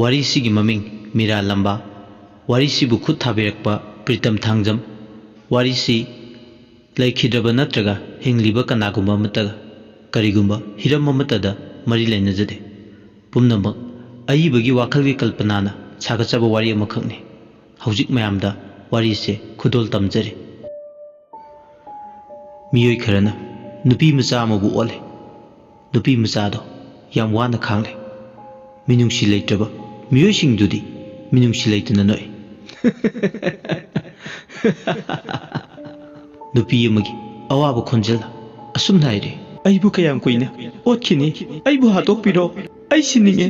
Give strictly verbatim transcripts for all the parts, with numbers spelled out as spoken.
ꯋꯥꯔꯤꯁꯤꯒꯤ ꯃꯃꯤꯡ ꯃꯤꯔꯥ ꯂꯝꯕꯥ꯫ ꯋꯥꯔꯤꯁꯤꯕꯨ ꯈꯨꯠ ꯊꯥꯕꯤꯔꯛꯄ ꯄ꯭ꯔꯤꯇꯝ ꯊꯥꯡꯖꯝ꯫ ꯋꯥꯔꯤꯁꯤ ꯂꯩꯈꯤꯗ꯭ꯔꯕ ꯅꯠꯇ꯭ꯔꯒ ꯍꯤꯡꯂꯤꯕ ꯀꯅꯥꯒꯨꯝꯕ ꯑꯃꯠꯇꯒ, ꯀꯔꯤꯒꯨꯝꯕ ꯍꯤꯔꯝ ꯑꯃꯠꯇꯗ ꯃꯔꯤ ꯂꯩꯅꯖꯗꯦ꯫ ꯄꯨꯝꯅꯃꯛ ꯑꯏꯕꯒꯤ ꯋꯥꯈꯜꯒꯤ ꯀꯜꯄꯅꯥꯅ ꯁꯥꯒꯠꯆꯕ ꯋꯥꯔꯤ ꯑꯃꯈꯛꯅꯤ꯫ ꯍꯧꯖꯤꯛ ꯃꯌꯥꯝꯗ ꯋꯥꯔꯤꯁꯦ ꯈꯨꯗꯣꯜ ꯇꯝꯖꯔꯤ꯫ ꯃꯤꯑꯣꯏ ꯈꯔꯅ ꯅꯨꯄꯤ ꯃꯆꯥ ꯑꯃꯕꯨ ꯑꯣꯠꯂꯦ꯫ ꯅꯨꯄꯤ ꯃꯆꯥꯗꯣ ꯌꯥꯝ ꯋꯥꯅ ꯈꯥꯡꯂꯦ꯫ ꯃꯤꯅꯨꯡꯁꯤ ꯂꯩꯇ꯭ꯔꯕ ꯃꯤꯑꯣꯏꯁꯤꯡꯗꯨꯗꯤ ꯃꯤꯅꯨꯡꯁꯤ ꯂꯩꯇꯅ ꯅꯣꯛꯏ꯫ ꯅꯨꯄꯤ ꯑꯃꯒꯤ ꯑꯋꯥꯕ ꯈꯣꯟꯖꯦꯜ ꯑꯁꯨꯝꯅ ꯍꯥꯏꯔꯤ꯫ "ꯑꯩꯕꯨ ꯀꯌꯥꯝ ꯀꯨꯏꯅ ꯑꯣꯠꯈꯤꯅꯤ? ꯑꯩꯕꯨ ꯍꯥꯠꯇꯣꯛꯄꯤꯔꯣ꯫ ꯑꯩ ꯁꯤꯅꯤꯡꯉꯦ꯫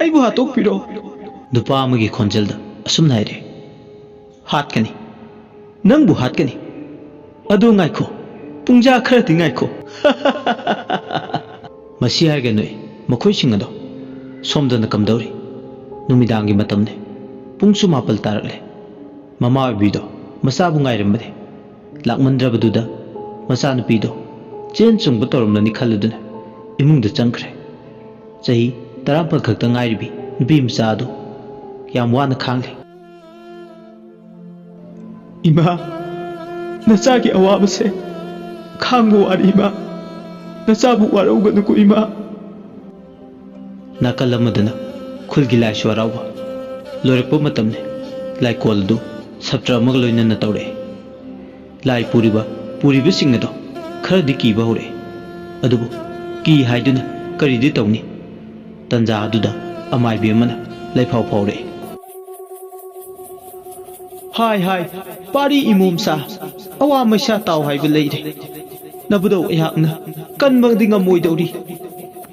ꯑꯩꯕꯨ ꯍꯥꯠꯇꯣꯛꯄꯤꯔꯣ꯫" ꯅꯨꯄꯥ ꯑꯃꯒꯤ ꯈꯣꯟꯖꯦꯜꯗ ꯑꯁꯨꯝꯅ ꯍꯥꯏꯔꯤ꯫ "ꯍꯥꯠꯀꯅꯤ꯫ ꯅꯪꯕꯨ ꯍꯥꯠꯀꯅꯤ꯫ ꯑꯗꯨ ꯉꯥꯏꯈꯣ꯫ ꯄꯨꯡꯖꯥ ꯈꯔꯗꯤ ꯉꯥꯏꯈꯣ꯫" ꯃꯁꯤ ꯍꯥꯏꯔꯒ ꯅꯣꯛꯏ꯫ ꯃꯈꯣꯏꯁꯤꯡ ꯑꯗꯣ ꯁꯣꯝꯗꯅ ꯀꯝꯗꯧꯔꯤ? ꯅꯨꯃꯤꯗꯥꯡꯒꯤ ꯃꯇꯝꯅꯤ꯫ ꯄꯨꯡꯁꯨ ꯃꯥꯄꯜ ꯇꯥꯔꯛꯂꯦ꯫ ꯃꯃꯥ ꯑꯣꯏꯕꯤꯗꯣ ꯃꯆꯥꯕꯨ ꯉꯥꯏꯔꯝꯕꯅꯤ꯫ ꯂꯥꯛꯃꯟꯗ꯭ꯔꯕꯗꯨꯗ ꯃꯆꯥꯅꯨꯄꯤꯗꯣ ꯆꯦꯟ ꯆꯣꯡꯕ ꯇꯧꯔꯝꯂꯅꯤ ꯈꯜꯂꯗꯨꯅ ꯏꯃꯨꯡꯗ ꯆꯪꯈ꯭ꯔꯦ꯫ ꯆꯍꯤ ꯇꯔꯥꯃꯥꯄꯜ ꯈꯛꯇ ꯉꯥꯏꯔꯤꯕꯤ ꯅꯨꯄꯤ ꯃꯆꯥ ꯑꯗꯨ ꯌꯥꯝ ꯋꯥꯅ ꯈꯥꯡꯂꯤ꯫ "ꯏꯃꯥ, ꯅꯆꯥꯒꯤ ꯑꯋꯥꯕꯁꯦ ꯈꯥꯡꯕ ꯋꯥꯔꯦ ꯏꯃꯥ꯫ ꯅꯆꯥꯕꯨ ꯋꯥꯔꯧꯒꯅꯨꯀꯣ ꯏꯃꯥ꯫" ꯅꯥꯀꯜ ꯑꯃꯗꯅ ꯈꯨꯜꯒꯤ ꯂꯥꯏꯁꯨ ꯍꯔꯥꯎꯕ ꯂꯣꯏꯔꯛꯄ ꯃꯇꯝꯅꯤ꯫ ꯂꯥꯏꯀꯣꯜ ꯑꯗꯨ ꯁꯥꯇ꯭ꯔ ꯑꯃꯒ ꯂꯣꯏꯅꯅ ꯇꯧꯔꯛꯏ꯫ ꯂꯥꯏ ꯄꯨꯔꯤꯕ ꯄꯨꯔꯤꯕꯁꯤꯡ ꯑꯗꯣ ꯈꯔꯗꯤ ꯀꯤꯕ ꯍꯧꯔꯛꯏ꯫ ꯑꯗꯨꯕꯨ ꯀꯤ ꯍꯥꯏꯗꯨꯅ ꯀꯔꯤꯗꯤ ꯇꯧꯅꯤ? ꯇꯟꯖꯥ ꯑꯗꯨꯗ ꯑꯃꯥꯏꯕꯤ ꯑꯃꯅ ꯂꯩꯐꯥꯎ ꯐꯥꯎꯔꯛꯏ꯫ "ꯍꯥꯏ ꯍꯥꯏ, ꯄꯥꯔꯤ ꯏꯃꯣꯝꯆꯥ, ꯑꯋꯥ ꯃꯩꯁꯥ ꯇꯥꯎ ꯍꯥꯏꯕ ꯂꯩꯔꯦ꯫ ꯅꯕꯨꯗꯧ ꯑꯩꯍꯥꯛꯅ ꯀꯟꯕꯗꯤ ꯉꯝꯃꯣꯏꯗꯧꯔꯤ꯫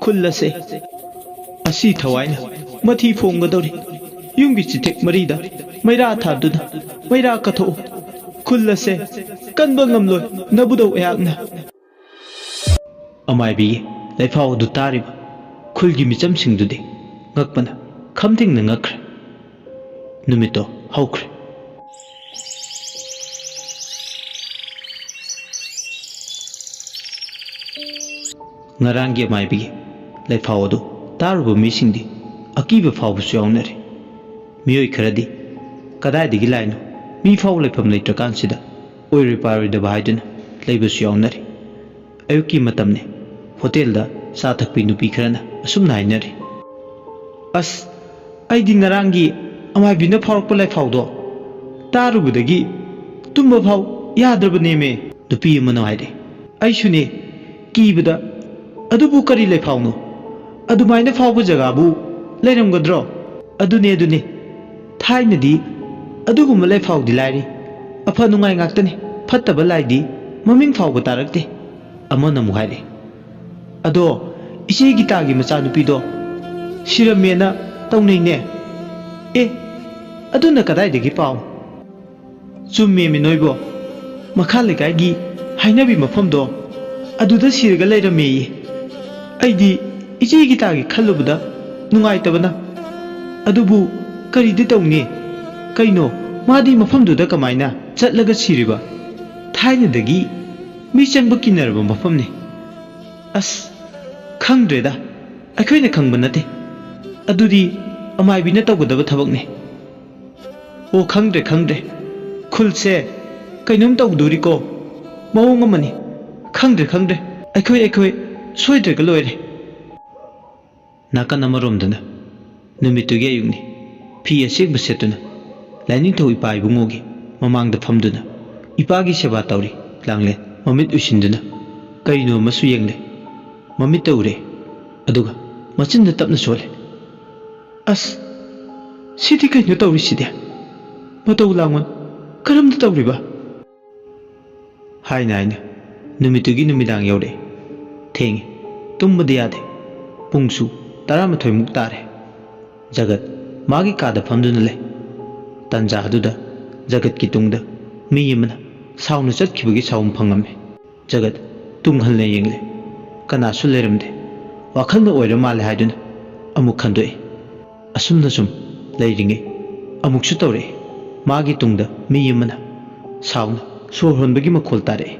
ꯈꯨꯜ ꯑꯁꯦ ꯑꯁꯤ ꯊꯋꯥꯏꯅ ꯃꯊꯤ ꯐꯣꯡꯒꯗꯧꯔꯤ꯫ ꯌꯨꯝꯒꯤ ꯆꯤꯊꯦꯛ ꯃꯔꯤꯗ ꯃꯩꯔꯥ ꯊꯥꯗꯨꯅ ꯃꯩꯔꯥ ꯀꯠꯊꯣꯛꯎ꯫ ꯈꯨꯜ ꯑꯁꯦ ꯀꯟꯕ ꯉꯝꯂꯣꯏ ꯅꯕꯨꯗꯧ ꯑꯩꯍꯥꯛꯅ꯫" ꯑꯃꯥꯏꯕꯤꯒꯤ ꯂꯩꯐꯥꯎ ꯑꯗꯨ ꯇꯥꯔꯤꯕ ꯈꯨꯜꯒꯤ ꯃꯤꯆꯝꯁꯤꯡꯗꯨꯗꯤ ꯉꯛꯄꯅ ꯈꯝꯊꯦꯡꯅ ꯉꯛꯈ꯭ꯔꯦ꯫ ꯅꯨꯃꯤꯠꯇꯣ ꯍꯧꯈ꯭ꯔꯦ꯫ ꯉꯔꯥꯡꯒꯤ ꯑꯃꯥꯏꯕꯤꯒꯤ ꯂꯩꯐꯥꯎ ꯑꯗꯨ ꯇꯥꯔꯨꯕ ꯃꯤꯁꯤꯡꯗꯤ ꯑꯀꯤꯕ ꯐꯥꯎꯕꯁꯨ ꯌꯥꯎꯅꯔꯤ꯫ ꯃꯤꯑꯣꯏ ꯈꯔꯗꯤ ꯀꯗꯥꯏꯗꯒꯤ ꯂꯥꯏꯅꯣ, ꯃꯤ ꯐꯥꯎ ꯂꯩꯐꯝ ꯂꯩꯇ꯭ꯔꯀꯥꯟꯁꯤꯗ ꯑꯣꯏꯔꯣꯏ ꯄꯥꯔꯣꯏꯗꯕ ꯍꯥꯏꯗꯨꯅ ꯂꯩꯕꯁꯨ ꯌꯥꯎꯅꯔꯤ꯫ ꯑꯌꯨꯛꯀꯤ ꯃꯇꯝꯅꯤ꯫ ꯍꯣꯇꯦꯜꯗ ꯆꯥ ꯊꯛꯄꯤ ꯅꯨꯄꯤ ꯈꯔꯅ ꯑꯁꯨꯝꯅ ꯍꯥꯏꯅꯔꯤ, "ꯑꯁ, ꯑꯩꯗꯤ ꯉꯔꯥꯡꯒꯤ ꯑꯃꯥꯏꯕꯤꯅ ꯐꯥꯎꯔꯛꯄ ꯂꯥꯏꯐꯥꯎꯗꯣ ꯇꯥꯔꯨꯕꯗꯒꯤ ꯇꯨꯝꯕ ꯐꯥꯎ ꯌꯥꯗ꯭ꯔꯕꯅꯦꯃꯦ"꯫ ꯅꯨꯄꯤ ꯑꯃꯅ ꯍꯥꯏꯔꯦ, "ꯑꯩꯁꯨꯅꯦ, ꯀꯤꯕꯗ꯫ ꯑꯗꯨꯕꯨ ꯀꯔꯤ ꯂꯥꯏꯐꯥꯎꯅꯣ? ꯑꯗꯨꯃꯥꯏꯅ ꯐꯥꯎꯕ ꯖꯒꯥꯕꯨ ꯂꯩꯔꯝꯒꯗ꯭ꯔꯣ?" "ꯑꯗꯨꯅꯦ, ꯑꯗꯨꯅꯦ꯫ ꯊꯥꯏꯅꯗꯤ ꯑꯗꯨꯒꯨꯝꯕ ꯂꯥꯏꯐꯥꯎꯗꯤ ꯂꯥꯏꯔꯤ, ꯑꯐ ꯅꯨꯡꯉꯥꯏ ꯉꯥꯛꯇꯅꯤ꯫ ꯐꯠꯇꯕ ꯂꯥꯏꯗꯤ ꯃꯃꯤꯡ ꯐꯥꯎꯕ ꯇꯥꯔꯛꯇꯦ"꯫ ꯑꯃꯅ ꯑꯃꯨꯛ ꯍꯥꯏꯔꯛꯏ, "ꯑꯗꯣ ꯏꯆꯦ ꯒꯤꯇꯥꯒꯤ ꯃꯆꯥꯅꯨꯄꯤꯗꯣ ꯁꯤꯔꯝꯃꯦꯅ ꯇꯧꯅꯩꯅꯦ꯫ ꯑꯦ, ꯑꯗꯨꯅ ꯀꯗꯥꯏꯗꯒꯤ ꯄꯥꯎ?" "ꯆꯨꯝꯃꯦꯃꯤ ꯅꯣꯏꯕꯣ, ꯃꯈꯥ ꯂꯩꯀꯥꯏꯒꯤ ꯍꯥꯏꯅꯕꯤ ꯃꯐꯝꯗꯣ ꯑꯗꯨꯗ ꯁꯤꯔꯒ ꯂꯩꯔꯝꯃꯦꯌꯦ꯫ ꯑꯩꯗꯤ ꯏꯆꯦ ꯒꯤꯇꯥꯒꯤ ꯈꯜꯂꯨꯕꯗ ꯅꯨꯡꯉꯥꯏꯇꯕꯅ꯫ ꯑꯗꯨꯕꯨ ꯀꯔꯤꯗꯤ ꯇꯧꯅꯤ? ꯀꯩꯅꯣ, ꯃꯥꯗꯤ ꯃꯐꯝꯗꯨꯗ ꯀꯃꯥꯏꯅ ꯆꯠꯂꯒ ꯁꯤꯔꯤꯕ? ꯊꯥꯏꯅꯗꯒꯤ ꯃꯤ ꯆꯪꯕ ꯀꯤꯅꯔꯕ ꯃꯐꯝꯅꯤ꯫ ꯑꯁ, ꯈꯪꯗ꯭ꯔꯦꯗ, ꯑꯩꯈꯣꯏꯅ ꯈꯪꯕ ꯅꯠꯇꯦ꯫ ꯑꯗꯨꯗꯤ ꯑꯃꯥꯏꯕꯤꯅ ꯇꯧꯒꯗꯕ ꯊꯕꯛꯅꯤ"꯫ "ꯑꯣ, ꯈꯪꯗ꯭ꯔꯦ, ꯈꯪꯗ꯭ꯔꯦ꯫ ꯈꯨꯜꯁꯦ ꯀꯩꯅꯣꯝ ꯇꯧꯗꯣꯔꯤꯀꯣ꯫ ꯃꯑꯣꯡ ꯑꯃꯅꯤ꯫ ꯈꯪꯗ꯭ꯔꯦ, ꯈꯪꯗ꯭ꯔꯦ꯫ ꯑꯩꯈꯣꯏ, ꯑꯩꯈꯣꯏ ꯁꯣꯏꯗ꯭ꯔꯒ ꯂꯣꯏꯔꯦ"꯫ ꯅꯥꯀꯟ ꯑꯃꯔꯣꯝꯗꯅ ꯅꯨꯃꯤꯠꯇꯨꯒꯤ ꯑꯌꯨꯛꯅꯤ꯫ ꯐꯤ ꯑꯁꯦꯡꯕ ꯁꯦꯠꯇꯨꯅ ꯂꯥꯏꯅꯤꯡꯊꯧ ꯏꯄꯥ ꯏꯕꯨꯡꯉꯣꯒꯤ ꯃꯃꯥꯡꯗ ꯐꯝꯗꯨꯅ ꯏꯄꯥꯒꯤ ꯁꯦꯕꯥ ꯇꯧꯔꯤ ꯂꯥꯡꯂꯦꯟ ꯃꯃꯤꯠ ꯎꯏꯁꯤꯟꯗꯨꯅ꯫ ꯀꯔꯤꯅꯣ ꯑꯃꯁꯨ ꯌꯦꯡꯂꯦ꯫ ꯃꯃꯤꯠꯇ ꯎꯔꯦ꯫ ꯑꯗꯨꯒ ꯃꯆꯤꯟꯗ ꯇꯞꯅ ꯁꯣꯜꯂꯦ, "ꯑꯁ, ꯁꯤꯗꯤ ꯀꯩꯅꯣ ꯇꯧꯔꯤꯁꯤꯗꯤ? ꯃꯇꯧ ꯂꯥꯡꯉꯣꯟ ꯀꯔꯝꯅ ꯇꯧꯔꯤꯕ?" ꯍꯥꯏꯅ ꯍꯥꯏꯅ ꯅꯨꯃꯤꯠꯇꯨꯒꯤ ꯅꯨꯃꯤꯗꯥꯡ ꯌꯧꯔꯛꯑꯦ꯫ ꯊꯦꯡꯉꯦ꯫ ꯇꯨꯝꯕꯗꯤ ꯌꯥꯗꯦ꯫ ꯄꯨꯡꯁꯨ ꯇꯔꯥꯃꯥꯊꯣꯏꯃꯨꯛ ꯇꯥꯔꯦ꯫ ꯖꯒꯠ ꯃꯥꯒꯤ ꯀꯥꯗ ꯐꯝꯗꯨꯅ ꯂꯩ꯫ ꯇꯟꯖꯥ ꯑꯗꯨꯗ ꯖꯒꯠꯀꯤ ꯇꯨꯡꯗ ꯃꯤ ꯑꯃꯅ ꯁꯥꯎꯅ ꯆꯠꯈꯤꯕꯒꯤ ꯁꯥꯎꯝ ꯐꯪꯉꯝꯃꯤ꯫ ꯖꯒꯠ ꯇꯨꯡ ꯍꯟꯅ ꯌꯦꯡꯂꯦ꯫ ꯀꯅꯥꯁꯨ ꯂꯩꯔꯝꯗꯦ꯫ ꯋꯥꯈꯜꯅ ꯑꯣꯏꯔ ꯃꯥꯜꯂꯦ ꯍꯥꯏꯗꯨꯅ ꯑꯃꯨꯛ ꯈꯟꯗꯣꯛꯏ꯫ ꯑꯁꯨꯝꯅ ꯁꯨꯝ ꯂꯩꯔꯤꯉꯩ ꯑꯃꯨꯛꯁꯨ ꯇꯧꯔꯛꯏ꯫ ꯃꯥꯒꯤ ꯇꯨꯡꯗ ꯃꯤ ꯑꯃꯅ ꯁꯥꯎꯅ ꯁꯣꯔ ꯍꯣꯟꯕꯒꯤ ꯃꯈꯣꯜ ꯇꯥꯔꯛꯏ꯫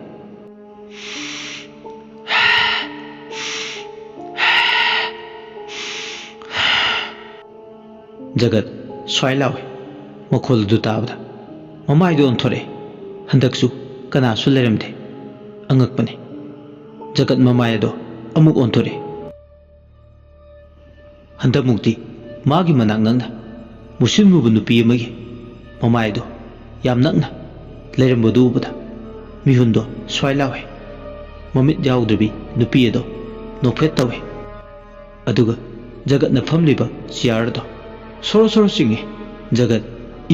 ꯖꯒꯠ ꯁ꯭ꯋꯥꯏ ꯂꯥꯎꯏ꯫ ꯃꯈꯣꯜ ꯑꯗꯨ ꯇꯥꯕꯗ ꯃꯃꯥꯏꯗꯨ ꯑꯣꯟꯊꯣꯔꯛꯑꯦ꯫ ꯍꯟꯗꯛꯁꯨ ꯀꯅꯥꯁꯨ ꯂꯩꯔꯝꯗꯦ꯫ ꯑꯉꯛꯄꯅꯤ꯫ ꯖꯒꯠ ꯃꯃꯥꯏ ꯑꯗꯣ ꯑꯃꯨꯛ ꯑꯣꯟꯊꯣꯔꯛꯑꯦ꯫ ꯍꯟꯗꯛꯃꯨꯛꯇꯤ ꯃꯥꯒꯤ ꯃꯅꯥꯛ ꯅꯛꯅ ꯃꯨꯁꯤꯟꯃꯨꯕ ꯅꯨꯄꯤ ꯑꯃꯒꯤ ꯃꯃꯥꯏ ꯑꯗꯣ ꯌꯥꯝ ꯅꯛꯅ ꯂꯩꯔꯝꯕꯗꯨ ꯎꯕꯗ ꯃꯤꯍꯨꯟꯗꯣ ꯁ꯭ꯋꯥꯏ ꯂꯥꯎꯏ꯫ ꯃꯃꯤꯠ ꯌꯥꯎꯗ꯭ꯔꯕꯤ ꯅꯨꯄꯤ ꯑꯗꯣ ꯅꯣꯛꯐꯦꯠ ꯇꯧꯏ꯫ ꯑꯗꯨꯒ ꯖꯒꯠꯅ ꯐꯝꯂꯤꯕ ꯆꯤꯌꯥꯔ ꯑꯗꯣ ꯁꯣꯔꯣ ꯁꯣꯔꯣ ꯆꯤꯡꯏ꯫ ꯖꯒꯠ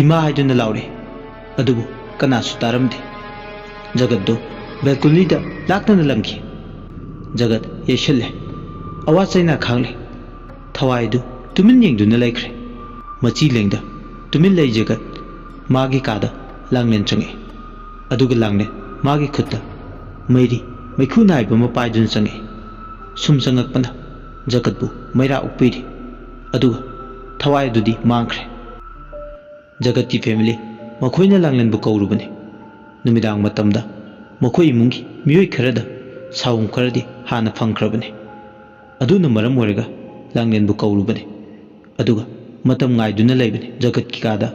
"ꯏꯃꯥ" ꯍꯥꯏꯗꯨꯅ ꯂꯥꯎꯔꯛꯏ꯫ ꯑꯗꯨꯕꯨ ꯀꯅꯥꯁꯨ ꯇꯥꯔꯝꯗꯦ꯫ ꯖꯒꯠꯗꯨ ꯕꯦꯜꯀꯣꯅꯤꯗ ꯂꯥꯛꯇꯅ ꯂꯪꯈꯤ꯫ ꯖꯒꯠ ꯌꯩꯁꯜꯂꯦ꯫ ꯑꯋꯥ ꯆꯩꯅꯥ ꯈꯥꯡꯂꯦ꯫ ꯊꯋꯥꯏꯗꯨ ꯇꯨꯃꯤꯟ ꯌꯦꯡꯗꯨꯅ ꯂꯩꯈ꯭ꯔꯦ꯫ ꯃꯆꯤ ꯂꯦꯡꯗ ꯇꯨꯃꯤꯟ ꯂꯩ ꯖꯒꯠ꯫ ꯃꯥꯒꯤ ꯀꯥꯗ ꯂꯥꯡꯂꯦꯟ ꯆꯪꯉꯛꯏ꯫ ꯑꯗꯨꯒ ꯂꯥꯡꯂꯦꯟ ꯃꯥꯒꯤ ꯈꯨꯠꯇ ꯃꯩꯔꯤ ꯃꯩꯈꯨ ꯅꯥꯏꯕ ꯑꯃ ꯄꯥꯏꯗꯨꯅ ꯆꯪꯉꯛꯏ꯫ ꯁꯨꯝ ꯆꯪꯉꯛꯄꯅ ꯖꯒꯠꯄꯨ ꯃꯩꯔꯥ ꯑꯣꯛꯄꯤꯔꯤ꯫ ꯑꯗꯨꯒ ꯊꯋꯥꯏ ꯑꯗꯨꯗꯤ ꯃꯥꯡꯈ꯭ꯔꯦ꯫ ꯖꯒꯠꯀꯤ ꯐꯦꯃꯤꯂꯤ ꯃꯈꯣꯏꯅ ꯂꯥꯡꯂꯦꯟꯕꯨ ꯀꯧꯔꯨꯕꯅꯤ꯫ ꯅꯨꯃꯤꯗꯥꯡ ꯃꯇꯝꯗ ꯃꯈꯣꯏ ꯏꯃꯨꯡꯒꯤ ꯃꯤꯑꯣꯏ ꯈꯔꯗ ꯁꯥꯎꯝ ꯈꯔꯗꯤ ꯍꯥꯟꯅ ꯐꯪꯈ꯭ꯔꯕꯅꯤ꯫ ꯑꯗꯨꯅ ꯃꯔꯝ ꯑꯣꯏꯔꯒ ꯂꯥꯡꯂꯦꯟꯕꯨ ꯀꯧꯔꯨꯕꯅꯤ꯫ ꯑꯗꯨꯒ ꯃꯇꯝ ꯉꯥꯏꯗꯨꯅ ꯂꯩꯕꯅꯤ꯫ ꯖꯒꯠꯀꯤ ꯀꯥꯗ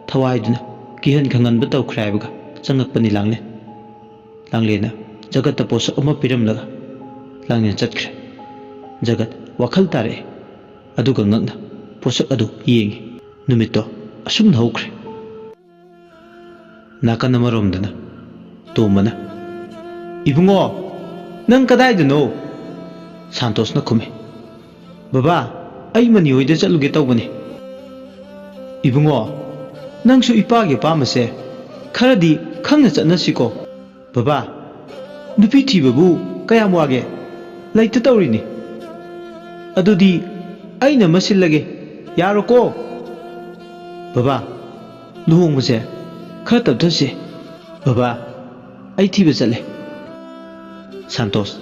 ꯊꯋꯥꯏꯗꯨꯅ ꯀꯤꯍꯟ ꯈꯪꯍꯟꯕ ꯇꯧꯈ꯭ꯔꯦ ꯍꯥꯏꯕꯒ ꯆꯪꯉꯛꯄꯅꯤ ꯂꯥꯡꯂꯦꯟ꯫ ꯂꯥꯡꯂꯦꯟꯅ ꯖꯒꯠꯇ ꯄꯣꯠꯁꯛ ꯑꯃ ꯄꯤꯔꯝꯂꯒ ꯂꯥꯡꯂꯦꯟ ꯆꯠꯈ꯭ꯔꯦ꯫ ꯖꯒꯠ ꯋꯥꯈꯜ ꯇꯥꯔꯛꯑꯦ꯫ ꯑꯗꯨꯒ ꯉꯛꯅ ꯄꯣꯠꯁꯛ ꯑꯗꯨ ꯌꯦꯡꯉꯤ꯫ ꯅꯨꯃꯤꯠꯇꯣ ꯑꯁꯨꯝꯅ ꯍꯧꯈ꯭ꯔꯦ꯫ ꯅꯥꯀꯟ ꯑꯃꯔꯣꯝꯗꯅ ꯇꯣꯝꯕꯅ, "ꯏꯕꯨꯡꯉꯣ, ꯅꯪ ꯀꯗꯥꯏꯗꯅꯣ?" ꯁꯥꯟꯇꯣꯁꯅ ꯈꯨꯝꯃꯤ, "ꯕꯕꯥ, ꯑꯩ ꯃꯅꯤ ꯍꯣꯏꯗ ꯆꯠꯂꯨꯒꯦ ꯇꯧꯕꯅꯤ꯫" "ꯏꯕꯨꯡꯉꯣ, ꯅꯪꯁꯨ ꯏꯄꯥꯒꯤ ꯑꯄꯥꯝꯕꯁꯦ ꯈꯔꯗꯤ ꯈꯪꯅ ꯆꯠꯅꯁꯤꯀꯣ꯫ ꯕꯕꯥ, ꯅꯨꯄꯤ ꯊꯤꯕꯕꯨ ꯀꯌꯥꯝ ꯋꯥꯒꯦ? ꯂꯩꯇ ꯇꯧꯔꯤꯅꯤ꯫ ꯑꯗꯨꯗꯤ ꯑꯩꯅ ꯑꯃ ꯁꯤꯜꯂꯒꯦ, ꯌꯥꯔꯣꯀꯣ?" "ꯕꯕꯥ, ꯂꯨꯍꯣꯡꯕꯁꯦ ꯈꯔ ꯇꯞꯊꯁꯦ꯫ ꯕꯕꯥ, ꯑꯩ ꯊꯤꯕ ꯆꯠꯂꯦ꯫" ꯁꯥꯟꯇꯣꯁ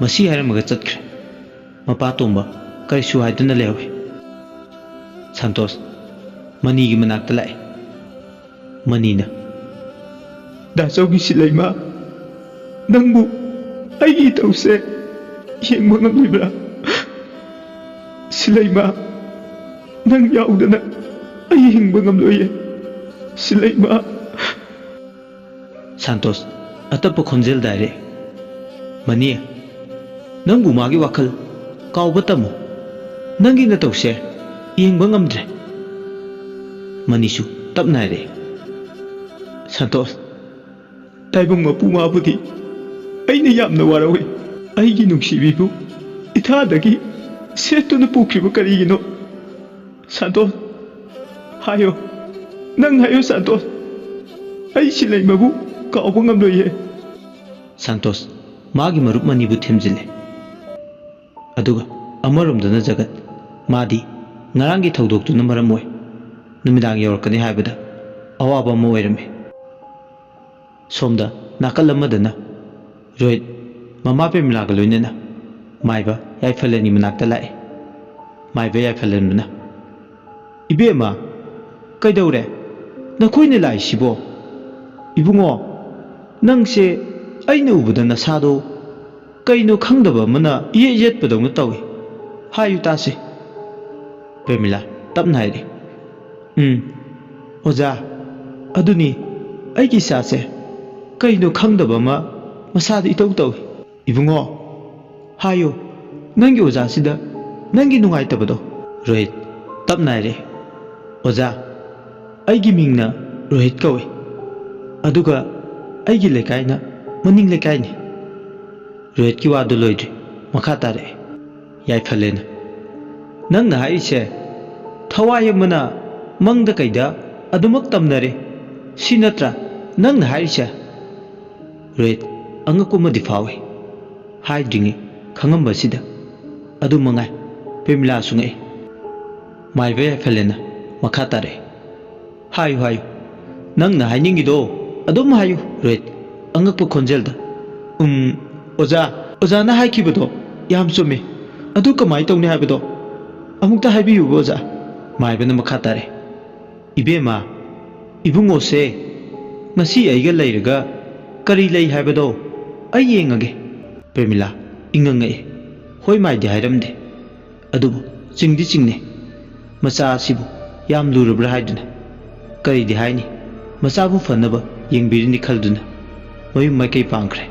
ꯃꯁꯤ ꯍꯥꯏꯔꯝꯃꯒ ꯆꯠꯈ꯭ꯔꯦ꯫ ꯃꯄꯥ ꯇꯣꯝꯕ ꯀꯔꯤꯁꯨ ꯍꯥꯏꯗꯨꯅ ꯂꯩꯍꯧꯏ꯫ ꯁꯥꯟꯇꯣꯁ ꯃꯅꯤꯒꯤ ꯃꯅꯥꯛꯇ ꯂꯥꯛꯑꯦ꯫ ꯃꯅꯤꯅ, "ꯗꯥꯆꯧꯒꯤ ꯁꯤꯂꯩꯃ, ꯅꯪꯕꯨ ꯑꯩꯒꯤ ꯏꯇꯧꯁꯦ ꯌꯦꯡꯕ ꯉꯝꯂꯤꯕ꯭ꯔꯥ? ꯁꯤꯂꯩꯃ, ꯅꯪ ꯌꯥꯎꯗꯅ ꯑꯩ ꯍꯤꯡꯕ ꯉꯝꯂꯣꯏꯌꯦ, ꯁꯤꯂꯩꯃ꯫ ꯁꯥꯟꯇꯣꯁ ꯑꯇꯞꯄ ꯈꯣꯟꯖꯦꯜꯗ ꯍꯥꯏꯔꯛꯑꯦ, "ꯃꯅꯤ, ꯅꯪꯕꯨ ꯃꯥꯒꯤ ꯋꯥꯈꯜ ꯀꯥꯎꯕ ꯇꯝꯃꯨ꯫ ꯅꯪꯒꯤ ꯅꯇꯧꯁꯦ ꯌꯦꯡꯕ ꯉꯝꯗ꯭ꯔꯦ꯫" ꯃꯅꯤꯁꯨ ꯇꯞꯅ ꯍꯥꯏꯔꯛꯑꯦ, "ꯁꯥꯟꯇꯣꯁ, ꯇꯥꯏꯕꯪ ꯃꯄꯨ ꯃꯥꯕꯨꯗꯤ ꯑꯩꯅ ꯌꯥꯝꯅ ꯋꯥꯔꯧꯏ꯫ ꯑꯩꯒꯤ ꯅꯨꯡꯁꯤꯕꯤꯕꯨ ꯏꯊꯥꯗꯒꯤ ꯁꯦꯠꯇꯨꯅ ꯄꯨꯈ꯭ꯔꯤꯕ ꯀꯔꯤꯒꯤꯅꯣ? ꯁꯥꯟꯇꯣꯁ, ꯍꯥꯏꯌꯣ, ꯅꯪ ꯍꯥꯏꯌꯣ ꯁꯥꯟꯇꯣꯁ, ꯑꯩ ꯁꯤꯂꯩꯃꯕꯨ ꯀꯥꯎꯕ ꯉꯝꯂꯣꯏꯌꯦ꯫" ꯁꯥꯟꯇꯣꯁ ꯃꯥꯒꯤ ꯃꯔꯨꯞ ꯃꯅꯤꯕꯨ ꯊꯦꯝꯖꯤꯜꯂꯦ꯫ ꯑꯗꯨꯒ ꯑꯃꯔꯣꯝꯗꯅ ꯖꯒꯠ, ꯃꯥꯗꯤ ꯉꯔꯥꯡꯒꯤ ꯊꯧꯗꯣꯛꯇꯨꯅ ꯃꯔꯝ ꯑꯣꯏ ꯅꯨꯃꯤꯗꯥꯡ ꯌꯧꯔꯛꯀꯅꯤ ꯍꯥꯏꯕꯗ ꯑꯋꯥꯕ ꯑꯃ ꯑꯣꯏꯔꯝꯃꯤ꯫ ꯁꯣꯝꯗ ꯅꯥꯀꯜ ꯑꯃꯗꯅ ꯔꯣꯍꯤꯠ ꯃꯃꯥ ꯄ꯭ꯔꯦꯃꯤꯂꯥꯒ ꯂꯣꯏꯅꯅ ꯃꯥꯏꯕ ꯌꯥꯏꯐꯂꯦꯟꯒꯤ ꯃꯅꯥꯛꯇ ꯂꯥꯛꯏ꯫ ꯃꯥꯏꯕ ꯌꯥꯏꯐꯂꯦꯟꯕꯅ, "ꯏꯕꯦꯝꯃ, ꯀꯩꯗꯧꯔꯦ? ꯅꯈꯣꯏꯅ ꯂꯥꯛꯏꯁꯤꯕꯣ? ꯏꯕꯨꯡꯉꯣ, ꯅꯪꯁꯦ ꯑꯩꯅ ꯎꯕꯗ ꯅꯁꯥꯗꯣ ꯀꯩꯅꯣ ꯈꯪꯗꯕ ꯑꯃꯅ ꯏꯌꯦꯠ ꯌꯦꯠꯄꯗꯧꯅ ꯇꯧꯏ꯫ ꯍꯥꯏꯌꯨ ꯇꯥꯁꯦ꯫" ꯄ꯭ꯔꯦꯃꯤꯂꯥ ꯇꯞꯅ ꯍꯥꯏꯔꯤ, "ꯎꯝ, ꯑꯣꯖꯥ, ꯑꯗꯨꯅꯤ, ꯑꯩꯒꯤ ꯏꯆꯥꯁꯦ ꯀꯩꯅꯣ ꯈꯪꯗꯕ ꯑꯃ ꯃꯁꯥꯗ ꯏꯇꯧ ꯇꯧꯏ꯫" "ꯏꯕꯨꯡꯉꯣ, ꯍꯥꯏꯌꯨ, ꯅꯪꯒꯤ ꯑꯣꯖꯥꯁꯤꯗ ꯅꯪꯒꯤ ꯅꯨꯡꯉꯥꯏꯇꯕꯗꯣ꯫" ꯔꯣꯍꯤꯠ ꯇꯞꯅ ꯍꯥꯏꯔꯛꯏ, "ꯑꯣꯖꯥ, ꯑꯩꯒꯤ ꯃꯤꯡꯅ ꯔꯣꯍꯤꯠ ꯀꯧꯏ, ꯑꯗꯨꯒ ꯑꯩꯒꯤ ꯂꯩꯀꯥꯏꯅ ꯃꯅꯤꯡ ꯂꯩꯀꯥꯏꯅꯤ꯫" ꯔꯣꯍꯤꯠꯀꯤ ꯋꯥꯗꯨ ꯂꯣꯏꯗ꯭ꯔꯤ, ꯃꯈꯥ ꯇꯥꯔꯛꯏ꯫ ꯌꯥꯏꯐꯂꯦꯅ, "ꯅꯪꯅ ꯍꯥꯏꯔꯤꯁꯦ ꯊꯋꯥꯏ ꯑꯃꯅ ꯃꯪꯗ ꯀꯩꯗ ꯑꯗꯨꯃꯛ ꯇꯝꯅꯔꯦ, ꯁꯤ ꯅꯠꯇ꯭ꯔꯥ ꯅꯪꯅ ꯍꯥꯏꯔꯤꯁꯦ?" ꯔꯣꯍꯤꯠ ꯑꯉꯛꯄ ꯑꯃꯗꯤ ꯐꯥꯎꯏ꯫ ꯍꯥꯏꯗ꯭ꯔꯤꯉꯩ ꯈꯪꯉꯝꯕꯁꯤꯗ꯫ ꯑꯗꯨ ꯃꯉꯥꯏ, ꯄ꯭ꯔꯦꯃꯤꯂꯥꯁꯨ ꯉꯛꯏ꯫ ꯃꯥꯏꯕ ꯌꯥꯏꯐꯂꯦꯅ ꯃꯈꯥ ꯇꯥꯔꯛꯏ, "ꯍꯥꯏꯌꯨ, ꯍꯥꯏꯌꯨ, ꯅꯪꯅ ꯍꯥꯏꯅꯤꯡꯉꯤꯗꯣ ꯑꯗꯨꯝ ꯍꯥꯏꯌꯨ꯫" ꯔꯣꯍꯤꯠ ꯑꯉꯛꯄ ꯈꯣꯟꯖꯦꯜꯗ, "ꯎꯝ, ꯑꯣꯖꯥ, ꯑꯣꯖꯥꯅ ꯍꯥꯏꯈꯤꯕꯗꯣ ꯌꯥꯝ ꯆꯨꯝꯃꯤ꯫ ꯑꯗꯨ ꯀꯃꯥꯏꯅ ꯇꯧꯅꯤ ꯍꯥꯏꯕꯗꯣ ꯑꯃꯨꯛꯇ ꯍꯥꯏꯕꯤꯌꯨꯕ, ꯑꯣꯖꯥ꯫" ꯃꯥꯏꯕꯅ ꯃꯈꯥ ꯇꯥꯔꯛꯏ, "ꯏꯕꯦꯝꯃ, ꯏꯕꯨꯡꯉꯣꯁꯦ ꯉꯁꯤ ꯑꯩꯒ ꯂꯩꯔꯒ ꯀꯔꯤ ꯂꯩ ꯍꯥꯏꯕꯗꯣ ꯑꯩ ꯌꯦꯡꯉꯒꯦ꯫" ꯄ꯭ꯔꯦꯃꯤꯂꯥ ꯏꯪꯉꯪꯉꯛꯏ꯫ ꯍꯣꯏ ꯃꯥꯏꯗꯤ ꯍꯥꯏꯔꯝꯗꯦ, ꯑꯗꯨꯕꯨ ꯆꯤꯡꯗꯤ ꯆꯤꯡꯅꯩ꯫ ꯃꯆꯥ ꯑꯁꯤꯕꯨ ꯌꯥꯝ ꯂꯨꯔꯕ꯭ꯔꯥ ꯍꯥꯏꯗꯨꯅ꯫ ꯀꯔꯤꯗꯤ ꯍꯥꯏꯅꯤ, ꯃꯆꯥꯕꯨ ꯐꯅꯕ ꯌꯦꯡꯕꯤꯔꯤꯅꯤ ꯈꯜꯗꯨꯅ ꯃꯌꯨꯝ ꯃꯥꯏꯀꯩ ꯄꯥꯡꯈ꯭ꯔꯦ꯫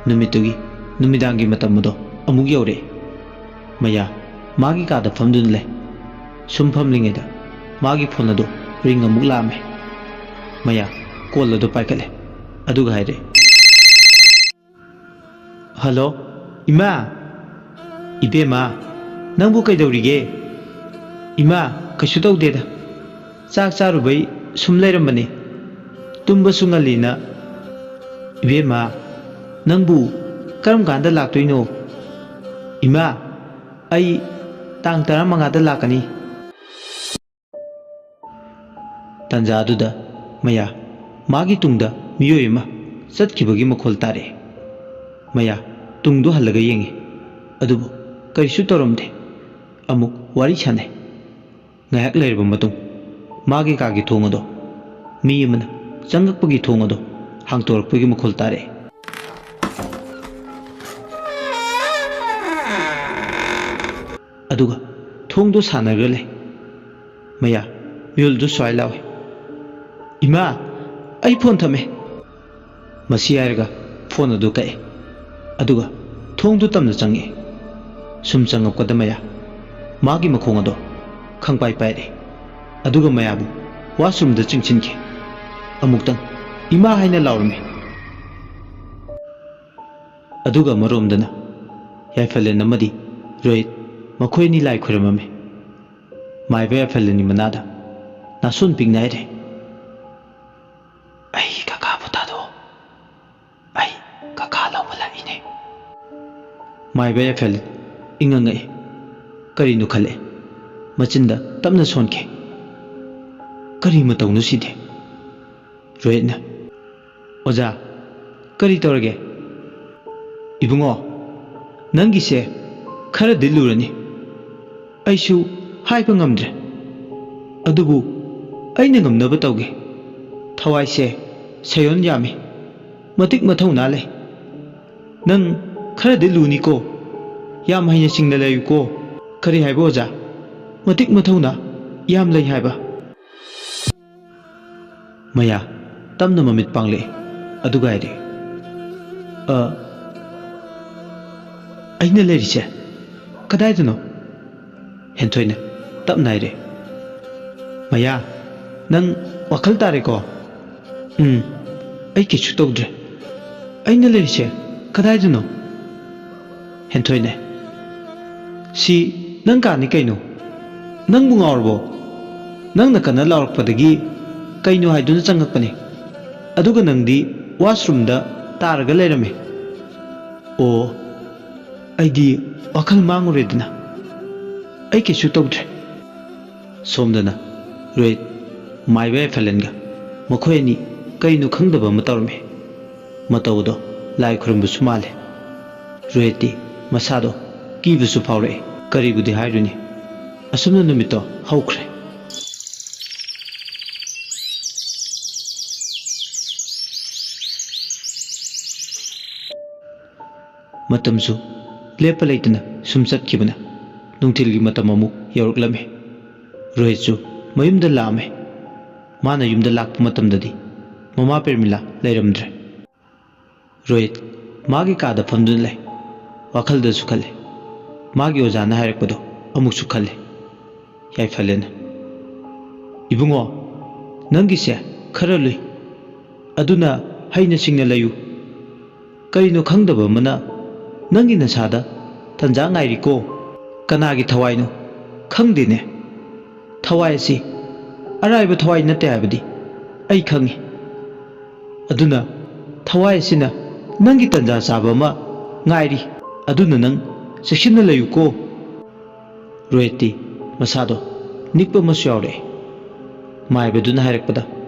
ꯅꯨꯃꯤꯠꯇꯨꯒꯤ ꯅꯨꯃꯤꯗꯥꯡꯒꯤ ꯃꯇꯝ ꯑꯗꯣ ꯑꯃꯨꯛ ꯌꯧꯔꯛꯑꯦ꯫ ꯃꯌꯥ ꯃꯥꯒꯤ ꯀꯥꯗ ꯐꯝꯗꯨꯅ ꯂꯩ꯫ ꯁꯨꯝ ꯐꯝꯂꯤꯉꯩꯗ ꯃꯥꯒꯤ ꯐꯣꯟ ꯑꯗꯨ ꯔꯤꯡ ꯑꯃꯨꯛ ꯂꯥꯛꯑꯝꯃꯦ꯫ ꯃꯌꯥ ꯀꯣꯜ ꯑꯗꯨ ꯄꯥꯏꯈꯠꯂꯦ, ꯑꯗꯨꯒ ꯍꯥꯏꯔꯛꯑꯦ, "ꯍꯜꯂꯣ, ꯏꯃꯥ!" "ꯏꯕꯦꯝꯃ, ꯅꯪꯕꯨ ꯀꯩꯗꯧꯔꯤꯒꯦ?" "ꯏꯃꯥ, ꯀꯩꯁꯨ ꯇꯧꯗꯦꯗ꯫ ꯆꯥꯛ ꯆꯥꯔꯨꯕꯩ ꯁꯨꯝ ꯂꯩꯔꯝꯕꯅꯤ꯫ ꯇꯨꯝꯕꯁꯨ ꯉꯜꯂꯤꯅ꯫" "ꯏꯕꯦꯝꯃ, ꯅꯪꯕꯨ ꯀꯔꯝ ꯀꯥꯟꯗ ꯂꯥꯛꯇꯣꯏꯅꯣ?" "ꯏꯃꯥ, ꯑꯩ ꯇꯥꯡ ꯇꯔꯥꯃꯉꯥꯗ ꯂꯥꯛꯀꯅꯤ꯫" ꯇꯥꯟꯖꯥꯗꯨꯗ ꯃꯌꯥ ꯃꯥꯒꯤ ꯇꯨꯡꯗ ꯃꯤꯑꯣꯏ ꯑꯃ ꯆꯠꯈꯤꯕꯒꯤ ꯃꯈꯣꯜ ꯇꯥꯔꯛꯑꯦ꯫ ꯃꯌꯥ ꯇꯨꯡꯗꯨ ꯍꯜꯂꯒ ꯌꯦꯡꯉꯤ, ꯑꯗꯨꯕꯨ ꯀꯔꯤꯁꯨ ꯇꯧꯔꯝꯗꯦ꯫ ꯑꯃꯨꯛ ꯋꯥꯔꯤ ꯁꯥꯟꯅꯩ꯫ ꯉꯥꯏꯍꯥꯛ ꯂꯩꯔꯕ ꯃꯇꯨꯡ, ꯃꯥꯒꯤ ꯀꯥꯒꯤ ꯊꯣꯡ ꯑꯗꯣ ꯃꯤ ꯑꯃꯅ ꯆꯪꯉꯛꯄꯒꯤ ꯊꯣꯡ ꯑꯗꯣ ꯍꯥꯡꯇꯣꯔꯛꯄꯒꯤ ꯃꯈꯣꯜ ꯇꯥꯔꯛꯑꯦ꯫ ꯑꯗꯨꯒ ꯊꯣꯡꯗꯣ ꯁꯥꯟꯅꯔꯒ ꯂꯩ꯫ ꯃꯌꯥ ꯃꯤꯍꯨꯜꯗꯨ ꯁ꯭ꯋꯥꯏ ꯂꯥꯎꯏ, "ꯏꯃꯥ, ꯑꯩ ꯐꯣꯟ ꯊꯝꯃꯦ꯫" ꯃꯁꯤ ꯍꯥꯏꯔꯒ ꯐꯣꯟ ꯑꯗꯨ ꯀꯛꯑꯦ, ꯑꯗꯨꯒ ꯊꯣꯡꯗꯨ ꯇꯝꯅ ꯆꯪꯉꯛꯑꯦ꯫ ꯁꯨꯝ ꯆꯪꯉꯛꯄꯗ ꯃꯌꯥ ꯃꯥꯒꯤ ꯃꯈꯣꯡ ꯑꯗꯣ ꯈꯪꯄꯥꯏ ꯄꯥꯏꯔꯛꯑꯦ, ꯑꯗꯨꯒ ꯃꯌꯥꯕꯨ ꯋꯥꯁꯔꯨꯝꯗ ꯆꯤꯡꯁꯤꯟꯈꯤ꯫ ꯑꯃꯨꯛꯇꯪ "ꯏꯃꯥ" ꯍꯥꯏꯅ ꯂꯥꯎꯔꯝꯃꯤ꯫ ꯑꯗꯨꯒ ꯑꯃꯔꯣꯝꯗꯅ ꯌꯥꯏꯐꯂꯦꯟ ꯑꯃꯗꯤ ꯔꯣꯍꯤꯠ, ꯃꯈꯣꯏ ꯑꯅꯤ ꯂꯥꯏ ꯈꯨꯔꯝꯃꯝꯃꯤ꯫ ꯃꯥꯏꯕ ꯌꯥꯏꯐꯂꯦꯟꯒꯤ ꯃꯅꯥꯗ ꯅꯥꯁꯣꯟ ꯄꯤꯛꯅ ꯍꯥꯏꯔꯦ, "ꯑꯩ ꯀꯀꯥꯕꯨ ꯊꯥꯗꯣꯛꯑꯣ, ꯑꯩ ꯀꯀꯥ ꯂꯧꯕ ꯂꯥꯛꯏꯅꯦ꯫" ꯃꯥꯏꯕ ꯌꯥꯏꯐꯂꯦꯟ ꯏꯉꯛ ꯉꯛꯏ꯫ ꯀꯔꯤꯅꯣ ꯈꯜꯂꯦ꯫ ꯃꯆꯤꯟꯗ ꯇꯞꯅ ꯁꯣꯟꯈꯤ, "ꯀꯔꯤ ꯃꯇꯧꯅꯣ ꯁꯤꯗꯤ?" ꯔꯣꯍꯤꯠꯅ, "ꯑꯣꯖꯥ, ꯀꯔꯤ ꯇꯧꯔꯒꯦ?" "ꯏꯕꯨꯡꯉꯣ, ꯅꯪꯒꯤꯁꯦ ꯈꯔꯗꯤ ꯂꯨꯔꯅꯤ꯫ ꯑꯩꯁꯨ ꯍꯥꯏꯕ ꯉꯝꯗ꯭ꯔꯦ꯫ ꯑꯗꯨꯕꯨ ꯑꯩꯅ ꯉꯝꯅꯕ ꯇꯧꯒꯦ꯫ ꯊꯋꯥꯏꯁꯦ ꯁꯌꯣꯟ ꯌꯥꯝꯃꯤ, ꯃꯇꯤꯛ ꯃꯊꯧꯅꯥ ꯂꯩ꯫ ꯅꯪ ꯈꯔꯗꯤ ꯂꯨꯅꯤꯀꯣ꯫ ꯌꯥꯝ ꯍꯩꯅ ꯁꯤꯡꯅ ꯂꯩꯌꯨꯀꯣ꯫" "ꯀꯔꯤ ꯍꯥꯏꯕ, ꯑꯣꯖꯥ?" ꯃꯇꯤꯛ ꯃꯊꯧꯅꯥ ꯌꯥꯝ ꯂꯩ ꯍꯥꯏꯕ꯫ ꯃꯌꯥ ꯇꯞꯅ ꯃꯃꯤꯠ ꯄꯥꯡꯂꯛꯏ, ꯑꯗꯨꯒ ꯍꯥꯏꯔꯤ, "ꯑ, ꯑꯩꯅ ꯂꯩꯔꯤꯁꯦ ꯀꯗꯥꯏꯗꯅꯣ?" ꯍꯦꯟꯊꯣꯏꯅ ꯇꯞꯅ ꯍꯥꯏꯔꯦ, "ꯃꯌꯥ, ꯅꯪ ꯋꯥꯈꯜ ꯇꯥꯔꯦꯀꯣ?" "ꯎꯝ, ꯑꯩ ꯀꯩꯁꯨ ꯇꯧꯗ꯭ꯔꯦ꯫ ꯑꯩꯅ ꯂꯩꯔꯤꯁꯦ ꯀꯗꯥꯏꯗꯅꯣ?" ꯍꯦꯟꯊꯣꯏꯅ, "ꯁꯤ ꯅꯪ ꯀꯥꯅꯤ ꯀꯩꯅꯣ? ꯅꯪꯕꯨ ꯉꯥꯎꯔꯕꯣ? ꯅꯪꯅ ꯀꯟꯅ ꯂꯥꯎꯔꯛꯄꯗꯒꯤ ꯀꯩꯅꯣ ꯍꯥꯏꯗꯨꯅ ꯆꯪꯉꯛꯄꯅꯦ꯫ ꯑꯗꯨꯒ ꯅꯪꯗꯤ ꯋꯥꯁꯔꯨꯝꯗ ꯇꯥꯔꯒ ꯂꯩꯔꯝꯃꯦ꯫ ꯑꯣ, ꯑꯩꯗꯤ ꯋꯥꯈꯜ ꯃꯥꯡꯉꯨꯔꯦꯗꯅ꯫ ꯑꯩ ꯀꯩꯁꯨ ꯇꯧꯗ꯭ꯔꯦ꯫" ꯁꯣꯝꯗꯅ ꯔꯣꯍꯤꯠ ꯃꯥꯏꯕ ꯌꯥꯏꯐꯂꯦꯟꯒ ꯃꯈꯣꯏ ꯑꯅꯤ ꯀꯔꯤꯅꯣ ꯈꯪꯗꯕ ꯑꯃ ꯇꯧꯔꯝꯃꯤ꯫ ꯃꯇꯧ ꯑꯗꯣ ꯂꯥꯏ ꯈꯨꯔꯨꯝꯕꯁꯨ ꯃꯥꯜꯂꯦ꯫ ꯔꯣꯍꯤꯠꯇꯤ ꯃꯁꯥꯗꯣ ꯀꯤꯕꯁꯨ ꯐꯥꯎꯔꯛꯏ꯫ ꯀꯔꯤꯕꯨꯗꯤ ꯍꯥꯏꯔꯨꯅꯤ? ꯑꯁꯨꯝꯅ ꯅꯨꯃꯤꯠꯇꯣ ꯍꯧꯈ꯭ꯔꯦ꯫ ꯃꯇꯝꯁꯨ ꯂꯦꯞꯄ ꯂꯩꯇꯅ ꯁꯨꯝ ꯆꯠꯈꯤꯕꯅ ꯅꯨꯡꯊꯤꯜꯒꯤ ꯃꯇꯝ ꯑꯃꯨꯛ ꯌꯧꯔꯛꯂꯝꯃꯤ꯫ ꯔꯣꯍꯤꯠꯁꯨ ꯃꯌꯨꯝꯗ ꯂꯥꯛꯑꯝꯃꯤ꯫ ꯃꯥꯅ ꯌꯨꯝꯗ ꯂꯥꯛꯄ ꯃꯇꯝꯗꯗꯤ ꯃꯃꯥ ꯄ꯭ꯔꯦꯃꯤꯂꯥ ꯂꯩꯔꯝꯗ꯭ꯔꯦ꯫ ꯔꯣꯍꯤꯠ ꯃꯥꯒꯤ ꯀꯥꯗ ꯐꯝꯗꯨꯅ ꯂꯩ꯫ ꯋꯥꯈꯜꯗꯁꯨ ꯈꯜꯂꯤ꯫ ꯃꯥꯒꯤ ꯑꯣꯖꯥꯅ ꯍꯥꯏꯔꯛꯄꯗꯣ ꯑꯃꯨꯛꯁꯨ ꯈꯜꯂꯤ꯫ ꯌꯥꯏꯐꯂꯦꯟꯅ, "ꯏꯕꯨꯡꯉꯣ, ꯅꯪꯒꯤꯁꯦ ꯈꯔ ꯂꯨꯏ꯫ ꯑꯗꯨꯅ ꯍꯩꯅ ꯁꯤꯡꯅ ꯂꯩꯌꯨ꯫ ꯀꯔꯤꯅꯣ ꯈꯪꯗꯕ ꯑꯃꯅ ꯅꯪꯒꯤ ꯅꯁꯥꯗ ꯇꯟꯖꯥ ꯉꯥꯏꯔꯤꯀꯣ꯫ ꯀꯅꯥꯒꯤ ꯊꯋꯥꯏꯅꯣ ꯈꯪꯗꯦꯅꯦ꯫ ꯊꯋꯥꯏ ꯑꯁꯤ ꯑꯔꯥꯏꯕ ꯊꯋꯥꯏ ꯅꯠꯇꯦ ꯍꯥꯏꯕꯗꯤ ꯑꯩ ꯈꯪꯉꯤ꯫ ꯑꯗꯨꯅ ꯊꯋꯥꯏ ꯑꯁꯤꯅ ꯅꯪꯒꯤ ꯇꯟꯖꯥ ꯆꯥꯕ ꯑꯃ ꯉꯥꯏꯔꯤ꯫ ꯑꯗꯨꯅ ꯅꯪ ꯆꯦꯛꯁꯤꯟꯅ ꯂꯩꯌꯨꯀꯣ꯫" ꯔꯣꯍꯤꯠꯇꯤ ꯃꯁꯥꯗꯣ ꯅꯤꯛꯄ ꯑꯃꯁꯨ ꯌꯥꯎꯔꯛꯑꯦ꯫ ꯃꯥꯏꯕꯗꯨꯅ ꯍꯥꯏꯔꯛꯄꯗ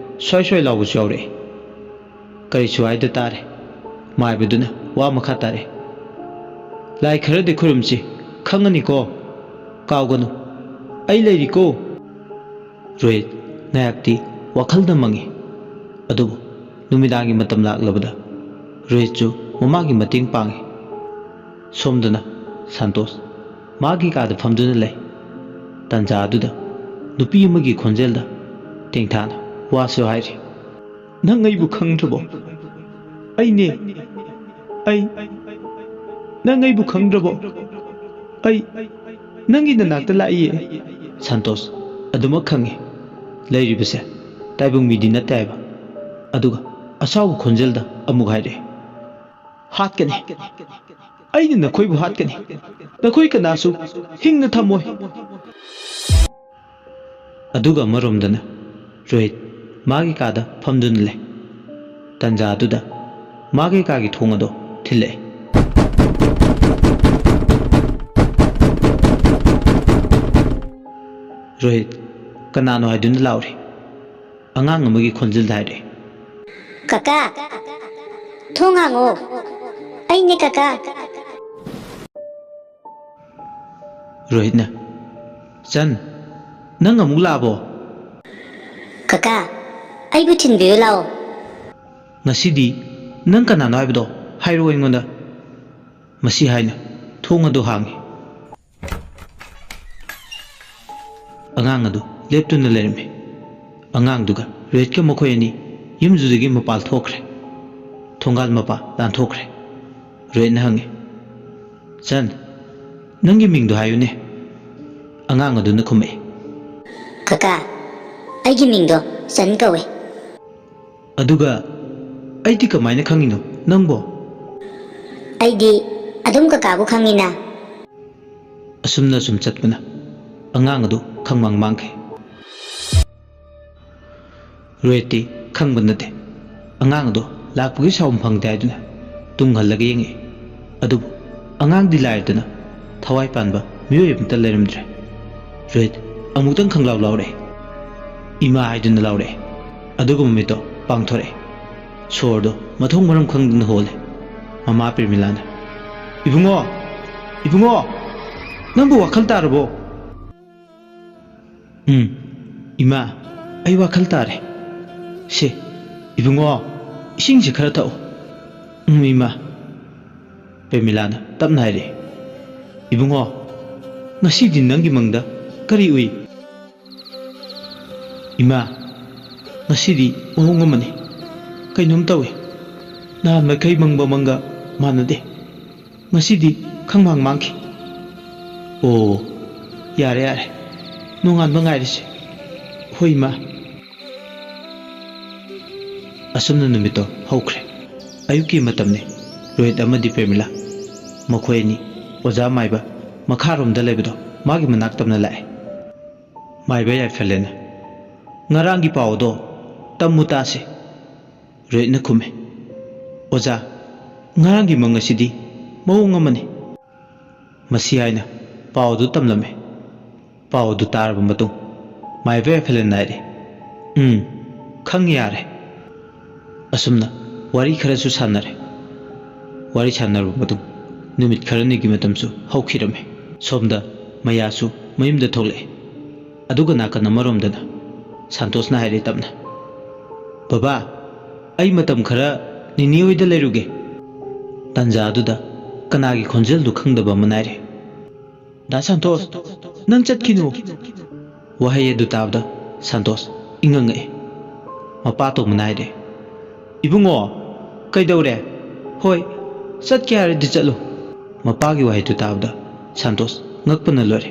ꯁ꯭ꯋꯥꯏ ꯁ꯭ꯋꯥꯏ ꯂꯥꯎꯕꯁꯨ ꯌꯥꯎꯔꯛꯑꯦ꯫ ꯀꯔꯤꯁꯨ ꯍꯥꯏꯗ ꯇꯥꯔꯦ꯫ ꯃꯥꯏꯕꯗꯨꯅ ꯋꯥ ꯃꯈꯥ ꯇꯥꯔꯦ꯫ "ꯂꯥꯏ ꯈꯔꯗꯤ ꯈꯨꯔꯨꯝꯁꯤ, ꯈꯪꯉꯅꯤꯀꯣ? ꯀꯥꯎꯒꯅꯨ, ꯑꯩ ꯂꯩꯔꯤꯀꯣ꯫" ꯔꯣꯍꯤꯠ ꯉꯥꯏꯍꯥꯛꯇꯤ ꯋꯥꯈꯜꯗ ꯃꯪꯉꯤ꯫ ꯑꯗꯨꯕꯨ ꯅꯨꯃꯤꯗꯥꯡꯒꯤ ꯃꯇꯝ ꯂꯥꯛꯂꯕꯗ ꯔꯣꯍꯤꯠꯁꯨ ꯃꯃꯥꯒꯤ ꯃꯇꯦꯡ ꯄꯥꯡꯉꯤ꯫ ꯁꯣꯝꯗꯅ ꯁꯥꯟꯇꯣꯁ ꯃꯥꯒꯤ ꯀꯥꯗ ꯐꯝꯗꯨꯅ ꯂꯩ꯫ ꯇꯥꯟꯖꯥ ꯑꯗꯨꯗ ꯅꯨꯄꯤ ꯑꯃꯒꯤ ꯈꯣꯟꯖꯦꯜꯗ ꯇꯦꯡꯊꯥꯅ ꯋꯥꯁꯨ ꯍꯥꯏꯔꯤ꯫ "ꯅꯪ ꯑꯩꯕꯨ ꯈꯪꯗ꯭ꯔꯕꯣ? ꯑꯩꯅꯦ, ꯑꯩ, ꯅꯪ ꯑꯩꯕꯨ ꯈꯪꯗ꯭ꯔꯕꯣ? ꯑꯩ ꯅꯪꯒꯤ ꯅꯅꯥꯛꯇ ꯂꯥꯛꯏꯌꯦ꯫" ꯁꯟꯇꯣꯁ ꯑꯗꯨꯃꯛ ꯈꯪꯉꯤ꯫ ꯂꯩꯔꯤꯕꯁꯦ ꯇꯥꯏꯕꯪ ꯃꯤꯗꯤ ꯅꯠꯇꯦ ꯍꯥꯏꯕ꯫ ꯑꯗꯨꯒ ꯑꯁꯥꯎꯕ ꯈꯣꯟꯖꯦꯜꯗ ꯑꯃꯨꯛ ꯍꯥꯏꯔꯛꯑꯦ, "ꯍꯥꯠꯀꯅꯤ꯫ ꯑꯩꯅ ꯅꯈꯣꯏꯕꯨ ꯍꯥꯠꯀꯅꯤ꯫ ꯅꯈꯣꯏ ꯀꯅꯥꯁꯨ ꯍꯤꯡꯅ ꯊꯝꯃꯣꯏ꯫" ꯑꯗꯨꯒ ꯑꯃꯔꯣꯝꯗꯅ ꯔꯣꯍꯤꯠ ꯃꯥꯒꯤ ꯀꯥꯗ ꯐꯝꯗꯨꯅ ꯂꯩ꯫ ꯇꯟꯖꯥ ꯑꯗꯨꯗ ꯃꯥꯒꯤ ꯀꯥꯒꯤ ꯊꯣꯡ ꯑꯗꯣ ꯊꯤꯜꯂꯛꯏ꯫ ꯔꯣꯍꯤꯠ ꯀꯅꯥꯅꯣ ꯍꯥꯏꯗꯨꯅ ꯂꯥꯎꯔꯤ꯫ ꯑꯉꯥꯡ ꯑꯃꯒꯤ ꯈꯣꯟꯖꯦꯜꯗ ꯍꯥꯏꯔꯛꯏ꯫ "ꯀꯀꯥ, ꯊꯣꯡ ꯍꯥꯡꯉꯣ꯫ ꯑꯩꯅꯦ ꯀꯀꯥ꯫" ꯔꯣꯍꯤꯠꯅ, "ꯆꯟ, ꯅꯪ ꯑꯃꯨꯛ ꯂꯥꯛꯑꯕꯣ?" "ꯀꯀꯥ, ꯑꯩꯕꯨ ꯊꯤꯟꯕꯤꯌꯨ ꯂꯥꯛꯑꯣ꯫" "ꯉꯁꯤꯗꯤ ꯅꯪ ꯀꯅꯥꯅꯣ ꯍꯥꯏꯕꯗꯣ ꯍꯥꯏꯔꯛꯑꯣ ꯑꯩꯉꯣꯟꯗ꯫" ꯃꯁꯤ ꯍꯥꯏꯅ ꯊꯣꯡ ꯑꯗꯨ ꯍꯥꯡꯉꯤ꯫ ꯑꯉꯥꯡ ꯑꯗꯨ ꯂꯦꯞꯇꯨꯅ ꯂꯩꯔꯝꯃꯤ꯫ ꯑꯉꯥꯡꯗꯨꯒ ꯔꯣꯍꯤꯠꯀ ꯃꯈꯣꯏ ꯑꯅꯤ ꯌꯨꯝꯗꯨꯗꯒꯤ ꯃꯄꯥꯜ ꯊꯣꯛꯈ꯭ꯔꯦ꯫ ꯊꯣꯡꯒꯥꯜ ꯃꯄꯥ ꯂꯥꯟꯊꯣꯛꯈ꯭ꯔꯦ꯫ ꯔꯣꯍꯤꯠꯅ ꯍꯪꯉꯤ, "ꯆꯟ, ꯅꯪꯒꯤ ꯃꯤꯡꯗꯣ ꯍꯥꯏꯌꯨꯅꯦ꯫" ꯑꯉꯥꯡ ꯑꯗꯨꯅ ꯈꯨꯝꯃꯛꯏ, "ꯀꯀꯥ, ꯑꯩꯒꯤ ꯃꯤꯡꯗꯣ ꯆꯟ ꯀꯧꯏ꯫" "ꯑꯗꯨꯒ ꯑꯩꯗꯤ ꯀꯃꯥꯏꯅ ꯈꯪꯉꯤꯅꯣ ꯅꯪꯕꯣ?" "ꯑꯩꯗꯤ ꯑꯗꯨꯝ ꯀꯀꯥꯕꯨ ꯈꯪꯉꯤꯅ꯫" ꯑꯁꯨꯝꯅ ꯁꯨꯝ ꯆꯠꯄꯅ ꯑꯉꯥꯡ ꯑꯗꯨ ꯈꯪꯃꯥꯡ ꯃꯥꯡꯈꯤ꯫ ꯔꯣꯍꯤꯠꯇꯤ ꯈꯪꯕ ꯅꯠꯇꯦ꯫ ꯑꯉꯥꯡ ꯑꯗꯨ ꯂꯥꯛꯄꯒꯤ ꯁꯥꯎꯝ ꯐꯪꯗꯦ ꯍꯥꯏꯗꯨꯅ ꯇꯨꯡ ꯍꯜꯂꯒ ꯌꯦꯡꯉꯛꯏ꯫ ꯑꯗꯨꯕꯨ ꯑꯉꯥꯡꯗꯤ ꯂꯥꯏꯔꯗꯅ ꯊꯋꯥꯏ ꯄꯥꯟꯕ ꯃꯤꯑꯣꯏ ꯑꯃꯠꯇ ꯂꯩꯔꯝꯗ꯭ꯔꯦ꯫ ꯔꯣꯍꯤꯠ ꯑꯃꯨꯛꯇꯪ ꯈꯪꯂꯥꯎ ꯂꯥꯎꯔꯛꯑꯦ꯫ "ꯏꯃꯥ" ꯍꯥꯏꯗꯨꯅ ꯂꯥꯎꯔꯛꯑꯦ꯫ ꯑꯗꯨꯒ ꯃꯃꯤꯠꯇꯣ ꯄꯥꯡꯊꯣꯔꯛꯑꯦ꯫ ꯁꯣꯔꯗꯣ ꯃꯊꯣꯡ ꯃꯔꯝ ꯈꯪꯗꯅ ꯍꯣꯜꯂꯦ꯫ ꯃꯃꯥ ꯄ꯭ꯔꯦꯃꯤꯂꯥꯅ, "ꯏꯕꯨꯡꯉꯣ, ꯏꯕꯨꯡꯉꯣ, ꯅꯪꯕꯨ ꯋꯥꯈꯜ ꯇꯥꯔꯕꯣ?" "ꯎꯝ, ꯏꯃꯥ, ꯑꯩ ꯋꯥꯈꯜ ꯇꯥꯔꯦ꯫ ꯁꯦ, ꯏꯕꯨꯡꯉꯣ, ꯏꯁꯤꯡꯁꯦ ꯈꯔ ꯊꯛꯎ꯫" "ꯎꯝ, ꯏꯃꯥ꯫" ꯄ꯭ꯔꯦꯃꯤꯂꯥꯅ ꯇꯞꯅ ꯍꯥꯏꯔꯛꯏ, "ꯏꯕꯨꯡꯉꯣ, ꯉꯁꯤꯗꯤ ꯅꯪꯒꯤ ꯃꯪꯗ ꯀꯔꯤ ꯎꯏ? ꯏꯃꯥ, ꯉꯁꯤꯗꯤ ꯃꯑꯣꯡ ꯑꯃꯅꯤ꯫ ꯀꯩꯅꯣꯝ ꯇꯧꯏ꯫ ꯅꯍꯥꯟ ꯃꯈꯩ ꯃꯪꯕ ꯃꯪꯒ ꯃꯥꯟꯅꯗꯦ꯫ ꯉꯁꯤꯗꯤ ꯈꯪꯃꯥꯡ ꯃꯥꯡꯈꯤ꯫ ꯑꯣ, ꯌꯥꯔꯦ, ꯌꯥꯔꯦ꯫ ꯅꯣꯡꯉꯥꯟꯕ ꯉꯥꯏꯔꯁꯤ꯫ ꯍꯣꯏ, ꯏꯃꯥ꯫ ꯑꯁꯨꯝꯅ ꯅꯨꯃꯤꯠꯇꯣ ꯍꯧꯈ꯭ꯔꯦ꯫ ꯑꯌꯨꯛꯀꯤ ꯃꯇꯝꯅꯤ꯫ ꯔꯣꯍꯤꯠ ꯑꯃꯗꯤ ꯄ꯭ꯔꯦꯃꯤꯂꯥ, ꯃꯈꯣꯏ ꯑꯅꯤ ꯑꯣꯖꯥ ꯃꯥꯏꯕ ꯃꯈꯥꯔꯣꯝꯗ ꯂꯩꯕꯗꯣ ꯃꯥꯒꯤ ꯃꯅꯥꯛ ꯇꯝꯅ ꯂꯥꯛꯑꯦ꯫ ꯃꯥꯏꯕ ꯌꯥꯏꯐꯂꯦꯟꯅ, "ꯉꯔꯥꯡꯒꯤ ꯄꯥꯎ ꯑꯗꯣ ꯇꯝꯃꯨ ꯇꯥꯁꯦ꯫" ꯔꯣꯍꯤꯠꯅ ꯈꯨꯝꯃꯦ, "ꯑꯣꯖꯥ, ꯉꯔꯥꯡꯒꯤ ꯃꯪ ꯑꯁꯤꯗꯤ ꯃꯑꯣꯡ ꯑꯃꯅꯤ꯫" ꯃꯁꯤ ꯍꯥꯏꯅ ꯄꯥꯎ ꯑꯗꯨ ꯇꯝꯂꯝꯃꯤ꯫ ꯄꯥꯎ ꯑꯗꯨ ꯇꯥꯔꯕ ꯃꯇꯨꯡ ꯃꯥꯏꯕ ꯌꯥꯏꯐꯂꯦꯟꯅ ꯍꯥꯏꯔꯦ, "ꯎꯝ, ꯈꯪ ꯌꯥꯔꯦ꯫" ꯑꯁꯨꯝꯅ ꯋꯥꯔꯤ ꯈꯔꯁꯨ ꯁꯥꯟꯅꯔꯦ꯫ ꯋꯥꯔꯤ ꯁꯥꯟꯅꯔꯕ ꯃꯇꯨꯡ ꯅꯨꯃꯤꯠ ꯈꯔꯅꯤꯒꯤ ꯃꯇꯝꯁꯨ ꯍꯧꯈꯤꯔꯝꯃꯤ꯫ ꯁꯣꯝꯗ ꯃꯌꯥꯁꯨ ꯃꯌꯨꯝꯗ ꯊꯣꯛꯂꯛꯑꯦ꯫ ꯑꯗꯨꯒ ꯅꯥꯀꯟ ꯑꯃꯔꯣꯝꯗꯅ ꯁꯥꯟꯇꯣꯁꯅ ꯍꯥꯏꯔꯦ ꯇꯞꯅ, "ꯕꯕꯥ, ꯑꯩ ꯃꯇꯝ ꯈꯔ ꯅꯤꯅꯤ ꯍꯣꯏꯗ ꯂꯩꯔꯨꯒꯦ꯫" ꯇꯥꯟꯖꯥ ꯑꯗꯨꯗ ꯀꯅꯥꯒꯤ ꯈꯣꯟꯖꯦꯜꯗꯨ ꯈꯪꯗꯕ ꯑꯃ ꯅꯥꯏꯔꯦ꯫ "ꯗꯥ ꯁꯥꯟꯇꯣꯁ, ꯅꯪ ꯆꯠꯈꯤꯅꯨ!" ꯋꯥꯍꯩ ꯑꯗꯨ ꯇꯥꯕꯗ ꯁꯥꯟꯇꯣꯁ ꯏꯪꯉꯪꯉꯛꯏ꯫ ꯃꯄꯥ ꯇꯣꯡꯕꯅ ꯍꯥꯏꯔꯦ, "ꯏꯕꯨꯡꯉꯣ, ꯀꯩꯗꯧꯔꯦ? ꯍꯣꯏ, ꯆꯠꯀꯦ ꯍꯥꯏꯔꯗꯤ ꯆꯠꯂꯨ꯫" ꯃꯄꯥꯒꯤ ꯋꯥꯍꯩꯗꯨ ꯇꯥꯕꯗ ꯁꯥꯟꯇꯣꯁ ꯉꯛꯄꯅ ꯂꯣꯏꯔꯦ꯫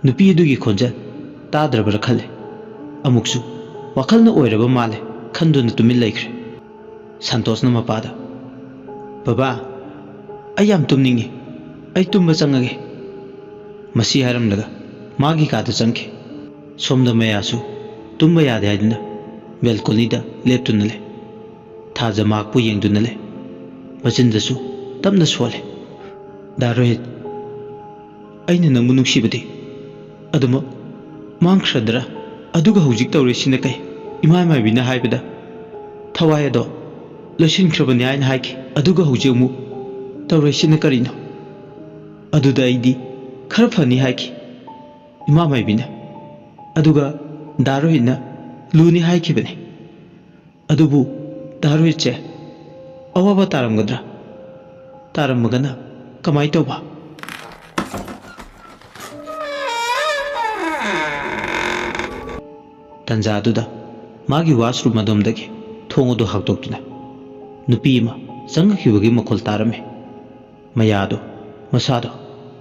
ꯅꯨꯄꯤ ꯑꯗꯨꯒꯤ ꯈꯣꯟꯖꯦꯜ ꯇꯥꯗ꯭ꯔꯕ꯭ꯔꯥ ꯈꯜꯂꯦ꯫ ꯑꯃꯨꯛꯁꯨ ꯋꯥꯈꯜꯅ ꯑꯣꯏꯔꯕ ꯃꯥꯜꯂꯦ ꯈꯟꯗꯨꯅ ꯇꯨꯃꯤꯟ ꯂꯩꯈ꯭ꯔꯦ꯫ ꯁꯥꯟꯇꯣꯁꯅ ꯃꯄꯥꯗ, "ꯕꯕꯥ, ꯑꯩ ꯌꯥꯝ ꯇꯨꯝꯅꯤꯡꯉꯤ꯫ ꯑꯩ ꯇꯨꯝꯕ ꯆꯪꯉꯒꯦ꯫" ꯃꯁꯤ ꯍꯥꯏꯔꯝꯂꯒ ꯃꯥꯒꯤ ꯀꯥꯗ ꯆꯪꯈꯤ꯫ ꯁꯣꯝꯗ ꯃꯌꯥꯁꯨ ꯇꯨꯝꯕ ꯌꯥꯗꯦ ꯍꯥꯏꯗꯨꯅ ꯕꯦꯜꯀꯣꯅꯤꯗ ꯂꯦꯞꯇꯨꯅ ꯂꯩ꯫ ꯊꯥꯖ ꯃꯍꯥꯛꯄꯨ ꯌꯦꯡꯗꯨꯅ ꯂꯩ꯫ ꯃꯆꯤꯟꯗꯁꯨ ꯇꯞꯅ ꯁꯣꯜꯂꯦ, "ꯗꯥ ꯔꯣꯍꯤꯠ, ꯑꯩꯅ ꯅꯪꯕꯨ ꯅꯨꯡꯁꯤꯕꯗꯤ ꯑꯗꯨꯃꯛ ꯃꯥꯡꯈ꯭ꯔꯗ꯭ꯔꯥ? ꯑꯗꯨꯒ ꯍꯧꯖꯤꯛ ꯇꯧꯔꯤꯁꯤꯅ ꯀꯩ? ꯏꯃꯥ ꯃꯥꯏꯕꯤꯅ ꯍꯥꯏꯕꯗ ꯊꯋꯥꯏ ꯑꯗꯣ ꯂꯣꯏꯁꯤꯟꯈ꯭ꯔꯕꯅꯤ ꯍꯥꯏꯅ ꯍꯥꯏꯈꯤ, ꯑꯗꯨꯒ ꯍꯧꯖꯤꯛ ꯑꯃꯨꯛ ꯇꯧꯔꯤꯁꯤꯅ ꯀꯔꯤꯅꯣ? ꯑꯗꯨꯗ ꯑꯩꯗꯤ ꯈꯔ ꯐꯅꯤ ꯍꯥꯏꯈꯤ ꯏꯃꯥ ꯃꯥꯏꯕꯤꯅ, ꯑꯗꯨꯒ ꯗꯥ ꯔꯣꯍꯤꯠꯅ ꯂꯨꯅꯤ ꯍꯥꯏꯈꯤꯕꯅꯤ꯫ ꯑꯗꯨꯕꯨ ꯗꯥ ꯔꯣꯍꯤꯠꯁꯦ ꯑꯋꯥꯕ ꯇꯥꯔꯝꯒꯗ꯭ꯔꯥ? ꯇꯥꯔꯝꯃꯒꯅ ꯀꯃꯥꯏ ꯇꯧꯕ?" ꯇꯟꯖꯥꯗꯨꯗ ꯃꯥꯒꯤ ꯋꯥꯁꯔꯨꯝ ꯑꯗꯣꯝꯗꯒꯤ ꯊꯣꯡ ꯑꯗꯨ ꯍꯥꯡꯗꯣꯛꯇꯨꯅ ꯅꯨꯄꯤ ꯑꯃ ꯆꯪꯉꯛꯈꯤꯕꯒꯤ ꯃꯈꯣꯜ ꯇꯥꯔꯝꯃꯤ꯫ ꯃꯌꯥꯗꯣ ꯃꯁꯥꯗꯣ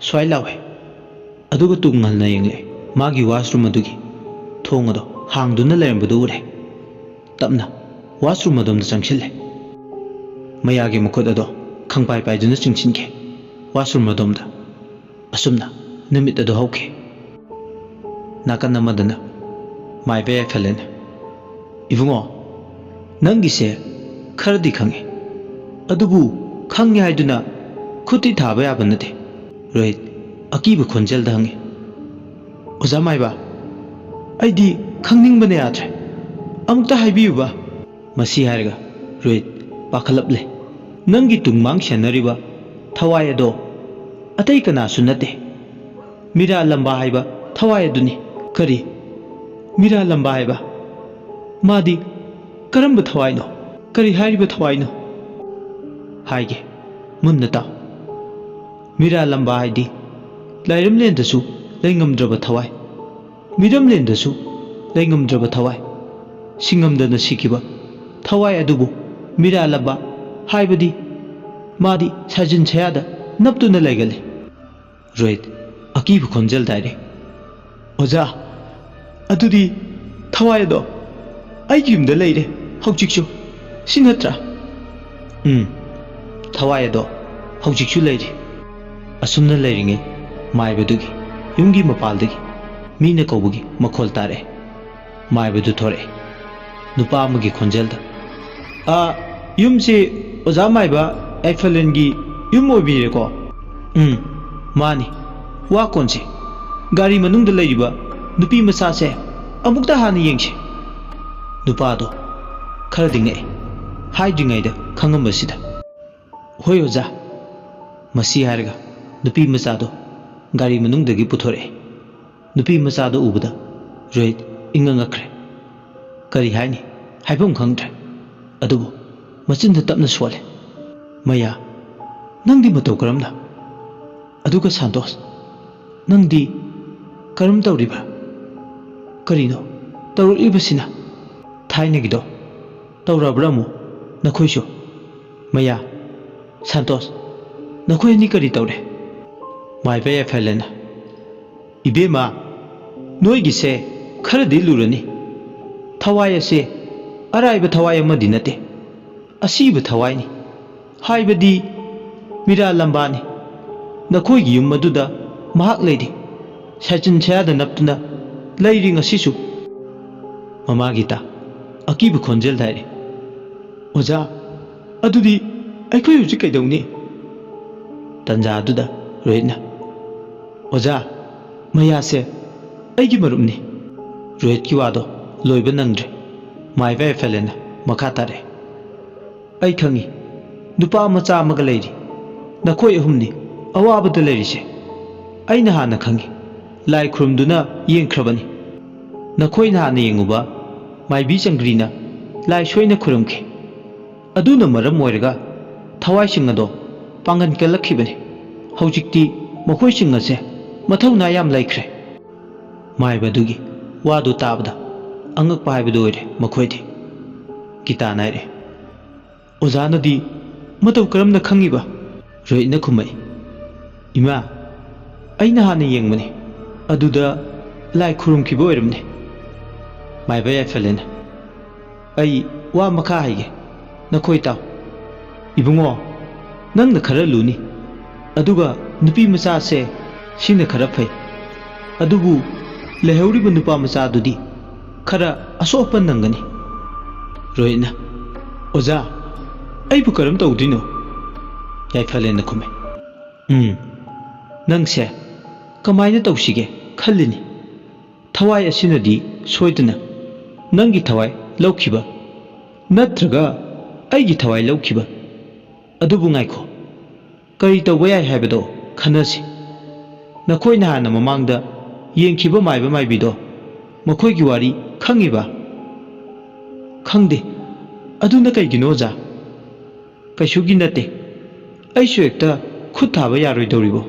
ꯁ꯭ꯋꯥꯏ ꯂꯥꯎꯋꯦ꯫ ꯑꯗꯨꯒ ꯇꯨꯡ ꯍꯟꯅ ꯌꯦꯡꯂꯦ꯫ ꯃꯥꯒꯤ ꯋꯥꯁꯔꯨꯝ ꯑꯗꯨꯒꯤ ꯊꯣꯡ ꯑꯗꯣ ꯍꯥꯡꯗꯨꯅ ꯂꯩꯔꯝꯕꯗꯨ ꯎꯔꯦ꯫ ꯇꯞꯅ ꯋꯥꯁꯔꯨꯝ ꯑꯗꯣꯝꯗ ꯆꯪꯁꯤꯜꯂꯦ꯫ ꯃꯌꯥꯒꯤ ꯃꯈꯨꯠ ꯑꯗꯣ ꯈꯪꯄꯥꯏ ꯄꯥꯏꯗꯨꯅ ꯆꯤꯡꯁꯤꯟꯈꯤ ꯋꯥꯁꯔꯨꯝ ꯑꯗꯣꯝꯗ꯫ ꯑꯁꯨꯝꯅ ꯅꯨꯃꯤꯠ ꯑꯗꯨ ꯍꯧꯈꯤ꯫ ꯅꯥꯀꯟ ꯑꯃꯗꯅ ꯃꯥꯏꯕ ꯌꯥꯏꯐꯂꯦꯟ, "ꯏꯕꯨꯡꯉꯣ, ꯅꯪꯒꯤꯁꯦ ꯈꯔꯗꯤ ꯈꯪꯉꯤ, ꯑꯗꯨꯕꯨ ꯈꯪꯉꯤ ꯍꯥꯏꯗꯨꯅ ꯈꯨꯠꯇꯤ ꯊꯥꯕ ꯌꯥꯕ ꯅꯠꯇꯦ꯫" ꯔꯣꯍꯤꯠ ꯑꯀꯤꯕ ꯈꯣꯟꯖꯦꯜꯗ ꯍꯪꯉꯤ꯫ "ꯑꯣꯖꯥ ꯃꯥꯏꯕ, ꯑꯩꯗꯤ ꯈꯪꯅꯤꯡꯕꯅ ꯌꯥꯗ꯭ꯔꯦ, ꯑꯃꯨꯛꯇ ꯍꯥꯏꯕꯤꯌꯨꯕ꯫" ꯃꯁꯤ ꯍꯥꯏꯔꯒ ꯔꯣꯍꯤꯠ ꯄꯥꯈꯠꯂꯞꯂꯦ꯫ "ꯅꯪꯒꯤ ꯇꯨꯡꯃꯥꯡ ꯁꯦꯟꯅꯔꯤꯕ ꯊꯋꯥꯏ ꯑꯗꯣ ꯑꯇꯩ ꯀꯅꯥꯁꯨ ꯅꯠꯇꯦ, ꯃꯤꯔꯥ ꯂꯝꯕꯥ ꯍꯥꯏꯕ ꯊꯋꯥꯏ ꯑꯗꯨꯅꯤ꯫ "ꯀꯔꯤ? ꯃꯤꯔꯥ ꯂꯝꯕꯥ ꯍꯥꯏꯕ? ꯃꯥꯗꯤ ꯀꯔꯝꯕ ꯊꯋꯥꯏꯅꯣ? ꯀꯔꯤ ꯍꯥꯏꯔꯤꯕ ꯊꯋꯥꯏꯅꯣ?" "ꯍꯥꯏꯒꯦ, ꯃꯨꯟꯅ ꯇꯥꯎ꯫ ꯃꯤꯔꯥ ꯂꯝꯕꯥ ꯍꯥꯏꯗꯤ ꯂꯥꯏꯔꯝꯂꯦꯟꯗꯁꯨ ꯂꯩꯉꯝꯗ꯭ꯔꯕ ꯊꯋꯥꯏ, ꯃꯤꯔꯝꯂꯦꯟꯗꯁꯨ ꯂꯩꯉꯝꯗ꯭ꯔꯕ ꯊꯋꯥꯏ, ꯁꯤꯡꯉꯝꯗꯅ ꯁꯤꯈꯤꯕ ꯊꯋꯥꯏ ꯑꯗꯨꯕꯨ ꯃꯤꯔꯥ ꯂꯝꯕꯥ ꯍꯥꯏꯕꯗꯤ ꯃꯥꯗꯤ ꯁꯥꯖꯤꯟ ꯁꯌꯥꯗ ꯅꯞꯇꯨꯅ ꯂꯩꯒꯜꯂꯤ꯫" ꯔꯣꯍꯤꯠ ꯑꯀꯤꯕ ꯈꯣꯟꯖꯦꯜꯗ ꯍꯥꯏꯔꯦ, "ꯑꯣꯖꯥ, ꯑꯗꯨꯗꯤ ꯊꯋꯥꯏ ꯑꯗꯣ ꯑꯩꯒꯤ ꯌꯨꯝꯗ ꯂꯩꯔꯦ ꯍꯧꯖꯤꯛꯁꯨ, ꯁꯤ ꯅꯠꯇ꯭ꯔꯥ?" "ꯎꯝ, ꯊꯋꯥꯏ ꯑꯗꯣ ꯍꯧꯖꯤꯛꯁꯨ ꯂꯩꯔꯤ꯫" ꯑꯁꯨꯝꯅ ꯂꯩꯔꯤꯉꯩ ꯃꯥꯏꯕꯗꯨꯒꯤ ꯌꯨꯝꯒꯤ ꯃꯄꯥꯜꯗꯒꯤ ꯃꯤꯅ ꯀꯧꯕꯒꯤ ꯃꯈꯣꯜ ꯇꯥꯔꯛꯑꯦ꯫ ꯃꯥꯏꯕꯗꯨ ꯊꯣꯔꯛꯑꯦ꯫ ꯅꯨꯄꯥ ꯑꯃꯒꯤ ꯈꯣꯟꯖꯦꯜꯗ, "ꯑ, ꯌꯨꯝꯁꯤ ꯑꯣꯖꯥ ꯃꯥꯏꯕ ꯌꯥꯏꯐꯂꯦꯟꯒꯤ ꯌꯨꯝ ꯑꯣꯏꯕꯤꯔꯦꯀꯣ?" "ꯎꯝ, ꯃꯥꯅꯤ꯫ ꯋꯥ ꯀꯣꯟꯁꯦ, ꯒꯥꯔꯤ ꯃꯅꯨꯡꯗ ꯂꯩꯔꯤꯕ ꯅꯨꯄꯤ ꯃꯆꯥꯁꯦ ꯑꯃꯨꯛꯇ ꯍꯥꯟꯅ ꯌꯦꯡꯁꯤ꯫" ꯅꯨꯄꯥꯗꯣ ꯈꯔꯗꯤ ꯉꯛꯑꯦ, ꯍꯥꯏꯗ꯭ꯔꯤꯉꯩꯗ ꯈꯪꯉꯝꯕꯁꯤꯗ꯫ "ꯍꯣꯏ ꯑꯣꯖꯥ꯫" ꯃꯁꯤ ꯍꯥꯏꯔꯒ ꯅꯨꯄꯤ ꯃꯆꯥꯗꯣ ꯒꯥꯔꯤ ꯃꯅꯨꯡꯗꯒꯤ ꯄꯨꯊꯣꯔꯛꯑꯦ꯫ ꯅꯨꯄꯤ ꯃꯆꯥꯗꯨ ꯎꯕꯗ ꯔꯣꯍꯤꯠ ꯏꯉꯛ ꯉꯛꯈ꯭ꯔꯦ꯫ ꯀꯔꯤ ꯍꯥꯏꯅꯤ? ꯍꯥꯏꯐꯝ ꯈꯪꯗ꯭ꯔꯦ꯫ ꯑꯗꯨꯕꯨ ꯃꯆꯤꯟꯗ ꯇꯞꯅ ꯁꯣꯜꯂꯦ, "ꯃꯌꯥ, ꯅꯪꯗꯤ ꯃꯇꯧ ꯀꯔꯝꯅ? ꯑꯗꯨꯒ ꯁꯥꯟꯇꯣꯁ, ꯅꯪꯗꯤ ꯀꯔꯝ ꯇꯧꯔꯤꯕ꯭ꯔꯥ? ꯀꯔꯤꯅꯣ? ꯇꯧꯔꯛꯂꯤꯕꯁꯤꯅ ꯊꯥꯏꯅꯒꯤꯗꯣ ꯇꯧꯔꯕ꯭ꯔꯥ ꯑꯃꯨꯛ ꯅꯈꯣꯏꯁꯨ? ꯃꯌꯥ, ꯁꯟꯇꯣꯁ, ꯅꯈꯣꯏ ꯑꯅꯤ ꯀꯔꯤ ꯇꯧꯔꯦ? ꯃꯥꯏꯕ ꯌꯥꯏꯐꯂꯦꯟꯅ, ꯏꯕꯦꯝꯃ, ꯅꯣꯏꯒꯤꯁꯦ ꯈꯔꯗꯤ ꯂꯨꯔꯅꯤ꯫ ꯊꯋꯥꯏ ꯑꯁꯦ ꯑꯔꯥꯏꯕ ꯊꯋꯥꯏ ꯑꯃꯗꯤ ꯅꯠꯇꯦ, ꯑꯁꯤꯕ ꯊꯋꯥꯏꯅꯤ꯫ ꯍꯥꯏꯕꯗꯤ ꯃꯤꯔꯥ ꯂꯝꯕꯥꯅꯤ꯫ ꯅꯈꯣꯏꯒꯤ ꯌꯨꯝ ꯑꯗꯨꯗ ꯃꯍꯥꯛ ꯂꯩꯔꯤ꯫ ꯁꯥꯏꯆꯤꯟ ꯁꯌꯥꯗ ꯅꯞꯇꯨꯅ ꯂꯩꯔꯤ ꯉꯁꯤꯁꯨ꯫ ꯃꯃꯥ ꯒꯤꯇꯥ ꯑꯀꯤꯕ ꯈꯣꯟꯖꯦꯜꯗ ꯍꯥꯏꯔꯦ, ꯑꯣꯖꯥ, ꯑꯗꯨꯗꯤ ꯑꯩꯈꯣꯏ ꯍꯧꯖꯤꯛ ꯀꯩꯗꯧꯅꯤ? ꯇꯟꯖꯥ ꯑꯗꯨꯗ ꯔꯣꯍꯤꯠꯅ, ꯑꯣꯖꯥ, ꯃꯌꯥꯁꯦ ꯑꯩꯒꯤ ꯃꯔꯨꯞꯅꯤ꯫ ꯔꯣꯍꯤꯠꯀꯤ ꯋꯥꯗꯣ ꯂꯣꯏꯕ ꯅꯪꯗ꯭ꯔꯦ꯫ ꯃꯥꯏꯕ ꯌꯥꯏꯐꯂꯦꯟꯅ ꯃꯈꯥ ꯇꯥꯔꯛꯑꯦ, ꯑꯩ ꯈꯪꯏ, ꯅꯨꯄꯥ ꯃꯆꯥ ꯑꯃꯒ ꯂꯩꯔꯤ꯫ ꯅꯈꯣꯏ ꯑꯍꯨꯝꯅꯤ ꯑꯋꯥꯕꯗ ꯂꯩꯔꯤꯁꯦ꯫ ꯑꯩꯅ ꯍꯥꯟꯅ ꯈꯪꯏ, ꯂꯥꯏ ꯈꯨꯔꯨꯝꯗꯨꯅ ꯌꯦꯡꯈ꯭ꯔꯕꯅꯤ꯫ ꯅꯈꯣꯏꯅ ꯍꯥꯟꯅ ꯌꯦꯡꯉꯨꯕ ꯃꯥꯏꯕꯤ ꯆꯪꯒ꯭ꯔꯤꯅ ꯂꯥꯏ ꯁꯣꯏꯅ ꯈꯨꯔꯨꯝꯈꯤ꯫ ꯑꯗꯨꯅ ꯃꯔꯝ ꯑꯣꯏꯔꯒ ꯊꯋꯥꯏꯁꯤꯡ ꯑꯗꯣ ꯄꯥꯡꯒꯟ ꯀꯜꯂꯛꯈꯤꯕꯅꯤ꯫ ꯍꯧꯖꯤꯛꯇꯤ ꯃꯈꯣꯏꯁꯤꯡ ꯑꯁꯦ ꯃꯊꯧꯅꯥ ꯌꯥꯝ ꯂꯩꯈ꯭ꯔꯦ꯫ ꯃꯥꯏꯕꯗꯨꯒꯤ ꯋꯥꯗꯨ ꯇꯥꯕꯗ ꯑꯉꯛꯄ ꯍꯥꯏꯕꯗꯨ ꯑꯣꯏꯔꯦ ꯃꯈꯣꯏꯗꯤ꯫ ꯒꯤꯇꯥꯅ ꯍꯥꯏꯔꯛꯑꯦ, ꯑꯣꯖꯥꯅꯗꯤ ꯃꯇꯧ ꯀꯔꯝꯅ ꯈꯪꯉꯤꯕ? ꯔꯣꯍꯤꯠꯅ ꯈꯨꯝꯃꯛꯏ, ꯏꯃꯥ, ꯑꯩꯅ ꯍꯥꯟꯅ ꯌꯦꯡꯕꯅꯤ, ꯑꯗꯨꯗ ꯂꯥꯏ ꯈꯨꯔꯨꯝꯈꯤꯕ ꯑꯣꯏꯔꯝꯅꯤ꯫ ꯃꯥꯏꯕ ꯌꯥꯏꯐꯂꯦꯟꯅ, ꯑꯩ ꯋꯥ ꯃꯈꯥ ꯍꯥꯏꯒꯦ, ꯅꯈꯣꯏ ꯇꯥꯎ꯫ ꯏꯕꯨꯡꯉꯣ, ꯅꯪꯅ ꯈꯔ ꯂꯨꯅꯤ, ꯑꯗꯨꯒ ꯅꯨꯄꯤ ꯃꯆꯥꯁꯦ ꯁꯤꯅ ꯈꯔ ꯐꯩ꯫ ꯑꯗꯨꯕꯨ ꯂꯩꯍꯧꯔꯤꯕ ꯅꯨꯄꯥ ꯃꯆꯥꯗꯨꯗꯤ ꯈꯔ ꯑꯁꯣꯛ ꯑꯄꯟ ꯅꯪꯒꯅꯤ꯫ ꯔꯣꯍꯤꯠꯅ, ꯑꯣꯖꯥ, ꯑꯩꯕꯨ ꯀꯔꯝ ꯇꯧꯗꯣꯏꯅꯣ? ꯌꯥꯏꯐꯂꯦꯟꯅ ꯈꯨꯝꯃꯦ, ꯎꯝ, ꯅꯪꯁꯦ ꯀꯃꯥꯏꯅ ꯇꯧꯁꯤꯒꯦ ꯈꯜꯂꯤꯅꯤ꯫ ꯊꯋꯥꯏ ꯑꯁꯤꯅꯗꯤ ꯁꯣꯏꯗꯅ ꯅꯪꯒꯤ ꯊꯋꯥꯏ ꯂꯧꯈꯤꯕ ꯅꯠꯇ꯭ꯔꯒ ꯑꯩꯒꯤ ꯊꯋꯥꯏ ꯂꯧꯈꯤꯕ꯫ ꯑꯗꯨꯕꯨ ꯉꯥꯏꯈꯣ, ꯀꯔꯤ ꯇꯧꯕ ꯌꯥꯏ ꯍꯥꯏꯕꯗꯣ ꯈꯟꯅꯁꯤ꯫ ꯅꯈꯣꯏꯅ ꯍꯥꯟꯅ ꯃꯃꯥꯡꯗ ꯌꯦꯡꯈꯤꯕ ꯃꯥꯏꯕ ꯃꯥꯏꯕꯤꯗꯣ, ꯃꯈꯣꯏꯒꯤ ꯋꯥꯔꯤ ꯈꯪꯉꯤꯕ? ꯈꯪꯗꯦ꯫ ꯑꯗꯨꯅ ꯀꯩꯒꯤꯅꯣ, ꯑꯣꯖꯥ? ꯀꯩꯁꯨꯒꯤ ꯅꯠꯇꯦ꯫ ꯑꯩꯁꯨ ꯍꯦꯛꯇ ꯈꯨꯠ ꯊꯥꯕ ꯌꯥꯔꯣꯏꯗꯧꯔꯤꯕꯣ?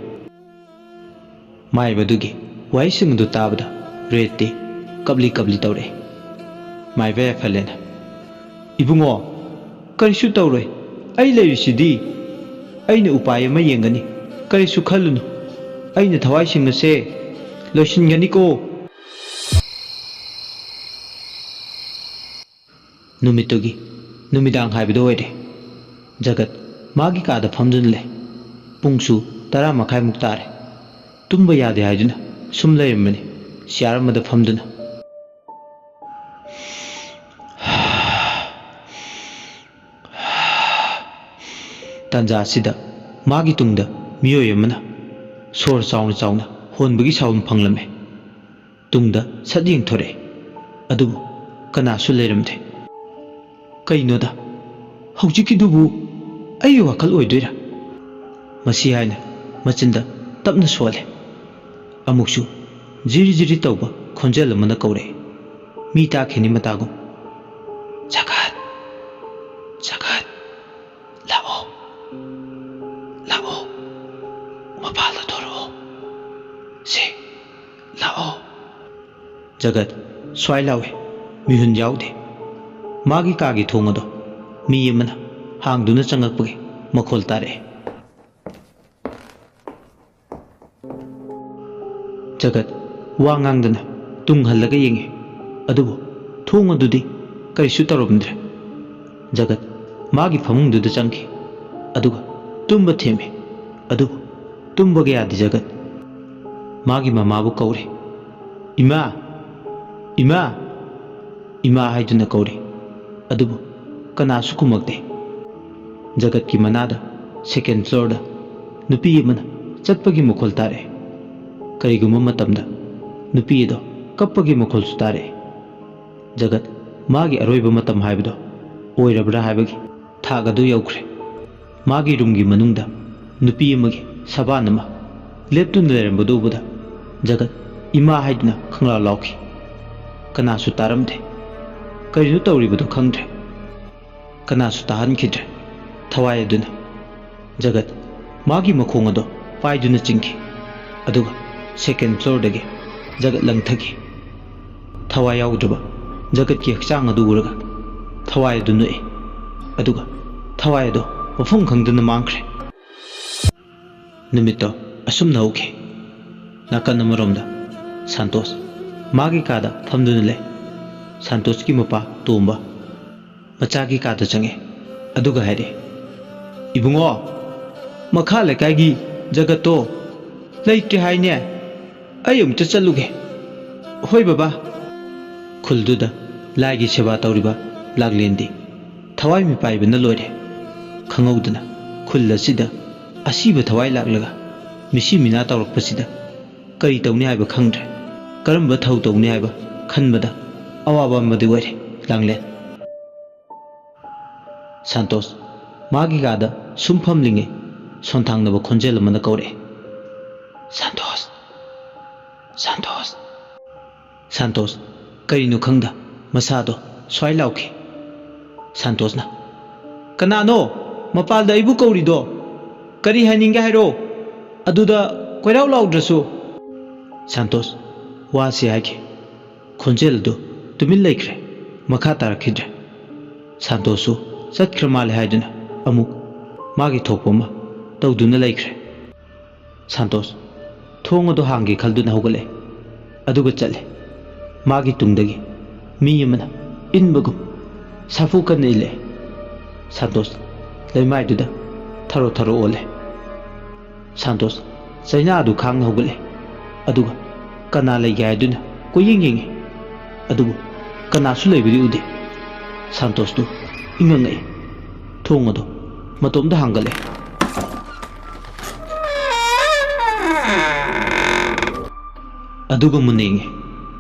ꯃꯥꯏꯕꯗꯨꯒꯤ ꯋꯥꯍꯩꯁꯤꯡ ꯑꯗꯨ ꯇꯥꯕꯗ ꯔꯦꯠꯇꯤ ꯀꯞꯂꯤ ꯀꯞꯂꯤ ꯇꯧꯔꯛꯑꯦ ꯃꯥꯏꯕ ꯌꯥꯏꯐꯂꯦꯅ꯫ "ꯏꯕꯨꯡꯉꯣ, ꯀꯔꯤꯁꯨ ꯇꯧꯔꯣꯏ, ꯑꯩ ꯂꯩꯔꯤꯁꯤꯗꯤ꯫ ꯑꯩꯅ ꯎꯄꯥꯏ ꯑꯃ ꯌꯦꯡꯒꯅꯤ, ꯀꯔꯤꯁꯨ ꯈꯜꯂꯨꯅꯨ꯫ ꯑꯩꯅ ꯊꯋꯥꯏ ꯁꯦꯡꯅꯁꯦ ꯂꯣꯏꯁꯤꯟꯒꯅꯤꯀꯣ"꯫ ꯅꯨꯃꯤꯠꯇꯨꯒꯤ ꯅꯨꯃꯤꯗꯥꯡ ꯍꯥꯏꯕꯗꯨ ꯑꯣꯏꯔꯦ꯫ ꯖꯒꯠ ꯃꯥꯒꯤ ꯀꯥꯗ ꯐꯝꯗꯨꯅ ꯂꯩ꯫ ꯄꯨꯡꯁꯨ ꯇꯔꯥ ꯃꯈꯥꯏꯃꯨꯛ ꯇꯥꯔꯦ꯫ ꯇꯨꯝꯕ ꯌꯥꯗꯦ ꯍꯥꯏꯗꯨꯅ ꯁꯨꯝ ꯂꯩꯔꯝꯕꯅꯤ, ꯆꯤꯌꯥꯔ ꯑꯃꯗ ꯐꯝꯗꯨꯅ꯫ ꯇꯥꯟꯖꯥ ꯑꯁꯤꯗ ꯃꯥꯒꯤ ꯇꯨꯡꯗ ꯃꯤꯑꯣꯏ ꯑꯃꯅ ꯁꯣꯔ ꯆꯥꯎꯅ ꯆꯥꯎꯅ ꯍꯣꯟꯕꯒꯤ ꯁꯥꯎꯟ ꯐꯪꯂꯝꯃꯤ꯫ ꯇꯨꯡꯗ ꯁꯠ ꯌꯦꯡꯊꯣꯔꯛꯑꯦ, ꯑꯗꯨꯕꯨ ꯀꯅꯥꯁꯨ ꯂꯩꯔꯝꯗꯦ꯫ "ꯀꯩꯅꯣꯗ, ꯍꯧꯖꯤꯛꯀꯤꯗꯨꯕꯨ ꯑꯩꯒꯤ ꯋꯥꯈꯜ ꯑꯣꯏꯗꯣꯏꯔꯥ?" ꯃꯁꯤ ꯍꯥꯏꯅ ꯃꯆꯤꯟꯗ ꯇꯞꯅ ꯁꯣꯜꯂꯦ꯫ ꯑꯃꯨꯛꯁꯨ ꯖꯤꯔꯤ ꯖꯤꯔꯤ ꯇꯧꯕ ꯈꯣꯟꯖꯦꯜ ꯑꯃꯅ ꯀꯧꯔꯛꯑꯦ꯫ ꯃꯤ ꯇꯥꯈꯤꯅꯤ ꯃꯇꯥꯒꯨꯝ꯫ "ꯖꯒꯠ! ꯖꯒꯠ! ꯂꯥꯛꯑꯣ! ꯂꯥꯛꯑꯣ! ꯃꯄꯥꯜꯗ ꯊꯣꯔꯛꯑꯣ! ꯁꯦ, ꯂꯥꯛꯑꯣ!" ꯖꯒꯠ ꯁ꯭ꯋꯥꯏ ꯂꯥꯎꯏ꯫ ꯃꯤꯍꯨꯟ ꯌꯥꯎꯗꯦ꯫ ꯃꯥꯒꯤ ꯀꯥꯒꯤ ꯊꯣꯡ ꯑꯗꯣ ꯃꯤ ꯑꯃꯅ ꯍꯥꯡꯗꯨꯅ ꯆꯪꯉꯛꯄꯒꯤ ꯃꯈꯣꯜ ꯇꯥꯔꯛꯑꯦ꯫ ꯖꯒꯠ ꯋꯥ ꯉꯥꯡꯗꯅ ꯇꯨꯡ ꯍꯜꯂꯒ ꯌꯦꯡꯉꯤ, ꯑꯗꯨꯕꯨ ꯊꯣꯡ ꯑꯗꯨꯗꯤ ꯀꯔꯤꯁꯨ ꯇꯧꯔꯝꯗ꯭ꯔꯦ꯫ ꯖꯒꯠ ꯃꯥꯒꯤ ꯐꯃꯨꯡꯗꯨꯗ ꯆꯪꯈꯤ, ꯑꯗꯨꯒ ꯇꯨꯝꯕ ꯊꯦꯝꯃꯤ꯫ ꯑꯗꯨꯕꯨ ꯇꯨꯝꯕꯒ ꯌꯥꯗꯦ ꯖꯒꯠ꯫ ꯃꯥꯒꯤ ꯃꯃꯥꯕꯨ ꯀꯧꯔꯦ꯫ "ꯏꯃꯥ! ꯏꯃꯥ!" ꯏꯃꯥ ꯍꯥꯏꯗꯨꯅ ꯀꯧꯔꯦ, ꯑꯗꯨꯕꯨ ꯀꯅꯥꯁꯨ ꯈꯨꯝꯃꯛꯇꯦ꯫ ꯖꯒꯠꯀꯤ ꯃꯅꯥꯗ ꯁꯦꯀꯦꯟ ꯐ꯭ꯂꯣꯔꯗ ꯅꯨꯄꯤ ꯑꯃꯅ ꯆꯠꯄꯒꯤ ꯃꯈꯣꯜ ꯇꯥꯔꯛꯑꯦ꯫ ꯀꯔꯤꯒꯨꯝꯕ ꯃꯇꯝꯗ ꯅꯨꯄꯤ ꯑꯗꯣ ꯀꯞꯄꯒꯤ ꯃꯈꯣꯜꯁꯨ ꯇꯥꯔꯛꯑꯦ꯫ ꯖꯒꯠ ꯃꯥꯒꯤ ꯑꯔꯣꯏꯕ ꯃꯇꯝ ꯍꯥꯏꯕꯗꯣ ꯑꯣꯏꯔꯕ꯭ꯔꯥ ꯍꯥꯏꯕꯒꯤ ꯊꯥꯛ ꯑꯗꯨ ꯌꯧꯈ꯭ꯔꯦ꯫ ꯃꯥꯒꯤ ꯔꯨꯝꯒꯤ ꯃꯅꯨꯡꯗ ꯅꯨꯄꯤ ꯑꯃꯒꯤ ꯁꯕꯥꯟ ꯑꯃ ꯂꯦꯞꯇꯨꯅ ꯂꯩꯔꯝꯕꯗꯨ ꯎꯕꯗ ꯖꯒꯠ "ꯏꯃꯥ" ꯍꯥꯏꯗꯨꯅ ꯈꯪꯂꯥꯎ ꯂꯥꯎꯈꯤ꯫ ꯀꯅꯥꯁꯨ ꯇꯥꯔꯝꯗꯦ꯫ ꯀꯔꯤꯅꯣ ꯇꯧꯔꯤꯕꯗꯨ ꯈꯪꯗ꯭ꯔꯦ꯫ ꯀꯅꯥꯁꯨ ꯇꯥꯍꯟꯈꯤꯗ꯭ꯔꯦ꯫ ꯊꯋꯥꯏ ꯑꯗꯨꯅ ꯖꯒꯠ ꯃꯥꯒꯤ ꯃꯈꯣꯡ ꯑꯗꯣ ꯄꯥꯏꯗꯨꯅ ꯆꯤꯡꯈꯤ, ꯑꯗꯨꯒ ꯁꯦꯀꯦꯟ ꯐ꯭ꯂꯣꯔꯗꯒꯤ ꯖꯒꯠ ꯂꯪꯊꯈꯤ꯫ ꯊꯋꯥꯏ ꯌꯥꯎꯗ꯭ꯔꯕ ꯖꯒꯠꯀꯤ ꯍꯛꯆꯥꯡ ꯑꯗꯨ ꯎꯔꯒ ꯊꯋꯥꯏ ꯑꯗꯨ ꯅꯣꯛꯏ꯫ ꯑꯗꯨꯒ ꯊꯋꯥꯏ ꯑꯗꯨ ꯃꯐꯝ ꯈꯪꯗꯅ ꯃꯥꯡꯈ꯭ꯔꯦ꯫ ꯅꯨꯃꯤꯠꯇꯣ ꯑꯁꯨꯝꯅ ꯍꯧꯈꯤ꯫ ꯅꯥꯀꯟ ꯑꯃꯔꯣꯝꯗ ꯁꯥꯟꯇꯣꯁ ꯃꯥꯒꯤ ꯀꯥꯗ ꯐꯝꯗꯨꯅ ꯂꯩ꯫ ꯁꯥꯟꯇꯣꯁꯀꯤ ꯃꯄꯥ ꯇꯣꯝꯕ ꯃꯆꯥꯒꯤ ꯀꯥꯗ ꯆꯪꯉꯦ꯫ ꯑꯗꯨꯒ ꯍꯥꯏꯔꯦ, "ꯏꯕꯨꯡꯉꯣ, ꯃꯈꯥ ꯂꯩꯀꯥꯏꯒꯤ ꯖꯒꯠꯇꯣ ꯂꯩꯇ꯭ꯔꯦ ꯍꯥꯏꯅꯦ꯫ ꯑꯩ ꯑꯃꯨꯛꯇ ꯆꯠꯂꯨꯒꯦ꯫" "ꯍꯣꯏ ꯕꯕꯥ꯫" ꯈꯨꯜꯗꯨꯗ ꯂꯥꯏꯒꯤ ꯁꯦꯕꯥ ꯇꯧꯔꯤꯕ ꯂꯥꯡꯂꯦꯟꯗꯤ ꯊꯋꯥꯏ ꯃꯤꯄꯥꯏꯕꯅ ꯂꯣꯏꯔꯦ꯫ ꯈꯪꯍꯧꯗꯅ ꯈꯨꯜ ꯑꯁꯤꯗ ꯑꯁꯤꯕ ꯊꯋꯥꯏ ꯂꯥꯛꯂꯒ ꯃꯤꯁꯤ ꯃꯤꯅꯥ ꯇꯧꯔꯛꯄꯁꯤꯗ ꯀꯔꯤ ꯇꯧꯅꯤ ꯍꯥꯏꯕ ꯈꯪꯗ꯭ꯔꯦ꯫ ꯀꯔꯝꯕ ꯊꯧ ꯇꯧꯅꯤ ꯍꯥꯏꯕ ꯈꯟꯕꯗ ꯑꯋꯥꯕ ꯑꯃꯗꯤ ꯑꯣꯏꯔꯦ ꯂꯥꯡꯂꯦꯟ꯫ ꯁꯥꯟꯇꯣꯁ ꯃꯥꯒꯤ ꯀꯥꯗ ꯁꯨꯝ ꯐꯝꯂꯤꯉꯩ ꯁꯣꯟꯊꯥꯡꯅꯕ ꯈꯣꯟꯖꯦꯜ ꯑꯃꯅ ꯀꯧꯔꯛꯑꯦ, "ꯁꯥꯟꯇꯣꯁ! ꯁꯥꯟꯇꯣꯁ!" ꯁꯥꯟꯇꯣꯁ ꯀꯔꯤꯅꯣ ꯈꯪꯗ ꯃꯁꯥꯗꯣ ꯁ꯭ꯋꯥꯏ ꯂꯥꯎꯈꯤ꯫ ꯁꯥꯟꯇꯣꯁꯅ, "ꯀꯅꯥꯅꯣ ꯃꯄꯥꯜꯗ ꯑꯩꯕꯨ ꯀꯧꯔꯤꯗꯣ? ꯀꯔꯤ ꯍꯥꯏꯅꯤꯡꯒꯦ ꯍꯥꯏꯔꯣ? ꯑꯗꯨꯗ ꯀꯣꯏꯔꯥꯎ ꯂꯥꯎꯗ꯭ꯔꯁꯨ꯫" ꯁꯥꯟꯇꯣꯁ ꯋꯥꯁꯤ ꯍꯥꯏꯈꯤ꯫ ꯈꯣꯟꯖꯦꯜ ꯑꯗꯨ ꯇꯨꯃꯤꯟ ꯂꯩꯈ꯭ꯔꯦ꯫ ꯃꯈꯥ ꯇꯥꯔꯛꯈꯤꯗ꯭ꯔꯦ꯫ ꯁꯥꯟꯇꯣꯁꯁꯨ ꯆꯠꯈ꯭ꯔ ꯃꯥꯜꯂꯦ ꯍꯥꯏꯗꯨꯅ ꯑꯃꯨꯛ ꯃꯥꯒꯤ ꯊꯣꯛꯄ ꯑꯃ ꯇꯧꯗꯨꯅ ꯂꯩꯈ꯭ꯔꯦ꯫ ꯁꯥꯟꯇꯣꯁ ꯊꯣꯡ ꯑꯗꯨ ꯍꯥꯡꯒꯦ ꯈꯜꯗꯨꯅ ꯍꯧꯒꯠꯂꯦ꯫ ꯑꯗꯨꯒ ꯆꯠꯂꯦ꯫ ꯃꯥꯒꯤ ꯇꯨꯡꯗꯒꯤ ꯃꯤ ꯑꯃꯅ ꯏꯟꯕꯒꯨꯝ ꯁꯥꯐꯨ ꯀꯟꯅ ꯏꯜꯂꯛꯑꯦ꯫ ꯁꯥꯟꯇꯣꯁ ꯂꯩꯃꯥꯏꯗꯨꯗ ꯊꯔꯣ ꯊꯔꯣ ꯑꯣꯜꯂꯦ꯫ ꯁꯥꯟꯇꯣꯁ ꯆꯩꯅꯥ ꯑꯗꯨ ꯈꯥꯡꯅ ꯍꯧꯒꯠꯂꯦ꯫ ꯑꯗꯨꯒ ꯀꯅꯥ ꯂꯩꯒꯦ ꯍꯥꯏꯗꯨꯅ ꯀꯣꯏꯌꯦꯡ ꯌꯦꯡꯉꯤ꯫ ꯑꯗꯨꯕꯨ ꯀꯅꯥꯁꯨ ꯂꯩꯕꯗꯤ ꯎꯗꯦ꯫ ꯁꯥꯟꯇꯣꯁꯇꯨ ꯏꯉꯛ ꯉꯛꯏ꯫ ꯊꯣꯡ ꯑꯗꯨ ꯃꯇꯣꯝꯇ ꯍꯥꯡꯒꯠꯂꯦ꯫ ꯑꯗꯨꯒ ꯃꯨꯟꯅ ꯌꯦꯡꯉꯦ,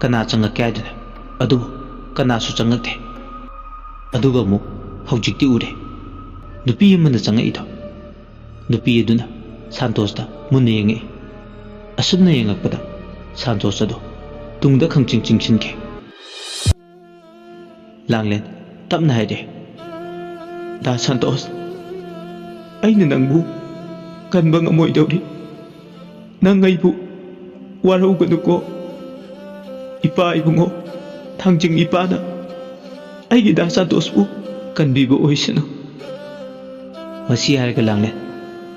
ꯀꯅꯥ ꯆꯪꯉꯛꯀꯦ ꯍꯥꯏꯗꯨꯅ꯫ ꯑꯗꯨꯕꯨ ꯀꯅꯥꯁꯨ ꯆꯪꯉꯛꯇꯦ꯫ ꯑꯗꯨꯒ ꯑꯃꯨꯛ ꯍꯧꯖꯤꯛꯇꯤ ꯎꯔꯦ, ꯅꯨꯄꯤ ꯑꯃꯅ ꯆꯪꯉꯛꯏꯗꯣ꯫ ꯅꯨꯄꯤ ꯑꯗꯨꯅ ꯁꯥꯟꯇꯣꯁꯇ ꯃꯨꯟꯅ ꯌꯦꯡꯉꯛꯏ꯫ ꯑꯁꯨꯝꯅ ꯌꯦꯡꯉꯛꯄꯗ ꯁꯥꯟꯇꯣꯁ ꯑꯗꯨ ꯇꯨꯡꯗ ꯈꯪꯆꯤꯡ ꯆꯤꯡꯁꯤꯟꯈꯤ꯫ ꯂꯥꯡꯂꯦꯟ ꯇꯞꯅ ꯍꯥꯏꯔꯛꯑꯦ, "ꯗꯥ ꯁꯥꯟꯇꯣꯁ, ꯑꯩꯅ ꯅꯪꯕꯨ ꯀꯟꯕ ꯉꯝꯃꯣꯏꯗꯧꯔꯤ꯫ ꯅꯪ ꯑꯩꯕꯨ ꯋꯥꯔꯧꯒꯅꯨꯀꯣ ꯏꯄꯥ ꯏꯕꯨꯡꯉꯣ꯫" ꯊꯥꯡꯖꯤꯡ ꯏꯄꯥꯅ ꯑꯩꯒꯤ ꯗꯥ ꯁꯟꯇꯣꯁꯄꯨ ꯀꯟꯕꯤꯕ ꯑꯣꯏꯁꯅꯨ꯫ ꯃꯁꯤ ꯍꯥꯏꯔꯒ ꯂꯥꯡꯂꯦꯟ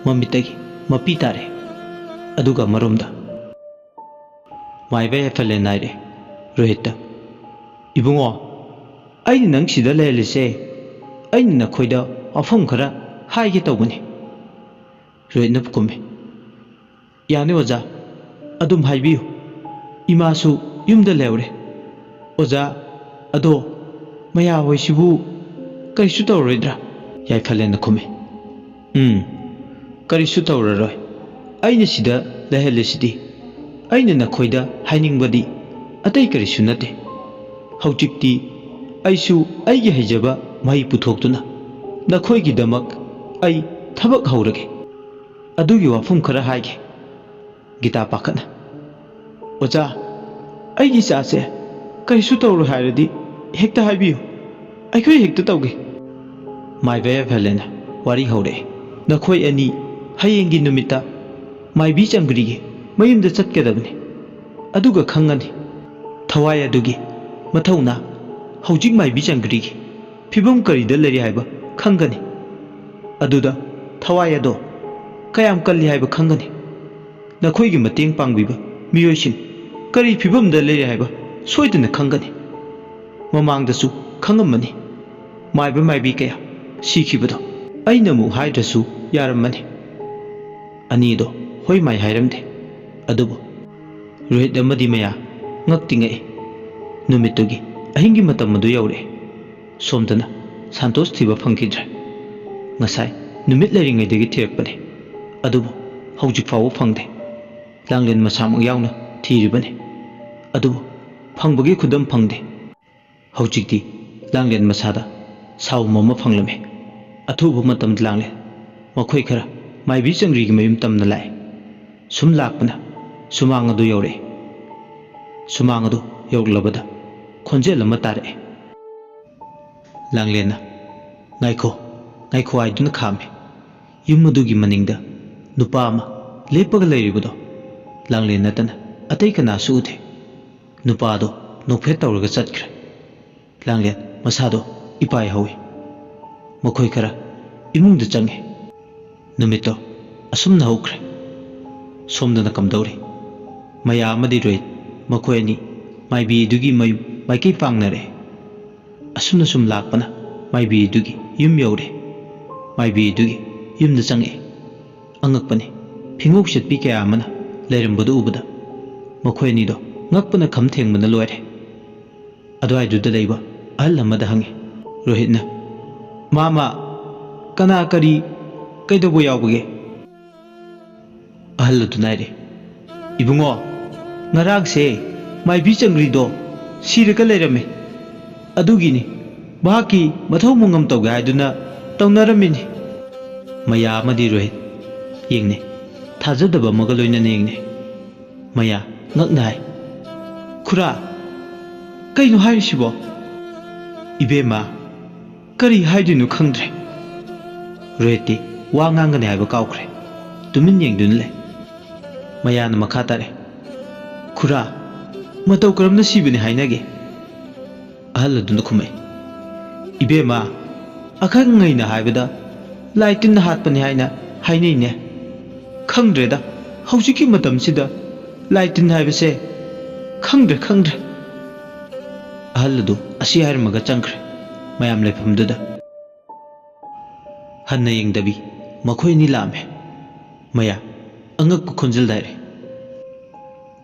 ꯃꯃꯤꯠꯇꯒꯤ ꯃꯄꯤ ꯇꯥꯔꯦ꯫ ꯑꯗꯨꯒ ꯑꯃꯔꯣꯝꯗ ꯃꯥꯏꯕ ꯌꯥꯏꯐꯂꯦꯟ ꯍꯥꯏꯔꯦ ꯔꯣꯍꯤꯠꯇ, "ꯏꯕꯨꯡꯉꯣ, ꯑꯩꯅ ꯅꯪ ꯁꯤꯗ ꯂꯩꯍꯜꯂꯤꯁꯦ, ꯑꯩꯅ ꯅꯈꯣꯏꯗ ꯋꯥꯐꯝ ꯈꯔ ꯍꯥꯏꯒꯦ ꯇꯧꯕꯅꯤ꯫" ꯔꯣꯍꯤꯠꯅ ꯈꯨꯝꯃꯤ, "ꯌꯥꯅꯤ ꯑꯣꯖꯥ, ꯑꯗꯨꯝ ꯍꯥꯏꯕꯤꯌꯨ꯫ ꯏꯃꯥꯁꯨ ꯌꯨꯝꯗ ꯂꯩꯍꯧꯔꯦ꯫ ꯑꯣꯖꯥ, ꯑꯗꯣ ꯃꯌꯥ ꯍꯣꯏꯁꯤꯕꯨ ꯀꯔꯤꯁꯨ ꯇꯧꯔꯔꯣꯏꯗ꯭ꯔꯥ?" ꯌꯥꯏꯐꯂꯦꯟꯅ ꯈꯨꯝꯃꯤ, "ꯎꯝ, ꯀꯔꯤꯁꯨ ꯇꯧꯔꯔꯣꯏ꯫ ꯑꯩꯅ ꯁꯤꯗ ꯂꯩꯍꯜꯂꯤꯁꯤꯗꯤ ꯑꯩꯅ ꯅꯈꯣꯏꯗ ꯍꯥꯏꯅꯤꯡꯕꯗꯤ ꯑꯇꯩ ꯀꯔꯤꯁꯨ ꯅꯠꯇꯦ꯫ ꯍꯧꯖꯤꯛꯇꯤ ꯑꯩꯁꯨ ꯑꯩꯒꯤ ꯍꯩꯖꯕ ꯃꯍꯩ ꯄꯨꯊꯣꯛꯇꯨꯅ ꯅꯈꯣꯏꯒꯤꯗꯃꯛ ꯑꯩ ꯊꯕꯛ ꯍꯧꯔꯒꯦ꯫ ꯑꯗꯨꯒꯤ ꯋꯥꯐꯝ ꯈꯔ ꯍꯥꯏꯒꯦ꯫" ꯒꯤꯇꯥ ꯄꯥꯈꯠꯅ, "ꯑꯣꯖꯥ, ꯑꯩꯒꯤ ꯏꯆꯥꯁꯦ ꯀꯔꯤꯁꯨ ꯇꯧꯔꯣꯏ ꯍꯥꯏꯔꯗꯤ ꯍꯦꯛꯇ ꯍꯥꯏꯕꯤꯌꯨ, ꯑꯩꯈꯣꯏ ꯍꯦꯛꯇ ꯇꯧꯒꯦ꯫" ꯃꯥꯏꯕ ꯌꯥꯏꯐꯂꯦꯟꯅ ꯋꯥꯔꯤ ꯍꯧꯔꯛꯑꯦ, "ꯅꯈꯣꯏ ꯑꯅꯤ ꯍꯌꯦꯡꯒꯤ ꯅꯨꯃꯤꯠꯇ ꯃꯥꯏꯕꯤ ꯆꯪꯒ꯭ꯔꯤꯒꯤ ꯃꯌꯨꯝꯗ ꯆꯠꯀꯗꯕꯅꯤ꯫ ꯑꯗꯨꯒ ꯈꯪꯒꯅꯤ ꯊꯋꯥꯏ ꯑꯗꯨꯒꯤ ꯃꯊꯧꯅꯥ꯫ ꯍꯧꯖꯤꯛ ꯃꯥꯏꯕꯤ ꯆꯪꯒ꯭ꯔꯤꯒꯤ ꯐꯤꯕꯝ ꯀꯔꯤꯗ ꯂꯩꯔꯤ ꯍꯥꯏꯕ ꯈꯪꯒꯅꯤ꯫ ꯑꯗꯨꯗ ꯊꯋꯥꯏ ꯑꯗꯣ ꯀꯌꯥꯝ ꯀꯜꯂꯤ ꯍꯥꯏꯕ ꯈꯪꯒꯅꯤ꯫ ꯅꯈꯣꯏꯒꯤ ꯃꯇꯦꯡ ꯄꯥꯡꯕꯤꯕ ꯃꯤꯑꯣꯏꯁꯤꯡ ꯀꯔꯤ ꯐꯤꯕꯝꯗ ꯂꯩꯔꯤ ꯍꯥꯏꯕ ꯁꯣꯏꯗꯅ ꯈꯪꯒꯅꯤ꯫ ꯃꯃꯥꯡꯗꯁꯨ ꯈꯪꯉꯝꯃꯅꯤ, ꯃꯥꯏꯕ ꯃꯥꯏꯕꯤ ꯀꯌꯥ ꯁꯤꯈꯤꯕꯗꯣ꯫ ꯑꯩꯅ ꯑꯃꯨꯛ ꯍꯥꯏꯗ꯭ꯔꯁꯨ ꯌꯥꯔꯝꯃꯅꯤ꯫" ꯑꯅꯤꯗꯣ ꯍꯣꯏ ꯃꯥꯏ ꯍꯥꯏꯔꯝꯗꯦ꯫ ꯑꯗꯨꯕꯨ ꯔꯣꯍꯤꯠ ꯑꯃꯗꯤ ꯃꯌꯥ ꯉꯛꯇꯤ ꯉꯛꯏ꯫ ꯅꯨꯃꯤꯠꯇꯨꯒꯤ ꯑꯍꯤꯡꯒꯤ ꯃꯇꯝ ꯑꯗꯨ ꯌꯧꯔꯛꯑꯦ꯫ ꯁꯣꯝꯗꯅ ꯁꯟꯇꯣꯁ ꯊꯤꯕ ꯐꯪꯈꯤꯗ꯭ꯔꯦ꯫ ꯉꯁꯥꯏ ꯅꯨꯃꯤꯠ ꯂꯩꯔꯤꯉꯩꯗꯒꯤ ꯊꯤꯔꯛꯄꯅꯦ, ꯑꯗꯨꯕꯨ ꯍꯧꯖꯤꯛ ꯐꯥꯎꯕ ꯐꯪꯗꯦ꯫ ꯂꯥꯡꯂꯦꯟ ꯃꯁꯥꯃꯛ ꯌꯥꯎꯅ ꯊꯤꯔꯤꯕꯅꯤ, ꯑꯗꯨꯕꯨ ꯐꯪꯕꯒꯤ ꯈꯨꯗꯝ ꯐꯪꯗꯦ꯫ ꯍꯧꯖꯤꯛꯇꯤ ꯂꯥꯡꯂꯦꯟ ꯃꯁꯥꯗ ꯁꯥꯎꯝ ꯑꯃ ꯐꯪꯂꯝꯃꯤ꯫ ꯑꯊꯨꯕ ꯃꯇꯝꯗ ꯂꯥꯡꯂꯦꯟ ꯃꯈꯣꯏ ꯈꯔ ꯃꯥꯏꯕꯤ ꯆꯪꯒ꯭ꯔꯤꯒꯤ ꯃꯌꯨꯝ ꯇꯝꯅ ꯂꯥꯛꯑꯦ꯫ ꯁꯨꯝ ꯂꯥꯛꯄꯅ ꯁꯨꯃꯥꯡ ꯑꯗꯨ ꯌꯧꯔꯛꯑꯦ꯫ ꯁꯨꯃꯥꯡ ꯑꯗꯨ ꯌꯧꯔꯛꯂꯕꯗ ꯈꯣꯟꯖꯦꯜ ꯑꯃ ꯇꯥꯔꯛꯑꯦ꯫ ꯂꯥꯡꯂꯦꯟꯅ, "ꯉꯥꯏꯈꯣ, ꯉꯥꯏꯈꯣ" ꯍꯥꯏꯗꯨꯅ ꯈꯥꯝꯃꯤ꯫ ꯌꯨꯝ ꯑꯗꯨꯒꯤ ꯃꯅꯤꯡꯗ ꯅꯨꯄꯥ ꯑꯃ ꯂꯦꯞꯄꯒ ꯂꯩꯔꯤꯕꯗꯣ ꯂꯥꯡꯂꯦꯟ ꯅꯠꯇꯅ ꯑꯇꯩ ꯀꯅꯥꯁꯨ ꯎꯗꯦ꯫ ꯅꯨꯄꯥꯗꯣ ꯅꯣꯛꯐꯦꯠ ꯇꯧꯔꯒ ꯆꯠꯈ꯭ꯔꯦ꯫ ꯂꯥꯡꯂꯦꯟ ꯃꯁꯥꯗꯣ ꯏꯄꯥꯏ ꯍꯧꯏ꯫ ꯃꯈꯣꯏ ꯈꯔ ꯏꯃꯨꯡꯗ ꯆꯪꯉꯦ꯫ ꯅꯨꯃꯤꯠꯇꯣ ꯑꯁꯨꯝꯅ ꯍꯧꯈ꯭ꯔꯦ꯫ ꯁꯣꯝꯗꯅ ꯀꯝꯗꯧꯔꯤ? ꯃꯌꯥ ꯑꯃꯗꯤ ꯔꯣꯍꯤꯠ, ꯃꯈꯣꯏ ꯑꯅꯤ ꯃꯥꯏꯕꯤꯗꯨꯒꯤ ꯃꯌꯨꯝ ꯃꯥꯏꯀꯩ ꯄꯥꯡꯅꯔꯦ꯫ ꯑꯁꯨꯝꯅ ꯁꯨꯝ ꯂꯥꯛꯄꯅ ꯃꯥꯏꯕꯤꯗꯨꯒꯤ ꯌꯨꯝ ꯌꯧꯔꯦ꯫ ꯃꯥꯏꯕꯤꯗꯨꯒꯤ ꯌꯨꯝꯗ ꯆꯪꯉꯛꯑꯦ꯫ ꯑꯉꯛꯄꯅꯤ, ꯐꯤꯉꯧ ꯁꯦꯠꯄꯤ ꯀꯌꯥ ꯑꯃꯅ ꯂꯩꯔꯝꯕꯗꯨ ꯎꯕꯗ ꯃꯈꯣꯏ ꯑꯅꯤꯗꯣ ꯉꯛꯄꯅ ꯈꯝ ꯊꯦꯡꯕꯅ ꯂꯣꯏꯔꯦ꯫ ꯑꯗꯨꯋꯥꯏꯗꯨꯗ ꯂꯩꯕ ꯑꯍꯜ ꯑꯃꯗ ꯍꯪꯉꯤ꯫ ꯔꯣꯍꯤꯠꯅ, "ꯃꯥꯃ, ꯀꯅꯥ, ꯀꯔꯤ, ꯀꯩꯗꯧꯕ ꯌꯥꯎꯕꯒꯦ?" ꯑꯍꯜ ꯑꯗꯨꯅ ꯍꯥꯏꯔꯦ, "ꯏꯕꯨꯡꯉꯣ, ꯉꯔꯥꯡꯁꯦ ꯃꯥꯏꯕꯤ ꯆꯪꯒ꯭ꯔꯤꯗꯣ ꯁꯤꯔꯒ ꯂꯩꯔꯝꯃꯦ꯫ ꯑꯗꯨꯒꯤꯅꯤ, ꯃꯍꯥꯛꯀꯤ ꯃꯊꯧ ꯃꯉꯝ ꯇꯧꯒꯦ ꯍꯥꯏꯗꯨꯅ ꯇꯧꯅꯔꯝꯃꯤꯅꯤ꯫" ꯃꯌꯥ ꯑꯃꯗꯤ ꯔꯣꯍꯤꯠ ꯌꯦꯡꯅꯩ꯫ ꯊꯥꯖꯗꯕ ꯑꯃꯒ ꯂꯣꯏꯅꯅ ꯌꯦꯡꯅꯩ꯫ ꯃꯌꯥ ꯉꯛꯅ ꯍꯥꯏ, "ꯈꯨꯔꯥ, ꯀꯩꯅꯣ ꯍꯥꯏꯔꯤꯁꯤꯕꯣ?" "ꯏꯕꯦꯝꯃ, ꯀꯔꯤ ꯍꯥꯏꯗꯣꯏꯅꯣ ꯈꯪꯗ꯭ꯔꯦ꯫" ꯔꯣꯍꯤꯠꯇꯤ ꯋꯥ ꯉꯥꯡꯒꯅꯤ ꯍꯥꯏꯕ ꯀꯥꯎꯈ꯭ꯔꯦ꯫ ꯇꯨꯃꯤꯟ ꯌꯦꯡꯗꯨꯅ ꯂꯩ꯫ ꯃꯌꯥꯅ ꯃꯈꯥ ꯇꯥꯔꯦ, "ꯈꯨꯔꯥ, ꯃꯇꯧ ꯀꯔꯝꯅ ꯁꯤꯕꯅꯤ ꯍꯥꯏꯅꯒꯦ?" ꯑꯍꯜ ꯑꯗꯨꯅ ꯈꯨꯝꯃꯛꯏ, "ꯏꯕꯦꯝꯃ, ꯑꯈꯪ ꯑꯍꯩꯅ ꯍꯥꯏꯕꯗ ꯂꯥꯏ ꯇꯤꯟꯅ ꯍꯥꯠꯄꯅꯤ ꯍꯥꯏꯅ ꯍꯥꯏꯅꯩꯅꯦ꯫ ꯈꯪꯗ꯭ꯔꯦꯗ, ꯍꯧꯖꯤꯛꯀꯤ ꯃꯇꯝꯁꯤꯗ ꯂꯥꯏ ꯇꯤꯟ ꯍꯥꯏꯕꯁꯦ ꯈꯪꯗ꯭ꯔꯦ, ꯈꯪꯗ꯭ꯔꯦ꯫" ꯑꯍꯜ ꯑꯗꯨ ꯑꯁꯤ ꯍꯥꯏꯔꯝꯃꯒ ꯆꯪꯈ꯭ꯔꯦ ꯃꯌꯥꯝ ꯂꯩꯐꯝꯗꯨꯗ꯫ ꯍꯟꯅ ꯌꯦꯡꯗꯕꯤ ꯃꯈꯣꯏ ꯑꯅꯤ ꯂꯥꯛꯑꯝꯃꯦ꯫ ꯃꯌꯥ ꯑꯉꯛꯄ ꯈꯣꯟꯖꯦꯜꯗ ꯍꯥꯏꯔꯛꯏ,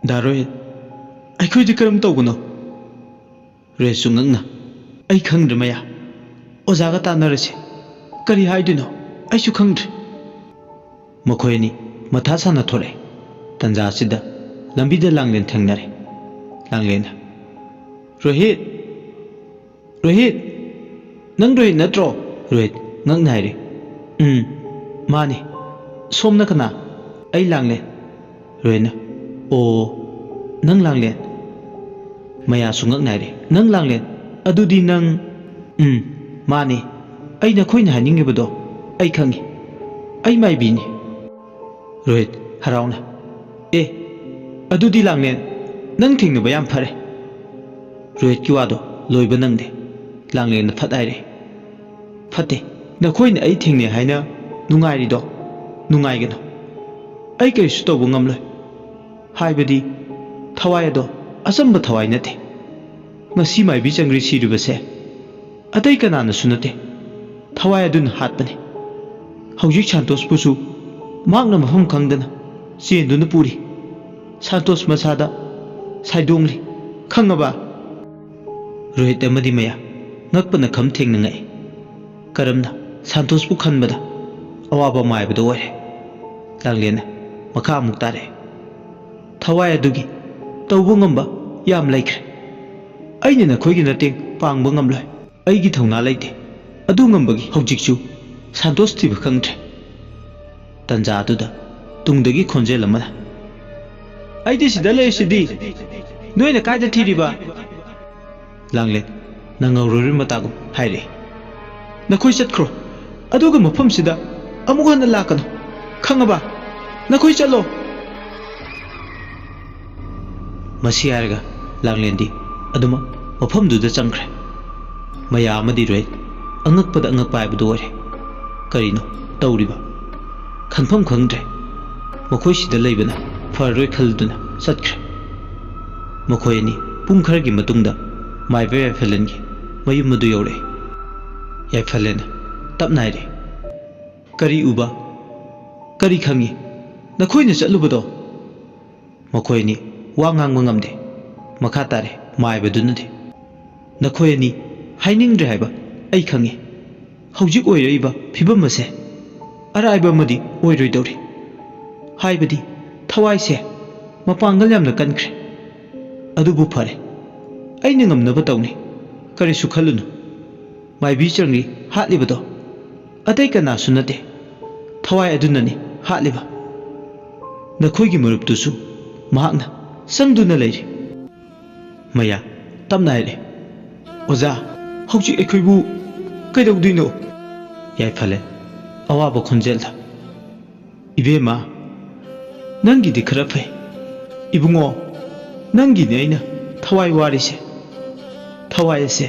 "ꯗꯥ ꯔꯣꯍꯤꯠ, ꯑꯩꯈꯣꯏꯗꯤ ꯀꯔꯝ ꯇꯧꯕꯅꯣ?" ꯔꯣꯍꯤꯠꯁꯨ ꯉꯛꯅ, "ꯑꯩ ꯈꯪꯗ꯭ꯔꯦ ꯃꯌꯥ, ꯑꯣꯖꯥꯒ ꯇꯥꯟꯅꯔꯁꯤ, ꯀꯔꯤ ꯍꯥꯏꯗꯣꯏꯅꯣ ꯑꯩꯁꯨ ꯈꯪꯗ꯭ꯔꯦ꯫" ꯃꯈꯣꯏ ꯑꯅꯤ ꯃꯊꯥ ꯁꯥꯅ ꯊꯣꯔꯛꯑꯦ꯫ ꯇꯟꯖꯥ ꯑꯁꯤꯗ ꯂꯝꯕꯤꯗ ꯂꯥꯡꯂꯦꯟ ꯊꯦꯡꯅꯔꯦ꯫ ꯂꯥꯡꯂꯦꯟꯅ, "ꯔꯣꯍꯤꯠ, ꯔꯣꯍꯤꯠ, ꯅꯪ ꯔꯣꯍꯤꯠ ꯅꯠꯇ꯭ꯔꯣ?" ꯔꯣꯍꯤꯠ ꯉꯛꯅ ꯍꯥꯏꯔꯦ, "ꯎꯝ, ꯃꯥꯅꯤ꯫ ꯁꯣꯝꯅ ꯀꯅꯥ?" "ꯑꯩ ꯂꯥꯡꯂꯦꯟ꯫" ꯔꯣꯍꯤꯠꯅ, "ꯑꯣ, ꯅꯪ ꯂꯥꯡꯂꯦꯟ?" ꯃꯌꯥꯁꯨ ꯉꯛꯅ ꯍꯥꯏꯔꯦ, "ꯅꯪ ꯂꯥꯡꯂꯦꯟ? ꯑꯗꯨꯗꯤ ꯅꯪ..." "ꯎꯝ, ꯃꯥꯅꯤ꯫ ꯑꯩ ꯅꯈꯣꯏꯅ ꯍꯥꯏꯅꯤꯡꯉꯤꯕꯗꯣ ꯑꯩ ꯈꯪꯉꯤ꯫ ꯑꯩ ꯃꯥꯏꯕꯤꯅꯤ꯫" ꯔꯣꯍꯤꯠ ꯍꯔꯥꯎꯅ, "ꯑꯦ, ꯑꯗꯨꯗꯤ ꯂꯥꯡꯂꯦꯟ, ꯅꯪ ꯊꯦꯡꯅꯕ ꯌꯥꯝ ꯐꯔꯦ꯫ ꯔꯣꯍꯤꯠꯀꯤ ꯋꯥꯗꯣ ꯂꯣꯏꯕ ꯅꯪꯗꯦ꯫ ꯂꯥꯡꯂꯦꯟꯅ ꯐꯠ ꯍꯥꯏꯔꯦ, "ꯐꯠꯇꯦ, ꯅꯈꯣꯏꯅ ꯑꯩ ꯊꯦꯡꯅꯩ ꯍꯥꯏꯅ ꯅꯨꯡꯉꯥꯏꯔꯤꯗꯣ ꯅꯨꯡꯉꯥꯏꯒꯅꯨ꯫ ꯑꯩ ꯀꯔꯤꯁꯨ ꯇꯧꯕ ꯉꯝꯂꯣꯏ꯫ ꯍꯥꯏꯕꯗꯤ ꯊꯋꯥꯏ ꯑꯗꯣ ꯑꯆꯝꯕ ꯊꯋꯥꯏ ꯅꯠꯇꯦ꯫ ꯉꯁꯤ ꯃꯥꯏꯕꯤ ꯆꯪꯒ꯭ꯔꯤ ꯁꯤꯔꯤꯕꯁꯦ ꯑꯇꯩ ꯀꯅꯥꯅꯁꯨ ꯅꯠꯇꯦ, ꯊꯋꯥꯏ ꯑꯗꯨꯅ ꯍꯥꯠꯄꯅꯤ꯫ ꯍꯧꯖꯤꯛ ꯁꯥꯟꯇꯣꯁꯄꯨꯁꯨ ꯃꯍꯥꯛꯅ ꯃꯐꯝ ꯈꯪꯗꯅ ꯆꯦꯟꯗꯨꯅ ꯄꯨꯔꯤ꯫ ꯁꯥꯟꯇꯣꯁ ꯃꯁꯥꯗ ꯁꯥꯏꯗꯣꯡꯂꯤ, ꯈꯪꯉꯕ?" ꯔꯣꯍꯤꯠ ꯑꯃꯗꯤ ꯃꯌꯥ ꯉꯛꯄꯅ ꯈꯝ ꯊꯦꯡꯅ ꯉꯛꯏ꯫ ꯀꯔꯝꯅ ꯁꯥꯟꯇꯣꯁꯄꯨ ꯈꯟꯕꯗ ꯑꯋꯥꯕ ꯃꯥꯏꯕꯗꯨ ꯑꯣꯏꯔꯦ꯫ ꯂꯥꯡꯂꯦꯟꯅ ꯃꯈꯥ ꯑꯃꯨꯛ ꯇꯥꯔꯛꯏ, "ꯊꯋꯥꯏ ꯑꯗꯨꯒꯤ ꯇꯧꯕ ꯉꯝꯕ ꯌꯥꯝ ꯂꯩꯈ꯭ꯔꯦ꯫ ꯑꯩꯅ ꯅꯈꯣꯏꯒꯤ ꯃꯇꯦꯡ ꯄꯥꯡꯕ ꯉꯝꯂꯣꯏ꯫ ꯑꯩꯒꯤ ꯊꯧꯅꯥ ꯂꯩꯇꯦ꯫ ꯑꯗꯨ ꯉꯝꯕꯒꯤ ꯍꯧꯖꯤꯛꯁꯨ ꯁꯥꯟꯇꯣꯁ ꯊꯤꯕ ꯈꯪꯗ꯭ꯔꯦ꯫" ꯇꯟꯖꯥ ꯑꯗꯨꯗ ꯇꯨꯡꯗꯒꯤ ꯈꯣꯟꯖꯦꯜ ꯑꯃꯅ, "ꯑꯩꯗꯤ ꯁꯤꯗ ꯂꯩꯔꯤꯁꯤꯗꯤ, ꯅꯣꯏꯅ ꯀꯥꯏꯗ ꯊꯤꯔꯤꯕ?" ꯂꯥꯡꯂꯦꯟ ꯅꯪꯍꯧꯔꯣꯏ ꯃꯇꯥꯒꯨꯝ ꯍꯥꯏꯔꯛꯏ, "ꯅꯈꯣꯏ ꯆꯠꯈ꯭ꯔꯣ, ꯑꯗꯨꯒ ꯃꯐꯝꯁꯤꯗ ꯑꯃꯨꯛ ꯍꯟꯅ ꯂꯥꯛꯀꯅꯨ, ꯈꯪꯉꯕ? ꯅꯈꯣꯏ ꯆꯠꯂꯣ!" ꯃꯁꯤ ꯍꯥꯏꯔꯒ ꯂꯥꯡꯂꯦꯟꯗꯤ ꯑꯗꯨꯃꯛ ꯃꯐꯝꯗꯨꯗ ꯆꯪꯈ꯭ꯔꯦ꯫ ꯃꯌꯥ ꯑꯃꯗꯤ ꯔꯣꯍꯤꯠ ꯑꯉꯛꯄꯗ ꯑꯉꯛꯄ ꯍꯥꯏꯕꯗꯨ ꯑꯣꯏꯔꯦ꯫ ꯀꯔꯤꯅꯣ ꯇꯧꯔꯤꯕ? ꯈꯟꯐꯝ ꯈꯪꯗ꯭ꯔꯦ꯫ ꯃꯈꯣꯏ ꯁꯤꯗ ꯂꯩꯕꯅ ꯐꯔꯔꯣꯏ ꯈꯜꯂꯗꯨꯅ ꯆꯠꯈ꯭ꯔꯦ꯫ ꯃꯈꯣꯏ ꯑꯅꯤ ꯄꯨꯡ ꯈꯔꯒꯤ ꯃꯇꯨꯡꯗ ꯃꯥꯏꯕ ꯌꯥꯏꯐꯂꯦꯟꯒꯤ ꯃꯌꯨꯝ ꯑꯗꯨ ꯌꯧꯔꯛꯏ꯫ ꯌꯥꯏꯐꯂꯦꯟꯅ ꯇꯞꯅ ꯍꯥꯏꯔꯛꯏ, "ꯀꯔꯤ ꯎꯕ? ꯀꯔꯤ ꯈꯪꯉꯤ? ꯅꯈꯣꯏꯅ ꯆꯠꯂꯨꯕꯗꯣ?" ꯃꯈꯣꯏ ꯑꯅꯤ ꯋꯥ ꯉꯥꯡꯕ ꯉꯝꯗꯦ꯫ ꯃꯈꯥ ꯇꯥꯔꯦ ꯃꯥꯏꯕꯗꯨꯅꯗꯤ, "ꯅꯈꯣꯏ ꯑꯅꯤ ꯍꯥꯏꯅꯤꯡꯗ꯭ꯔꯦ ꯍꯥꯏꯕ ꯑꯩ ꯈꯪꯉꯤ꯫ ꯍꯧꯖꯤꯛ ꯑꯣꯏꯔꯛꯏꯕ ꯐꯤꯕꯝ ꯑꯁꯦ ꯑꯔꯥꯏꯕ ꯑꯃꯗꯤ ꯑꯣꯏꯔꯣꯏꯗꯧꯔꯤ꯫ ꯍꯥꯏꯕꯗꯤ ꯊꯋꯥꯏꯁꯦ ꯃꯄꯥꯡꯒꯜ ꯌꯥꯝꯅ ꯀꯟꯈ꯭ꯔꯦ꯫ ꯑꯗꯨꯕꯨ ꯐꯔꯦ, ꯑꯩꯅ ꯉꯝꯅꯕ ꯇꯧꯅꯤ꯫ ꯀꯔꯤꯁꯨ ꯈꯜꯂꯨꯅꯨ꯫ ꯃꯥꯏꯕꯤ ꯆꯪꯂꯤ ꯍꯥꯠꯂꯤꯕꯗꯣ ꯑꯇꯩ ꯀꯅꯥꯁꯨ ꯅꯠꯇꯦ, ꯊꯋꯥꯏ ꯑꯗꯨꯅꯅꯤ ꯍꯥꯠꯂꯤꯕ꯫ ꯅꯈꯣꯏꯒꯤ ꯃꯔꯨꯞꯇꯨꯁꯨ ꯃꯍꯥꯛꯅ ꯆꯪꯗꯨꯅ ꯂꯩꯔꯤ꯫" ꯃꯌꯥ ꯇꯞꯅ ꯍꯥꯏꯔꯛꯏ, "ꯑꯣꯖꯥ, ꯍꯧꯖꯤꯛ ꯑꯩꯈꯣꯏꯕꯨ ꯀꯩꯗꯧꯗꯣꯏꯅꯣ?" ꯌꯥꯏꯐꯂꯦꯟ ꯑꯋꯥꯕ ꯈꯣꯟꯖꯦꯜꯗ, "ꯏꯕꯦꯝꯃ, ꯅꯪꯒꯤꯗꯤ ꯈꯔ ꯐꯩ꯫ ꯏꯕꯨꯡꯉꯣ, ꯅꯪꯒꯤꯅꯦ ꯑꯩꯅ ꯊꯋꯥꯏ ꯋꯥꯔꯤꯁꯦ꯫ ꯊꯋꯥꯏ ꯑꯁꯦ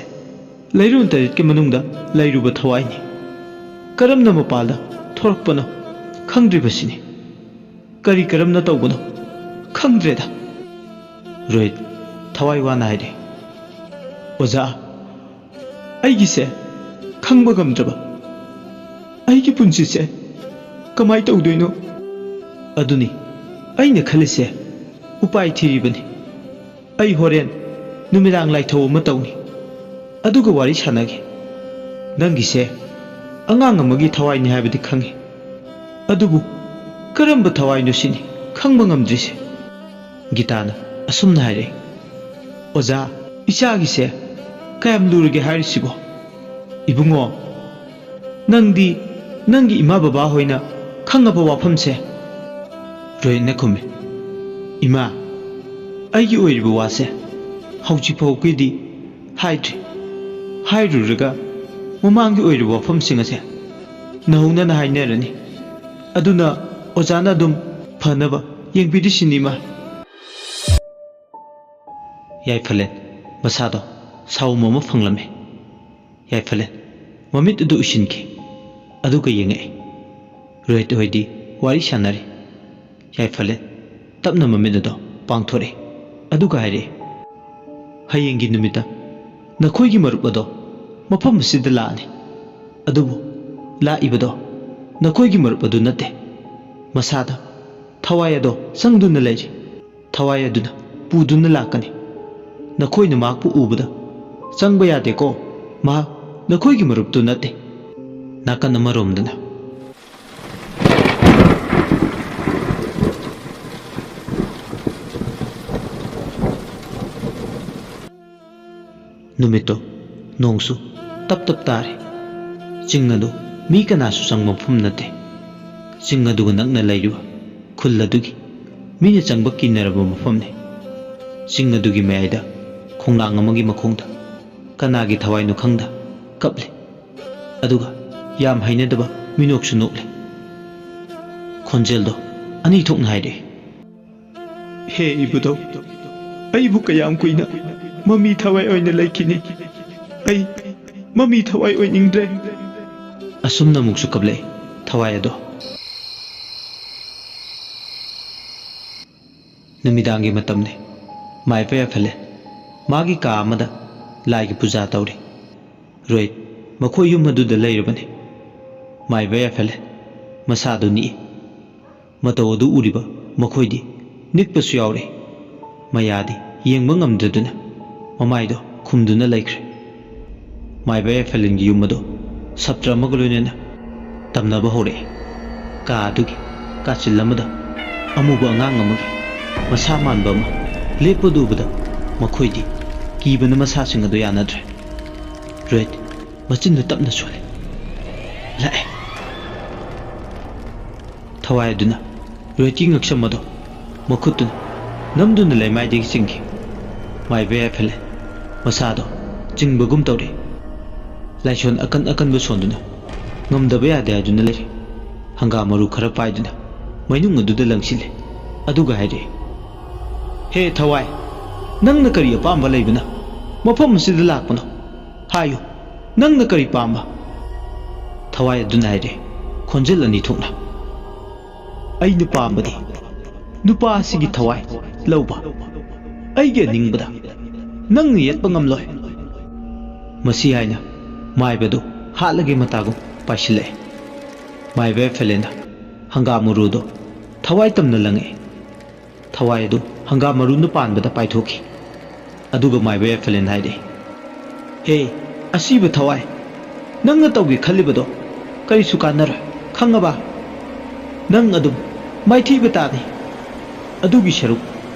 ꯂꯩꯔꯣꯟ ꯇꯔꯦꯠꯀꯤ ꯃꯅꯨꯡꯗ ꯂꯩꯔꯨꯕ ꯊꯋꯥꯏꯅꯤ꯫ ꯀꯔꯝꯅ ꯃꯄꯥꯜꯗ ꯊꯣꯔꯛꯄꯅꯣ ꯈꯪꯗ꯭ꯔꯤꯕꯁꯤꯅꯤ꯫ ꯀꯔꯤ ꯀꯔꯝꯅ ꯇꯧꯕꯅꯣ ꯈꯪꯗ꯭ꯔꯦꯗ꯫ ꯔꯣꯍꯤꯠ ꯊꯋꯥꯏ ꯋꯥꯅ ꯍꯥꯏꯔꯦ, "ꯑꯣꯖꯥ, ꯑꯩꯒꯤꯁꯦ ꯈꯪꯕ ꯉꯝꯗ꯭ꯔꯕ꯫ ꯑꯩꯒꯤ ꯄꯨꯟꯁꯤꯁꯦ ꯀꯃꯥꯏ ꯇꯧꯗꯣꯏꯅꯣ?" "ꯑꯗꯨꯅꯤ ꯑꯩꯅ ꯈꯜꯂꯤꯁꯦ, ꯎꯄꯥꯏ ꯊꯤꯔꯤꯕꯅꯤ꯫ ꯑꯩ ꯍꯣꯔꯦꯟ ꯅꯨꯃꯤꯗꯥꯡ ꯂꯥꯏꯊꯧ ꯑꯃ ꯇꯧꯅꯤ, ꯑꯗꯨꯒ ꯋꯥꯔꯤ ꯁꯥꯟꯅꯒꯦ꯫ ꯅꯪꯒꯤꯁꯦ ꯑꯉꯥꯡ ꯑꯃꯒꯤ ꯊꯋꯥꯏꯅꯤ ꯍꯥꯏꯕꯗꯤ ꯈꯪꯉꯤ, ꯑꯗꯨꯕꯨ ꯀꯔꯝꯕ ꯊꯋꯥꯏꯅꯣ ꯁꯤꯅꯤ ꯈꯪꯕ ꯉꯝꯗ꯭ꯔꯤꯁꯦ꯫" ꯒꯤꯇꯥꯅ ꯑꯁꯨꯝꯅ ꯍꯥꯏꯔꯛꯏ, "ꯑꯣꯖꯥ, ꯏꯆꯥꯒꯤꯁꯦ ꯀꯌꯥꯝ ꯂꯨꯔꯒꯦ ꯍꯥꯏꯔꯤꯁꯤꯕꯣ? ꯏꯕꯨꯡꯉꯣ, ꯅꯪꯗꯤ ꯅꯪꯒꯤ ꯏꯃꯥ ꯕꯕꯥ ꯍꯣꯏꯅ ꯈꯪꯉꯕ ꯋꯥꯐꯝꯁꯦ?" ꯔꯣꯍꯤꯠꯅ ꯈꯨꯝꯃꯤ, "ꯏꯃꯥ, ꯑꯩꯒꯤ ꯑꯣꯏꯔꯤꯕ ꯋꯥꯁꯦ ꯍꯧꯖꯤꯛ ꯐꯥꯎꯒꯤꯗꯤ ꯍꯥꯏꯗ꯭ꯔꯤ꯫ ꯍꯥꯏꯔꯨꯔꯒ ꯃꯃꯥꯡꯒꯤ ꯑꯣꯏꯔꯤꯕ ꯋꯥꯐꯝꯁꯤꯡ ꯑꯁꯦ ꯅꯧꯍꯧꯅꯅ ꯍꯥꯏꯅꯔꯅꯤ꯫ ꯑꯗꯨꯅ ꯑꯣꯖꯥꯅ ꯑꯗꯨꯝ ꯐꯅꯕ ꯌꯦꯡꯕꯤꯔꯤꯁꯤꯅꯤ, ꯏꯃꯥ꯫" ꯌꯥꯏꯐꯂꯦꯟ ꯃꯁꯥꯗꯣ ꯁꯥꯎꯝ ꯑꯃ ꯐꯪꯂꯝꯃꯤ꯫ ꯌꯥꯏꯐꯂꯦꯟ ꯃꯃꯤꯠ ꯑꯗꯨ ꯎꯏꯁꯤꯟꯈꯤ, ꯑꯗꯨꯒ ꯌꯦꯡꯉꯛꯏ꯫ ꯔꯣꯍꯤꯠ ꯍꯣꯏꯗꯤ ꯋꯥꯔꯤ ꯁꯥꯟꯅꯔꯤ꯫ ꯌꯥꯏꯐꯂꯦꯟ ꯇꯞꯅ ꯃꯃꯤꯠ ꯑꯗꯣ ꯄꯥꯡꯊꯣꯔꯛꯏ, ꯑꯗꯨꯒ ꯍꯥꯏꯔꯛꯏ, "ꯍꯌꯦꯡꯒꯤ ꯅꯨꯃꯤꯠꯇ ꯅꯈꯣꯏꯒꯤ ꯃꯔꯨꯞ ꯑꯗꯣ ꯃꯐꯝ ꯑꯁꯤꯗ ꯂꯥꯛꯑꯅꯤ꯫ ꯑꯗꯨꯕꯨ ꯂꯥꯛꯏꯕꯗꯣ ꯅꯈꯣꯏꯒꯤ ꯃꯔꯨꯞ ꯑꯗꯨ ꯅꯠꯇꯦ꯫ ꯃꯁꯥꯗ ꯊꯋꯥꯏ ꯑꯗꯣ ꯆꯪꯗꯨꯅ ꯂꯩꯔꯤ꯫ ꯊꯋꯥꯏ ꯑꯗꯨꯅ ꯄꯨꯗꯨꯅ ꯂꯥꯛꯀꯅꯤ꯫ ꯅꯈꯣꯏꯅ ꯃꯍꯥꯛꯄꯨ ꯎꯕꯗ ꯆꯪꯕ ꯌꯥꯗꯦꯀꯣ꯫ ꯃꯍꯥꯛ ꯅꯈꯣꯏꯒꯤ ꯃꯔꯨꯞꯇꯨ ꯅꯠꯇꯦ꯫" ꯅꯥꯀꯟ ꯑꯃꯔꯣꯝꯗꯅ ꯅꯨꯃꯤꯠꯇꯣ ꯅꯣꯡꯁꯨ ꯇꯞ ꯇꯞ ꯇꯥꯔꯤ꯫ ꯆꯤꯡ ꯑꯗꯨ ꯃꯤ ꯀꯅꯥꯁꯨ ꯆꯪꯕ ꯃꯐꯝ ꯅꯠꯇꯦ꯫ ꯆꯤꯡ ꯑꯗꯨꯒ ꯅꯛꯅ ꯂꯩꯔꯤꯕ ꯈꯨꯜ ꯑꯗꯨꯒꯤ ꯃꯤꯅ ꯆꯪꯕ ꯀꯤꯅꯔꯕ ꯃꯐꯝꯅꯤ꯫ ꯆꯤꯡ ꯑꯗꯨꯒꯤ ꯃꯌꯥꯏꯗ ꯈꯣꯡꯅꯥꯡ ꯑꯃꯒꯤ ꯃꯈꯣꯡꯗ ꯀꯅꯥꯒꯤ ꯊꯋꯥꯏꯅꯣ ꯈꯪꯗ ꯀꯞꯂꯤ꯫ ꯑꯗꯨꯒ ꯌꯥꯝ ꯍꯩꯅꯗꯕ ꯃꯤꯅꯣꯛꯁꯨ ꯅꯣꯛꯂꯤ꯫ ꯈꯣꯟꯖꯦꯜꯗꯣ ꯑꯅꯤ ꯊꯣꯛꯅ ꯍꯥꯏꯔꯛꯏ, "ꯍꯦ ꯏꯕꯨꯙꯧ, ꯑꯩꯕꯨ ꯀꯌꯥꯝ ꯀꯨꯏꯅ ꯃꯃꯤ ꯊꯋꯥꯏ ꯑꯣꯏꯅ ꯂꯩꯈꯤꯅꯤ꯫ ꯑꯩ ꯃꯃꯤ ꯊꯋꯥꯏ ꯑꯣꯏꯅꯤꯡꯗ꯭ꯔꯦ꯫ ꯑꯁꯨꯝꯅ ꯑꯃꯨꯛꯁꯨ ꯀꯞꯂꯛꯏ ꯊꯋꯥꯏ ꯑꯗꯣ꯫ ꯅꯨꯃꯤꯗꯥꯡꯒꯤ ꯃꯇꯝꯅꯤ꯫ ꯃꯥꯏꯕ ꯌꯥꯏꯐꯂꯦꯟ ꯃꯥꯒꯤ ꯀꯥ ꯑꯃꯗ ꯂꯥꯏꯒꯤ ꯄꯨꯖꯥ ꯇꯧꯔꯤ꯫ ꯔꯣꯍꯤꯠ ꯃꯈꯣꯏ ꯌꯨꯝ ꯑꯗꯨꯗ ꯂꯩꯔꯕꯅꯤ꯫ ꯃꯥꯏꯕ ꯌꯥꯏꯐꯂꯦꯟ ꯃꯁꯥꯗꯨ ꯅꯤꯛꯏ꯫ ꯃꯇꯧ ꯑꯗꯨ ꯎꯔꯤꯕ ꯃꯈꯣꯏꯗꯤ ꯅꯤꯛꯄꯁꯨ ꯌꯥꯎꯔꯛꯏ꯫ ꯃꯌꯥꯗꯤ ꯌꯦꯡꯕ ꯉꯝꯗ꯭ꯔꯗꯨꯅ ꯃꯃꯥꯏꯗꯣ ꯈꯨꯝꯗꯨꯅ ꯂꯩꯈ꯭ꯔꯦ꯫ ꯃꯥꯏꯕ ꯌꯥꯏꯐꯂꯦꯟꯒꯤ ꯌꯨꯝ ꯑꯗꯨ ꯁꯥꯇ꯭ꯔ ꯑꯃꯒ ꯂꯣꯏꯅꯅ ꯇꯝꯅꯕ ꯍꯧꯔꯛꯏ꯫ ꯀꯥ ꯑꯗꯨꯒꯤ ꯀꯥꯆꯤꯜ ꯑꯃꯗ ꯑꯃꯨꯕ ꯑꯉꯥꯡ ꯑꯃꯒꯤ ꯃꯁꯥ ꯃꯥꯟꯕ ꯑꯃ ꯂꯦꯞꯄꯗꯨ ꯎꯕꯗ ꯃꯈꯣꯏꯗꯤ ꯀꯤꯕꯅ ꯃꯁꯥꯁꯤꯡ ꯑꯗꯨ ꯌꯥꯅꯗ꯭ꯔꯦ꯫ ꯔꯣꯍꯤꯠ ꯃꯆꯤꯟꯗꯨ ꯇꯞꯅ ꯁꯣꯜꯂꯤ꯫ "ꯂꯥꯛꯑꯦ!" ꯊꯋꯥꯏ ꯑꯗꯨꯅ ꯔꯣꯍꯤꯠꯀꯤ ꯉꯛꯁꯝ ꯑꯗꯨ ꯃꯈꯨꯠꯇꯨꯅ ꯅꯝꯗꯨꯅ ꯂꯩꯃꯥꯏꯗꯒꯤ ꯆꯤꯡꯈꯤ꯫ ꯃꯥꯏꯕ ꯌꯥꯏꯐꯂꯦꯟ ꯃꯁꯥꯗꯣ ꯆꯤꯡꯕꯒꯨꯝ ꯇꯧꯔꯤ꯫ ꯂꯥꯏꯁꯣꯟ ꯑꯀꯟ ꯑꯀꯟꯕ ꯁꯣꯟꯗꯨꯅ ꯉꯝꯗꯕ ꯌꯥꯗꯦ ꯍꯥꯏꯗꯨꯅ ꯂꯩꯔꯤ꯫ ꯍꯪꯒꯥꯝ ꯃꯔꯨ ꯈꯔ ꯄꯥꯏꯗꯨꯅ ꯃꯩꯅꯨꯡ ꯑꯗꯨꯗ ꯂꯪꯁꯤꯜꯂꯦ꯫ ꯑꯗꯨꯒ ꯍꯥꯏꯔꯛꯏ, "ꯍꯦ ꯊꯋꯥꯏ, ꯅꯪꯅ ꯀꯔꯤ ꯑꯄꯥꯝꯕ ꯂꯩꯕꯅ ꯃꯐꯝ ꯑꯁꯤꯗ ꯂꯥꯛꯄꯅꯣ? ꯍꯥꯏꯌꯨ, ꯅꯪꯅ ꯀꯔꯤ ꯄꯥꯝꯕ?" ꯊꯋꯥꯏ ꯑꯗꯨꯅ ꯍꯥꯏꯔꯛꯏ, ꯈꯣꯟꯖꯦꯜ ꯑꯅꯤ ꯊꯣꯛꯅ, "ꯑꯩꯅ ꯄꯥꯝꯕꯗꯤ ꯅꯨꯄꯥ ꯑꯁꯤꯒꯤ ꯊꯋꯥꯏ ꯂꯧꯕ꯫ ꯑꯩꯒꯤ ꯑꯅꯤꯡꯕꯗ ꯅꯪꯅ ꯌꯦꯠꯄ ꯉꯝꯂꯣꯏ꯫" ꯃꯁꯤ ꯍꯥꯏꯅ ꯃꯥꯏꯕꯗꯨ ꯍꯥꯠꯂꯒꯦ ꯃꯇꯥꯒꯨꯝ ꯄꯥꯏꯁꯤꯜꯂꯛꯑꯦ꯫ ꯃꯥꯏꯕ ꯌꯥꯏꯐꯂꯦꯟꯅ ꯍꯪꯒꯥꯝ ꯃꯔꯨꯗꯣ ꯊꯋꯥꯏ ꯇꯝꯅ ꯂꯪꯉꯛꯑꯦ꯫ ꯊꯋꯥꯏ ꯑꯗꯨ ꯍꯪꯒꯥꯝ ꯃꯔꯨꯅ ꯄꯥꯟꯕꯗ ꯄꯥꯏꯊꯣꯛꯈꯤ꯫ ꯑꯗꯨꯒ ꯃꯥꯏꯕ ꯌꯥꯏꯐꯂꯦꯟ ꯍꯥꯏꯔꯛꯏ, "ꯍꯦ, ꯑꯁꯤꯕ ꯊꯋꯥꯏ, ꯅꯪꯅ ꯇꯧꯒꯦ ꯈꯜꯂꯤꯕꯗꯣ ꯀꯔꯤꯁꯨ ꯀꯥꯟꯅꯔꯣꯏ, ꯈꯪꯉꯕ? ꯅꯪ ꯑꯗꯨꯝ ꯃꯥꯏꯊꯤꯕ ꯇꯥꯅꯤ꯫ ꯑꯗꯨꯒꯤ ꯁꯔꯨꯛ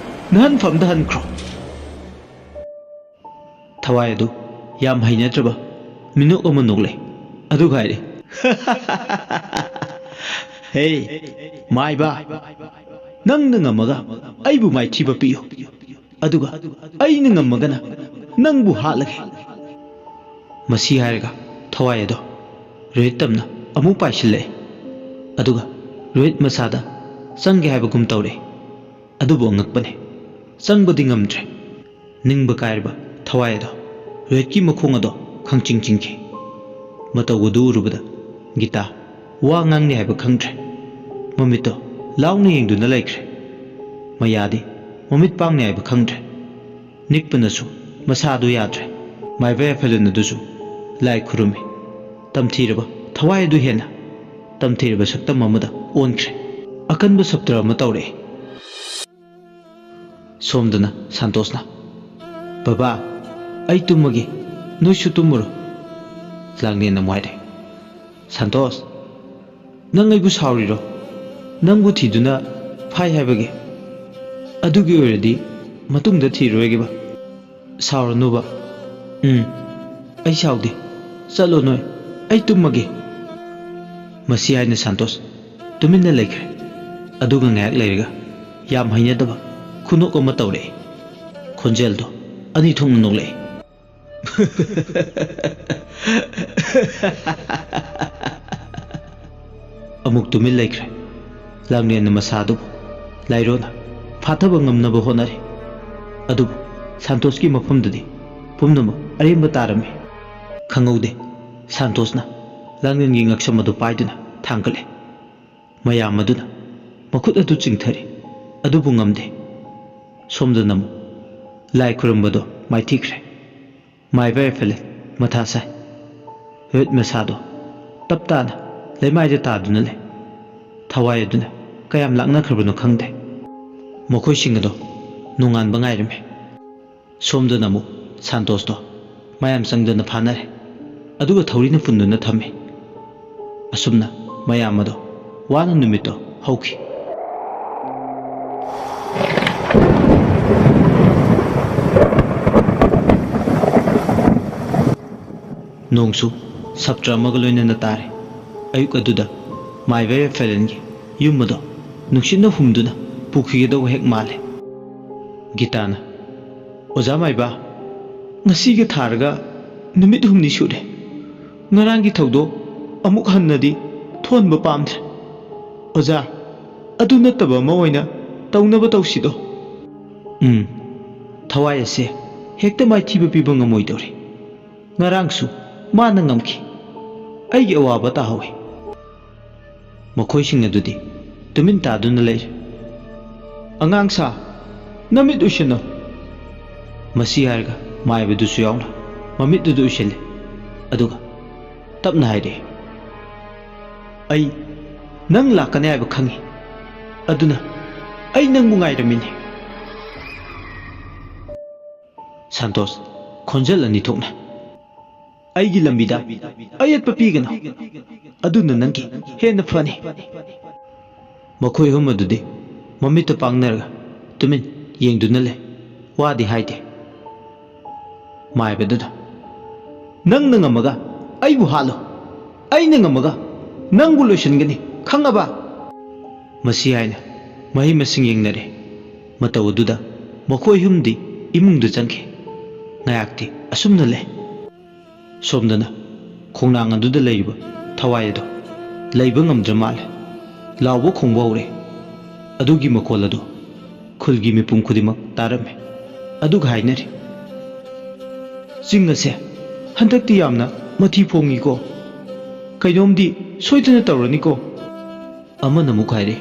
ꯅꯍꯟꯐꯝꯗ ꯍꯟꯈ꯭ꯔꯣ꯫" ꯊꯋꯥꯏ ꯑꯗꯨ ꯌꯥꯝ ꯍꯩꯅꯗ꯭ꯔꯕ ꯃꯤꯅꯣꯛ ꯑꯃ ꯅꯣꯛꯂꯦ꯫ ꯑꯗꯨꯒ ꯍꯥꯏꯔꯦ, "ꯍꯦ, ꯃꯥꯏꯕ, ꯅꯪꯅ ꯉꯝꯃꯒ ꯑꯩꯕꯨ ꯃꯥꯏꯊꯤꯕ ꯄꯤꯌꯨ, ꯑꯗꯨꯒ ꯑꯩꯅ ꯉꯝꯃꯒꯅ ꯅꯪꯕꯨ ꯍꯥꯠꯂꯒꯦ꯫" ꯃꯁꯤ ꯍꯥꯏꯔꯒ ꯊꯋꯥꯏ ꯑꯗꯣ ꯔꯣꯍꯤꯠ ꯇꯝꯅ ꯑꯃꯨꯛ ꯄꯥꯏꯁꯤꯜꯂꯛꯑꯦ꯫ ꯑꯗꯨꯒ ꯔꯣꯍꯤꯠ ꯃꯁꯥꯗ ꯆꯪꯒꯦ ꯍꯥꯏꯕꯒꯨꯝ ꯇꯧꯔꯦ꯫ ꯑꯗꯨꯕꯨ ꯑꯉꯛꯄꯅꯦ, ꯆꯪꯕꯗꯤ ꯉꯝꯗ꯭ꯔꯦ꯫ ꯅꯤꯡꯕ ꯀꯥꯏꯔꯕ ꯊꯋꯥꯏ ꯑꯗꯣ, ꯔꯣꯍꯤꯠꯀꯤ ꯃꯈꯣꯡ ꯑꯗꯣ ꯈꯪꯆꯤꯡ ꯆꯤꯡꯈꯤ꯫ ꯃꯇꯧ ꯑꯗꯨ ꯎꯔꯨꯕꯗ ꯒꯤꯇꯥ ꯋꯥ ꯉꯥꯡꯅꯤ ꯍꯥꯏꯕ ꯈꯪꯗ꯭ꯔꯦ꯫ ꯃꯃꯤꯠꯇꯣ ꯂꯥꯎꯅ ꯌꯦꯡꯗꯨꯅ ꯂꯩꯈ꯭ꯔꯦ꯫ ꯃꯌꯥꯗꯤ ꯃꯃꯤꯠ ꯄꯥꯡꯅꯤ ꯍꯥꯏꯕ ꯈꯪꯗ꯭ꯔꯦ꯫ ꯅꯤꯛꯄꯅꯁꯨ ꯃꯁꯥꯗꯨ ꯌꯥꯗ꯭ꯔꯦ꯫ ꯃꯥꯏꯕ ꯌꯥꯏꯐꯂꯦꯟ ꯑꯗꯨꯁꯨ ꯂꯥꯏ ꯈꯨꯔꯨꯝꯃꯤ꯫ ꯇꯝꯊꯤꯔꯕ ꯊꯋꯥꯏ ꯑꯗꯨ ꯍꯦꯟꯅ ꯇꯝꯊꯤꯔꯕ ꯁꯛꯇꯝ ꯑꯃꯗ ꯑꯣꯟꯈ꯭ꯔꯦ꯫ ꯑꯀꯟꯕ ꯁꯞꯇ꯭ꯔ ꯑꯃ ꯇꯧꯔꯛꯏ꯫ ꯁꯣꯝꯗꯅ ꯁꯥꯟꯇꯣꯁꯅ, "ꯕꯕꯥ, ꯑꯩ ꯇꯨꯝꯃꯒꯦ, ꯅꯣꯏꯁꯨ ꯇꯨꯝꯃꯨꯔꯣ꯫" ꯂꯥꯡꯂꯦꯟꯅ ꯑꯃꯨꯛ ꯍꯥꯏꯔꯦ, "ꯁꯥꯟꯇꯣꯁ, ꯅꯪ ꯑꯩꯕꯨ ꯁꯥꯎꯔꯤꯔꯣ? ꯅꯪꯕꯨ ꯊꯤꯗꯨꯅ ꯐꯥꯏ ꯍꯥꯏꯕꯒꯤ? ꯑꯗꯨꯒꯤ ꯑꯣꯏꯔꯗꯤ ꯃꯇꯨꯡꯗ ꯊꯤꯔꯣꯏꯒꯦꯕ꯫ ꯁꯥꯎꯔꯅꯨꯕ꯫" "ꯎꯝ, ꯑꯩ ꯁꯥꯎꯗꯦ꯫ ꯆꯠꯂꯣ ꯅꯣꯏ, ꯑꯩ ꯇꯨꯝꯃꯒꯦ꯫" ꯃꯁꯤ ꯍꯥꯏꯅ ꯁꯥꯟꯇꯣꯁ ꯇꯨꯃꯤꯟꯅ ꯂꯩꯈ꯭ꯔꯦ꯫ ꯑꯗꯨꯒ ꯉꯥꯏꯍꯥꯛ ꯂꯩꯔꯒ ꯌꯥꯝ ꯍꯩꯅꯗꯕ ꯈꯨꯅꯣꯛ ꯑꯃ ꯇꯧꯔꯛꯑꯦ꯫ ꯈꯣꯟꯖꯦꯜꯗꯣ ꯑꯅꯤ ꯊꯣꯛꯅ ꯅꯣꯛꯂꯛꯑꯦ꯫ ꯑꯃꯨꯛ ꯇꯨꯃꯤꯟ ꯂꯩꯈ꯭ꯔꯦ꯫ ꯂꯥꯡꯂꯦꯟꯅ ꯃꯁꯥꯗꯨꯕꯨ ꯂꯥꯏꯔꯣꯟꯅ ꯐꯥꯊꯕ ꯉꯝꯅꯕ ꯍꯣꯠꯅꯔꯤ꯫ ꯑꯗꯨꯕꯨ ꯁꯥꯟꯇꯣꯁꯀꯤ ꯃꯐꯝꯗꯗꯤ ꯄꯨꯝꯅꯃꯛ ꯑꯔꯦꯝꯕ ꯇꯥꯔꯝꯃꯤ꯫ ꯈꯪꯍꯧꯗꯦ, ꯁꯥꯟꯇꯣꯁꯅ ꯂꯥꯡꯂꯦꯟꯒꯤ ꯉꯛꯁꯝ ꯑꯗꯨ ꯄꯥꯏꯗꯨꯅ ꯊꯥꯡꯒꯠꯂꯦ꯫ ꯃꯌꯥꯝ ꯑꯗꯨꯅ ꯃꯈꯨꯠ ꯑꯗꯨ ꯆꯤꯡꯊꯔꯤ, ꯑꯗꯨꯕꯨ ꯉꯝꯗꯦ꯫ ꯁꯣꯝꯗꯅ ꯑꯃꯨꯛ ꯂꯥꯏ ꯈꯨꯔꯨꯝꯕꯗꯣ ꯃꯥꯏꯊꯤꯈ꯭ꯔꯦ꯫ ꯃꯥꯏꯕ ꯌꯥꯏꯐꯂꯦꯟ ꯃꯊꯥ ꯁꯥꯏ꯫ ꯔꯣꯍꯤꯠ ꯃꯁꯥꯗꯣ ꯇꯞ ꯇꯥꯅ ꯂꯩꯃꯥꯏꯗ ꯇꯥꯗꯨꯅ ꯂꯩ꯫ ꯊꯋꯥꯏ ꯑꯗꯨꯅ ꯀꯌꯥꯝ ꯂꯥꯛꯅꯈ꯭ꯔꯕꯅꯣ ꯈꯪꯗꯦ꯫ ꯃꯈꯣꯏꯁꯤꯡ ꯑꯗꯣ ꯅꯣꯡꯉꯥꯟꯕ ꯉꯥꯏꯔꯝꯃꯤ꯫ ꯁꯣꯝꯗꯅ ꯑꯃꯨꯛ ꯁꯥꯟꯇꯣꯁꯇꯣ ꯃꯌꯥꯝ ꯆꯪꯗꯅ ꯐꯥꯅꯔꯦ꯫ ꯑꯗꯨꯒ ꯊꯧꯔꯤꯅ ꯄꯨꯟꯗꯨꯅ ꯊꯝꯃꯤ꯫ ꯑꯁꯨꯝꯅ ꯃꯌꯥꯝ ꯑꯗꯣ ꯋꯥꯅ ꯅꯨꯃꯤꯠꯇꯣ ꯍꯧꯈꯤ꯫ ꯅꯣꯡꯁꯨ ꯁꯞꯇ꯭ꯔ ꯑꯃꯒ ꯂꯣꯏꯅꯅ ꯇꯥꯔꯦ꯫ ꯑꯌꯨꯛ ꯑꯗꯨꯗ ꯃꯥꯏꯕ ꯌꯥꯏꯐꯂꯦꯟꯒꯤ ꯌꯨꯝ ꯑꯗꯣ ꯅꯨꯡꯁꯤꯠꯅ ꯍꯨꯝꯗꯨꯅ ꯄꯨꯈꯤꯒꯗꯧꯕ ꯍꯦꯛ ꯃꯥꯜꯂꯦ꯫ ꯒꯤꯇꯥꯅ, "ꯑꯣꯖꯥ ꯃꯥꯏꯕ, ꯉꯁꯤꯒ ꯊꯥꯔꯒ ꯅꯨꯃꯤꯠ ꯍꯨꯝꯅꯤ ꯁꯨꯔꯦ꯫ ꯉꯔꯥꯡꯒꯤ ꯊꯧꯗꯣꯛ ꯑꯃꯨꯛ ꯍꯟꯅꯗꯤ ꯊꯣꯛꯍꯟꯕ ꯄꯥꯝꯗ꯭ꯔꯦ꯫ ꯑꯣꯖꯥ, ꯑꯗꯨ ꯅꯠꯇꯕ ꯑꯃ ꯑꯣꯏꯅ ꯇꯧꯅꯕ ꯇꯧꯁꯤꯗꯣ꯫" "ꯎꯝ, ꯊꯋꯥꯏ ꯑꯁꯦ ꯍꯦꯛꯇ ꯃꯥꯏꯊꯤꯕ ꯄꯤꯕ ꯉꯝꯃꯣꯏꯗꯧꯔꯦ꯫ ꯉꯔꯥꯡꯁꯨ ꯃꯥꯅ ꯉꯝꯈꯤ꯫ ꯑꯩꯒꯤ ꯑꯋꯥꯕ ꯇꯥꯍꯧꯋꯤ꯫ ꯃꯈꯣꯏꯁꯤꯡ ꯑꯗꯨꯗꯤ ꯇꯨꯃꯤꯟ ꯇꯥꯗꯨꯅ ꯂꯩꯔꯦ꯫ "ꯑꯉꯥꯡ ꯁꯥ, ꯅꯃꯤꯠ ꯎꯏꯁꯤꯟꯅꯧ!" ꯃꯁꯤ ꯍꯥꯏꯔꯒ ꯃꯥꯏꯕꯗꯨꯁꯨ ꯌꯥꯎꯅ ꯃꯃꯤꯠ ꯑꯗꯨ ꯎꯏꯁꯤꯜꯂꯦ꯫ ꯑꯗꯨꯒ ꯇꯞꯅ ꯍꯥꯏꯔꯛꯏ, "ꯑꯩ ꯅꯪ ꯂꯥꯛꯀꯅꯤ ꯍꯥꯏꯕ ꯈꯪꯉꯤ꯫ ꯑꯗꯨꯅ ꯑꯩ ꯅꯪꯕꯨ ꯉꯥꯏꯔꯝꯃꯤꯅꯤ꯫" ꯁꯟꯇꯣꯁ, ꯈꯣꯟꯖꯦꯜ ꯑꯅꯤ ꯊꯣꯛꯅ, "ꯑꯩꯒꯤ ꯂꯝꯕꯤꯗ ꯑꯌꯦꯠꯄ ꯄꯤꯒꯅꯨ꯫ ꯑꯗꯨꯅ ꯅꯪꯒꯤ ꯍꯦꯟꯅ ꯐꯅꯤ꯫" ꯃꯈꯣꯏ ꯑꯍꯨꯝ ꯑꯗꯨꯗꯤ ꯃꯃꯤꯠꯇ ꯄꯥꯡꯅꯔꯒ ꯇꯨꯃꯤꯟ ꯌꯦꯡꯗꯨꯅ ꯂꯩ꯫ ꯋꯥꯗꯤ ꯍꯥꯏꯗꯦ꯫ ꯃꯥꯏꯕꯗꯨꯗ, "ꯅꯪꯅ ꯉꯝꯃꯒ ꯑꯩꯕꯨ ꯍꯥꯠꯂꯨ, ꯑꯩꯅ ꯉꯝꯃꯒ ꯅꯪꯕꯨ ꯂꯣꯏꯁꯤꯟꯒꯅꯤ, ꯈꯪꯉꯕ?" ꯃꯁꯤ ꯍꯥꯏꯅ ꯃꯍꯩ ꯃꯁꯤꯡ ꯌꯦꯡꯅꯔꯦ꯫ ꯃꯇꯧ ꯑꯗꯨꯗ ꯃꯈꯣꯏ ꯑꯍꯨꯝꯗꯤ ꯏꯃꯨꯡꯗ ꯆꯪꯈꯤ꯫ ꯉꯥꯏꯍꯥꯛꯇꯤ ꯑꯁꯨꯝꯅ ꯂꯩ꯫ ꯁꯣꯝꯗꯅ ꯈꯣꯡꯅꯥꯡ ꯑꯗꯨꯗ ꯂꯩꯔꯤꯕ ꯊꯋꯥꯏ ꯑꯗꯣ ꯂꯩꯕ ꯉꯝꯗ꯭ꯔ ꯃꯥꯜꯂꯦ꯫ ꯂꯥꯎꯕ ꯈꯣꯡꯕ ꯍꯧꯔꯦ꯫ ꯑꯗꯨꯒꯤ ꯃꯈꯣꯜ ꯑꯗꯨ ꯈꯨꯜꯒꯤ ꯃꯤꯄꯨꯝ ꯈꯨꯗꯤꯡꯃꯛ ꯇꯥꯔꯝꯃꯤ꯫ ꯑꯗꯨꯒ ꯍꯥꯏꯅꯔꯤ, "ꯆꯤꯡ ꯑꯁꯦ ꯍꯟꯗꯛꯇꯤ ꯌꯥꯝꯅ ꯃꯊꯤ ꯐꯣꯡꯉꯤꯀꯣ꯫ ꯀꯩꯅꯣꯝꯗꯤ ꯁꯣꯏꯗꯅ ꯇꯧꯔꯅꯤꯀꯣ?" ꯑꯃꯅ ꯑꯃꯨꯛ ꯍꯥꯏꯔꯤ,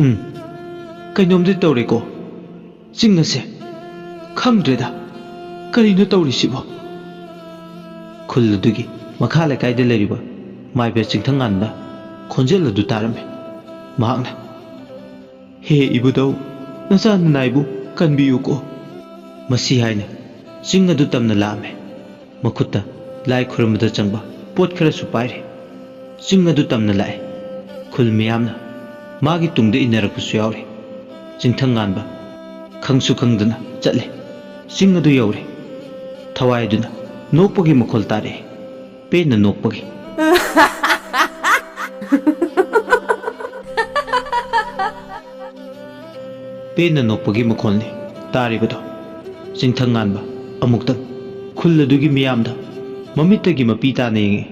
"ꯎꯝ, ꯀꯩꯅꯣꯝꯗꯤ ꯇꯧꯔꯦꯀꯣ꯫ ꯆꯤꯡ ꯑꯁꯦ ꯈꯪꯗ꯭ꯔꯦꯗ, ꯀꯔꯤꯅꯣ ꯇꯧꯔꯤꯁꯤꯕꯣ?" ꯈꯨꯜ ꯑꯗꯨꯒꯤ ꯃꯈꯥ ꯂꯩꯀꯥꯏꯗ ꯂꯩꯔꯤꯕ ꯃꯥꯏꯕ ꯆꯤꯡꯊꯪ ꯉꯥꯟꯕ ꯈꯣꯟꯖꯦꯜ ꯑꯗꯨ ꯇꯥꯔꯝꯃꯤ꯫ ꯃꯍꯥꯛꯅ, "ꯍꯦ ꯏꯕꯨꯙꯧ, ꯅꯆꯥ ꯅꯅꯥꯏꯕꯨ ꯀꯟꯕꯤꯌꯨꯀꯣ꯫" ꯃꯁꯤ ꯍꯥꯏꯅ ꯆꯤꯡ ꯑꯗꯨ ꯇꯝꯅ ꯂꯥꯛꯑꯝꯃꯤ꯫ ꯃꯈꯨꯠꯇ ꯂꯥꯏ ꯈꯨꯔꯨꯝꯕꯗ ꯆꯪꯕ ꯄꯣꯠ ꯈꯔꯁꯨ ꯄꯥꯏꯔꯤ꯫ ꯆꯤꯡ ꯑꯗꯨ ꯇꯝꯅ ꯂꯥꯛꯑꯦ꯫ ꯈꯨꯜ ꯃꯤꯌꯥꯝꯅ ꯃꯥꯒꯤ ꯇꯨꯡꯗ ꯏꯟꯅꯔꯛꯄꯁꯨ ꯌꯥꯎꯔꯤ꯫ ꯆꯤꯡꯊꯪ ꯉꯥꯟꯕ ꯈꯪꯁꯨ ꯈꯪꯗꯅ ꯆꯠꯂꯦ꯫ ꯆꯤꯡ ꯑꯗꯨ ꯌꯧꯔꯦ꯫ ꯊꯋꯥꯏ ꯑꯗꯨꯅ ꯅꯣꯛꯄꯒꯤ ꯃꯈꯣꯜ ꯇꯥꯔꯛꯑꯦ꯫ ꯄꯦꯟꯅ ꯅꯣꯛꯄꯒꯤ꯫ ꯄꯦꯟꯅ ꯅꯣꯛꯄꯒꯤ ꯃꯈꯣꯜꯅꯤ ꯇꯥꯔꯤꯕꯗꯣ꯫ ꯆꯤꯡꯊꯪ ꯉꯥꯟꯕ ꯑꯃꯨꯛꯇꯪ ꯈꯨꯜ ꯑꯗꯨꯒꯤ ꯃꯤꯌꯥꯝꯗ ꯃꯃꯤꯠꯇꯒꯤ ꯃꯄꯤ ꯇꯥꯅ ꯌꯦꯡꯉꯤ꯫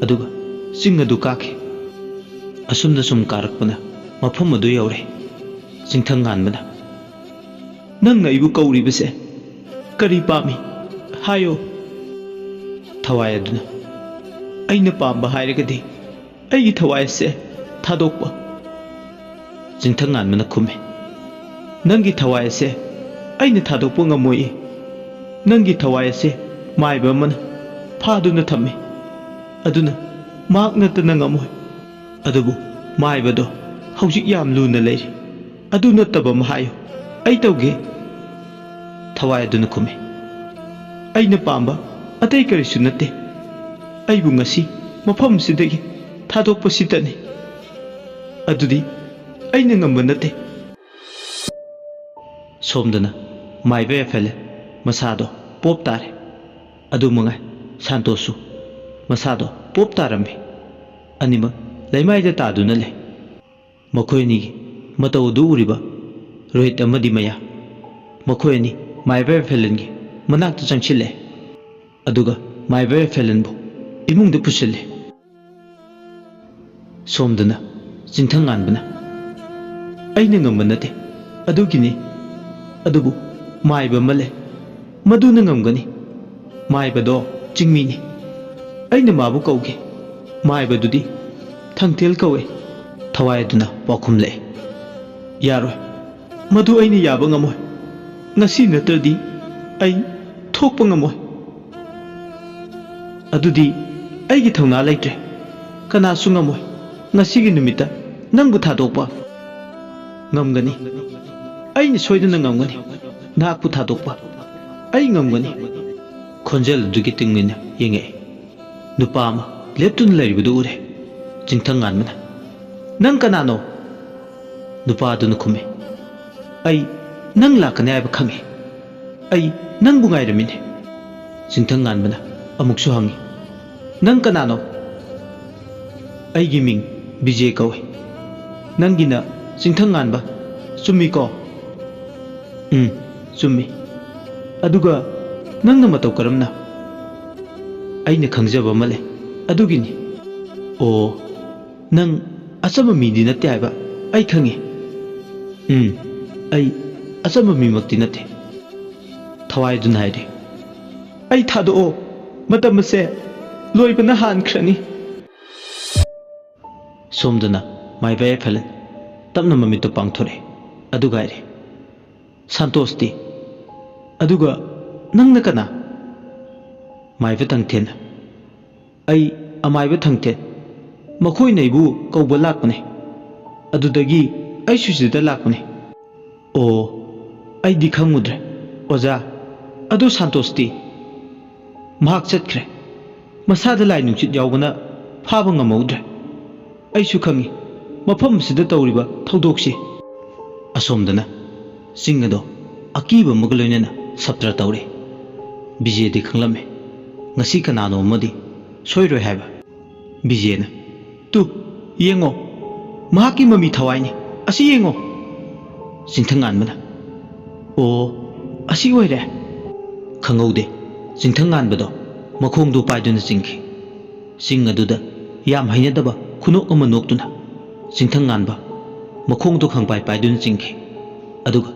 ꯑꯗꯨꯒ ꯆꯤꯡ ꯑꯗꯨ ꯀꯥꯈꯤ꯫ ꯑꯁꯨꯝꯅ ꯁꯨꯝ ꯀꯥꯔꯛꯄꯅ ꯃꯐꯝ ꯑꯗꯨ ꯌꯧꯔꯦ꯫ ꯆꯤꯡꯊꯪ ꯉꯥꯟꯕꯅ, "ꯅꯪꯅ ꯑꯩꯕꯨ ꯀꯧꯔꯤꯕꯁꯦ ꯀꯔꯤ ꯄꯥꯝꯃꯤ? ꯍꯥꯏꯌꯣ꯫" ꯊꯋꯥꯏ ꯑꯗꯨꯅ, "ꯑꯩꯅ ꯄꯥꯝꯕ ꯍꯥꯏꯔꯒꯗꯤ ꯑꯩꯒꯤ ꯊꯋꯥꯏ ꯑꯁꯦ ꯊꯥꯗꯣꯛꯄ꯫" ꯆꯤꯡꯊꯪ ꯉꯥꯟꯕꯅ ꯈꯨꯝꯃꯤ, "ꯅꯪꯒꯤ ꯊꯋꯥꯏ ꯑꯁꯦ ꯑꯩꯅ ꯊꯥꯗꯣꯛꯄ ꯉꯝꯃꯣꯏꯌꯦ꯫ ꯅꯪꯒꯤ ꯊꯋꯥꯏ ꯑꯁꯦ ꯃꯥꯏꯕ ꯑꯃꯅ ꯐꯥꯗꯨꯅ ꯊꯝꯃꯤ꯫ ꯑꯗꯨꯅ ꯃꯍꯥꯛ ꯅꯠꯇꯅ ꯉꯝꯃꯣꯏ꯫ ꯑꯗꯨꯕꯨ ꯃꯥꯏꯕꯗꯣ ꯍꯧꯖꯤꯛ ꯌꯥꯝ ꯂꯨꯅ ꯂꯩꯔꯤ꯫ ꯑꯗꯨ ꯅꯠꯇꯕ ꯑꯃ ꯍꯥꯏꯌꯨ꯫ ꯑꯩ ꯇꯧꯒꯦ꯫" ꯊꯋꯥꯏ ꯑꯗꯨꯅ ꯈꯨꯝꯃꯤ, "ꯑꯩꯅ ꯄꯥꯝꯕ ꯑꯇꯩ ꯀꯔꯤꯁꯨ ꯅꯠꯇꯦ꯫ ꯑꯩꯕꯨ ꯉꯁꯤ ꯃꯐꯝꯁꯤꯗꯒꯤ ꯊꯥꯗꯣꯛꯄꯁꯤꯇꯅꯤ꯫ ꯑꯗꯨꯗꯤ ꯑꯩꯅ ꯉꯝꯕ ꯅꯠꯇꯦ꯫" ꯁꯣꯝꯗꯅ ꯃꯥꯏꯕ ꯌꯥꯏꯐꯂꯦꯟ ꯃꯁꯥꯗꯣ ꯄꯣꯞ ꯇꯥꯔꯦ꯫ ꯑꯗꯨ ꯃꯉꯥꯏ, ꯁꯥꯟꯇꯣꯁꯁꯨ ꯃꯁꯥꯗꯣ ꯄꯣꯞ ꯇꯥꯔꯝꯃꯤ꯫ ꯑꯅꯤꯃꯛ ꯂꯩꯃꯥꯏꯗ ꯇꯥꯗꯨꯅ ꯂꯩ꯫ ꯃꯈꯣꯏ ꯑꯅꯤꯒꯤ ꯃꯇꯧ ꯑꯗꯨ ꯎꯔꯤꯕ ꯔꯣꯍꯤꯠ ꯑꯃꯗꯤ ꯃꯌꯥ, ꯃꯈꯣꯏ ꯑꯅꯤ ꯃꯥꯏꯕ ꯌꯥꯏꯐꯂꯦꯟꯒꯤ ꯃꯅꯥꯛꯇ ꯆꯪꯁꯤꯜꯂꯦ꯫ ꯑꯗꯨꯒ ꯃꯥꯏꯕ ꯌꯥꯏꯐꯂꯦꯟꯕꯨ ꯏꯃꯨꯡꯗ ꯄꯨꯁꯤꯜꯂꯦ꯫ ꯁꯣꯝꯗꯅ ꯆꯤꯡꯊꯪ ꯉꯥꯟꯕꯅ, "ꯑꯩꯅ ꯉꯝꯕ ꯅꯠꯇꯦ, ꯑꯗꯨꯒꯤꯅꯤ꯫ ꯑꯗꯨꯕꯨ ꯃꯥꯏꯕ ꯑꯃ ꯂꯩ, ꯃꯗꯨꯅ ꯉꯝꯒꯅꯤ꯫ ꯃꯥꯏꯕꯗꯣ ꯆꯤꯡꯃꯤꯅꯤ꯫ ꯑꯩꯅ ꯃꯥꯕꯨ ꯀꯧꯒꯦ꯫ ꯃꯥꯏꯕꯗꯨꯗꯤ ꯊꯪꯊꯦꯜ ꯀꯧꯋꯦ꯫" ꯊꯋꯥꯏ ꯑꯗꯨꯅ ꯄꯥꯎꯈꯨꯝꯂꯛꯏ, "ꯌꯥꯔꯣꯏ, ꯃꯗꯨ ꯑꯩꯅ ꯌꯥꯕ ꯉꯝꯃꯣꯏ꯫ ꯉꯁꯤ ꯅꯠꯇ꯭ꯔꯗꯤ ꯑꯩ ꯊꯣꯛꯄ ꯉꯝꯃꯣꯏ꯫ ꯑꯗꯨꯗꯤ ꯑꯩꯒꯤ ꯊꯧꯅꯥ ꯂꯩꯇ꯭ꯔꯦ꯫ ꯀꯅꯥꯁꯨ ꯉꯝꯃꯣꯏ꯫ ꯉꯁꯤꯒꯤ ꯅꯨꯃꯤꯠꯇ ꯅꯪꯕꯨ ꯊꯥꯗꯣꯛꯄ ꯉꯝꯒꯅꯤ꯫ ꯑꯩꯅ ꯁꯣꯏꯗꯅ ꯉꯝꯒꯅꯤ꯫ ꯅꯍꯥꯛꯄꯨ ꯊꯥꯗꯣꯛꯄ ꯑꯩ ꯉꯝꯒꯅꯤ꯫" ꯈꯣꯟꯖꯦꯜ ꯑꯗꯨꯒꯤ ꯇꯨꯡ ꯏꯟꯅ ꯌꯦꯡꯉꯛꯏ꯫ ꯅꯨꯄꯥ ꯑꯃ ꯂꯦꯞꯇꯨꯅ ꯂꯩꯔꯤꯕꯗꯨ ꯎꯔꯦ꯫ ꯆꯤꯡꯊꯪ ꯉꯥꯟꯕꯅ, "ꯅꯪ ꯀꯅꯥꯅꯣ?" ꯅꯨꯄꯥ ꯑꯗꯨꯅ ꯈꯨꯝꯃꯤ, "ꯑꯩ ꯅꯪ ꯂꯥꯛꯀꯅꯤ ꯍꯥꯏꯕ ꯈꯪꯏ꯫ ꯑꯩ ꯅꯪꯕꯨ ꯉꯥꯏꯔꯝꯃꯤꯅꯦ꯫" ꯆꯤꯡꯊꯪ ꯉꯥꯟꯕꯅ ꯑꯃꯨꯛꯁꯨ ꯍꯪꯉꯤ, "ꯅꯪ ꯀꯅꯥꯅꯣ?" "ꯑꯩꯒꯤ ꯃꯤꯡ ꯕꯤꯖꯦ ꯀꯧꯏ꯫ ꯅꯪꯒꯤꯅ ꯆꯤꯡꯊꯪ ꯉꯥꯟꯕ, ꯆꯨꯝꯃꯤꯀꯣ?" "ꯎꯝ, ꯆꯨꯝꯃꯤ꯫ ꯑꯗꯨꯒ ꯅꯪꯅ ꯃꯇꯧ ꯀꯔꯝꯅ?" "ꯑꯩꯅ ꯈꯪꯖꯕ ꯑꯃ ꯂꯩ, ꯑꯗꯨꯒꯤꯅꯤ꯫" "ꯑꯣ, ꯅꯪ ꯑꯆꯝꯕ ꯃꯤꯗꯤ ꯅꯠꯇꯦ ꯍꯥꯏꯕ ꯑꯩ ꯈꯪꯉꯤ꯫" "ꯎꯝ, ꯑꯩ ꯑꯆꯝꯕ ꯃꯤꯃꯛꯇꯤ ꯅꯠꯇꯦ꯫ ꯊꯋꯥꯏꯗꯨꯅ ꯍꯥꯏꯔꯤ, "ꯑꯩ ꯊꯥꯗꯣꯛꯑꯣ, ꯃꯇꯝ ꯑꯁꯦ ꯂꯣꯏꯕꯅ ꯍꯥꯟꯈ꯭ꯔꯅꯤ"꯫ ꯁꯣꯝꯗꯅ ꯃꯥꯏꯕ ꯐꯦꯂꯟ ꯇꯞꯅ ꯃꯃꯤꯠꯇꯨ ꯄꯥꯡꯊꯣꯔꯛꯏ, ꯑꯗꯨꯒ ꯍꯥꯏꯔꯤ, "ꯁꯥꯟꯇꯣꯁꯇꯤ? ꯑꯗꯨꯒ ꯅꯪꯅ ꯀꯅꯥ?" ꯃꯥꯏꯕ ꯊꯪꯊꯦꯟꯅ, "ꯑꯩ ꯑꯃꯥꯏꯕ ꯊꯪꯊꯦꯟ꯫ ꯃꯈꯣꯏꯅ ꯑꯩꯕꯨ ꯀꯧꯕ ꯂꯥꯛꯄꯅꯦ꯫ ꯑꯗꯨꯗꯒꯤ ꯑꯩꯁꯨ ꯁꯤꯗ ꯂꯥꯛꯄꯅꯦ"꯫ "ꯑꯣ, ꯑꯩꯗꯤ ꯈꯪꯉꯨꯗ꯭ꯔꯦ, ꯑꯣꯖꯥ꯫ ꯑꯗꯨ ꯁꯥꯟꯇꯣꯁꯇꯤ?" "ꯃꯍꯥꯛ ꯆꯠꯈ꯭ꯔꯦ꯫ ꯃꯁꯥꯗ ꯂꯥꯏ ꯅꯨꯡꯁꯤꯠ ꯌꯥꯎꯕꯅ ꯐꯥꯕ ꯉꯝꯍꯧꯗ꯭ꯔꯦ꯫ ꯑꯩꯁꯨ ꯈꯪꯉꯤ ꯃꯐꯝ ꯑꯁꯤꯗ ꯇꯧꯔꯤꯕ ꯊꯧꯗꯣꯛꯁꯤ"꯫ ꯑꯁꯣꯝꯗꯅ ꯆꯤꯡ ꯑꯗꯣ ꯑꯀꯤꯕ ꯑꯃꯒ ꯂꯣꯏꯅꯅ ꯁꯞꯇ꯭ꯔ ꯇꯧꯔꯤ꯫ ꯕꯤꯖꯦꯗꯤ ꯈꯪꯂꯝꯃꯤ ꯉꯁꯤ ꯀꯅꯥꯅꯣ ꯑꯃꯗꯤ ꯁꯣꯏꯔꯣꯏ ꯍꯥꯏꯕ꯫ ꯕꯤꯖꯦꯅ, "ꯇꯨ, ꯌꯦꯡꯉꯣ, ꯃꯍꯥꯛꯀꯤ ꯃꯃꯤ ꯊꯋꯥꯏꯅꯤ, ꯑꯁꯤ ꯌꯦꯡꯉꯣ"꯫ ꯆꯤꯡꯊꯪ ꯉꯥꯟꯕꯅ, "ꯑꯣ, ꯑꯁꯤ ꯑꯣꯏꯔꯦ"꯫ ꯈꯪꯍꯧꯗꯦ, ꯆꯤꯡꯊꯪ ꯉꯥꯟꯕꯗꯣ ꯃꯈꯣꯡꯗꯨ ꯄꯥꯏꯗꯨꯅ ꯆꯤꯡꯈꯤ꯫ ꯆꯤꯡ ꯑꯗꯨꯗ ꯌꯥꯝ ꯍꯩꯅꯗꯕ ꯈꯨꯅꯣꯛ ꯑꯃ ꯅꯣꯛꯇꯨꯅ ꯆꯤꯡꯊꯪ ꯉꯥꯟꯕ ꯃꯈꯣꯡꯗꯨ ꯈꯪꯄꯥꯏ ꯄꯥꯏꯗꯨꯅ ꯆꯤꯡꯈꯤ꯫ ꯑꯗꯨꯒ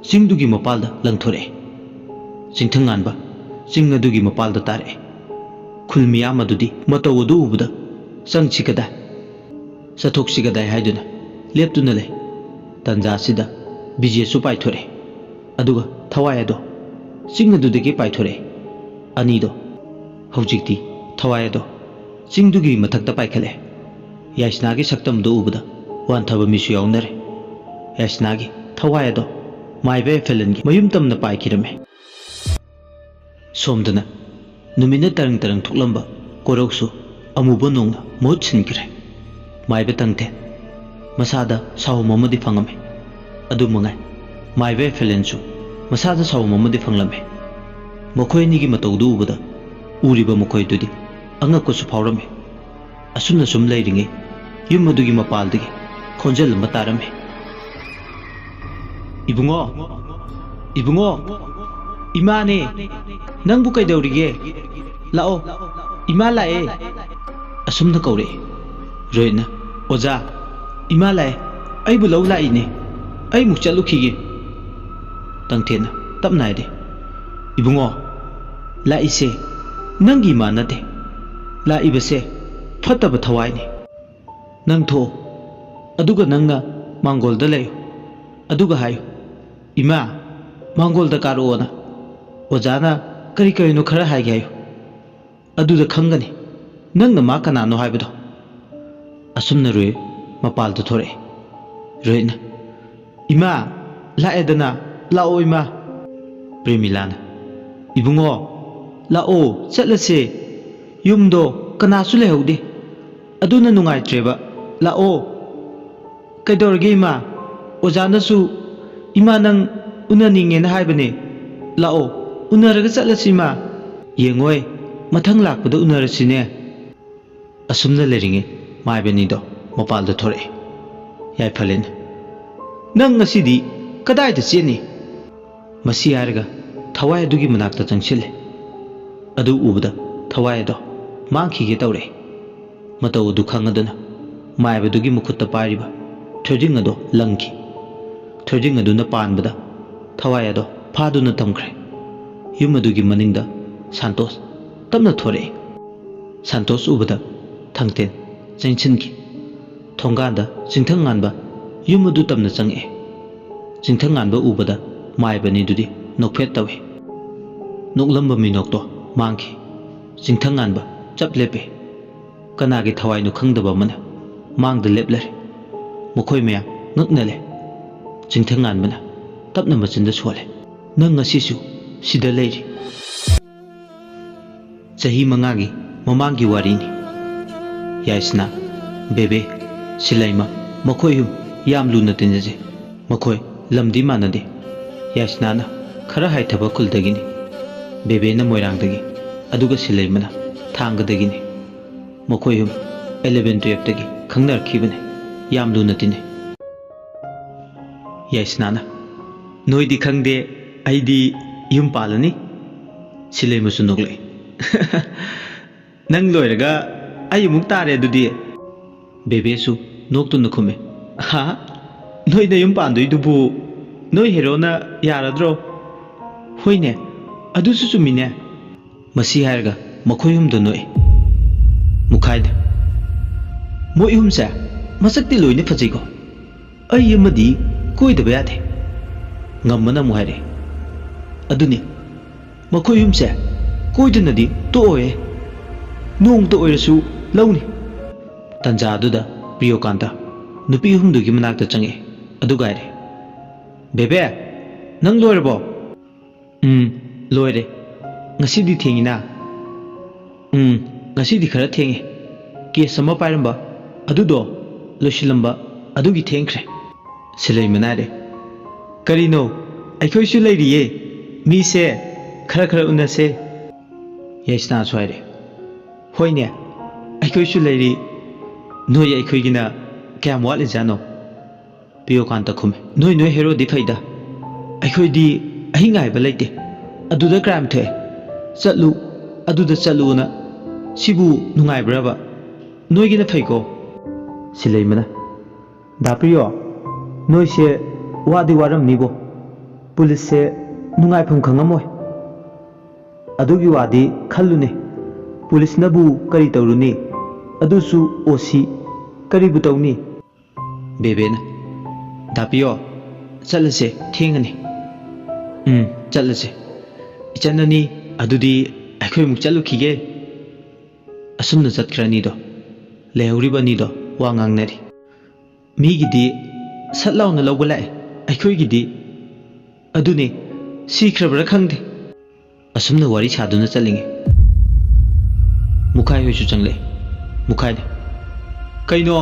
ꯆꯤꯡꯗꯨꯒꯤ ꯃꯄꯥꯜꯗ ꯂꯪꯊꯣꯔꯛꯏ꯫ ꯆꯤꯡꯊꯪ ꯉꯥꯟꯕ ꯆꯤꯡ ꯑꯗꯨꯒꯤ ꯃꯄꯥꯜꯗ ꯇꯥꯔꯛꯏ꯫ ꯈꯨꯜ ꯃꯤꯌꯥꯝ ꯑꯗꯨꯗꯤ ꯃꯇꯧ ꯑꯗꯨ ꯎꯕꯗ, "ꯆꯪꯁꯤ ꯀꯗꯥꯏ, ꯆꯠꯊꯣꯛꯁꯤ ꯀꯗꯥꯏ" ꯍꯥꯏꯗꯨꯅ ꯂꯦꯞꯇꯨꯅ ꯂꯩ꯫ ꯇꯟꯖꯥꯁꯤꯗ ꯕꯤꯖꯦꯁꯨ ꯄꯥꯏꯊꯣꯔꯛꯏ꯫ ꯑꯗꯨꯒ ꯊꯋꯥꯏ ꯑꯗꯣ ꯆꯤꯡ ꯑꯗꯨꯗꯒꯤ ꯄꯥꯏꯊꯣꯔꯛꯏ꯫ ꯑꯅꯤꯗꯣ ꯍꯧꯖꯤꯛꯇꯤ ꯊꯋꯥꯏ ꯑꯗꯣ ꯆꯤꯡꯗꯨꯒꯤ ꯃꯊꯛꯇ ꯄꯥꯏꯈꯠꯂꯦ꯫ ꯌꯥꯏꯁꯅꯥꯒꯤ ꯁꯛꯇꯝꯗꯨ ꯎꯕꯗ ꯋꯥꯟꯊꯕ ꯃꯤꯁꯨ ꯌꯥꯎꯅꯔꯦ꯫ ꯌꯥꯏꯁꯅꯥꯒꯤ ꯊꯋꯥꯏ ꯑꯗꯣ ꯃꯥꯏꯕ ꯑꯦꯐꯦꯂꯟꯒꯤ ꯃꯌꯨꯝ ꯇꯝꯅ ꯄꯥꯏꯈꯤꯔꯝꯃꯦ꯫ ꯁꯣꯝꯗꯅ ꯅꯨꯃꯤꯠꯅ ꯇꯔꯪ ꯇꯔꯪ ꯊꯣꯛꯂꯝꯕ ꯀꯣꯔꯧꯁꯨ ꯑꯃꯨꯕ ꯅꯣꯡꯅ ꯃꯍꯨꯠ ꯁꯤꯟꯈ꯭ꯔꯦ꯫ ꯃꯥꯏꯕ ꯊꯪꯊꯦꯟ ꯃꯁꯥꯗ ꯁꯥꯎꯍꯨꯝ ꯑꯃꯗꯤ ꯐꯪꯉꯝꯃꯤ꯫ ꯑꯗꯨ ꯃꯉꯥꯏ, ꯃꯥꯏꯕ ꯑꯦꯐꯦꯂꯦꯟꯁꯨ ꯃꯁꯥꯗ ꯁꯥꯎꯍꯨꯝ ꯑꯃꯗꯤ ꯐꯪꯂꯝꯃꯤ꯫ ꯃꯈꯣꯏ ꯑꯅꯤꯒꯤ ꯃꯇꯧꯗꯨ ꯎꯕꯗ ꯎꯔꯤꯕ ꯃꯈꯣꯏꯗꯨꯗꯤ ꯑꯉꯛꯄꯁꯨ ꯐꯥꯎꯔꯝꯃꯤ꯫ ꯑꯁꯨꯝꯅ ꯁꯨꯝ ꯂꯩꯔꯤꯉꯩ ꯌꯨꯝ ꯑꯗꯨꯒꯤ ꯃꯄꯥꯜꯗꯒꯤ ꯈꯣꯟꯖꯦꯜ ꯑꯃ ꯇꯥꯔꯝꯃꯤ꯫ "ꯏꯕꯨꯡꯉꯣ, ꯏꯕꯨꯡꯉꯣ, ꯏꯃꯥꯅꯦ, ꯅꯪꯕꯨ ꯀꯩꯗꯧꯔꯤꯒꯦ? ꯂꯥꯛꯑꯣ, ꯏꯃꯥ ꯂꯥꯛꯑꯦ"꯫ ꯑꯁꯨꯝꯅ ꯀꯧꯔꯛꯏ꯫ ꯔꯣꯍꯤꯠꯅ, "ꯑꯣꯖꯥ, ꯏꯃꯥ ꯂꯥꯛꯑꯦ, ꯑꯩꯕꯨ ꯂꯧ ꯂꯥꯛꯏꯅꯦ, ꯑꯩ ꯑꯃꯨꯛ ꯆꯠꯂꯨꯈꯤꯒꯦ"꯫ ꯇꯪꯊꯦꯟꯅ ꯇꯞꯅ ꯍꯥꯏꯔꯦ, "ꯏꯕꯨꯡꯉꯣ, ꯂꯥꯛꯏꯁꯦ ꯅꯪꯒꯤ ꯏꯃꯥ ꯅꯠꯇꯦ, ꯂꯥꯛꯏꯕꯁꯦ ꯐꯠꯇꯕ ꯊꯋꯥꯏꯅꯤ꯫ ꯅꯪ ꯊꯣꯛꯑꯣ, ꯑꯗꯨꯒ ꯅꯪꯅ ꯃꯥꯡꯒꯣꯜꯗ ꯂꯩꯌꯨ, ꯑꯗꯨꯒ ꯍꯥꯏꯌꯨ, 'ꯏꯃꯥ, ꯃꯥꯡꯒꯣꯜꯗ ꯀꯥꯔꯛꯑꯣꯅ ꯑꯣꯖꯥꯅ ꯀꯔꯤ ꯀꯔꯤꯅꯣ ꯈꯔ ꯍꯥꯏꯒꯦ' ꯍꯥꯏꯌꯨ꯫ ꯑꯗꯨꯗ ꯈꯪꯒꯅꯤ ꯅꯪꯅ ꯃꯥ ꯀꯅꯥꯅꯣ ꯍꯥꯏꯕꯗꯣ"꯫ ꯑꯁꯨꯝꯅ ꯔꯣꯍꯤꯠ ꯃꯄꯥꯜꯗ ꯊꯣꯔꯛꯑꯦ꯫ ꯔꯣꯍꯤꯠꯅ, "ꯏꯃꯥ, ꯂꯥꯛꯑꯦꯗꯅ, ꯂꯥꯛꯑꯣ ꯏꯃꯥ"꯫ ꯄ꯭ꯔꯦꯃꯤꯂꯥꯅ, "ꯏꯕꯨꯡꯉꯣ, ꯂꯥꯛꯑꯣ, ꯆꯠꯂꯁꯦ꯫ ꯌꯨꯝꯗꯣ ꯀꯅꯥꯁꯨ ꯂꯩꯍꯧꯗꯦ꯫ ꯑꯗꯨꯅ ꯅꯨꯡꯉꯥꯏꯇ꯭ꯔꯦꯕ꯫ ꯂꯥꯛꯑꯣ"꯫ "ꯀꯩꯗꯧꯔꯒꯦ ꯏꯃꯥ? ꯑꯣꯖꯥꯅꯁꯨ ꯏꯃꯥ ꯅꯪ ꯎꯅꯅꯤꯡꯉꯦꯅ ꯍꯥꯏꯕꯅꯦ꯫ ꯂꯥꯛꯑꯣ, ꯎꯅꯔꯒ ꯆꯠꯂꯁꯤ ꯏꯃꯥ꯫ ꯌꯦꯡꯉꯣꯏ, ꯃꯊꯪ ꯂꯥꯛꯄꯗ ꯎꯅꯔꯁꯤꯅꯦ"꯫ ꯑꯁꯨꯝꯅ ꯂꯩꯔꯤꯉꯩ ꯃꯥꯏꯕꯅꯤꯗꯣ ꯃꯄꯥꯜꯗ ꯊꯣꯔꯛꯑꯦ꯫ ꯌꯥꯏꯐꯂꯦꯟ, "ꯅꯪ ꯉꯁꯤꯗꯤ ꯀꯗꯥꯏꯗ ꯆꯦꯟꯅꯤ?" ꯃꯁꯤ ꯍꯥꯏꯔꯒ ꯊꯋꯥꯏ ꯑꯗꯨꯒꯤ ꯃꯅꯥꯛꯇ ꯆꯪꯁꯤꯜꯂꯦ꯫ ꯑꯗꯨ ꯎꯕꯗ ꯊꯋꯥꯏ ꯑꯗꯣ ꯃꯥꯡꯈꯤꯒꯦ ꯇꯧꯔꯛꯑꯦ꯫ ꯃꯇꯧ ꯑꯗꯨ ꯈꯪꯉꯗꯨꯅ ꯃꯥꯏꯕꯗꯨꯒꯤ ꯃꯈꯨꯠꯇ ꯄꯥꯏꯔꯤꯕ ꯊꯣꯏꯗꯤꯡ ꯑꯗꯣ ꯂꯪꯈꯤ꯫ ꯊꯣꯏꯗꯤꯡ ꯑꯗꯨꯅ ꯄꯥꯟꯕꯗ ꯊꯋꯥꯏ ꯑꯗꯣ ꯐꯥꯗꯨꯅ ꯊꯝꯈ꯭ꯔꯦ꯫ ꯌꯨꯝ ꯑꯗꯨꯒꯤ ꯃꯅꯤꯡꯗ ꯁꯥꯟꯇꯣꯁ ꯇꯞꯅ ꯊꯣꯔꯛꯏ꯫ ꯁꯥꯟꯇꯣꯁ ꯎꯕꯗ ꯊꯪꯇꯦꯟ ꯆꯦꯟꯁꯤꯟꯈꯤ꯫ ꯊꯣꯡꯒꯥꯟꯗ ꯆꯤꯡꯊꯪ ꯉꯥꯟꯕ ꯌꯨꯝ ꯑꯗꯨ ꯇꯝꯅ ꯆꯪꯉꯛꯑꯦ꯫ ꯆꯤꯡꯊꯪ ꯉꯥꯟꯕ ꯎꯕꯗ ꯃꯥꯏꯕ ꯑꯅꯤꯗꯨꯗꯤ ꯅꯣꯛꯐꯦꯠ ꯇꯧꯏ꯫ ꯅꯣꯛꯂꯝꯕ ꯃꯤꯅꯣꯛꯇꯣ ꯃꯥꯡꯈꯤ꯫ ꯆꯤꯡꯊꯪ ꯉꯥꯟꯕ ꯆꯞ ꯂꯦꯞꯄꯦ꯫ ꯀꯅꯥꯒꯤ ꯊꯋꯥꯏꯅꯣ ꯈꯪꯗꯕ ꯑꯃꯅ ꯃꯥꯡꯗ ꯂꯦꯞꯂꯔꯦ꯫ ꯃꯈꯣꯏ ꯃꯌꯥꯝ ꯉꯛꯅ ꯂꯩ꯫ ꯆꯤꯡꯊꯪ ꯉꯥꯟꯕꯅ ꯇꯞꯅ ꯃꯆꯤꯟꯗ ꯁꯣꯜꯂꯦ, "ꯅꯪ ꯉꯁꯤꯁꯨ ꯁꯤꯗ ꯂꯩꯔꯤ"꯫ ꯆꯍꯤ ꯃꯉꯥꯒꯤ ꯃꯃꯥꯡꯒꯤ ꯋꯥꯔꯤꯅꯤ꯫ ꯌꯥꯏꯁꯅꯥ, ꯕꯦꯕꯦ, ꯁꯤꯂꯩꯃ, ꯃꯈꯣꯏ ꯑꯍꯨꯝ ꯌꯥꯝ ꯂꯨꯅ ꯇꯤꯟꯅꯖꯩ꯫ ꯃꯈꯣꯏ ꯂꯝꯗꯤ ꯃꯥꯟꯅꯗꯦ꯫ ꯌꯥꯏꯁꯅꯥꯅ ꯈꯔ ꯍꯥꯏꯊꯕ ꯈꯨꯜꯗꯒꯤꯅꯤ꯫ ꯕꯦꯕꯦꯅ ꯃꯣꯏꯔꯥꯡꯗꯒꯤ, ꯑꯗꯨꯒ ꯁꯤꯂꯩꯃꯅ ꯊꯥꯡꯒꯗꯒꯤꯅꯤ꯫ ꯃꯈꯣꯏ ꯑꯍꯨꯝ eleven twelve ꯇꯒꯤ ꯈꯪꯅꯔꯛꯈꯤꯕꯅꯤ꯫ ꯌꯥꯝ ꯂꯨꯅ ꯇꯤꯟꯅꯩ꯫ ꯌꯥꯏꯁꯅꯥꯅ, "ꯅꯣꯏꯗꯤ ꯈꯪꯗꯦ, ꯑꯩꯗꯤ ꯌꯨꯝ ꯄꯥꯜꯂꯅꯤ"꯫ ꯁꯤꯂꯩꯃꯁꯨ ꯅꯣꯛꯂꯛꯏ꯫ "ꯅꯪ ꯂꯣꯏꯔꯒ ꯑꯩ ꯑꯃꯨꯛ ꯇꯥꯔꯦ ꯑꯗꯨꯗꯤ"꯫ ꯕꯦꯕꯦꯁꯨ ꯅꯣꯛꯇꯨꯅ ꯈꯨꯝꯃꯦ, "ꯍꯥ? ꯅꯣꯏ ꯅꯌꯨꯝ ꯄꯥꯟꯗꯣꯏꯗꯨꯕꯨ ꯅꯣꯏ ꯍꯦꯔꯣꯅ ꯌꯥꯔꯗ꯭ꯔꯣ? ꯍꯣꯏꯅꯦ, ꯑꯗꯨꯁꯨ ꯆꯨꯝꯃꯤꯅꯦ꯫ ꯃꯁꯤ ꯍꯥꯏꯔꯒ ꯃꯈꯣꯏ ꯑꯍꯨꯝꯗꯣ ꯅꯣꯛꯑꯦ꯫ ꯃꯨꯈꯥꯏꯗ, "ꯃꯣꯏ ꯑꯍꯨꯝꯁꯦ ꯃꯁꯛꯇꯤ ꯂꯣꯏꯅ ꯐꯖꯩꯀꯣ, ꯑꯩ ꯑꯃꯗꯤ ꯀꯣꯏꯗꯕ ꯌꯥꯗꯦ꯫" ꯉꯝꯕꯅ ꯑꯃꯨꯛ ꯍꯥꯏꯔꯛꯑꯦ, "ꯑꯗꯨꯅꯤ, ꯃꯈꯣꯏ ꯑꯍꯨꯝꯁꯦ ꯀꯣꯏꯗꯅꯗꯤ ꯇꯣꯛꯑꯣꯏ, ꯅꯣꯡꯃꯇ ꯑꯣꯏꯔꯁꯨ ꯂꯧꯅꯤ꯫" ꯇꯟꯖꯥ ꯑꯗꯨꯗ ꯄ꯭ꯔꯤꯌꯣꯀꯥꯟꯇ ꯅꯨꯄꯤ ꯑꯍꯨꯝꯗꯨꯒꯤ ꯃꯅꯥꯛꯇ ꯆꯪꯉꯛꯑꯦ, ꯑꯗꯨꯒ ꯍꯥꯏꯔꯦ, "ꯕꯦꯕꯦ, ꯅꯪ ꯂꯣꯏꯔꯕꯣ?" "ꯎꯝ, ꯂꯣꯏꯔꯦ꯫ ꯉꯁꯤꯗꯤ ꯊꯦꯡꯉꯤꯅ?" "ꯎꯝ, ꯉꯁꯤꯗꯤ ꯈꯔ ꯊꯦꯡꯉꯦ꯫ ꯀꯦꯁ ꯑꯃ ꯄꯥꯏꯔꯝꯕ, ꯑꯗꯨꯗꯣ ꯂꯣꯏꯁꯤꯜꯂꯝꯕ, ꯑꯗꯨꯒꯤ ꯊꯦꯡꯈ꯭ꯔꯦ꯫" ꯁꯤꯂꯩꯃꯅ ꯍꯥꯏꯔꯦ, "ꯀꯔꯤꯅꯣ? ꯑꯩꯈꯣꯏꯁꯨ ꯂꯩꯔꯤꯌꯦ꯫ ꯃꯤꯁꯦ ꯈꯔ ꯈꯔ ꯎꯅꯁꯦ꯫" ꯌꯥꯏꯁꯅꯥꯁꯨ ꯍꯥꯏꯔꯦ, "ꯍꯣꯏꯅꯦ, ꯑꯩꯈꯣꯏꯁꯨ ꯂꯩꯔꯤ꯫ ꯅꯣꯏ ꯑꯩꯈꯣꯏꯒꯤꯅ ꯀꯌꯥꯝ ꯋꯥꯠꯂꯤꯖꯥꯠꯅꯣ?" ꯄ꯭ꯔꯤꯌꯣꯀꯥꯟꯇ ꯈꯨꯝꯃꯤ, "ꯅꯣꯏ ꯅꯣꯏ ꯍꯦꯔꯣꯗꯤ ꯐꯩꯗ, ꯑꯩꯈꯣꯏꯗꯤ ꯑꯍꯤꯡ ꯍꯥꯏꯕ ꯂꯩꯇꯦ꯫ ꯑꯗꯨꯗ ꯀ꯭ꯔꯥꯏꯝ ꯊꯣꯛꯑꯦ, ꯆꯠꯂꯨ, ꯑꯗꯨꯗ ꯆꯠꯂꯨꯅ꯫ ꯁꯤꯕꯨ ꯅꯨꯡꯉꯥꯏꯕ꯭ꯔꯕ? ꯅꯣꯏꯒꯤꯅ ꯐꯩꯀꯣ꯫" ꯁꯤꯂꯩꯃꯅ, "ꯗꯥ ꯄ꯭ꯔꯤꯌꯣ, ꯅꯣꯏꯁꯦ ꯋꯥꯗꯤ ꯋꯥꯔꯝꯅꯤꯕꯣ꯫ ꯄꯨꯂꯤꯁꯁꯦ ꯅꯨꯡꯉꯥꯏꯐꯝ ꯈꯪꯉꯝꯃꯣꯏ꯫ ꯑꯗꯨꯒꯤ ꯋꯥꯗꯤ ꯈꯜꯂꯨꯅꯦ꯫ ꯄꯨꯂꯤꯁꯅꯕꯨ ꯀꯔꯤ ꯇꯧꯔꯨꯅꯤ? ꯑꯗꯨꯁꯨ ꯑꯣ ꯁꯤ꯫ ꯀꯔꯤꯕꯨ ꯇꯧꯅꯤ?" ꯕꯦꯕꯦꯅ, "ꯗꯥ ꯄ꯭ꯔꯤꯌꯣ, ꯆꯠꯂꯁꯦ, ꯊꯦꯡꯉꯅꯤ꯫" "ꯎꯝ, ꯆꯠꯂꯁꯦ꯫ ꯏꯆꯟ ꯑꯅꯤ, ꯑꯗꯨꯗꯤ ꯑꯩꯈꯣꯏ ꯑꯃꯨꯛ ꯆꯠꯂꯨꯈꯤꯒꯦ꯫" ꯑꯁꯨꯝꯅ ꯆꯠꯈ꯭ꯔ ꯑꯅꯤꯗꯣ, ꯂꯩꯍꯧꯔꯤꯕ ꯑꯅꯤꯗꯣ ꯋꯥ ꯉꯥꯡꯅꯔꯤ꯫ "ꯃꯤꯒꯤꯗꯤ ꯁꯠ ꯂꯥꯎꯅ ꯂꯧꯕ ꯂꯥꯛꯑꯦ, ꯑꯩꯈꯣꯏꯒꯤꯗꯤ ꯑꯗꯨꯅꯦ, ꯁꯤꯈ꯭ꯔꯕ꯭ꯔꯥ ꯈꯪꯗꯦ꯫" ꯑꯁꯨꯝꯅ ꯋꯥꯔꯤ ꯁꯥꯗꯨꯅ ꯆꯠꯂꯤꯉꯩ ꯃꯨꯈꯥꯏ ꯍꯣꯏꯁꯨ ꯆꯪꯂꯛꯑꯦ꯫ ꯃꯨꯈꯥꯏꯅ, "ꯀꯩꯅꯣ,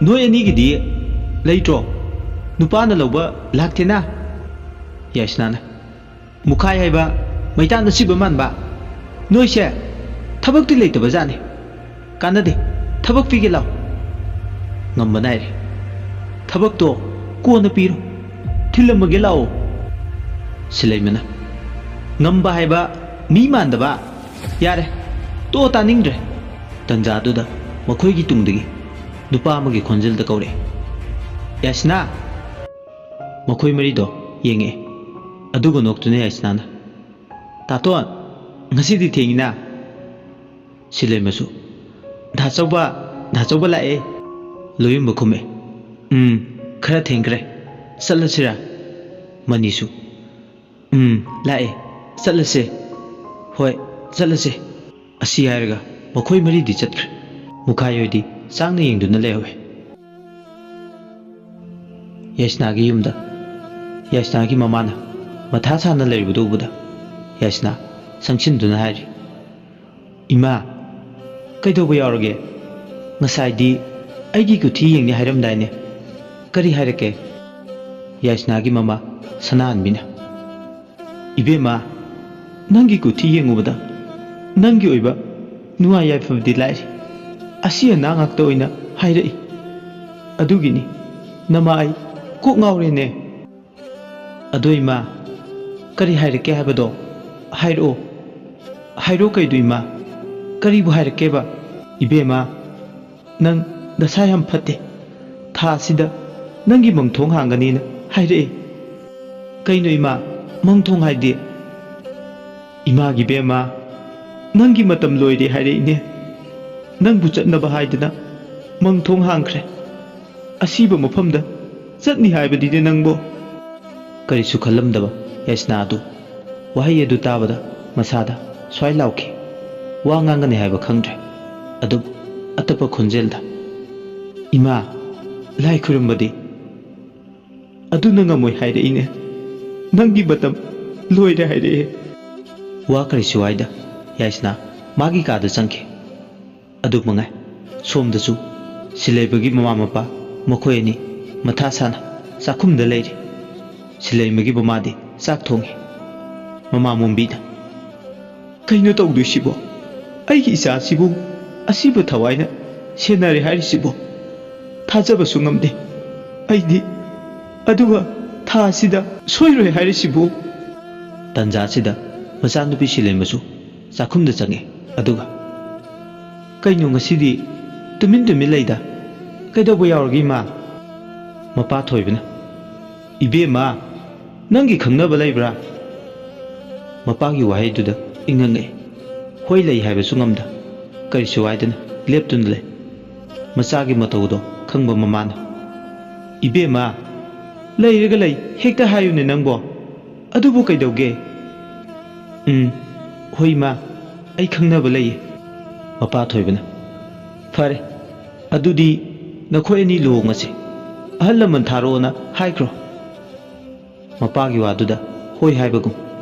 ꯅꯣꯏ ꯑꯅꯤꯒꯤꯗꯤ ꯂꯩꯇ꯭ꯔꯣ? ꯅꯨꯄꯥꯅ ꯂꯧꯕ ꯂꯥꯛꯇꯦꯅ?" ꯌꯥꯏꯁꯅꯥꯅ, "ꯃꯨꯈꯥꯏ ꯍꯥꯏꯕ ꯃꯩꯇꯥꯟ ꯑꯁꯤꯕ ꯃꯥꯟꯕ, ꯅꯣꯏꯁꯦ ꯊꯕꯛꯇꯤ ꯂꯩꯇꯕ ꯖꯥꯠꯅꯤ꯫ ꯀꯥꯟꯅꯗꯦ, ꯊꯕꯛ ꯄꯤꯒꯦ ꯂꯥꯎ꯫" ꯉꯝꯕ ꯅꯥꯏꯔꯦ꯫ "ꯊꯕꯛꯇꯣ ꯀꯣꯟꯅ ꯄꯤꯔꯣ, ꯊꯤꯜꯂꯝꯃꯒꯦ ꯂꯥꯛꯑꯣ꯫" ꯁꯤꯂꯩꯃꯅ, "ꯉꯝꯕ ꯍꯥꯏꯕ ꯃꯤ ꯃꯥꯟꯗꯕ꯫ ꯌꯥꯔꯦ, ꯇꯣꯛꯑꯣ, ꯇꯥꯅꯤꯡꯗ꯭ꯔꯦ꯫" ꯇꯟꯖꯥꯗꯨꯗ ꯃꯈꯣꯏꯒꯤ ꯇꯨꯡꯗꯒꯤ ꯅꯨꯄꯥ ꯑꯃꯒꯤ ꯈꯣꯟꯖꯦꯜꯗ ꯀꯧꯔꯛꯑꯦ, "ꯌꯥꯏꯁꯅꯥ!" ꯃꯈꯣꯏ ꯃꯔꯤꯗꯣ ꯌꯦꯡꯉꯛꯑꯦ꯫ ꯑꯗꯨꯒ ꯅꯣꯛꯇꯨꯅ ꯌꯥꯏꯁꯅꯥꯅ, "ꯇꯥꯇꯣꯟ, ꯉꯁꯤꯗꯤ ꯊꯦꯡꯉꯤꯅ?" ꯁꯤꯂꯩꯃꯁꯨ, "ꯗꯥꯆꯧꯕ, ꯗꯥꯆꯧꯕ ꯂꯥꯛꯑꯦ!" ꯂꯣꯌꯨꯝꯕ ꯈꯨꯝꯃꯦ꯫ "ꯎꯝ, ꯈꯔ ꯊꯦꯡꯈ꯭ꯔꯦ꯫ ꯆꯠꯂꯁꯤꯔꯥ?" ꯃꯅꯤꯁꯨ, "ꯎꯝ, ꯂꯥꯛꯑꯦ꯫ ꯆꯠꯂꯁꯦ꯫ ꯍꯣꯏ, ꯆꯠꯂꯁꯦ꯫" ꯑꯁꯤ ꯍꯥꯏꯔꯒ ꯃꯈꯣꯏ ꯃꯔꯤꯗꯤ ꯆꯠꯈ꯭ꯔꯦ꯫ ꯃꯨꯈꯥꯏ ꯍꯣꯏꯗꯤ ꯆꯥꯡꯅ ꯌꯦꯡꯗꯨꯅ ꯂꯩꯍꯧꯋꯦ꯫ ꯌꯥꯏꯁꯅꯥꯒꯤ ꯌꯨꯝꯗ꯫ ꯌꯥꯏꯁꯅꯥꯒꯤ ꯃꯃꯥꯅ ꯃꯊꯥ ꯁꯥꯅ ꯂꯩꯔꯤꯕꯗꯨ ꯎꯕꯗ ꯌꯥꯏꯁꯅꯥ ꯁꯪꯁꯤꯟꯗꯨꯅ ꯍꯥꯏꯔꯤ, "ꯏꯃꯥ, ꯀꯩꯗꯧꯕ ꯌꯥꯎꯔꯒꯦ? ꯉꯁꯥꯏꯗꯤ ꯑꯩꯒꯤ ꯀꯨꯊꯤ ꯌꯦꯡꯅꯤ ꯍꯥꯏꯔꯝꯗꯥꯏꯅꯦ? ꯀꯔꯤ ꯍꯥꯏꯔꯛꯀꯦ?" ꯌꯥꯏꯁꯅꯥꯒꯤ ꯃꯃꯥ ꯁꯅꯥꯍꯟꯕꯤꯅ, "ꯏꯕꯦꯝꯃ, ꯅꯪꯒꯤ ꯀꯨꯊꯤ ꯌꯦꯡꯉꯨꯕꯗ ꯅꯪꯒꯤ ꯑꯣꯏꯕ ꯅꯨꯡꯉꯥꯏ ꯌꯥꯏꯐꯕꯗꯤ ꯂꯥꯏꯔꯤ, ꯑꯁꯤ ꯑꯅꯥ ꯉꯥꯛꯇ ꯑꯣꯏꯅ ꯍꯥꯏꯔꯛꯏ꯫ ꯑꯗꯨꯒꯤꯅꯤ ꯅꯃꯥ ꯑꯩ ꯀꯣꯛ ꯉꯥꯎꯔꯦꯅꯦ꯫" "ꯑꯗꯣ ꯏꯃꯥ, ꯀꯔꯤ ꯍꯥꯏꯔꯛꯀꯦ ꯍꯥꯏꯕꯗꯣ ꯍꯥꯏꯔꯛꯑꯣ꯫ ꯍꯥꯏꯔꯛꯑꯣ ꯀꯩꯗꯣ ꯏꯃꯥ, ꯀꯔꯤꯕꯨ ꯍꯥꯏꯔꯛꯀꯦꯕ?" "ꯏꯕꯦꯝꯃ, ꯅꯪ ꯅꯁꯥ ꯌꯥꯝ ꯐꯠꯇꯦ꯫ ꯊꯥ ꯑꯁꯤꯗ ꯅꯪꯒꯤ ꯃꯪꯊꯣꯡ ꯍꯥꯡꯒꯅꯤꯅ ꯍꯥꯏꯔꯛꯑꯦ꯫" "ꯀꯩꯅꯣ ꯏꯃꯥ, ꯃꯪꯊꯣꯡ ꯍꯥꯏꯗꯤ?" "ꯏꯃꯥꯒꯤ ꯕꯦꯝꯃ, ꯅꯪꯒꯤ ꯃꯇꯝ ꯂꯣꯏꯔꯦ ꯍꯥꯏꯔꯛꯏꯅꯦ꯫ ꯅꯪꯕꯨ ꯆꯠꯅꯕ ꯍꯥꯏꯗꯅ ꯃꯪꯊꯣꯡ ꯍꯥꯡꯈ꯭ꯔꯦ꯫ ꯑꯁꯤꯕ ꯃꯐꯝꯗ ꯆꯠꯅꯤ ꯍꯥꯏꯕꯗꯤꯅꯦ ꯅꯪꯕꯣ?" ꯀꯔꯤꯁꯨ ꯈꯜꯂꯝꯗꯕ ꯌꯥꯏꯁꯅꯥ ꯑꯗꯨ ꯋꯥꯍꯩ ꯑꯗꯨ ꯇꯥꯕꯗ ꯃꯁꯥꯗ ꯁ꯭ꯋꯥꯏ ꯂꯥꯎꯈꯤ꯫ ꯋꯥ ꯉꯥꯡꯒꯅꯤ ꯍꯥꯏꯕ ꯈꯪꯗ꯭ꯔꯦ꯫ ꯑꯗꯨꯝ ꯑꯇꯞꯄ ꯈꯣꯟꯖꯦꯜꯗ, "ꯏꯃꯥ, ꯂꯥꯏ ꯈꯨꯔꯨꯝꯕꯗꯤ?" "ꯑꯗꯨꯅ ꯉꯝꯃꯣꯏ ꯍꯥꯏꯔꯛꯏꯅꯦ꯫ ꯅꯪꯒꯤ ꯃꯇꯝ ꯂꯣꯏꯔꯦ ꯍꯥꯏꯔꯛꯑꯦ꯫" ꯋꯥ ꯀꯔꯤꯁꯨ ꯍꯥꯏꯗ ꯌꯥꯏꯁꯅꯥ ꯃꯥꯒꯤ ꯀꯥꯗ ꯆꯪꯈꯤ꯫ ꯑꯗꯨ ꯃꯉꯥꯏ꯫ ꯁꯣꯝꯗꯁꯨ ꯁꯤꯂꯩꯕꯒꯤ ꯃꯃꯥ ꯃꯄꯥ ꯃꯈꯣꯏ ꯑꯅꯤ ꯃꯊꯥ ꯁꯥꯅ ꯆꯥꯛꯈꯨꯝꯗ ꯂꯩꯔꯤ꯫ ꯁꯤꯂꯩꯃꯒꯤ ꯃꯃꯥꯗꯤ ꯆꯥꯛ ꯊꯣꯡꯉꯤ꯫ ꯃꯃꯥ ꯃꯣꯝꯕꯤꯅ, "ꯀꯩꯅꯣ ꯇꯧꯗꯣꯏꯁꯤꯕꯣ? ꯑꯩꯒꯤ ꯏꯆꯥꯁꯤꯕꯨ ꯑꯁꯤꯕ ꯊꯋꯥꯏꯅ ꯁꯦꯟꯅꯔꯦ ꯍꯥꯏꯔꯤꯁꯤꯕꯣ? ꯊꯥꯖꯕꯁꯨ ꯉꯝꯗꯦ ꯑꯩꯗꯤ꯫ ꯑꯗꯨꯒ ꯊꯥ ꯑꯁꯤꯗ ꯁꯣꯏꯔꯣꯏ ꯍꯥꯏꯔꯤꯁꯤꯕꯨ?" ꯇꯟꯖꯥꯁꯤꯗ ꯃꯆꯥꯅꯨꯄꯤ ꯁꯤꯂꯩꯃꯁꯨ ꯆꯥꯛꯈꯨꯝꯗ ꯆꯪꯉꯦ꯫ ꯑꯗꯨꯒ, "ꯀꯩꯅꯣ ꯉꯁꯤꯗꯤ ꯇꯨꯃꯤꯟ ꯇꯨꯃꯤꯟ ꯂꯩꯗ? ꯀꯩꯗꯧꯕ ꯌꯥꯎꯔꯒꯦ ꯏꯃꯥ?" ꯃꯄꯥ ꯊꯣꯏꯕꯅ, "ꯏꯕꯦꯝꯃ, "ꯅꯪꯒꯤ ꯈꯪꯅꯕ ꯂꯩꯕ꯭ꯔꯥ?" ꯃꯄꯥꯒꯤ ꯋꯥꯍꯩꯗꯨꯗ ꯏꯪꯉꯪꯉꯛꯏ꯫ ꯍꯣꯏ, ꯂꯩ ꯍꯥꯏꯕꯁꯨ ꯉꯝꯗ, ꯀꯔꯤꯁꯨ ꯍꯥꯏꯗꯅ ꯂꯦꯞꯇꯨꯅ ꯂꯩ꯫ ꯃꯆꯥꯒꯤ ꯃꯇꯧꯗꯣ ꯈꯪꯕ ꯃꯃꯥꯅ, "ꯏꯕꯦꯝꯃ, ꯂꯩꯔꯒ ꯂꯩ ꯍꯦꯛꯇ ꯍꯥꯏꯌꯨꯅꯦ ꯅꯪꯕꯣ꯫ ꯑꯗꯨꯕꯨ ꯀꯩꯗꯧꯒꯦ?" "ꯎꯝ, ꯍꯣꯏ ꯏꯃꯥ, ꯑꯩ ꯈꯪꯅꯕ ꯂꯩꯌꯦ꯫" ꯃꯄꯥ ꯊꯣꯏꯕꯅ, "ꯐꯔꯦ, ꯑꯗꯨꯗꯤ ꯅꯈꯣꯏ ꯑꯅꯤ ꯂꯨꯍꯣꯡꯉꯁꯤ꯫ ꯑꯍꯜ ꯂꯃꯟ ꯊꯥꯔꯛꯑꯣꯅ ꯍꯥꯏꯈ꯭ꯔꯣ꯫" ꯃꯄꯥꯒꯤ ꯋꯥꯗꯨꯗ ꯍꯣꯏ ꯍꯥꯏꯕꯒꯨꯝ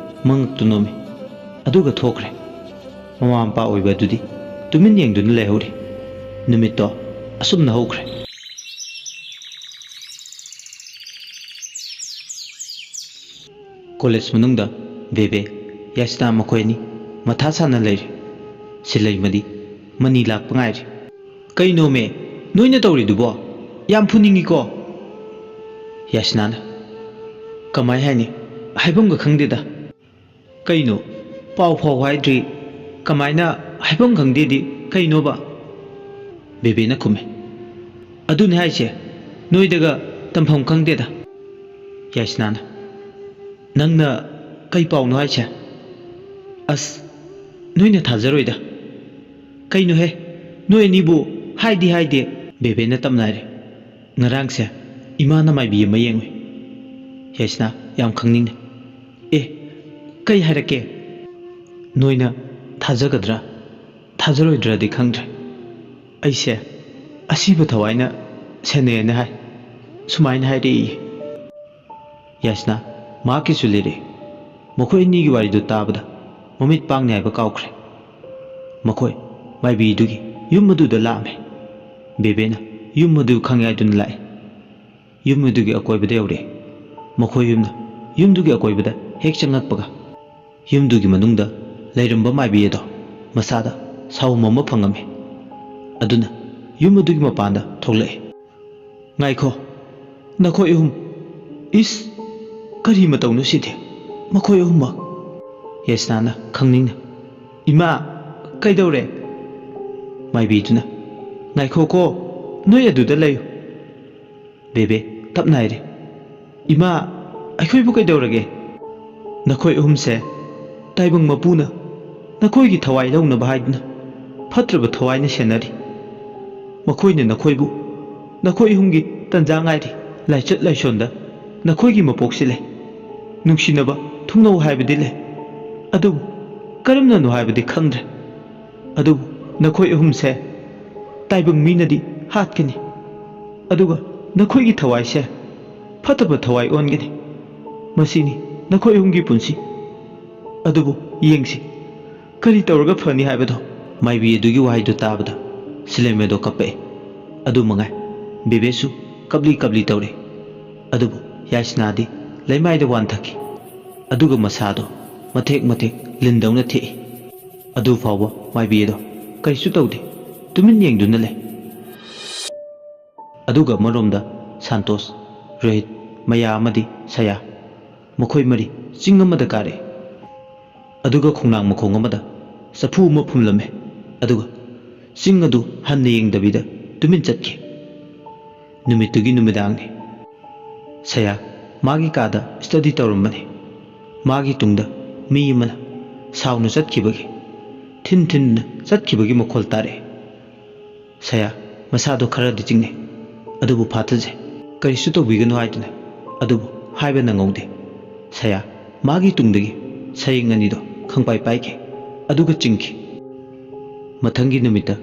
ꯃꯉꯛꯇꯨ ꯅꯣꯝꯃꯤ꯫ ꯑꯗꯨꯒ ꯊꯣꯛꯈ꯭ꯔꯦ꯫ ꯃꯃꯥ ꯃꯄꯥ ꯑꯣꯏꯕ ꯑꯗꯨꯗꯤ ꯇꯨꯃꯤꯟ ꯌꯦꯡꯗꯨꯅ ꯂꯩꯍꯧꯔꯤ꯫ ꯅꯨꯃꯤꯠꯇꯣ ꯑꯁꯨꯝꯅ ꯍꯧꯈ꯭ꯔꯦ꯫ ꯀꯣꯂꯦꯖ ꯃꯅꯨꯡꯗ ꯕꯦꯕꯦ, ꯌꯥꯏꯁꯅꯥ ꯃꯈꯣꯏ ꯑꯅꯤ ꯃꯊꯥ ꯁꯥꯅ ꯂꯩꯔꯤ꯫ ꯁꯤꯂꯩꯃꯗꯤ ꯃꯅꯤ ꯂꯥꯛꯄ ꯉꯥꯏꯔꯤ꯫ "ꯀꯩꯅꯣꯃꯦ ꯅꯣꯏꯅ ꯇꯧꯔꯤꯗꯨꯕꯣ? ꯌꯥꯝ ꯐꯨꯅꯤꯡꯉꯤꯀꯣ꯫" ꯌꯥꯏꯁꯅꯥꯅ, "ꯀꯃꯥꯏ ꯍꯥꯏꯅꯤ? ꯍꯥꯏꯐꯝꯒ ꯈꯪꯗꯦꯗ꯫" "ꯀꯩꯅꯣ? ꯄꯥꯎ ꯐꯥꯎ ꯍꯥꯏꯗ꯭ꯔꯤ, ꯀꯃꯥꯏꯅ ꯍꯥꯏꯐꯝ ꯈꯪꯗꯦꯗꯤ ꯀꯩꯅꯣꯕ?" ꯕꯦꯕꯦꯅ ꯈꯨꯝꯃꯦ꯫ "ꯑꯗꯨꯅꯦ ꯍꯥꯏꯁꯦ, ꯅꯣꯏꯗꯒ ꯇꯝꯐꯝ ꯈꯪꯗꯦꯗ꯫" ꯌꯥꯏꯁꯅꯥꯅ, "ꯅꯪꯅ ꯀꯩ ꯄꯥꯎꯅꯣ ꯍꯥꯏꯁꯦ? ꯑꯁ, ꯅꯣꯏꯅ ꯊꯥꯖꯔꯣꯏꯗ꯫" "ꯀꯩꯅꯣꯍꯦ, ꯅꯣꯏ ꯑꯅꯤꯕꯨ ꯍꯥꯏꯗꯤ ꯍꯥꯏꯗꯦ꯫" ꯕꯦꯕꯦꯅ ꯇꯞꯅ ꯍꯥꯏꯔꯦ꯫ "ꯉꯔꯥꯡꯁꯦ ꯏꯃꯥꯅ ꯃꯥꯏꯕꯤ ꯑꯃ ꯌꯦꯡꯉꯨꯏ꯫" ꯌꯥꯏꯁꯅꯥ, ꯌꯥꯝ ꯈꯪꯅꯤꯡꯅ, "ꯑꯦ, ꯀꯩ ꯍꯥꯏꯔꯛꯀꯦ?" "ꯅꯣꯏꯅ ꯊꯥꯖꯒꯗ꯭ꯔꯥ ꯊꯥꯖꯔꯣꯏꯗ꯭ꯔꯗꯤ ꯈꯪꯗ꯭ꯔꯦ, ꯑꯩꯁꯦ ꯑꯁꯤꯕ ꯊꯋꯥꯏꯅ ꯁꯦꯟꯅꯩꯅ ꯍꯥꯏ, ꯁꯨꯃꯥꯏꯅ ꯍꯥꯏꯔꯛꯏ꯫" ꯌꯥꯏꯁꯅꯥ ꯃꯍꯥꯛꯀꯤꯁꯨ ꯂꯤꯔꯛꯏ꯫ ꯃꯈꯣꯏ ꯑꯅꯤꯒꯤ ꯋꯥꯔꯤꯗꯨ ꯇꯥꯕꯗ ꯃꯃꯤꯠ ꯄꯥꯡꯅꯤ ꯍꯥꯏꯕ ꯀꯥꯎꯈ꯭ꯔꯦ꯫ ꯃꯈꯣꯏ ꯃꯥꯏꯕꯤꯗꯨꯒꯤ ꯌꯨꯝ ꯑꯗꯨꯗ ꯂꯥꯛꯑꯝꯃꯦ꯫ ꯕꯦꯕꯦꯅ ꯌꯨꯝ ꯑꯗꯨ ꯈꯪꯉꯦ ꯍꯥꯏꯗꯨꯅ ꯂꯥꯛꯏ꯫ ꯌꯨꯝ ꯑꯗꯨꯒꯤ ꯑꯀꯣꯏꯕꯗ ꯌꯧꯔꯛꯏ꯫ ꯃꯈꯣꯏ ꯌꯨꯝꯅ ꯌꯨꯝꯗꯨꯒꯤ ꯑꯀꯣꯏꯕꯗ ꯍꯦꯛ ꯆꯪꯂꯛꯄꯒ, ꯌꯨꯝꯗꯨꯒꯤ ꯃꯅꯨꯡꯗ ꯂꯩꯔꯝꯕ ꯃꯥꯏꯕꯤ ꯑꯗꯣ ꯃꯁꯥꯗ ꯁꯥꯎꯍꯨꯝ ꯑꯃ ꯐꯪꯉꯝꯃꯤ꯫ ꯑꯗꯨꯅ ꯌꯨꯝ ꯑꯗꯨꯒꯤ ꯃꯄꯥꯟꯗ ꯊꯣꯛꯂꯛꯏ꯫ "ꯉꯥꯏꯈꯣ, ꯅꯈꯣꯏ ꯑꯍꯨꯝ꯫ ꯏꯁ, ꯀꯔꯤ ꯃꯇꯧꯅꯣ ꯁꯤꯗꯤ? ꯃꯈꯣꯏ ꯑꯍꯨꯝꯃꯛ?" ꯌꯥꯏꯁꯅꯥꯅ ꯈꯪꯅꯤꯡꯅ, "ꯏꯃꯥ, ꯀꯩꯗꯧꯔꯦ?" ꯃꯥꯏꯕꯤꯗꯨꯅ, "ꯉꯥꯏꯈꯣꯀꯣ, ꯅꯣꯏ ꯑꯗꯨꯗ ꯂꯩꯌꯨ꯫" ꯕꯦꯕꯦ ꯇꯞꯅ ꯍꯥꯏꯔꯦ, "ꯏꯃꯥ, "ꯑꯩꯈꯣꯏꯕꯨ ꯀꯩꯗꯧꯔꯒꯦ? ꯅꯈꯣꯏ ꯑꯍꯨꯝꯁꯦ ꯇꯥꯏꯕꯪ ꯃꯄꯨꯅ ꯅꯈꯣꯏꯒꯤ ꯊꯋꯥꯏ ꯂꯧꯅꯕ ꯍꯥꯏꯗꯨꯅ ꯐꯠꯇ꯭ꯔꯕ ꯊꯋꯥꯏꯅ ꯁꯦꯟꯅꯔꯤ꯫ ꯃꯈꯣꯏꯅ ꯅꯈꯣꯏꯕꯨ, ꯅꯈꯣꯏ ꯑꯍꯨꯝꯒꯤ ꯇꯟꯖꯥ ꯉꯥꯏꯔꯤ꯫ ꯂꯥꯏꯆꯠ ꯂꯥꯏꯁꯣꯟꯗ ꯅꯈꯣꯏꯒꯤ ꯃꯄꯣꯛꯁꯤ ꯂꯩ꯫ ꯅꯨꯡꯁꯤꯅꯕ ꯊꯨꯡꯅꯧ ꯍꯥꯏꯕꯗꯤ ꯂꯩ꯫ ꯑꯗꯨꯕꯨ ꯀꯔꯝꯅꯅꯣ ꯍꯥꯏꯕꯗꯤ ꯈꯪꯗ꯭ꯔꯦ꯫ ꯑꯗꯨꯕꯨ ꯅꯈꯣꯏ ꯑꯍꯨꯝꯁꯦ ꯇꯥꯏꯕꯪ ꯃꯤꯅꯗꯤ ꯍꯥꯠꯀꯅꯤ꯫ ꯑꯗꯨꯒ ꯅꯈꯣꯏꯒꯤ ꯊꯋꯥꯏꯁꯦ ꯐꯠꯇꯕ ꯊꯋꯥꯏ ꯑꯣꯟꯒꯅꯤ꯫ ꯃꯁꯤꯅꯤ ꯅꯈꯣꯏ ꯑꯍꯨꯝꯒꯤ ꯄꯨꯟꯁꯤ꯫ ꯑꯗꯨꯕꯨ ꯌꯦꯡꯁꯤ, ꯀꯔꯤ ꯇꯧꯔꯒ ꯐꯅꯤ ꯍꯥꯏꯕꯗꯣ?" ꯃꯥꯏꯕꯤ ꯑꯗꯨꯒꯤ ꯋꯥꯍꯩꯗꯨ ꯇꯥꯕꯗ ꯁꯤꯂꯦꯃꯦꯗꯣ ꯀꯞꯄꯛꯏ꯫ ꯑꯗꯨ ꯃꯉꯥꯏ, ꯕꯦꯕꯦꯁꯨ ꯀꯞꯂꯤ ꯀꯞꯂꯤ ꯇꯧꯔꯤ꯫ ꯑꯗꯨꯕꯨ ꯌꯥꯏꯁꯅꯥꯗꯤ ꯂꯩꯃꯥꯏꯗ ꯋꯥꯟꯊꯈꯤ꯫ ꯑꯗꯨꯒ ꯃꯁꯥꯗꯣ ꯃꯊꯦꯛ ꯃꯊꯦꯛ ꯂꯤꯟꯗꯧꯅ ꯊꯦꯛꯏ꯫ ꯑꯗꯨ ꯐꯥꯎꯕ ꯃꯥꯏꯕꯤ ꯑꯗꯣ ꯀꯔꯤꯁꯨ ꯇꯧꯗꯦ, ꯇꯨꯃꯤꯟ ꯌꯦꯡꯗꯨꯅ ꯂꯩ꯫ ꯑꯗꯨꯒ ꯑꯃꯔꯣꯝꯗ ꯁꯥꯟꯇꯣꯁ, ꯔꯣꯍꯤꯠ, ꯃꯌꯥ ꯑꯃꯗꯤ ꯁꯌꯥ, ꯃꯈꯣꯏ ꯃꯔꯤ ꯆꯤꯡ ꯑꯃꯗ ꯀꯥꯔꯛꯏ꯫ ꯑꯗꯨꯒ ꯈꯣꯡꯅꯥꯡ ꯃꯈꯣꯡ ꯑꯃꯗ ꯆꯐꯨ ꯑꯃ ꯐꯨꯝꯂꯝꯃꯤ꯫ ꯑꯗꯨꯒ ꯆꯤꯡ ꯑꯗꯨ ꯍꯟꯅ ꯌꯦꯡꯗꯕꯤꯗ ꯇꯨꯃꯤꯟ ꯆꯠꯈꯤ꯫ ꯅꯨꯃꯤꯠꯇꯨꯒꯤ ꯅꯨꯃꯤꯗꯥꯡꯅꯤ꯫ ꯁꯌꯥ ꯃꯥꯒꯤ ꯀꯥꯗ ꯁ꯭ꯇꯗꯤ ꯇꯧꯔꯝꯕꯅꯤ꯫ ꯃꯥꯒꯤ ꯇꯨꯡꯗ ꯃꯤ ꯑꯃꯅ ꯁꯥꯎꯅ ꯆꯠꯈꯤꯕꯒꯤ, ꯊꯤꯟ ꯊꯤꯟꯗꯨꯅ ꯆꯠꯈꯤꯕꯒꯤ ꯃꯈꯣꯜ ꯇꯥꯔꯛꯏ꯫ ꯁꯌꯥ ꯃꯁꯥꯗꯣ ꯈꯔꯗꯤ ꯆꯤꯡꯅꯩ, ꯑꯗꯨꯕꯨ ꯐꯥꯊꯖꯩ꯫ ꯀꯔꯤꯁꯨ ꯇꯧꯕꯤꯒꯅꯨ ꯍꯥꯏꯗꯨꯅ, ꯑꯗꯨꯕꯨ ꯍꯥꯏꯕ ꯅꯪꯍꯧꯗꯦ꯫ ꯁꯌꯥ ꯃꯥꯒꯤ ꯇꯨꯡꯗꯒꯤ ꯁꯌꯦꯡ ꯑꯅꯤꯗꯣ ꯈꯪꯄꯥꯏ ꯄꯥꯏꯈꯤ, ꯑꯗꯨꯒ ꯆꯤꯡꯈꯤ꯫ ꯃꯊꯪꯒꯤ ꯅꯨꯃꯤꯠꯇ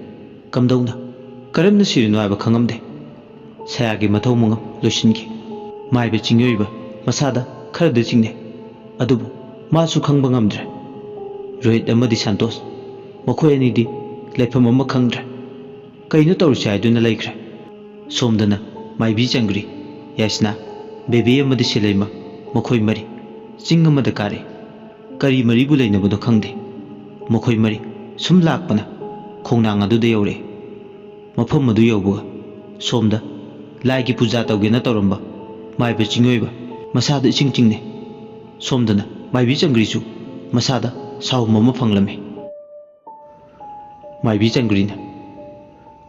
ꯀꯝꯗꯧꯅ, ꯀꯔꯝꯅ ꯁꯤꯔꯤꯅꯣ ꯍꯥꯏꯕ ꯈꯪꯉꯝꯗꯦ꯫ ꯁꯌꯥꯒꯤ ꯃꯊꯧ ꯃꯉꯝ ꯂꯣꯏꯁꯤꯟꯈꯤ꯫ ꯃꯥꯏꯕ ꯆꯤꯡꯃꯤꯑꯣꯏꯕ ꯃꯁꯥꯗ ꯈꯔꯗꯤ ꯆꯤꯡꯅꯩ, ꯑꯗꯨꯕꯨ ꯃꯥꯁꯨ ꯈꯪꯕ ꯉꯝꯗ꯭ꯔꯦ꯫ ꯔꯣꯍꯤꯠ ꯑꯃꯗꯤ ꯁꯥꯟꯇꯣꯁ, ꯃꯈꯣꯏ ꯑꯅꯤꯗꯤ ꯂꯩꯐꯝ ꯑꯃ ꯈꯪꯗ꯭ꯔꯦ꯫ ꯀꯩꯅꯣ ꯇꯧꯔꯤꯁꯦ ꯍꯥꯏꯗꯨꯅ ꯂꯩꯈ꯭ꯔꯦ꯫ ꯁꯣꯝꯗꯅ ꯃꯥꯏꯕꯤ ꯆꯪꯒ꯭ꯔꯤ, ꯌꯥꯏꯁꯅꯥ, ꯕꯦꯕꯤ ꯑꯃꯗꯤ ꯁꯤꯂꯩꯃ, ꯃꯈꯣꯏ ꯃꯔꯤ ꯆꯤꯡ ꯑꯃꯗ ꯀꯥꯔꯛꯏ꯫ ꯀꯔꯤ ꯃꯔꯤꯕꯨ ꯂꯩꯅꯕꯅꯣ ꯈꯪꯗꯦ꯫ ꯃꯈꯣꯏ ꯃꯔꯤ ꯁꯨꯝ ꯂꯥꯛꯄꯅ ꯈꯣꯡꯅꯥꯡ ꯑꯗꯨꯗ ꯌꯧꯔꯛꯏ꯫ ꯃꯐꯝ ꯑꯗꯨ ꯌꯧꯕꯒ ꯁꯣꯝꯗ ꯂꯥꯏꯒꯤ ꯄꯨꯖꯥ ꯇꯧꯒꯦꯅ ꯇꯧꯔꯝꯕ ꯃꯥꯏꯕ ꯆꯤꯡꯑꯣꯏꯕ ꯃꯁꯥꯗ ꯏꯆꯤꯡ ꯆꯤꯡꯅꯩ꯫ ꯁꯣꯝꯗꯅ ꯃꯥꯏꯕꯤ ꯆꯪꯒ꯭ꯔꯤꯁꯨ ꯃꯁꯥꯗ ꯁꯥꯎꯍꯨꯝ ꯑꯃ ꯐꯪꯂꯝꯃꯤ꯫ ꯃꯥꯏꯕꯤ ꯆꯪꯒ꯭ꯔꯤꯅ,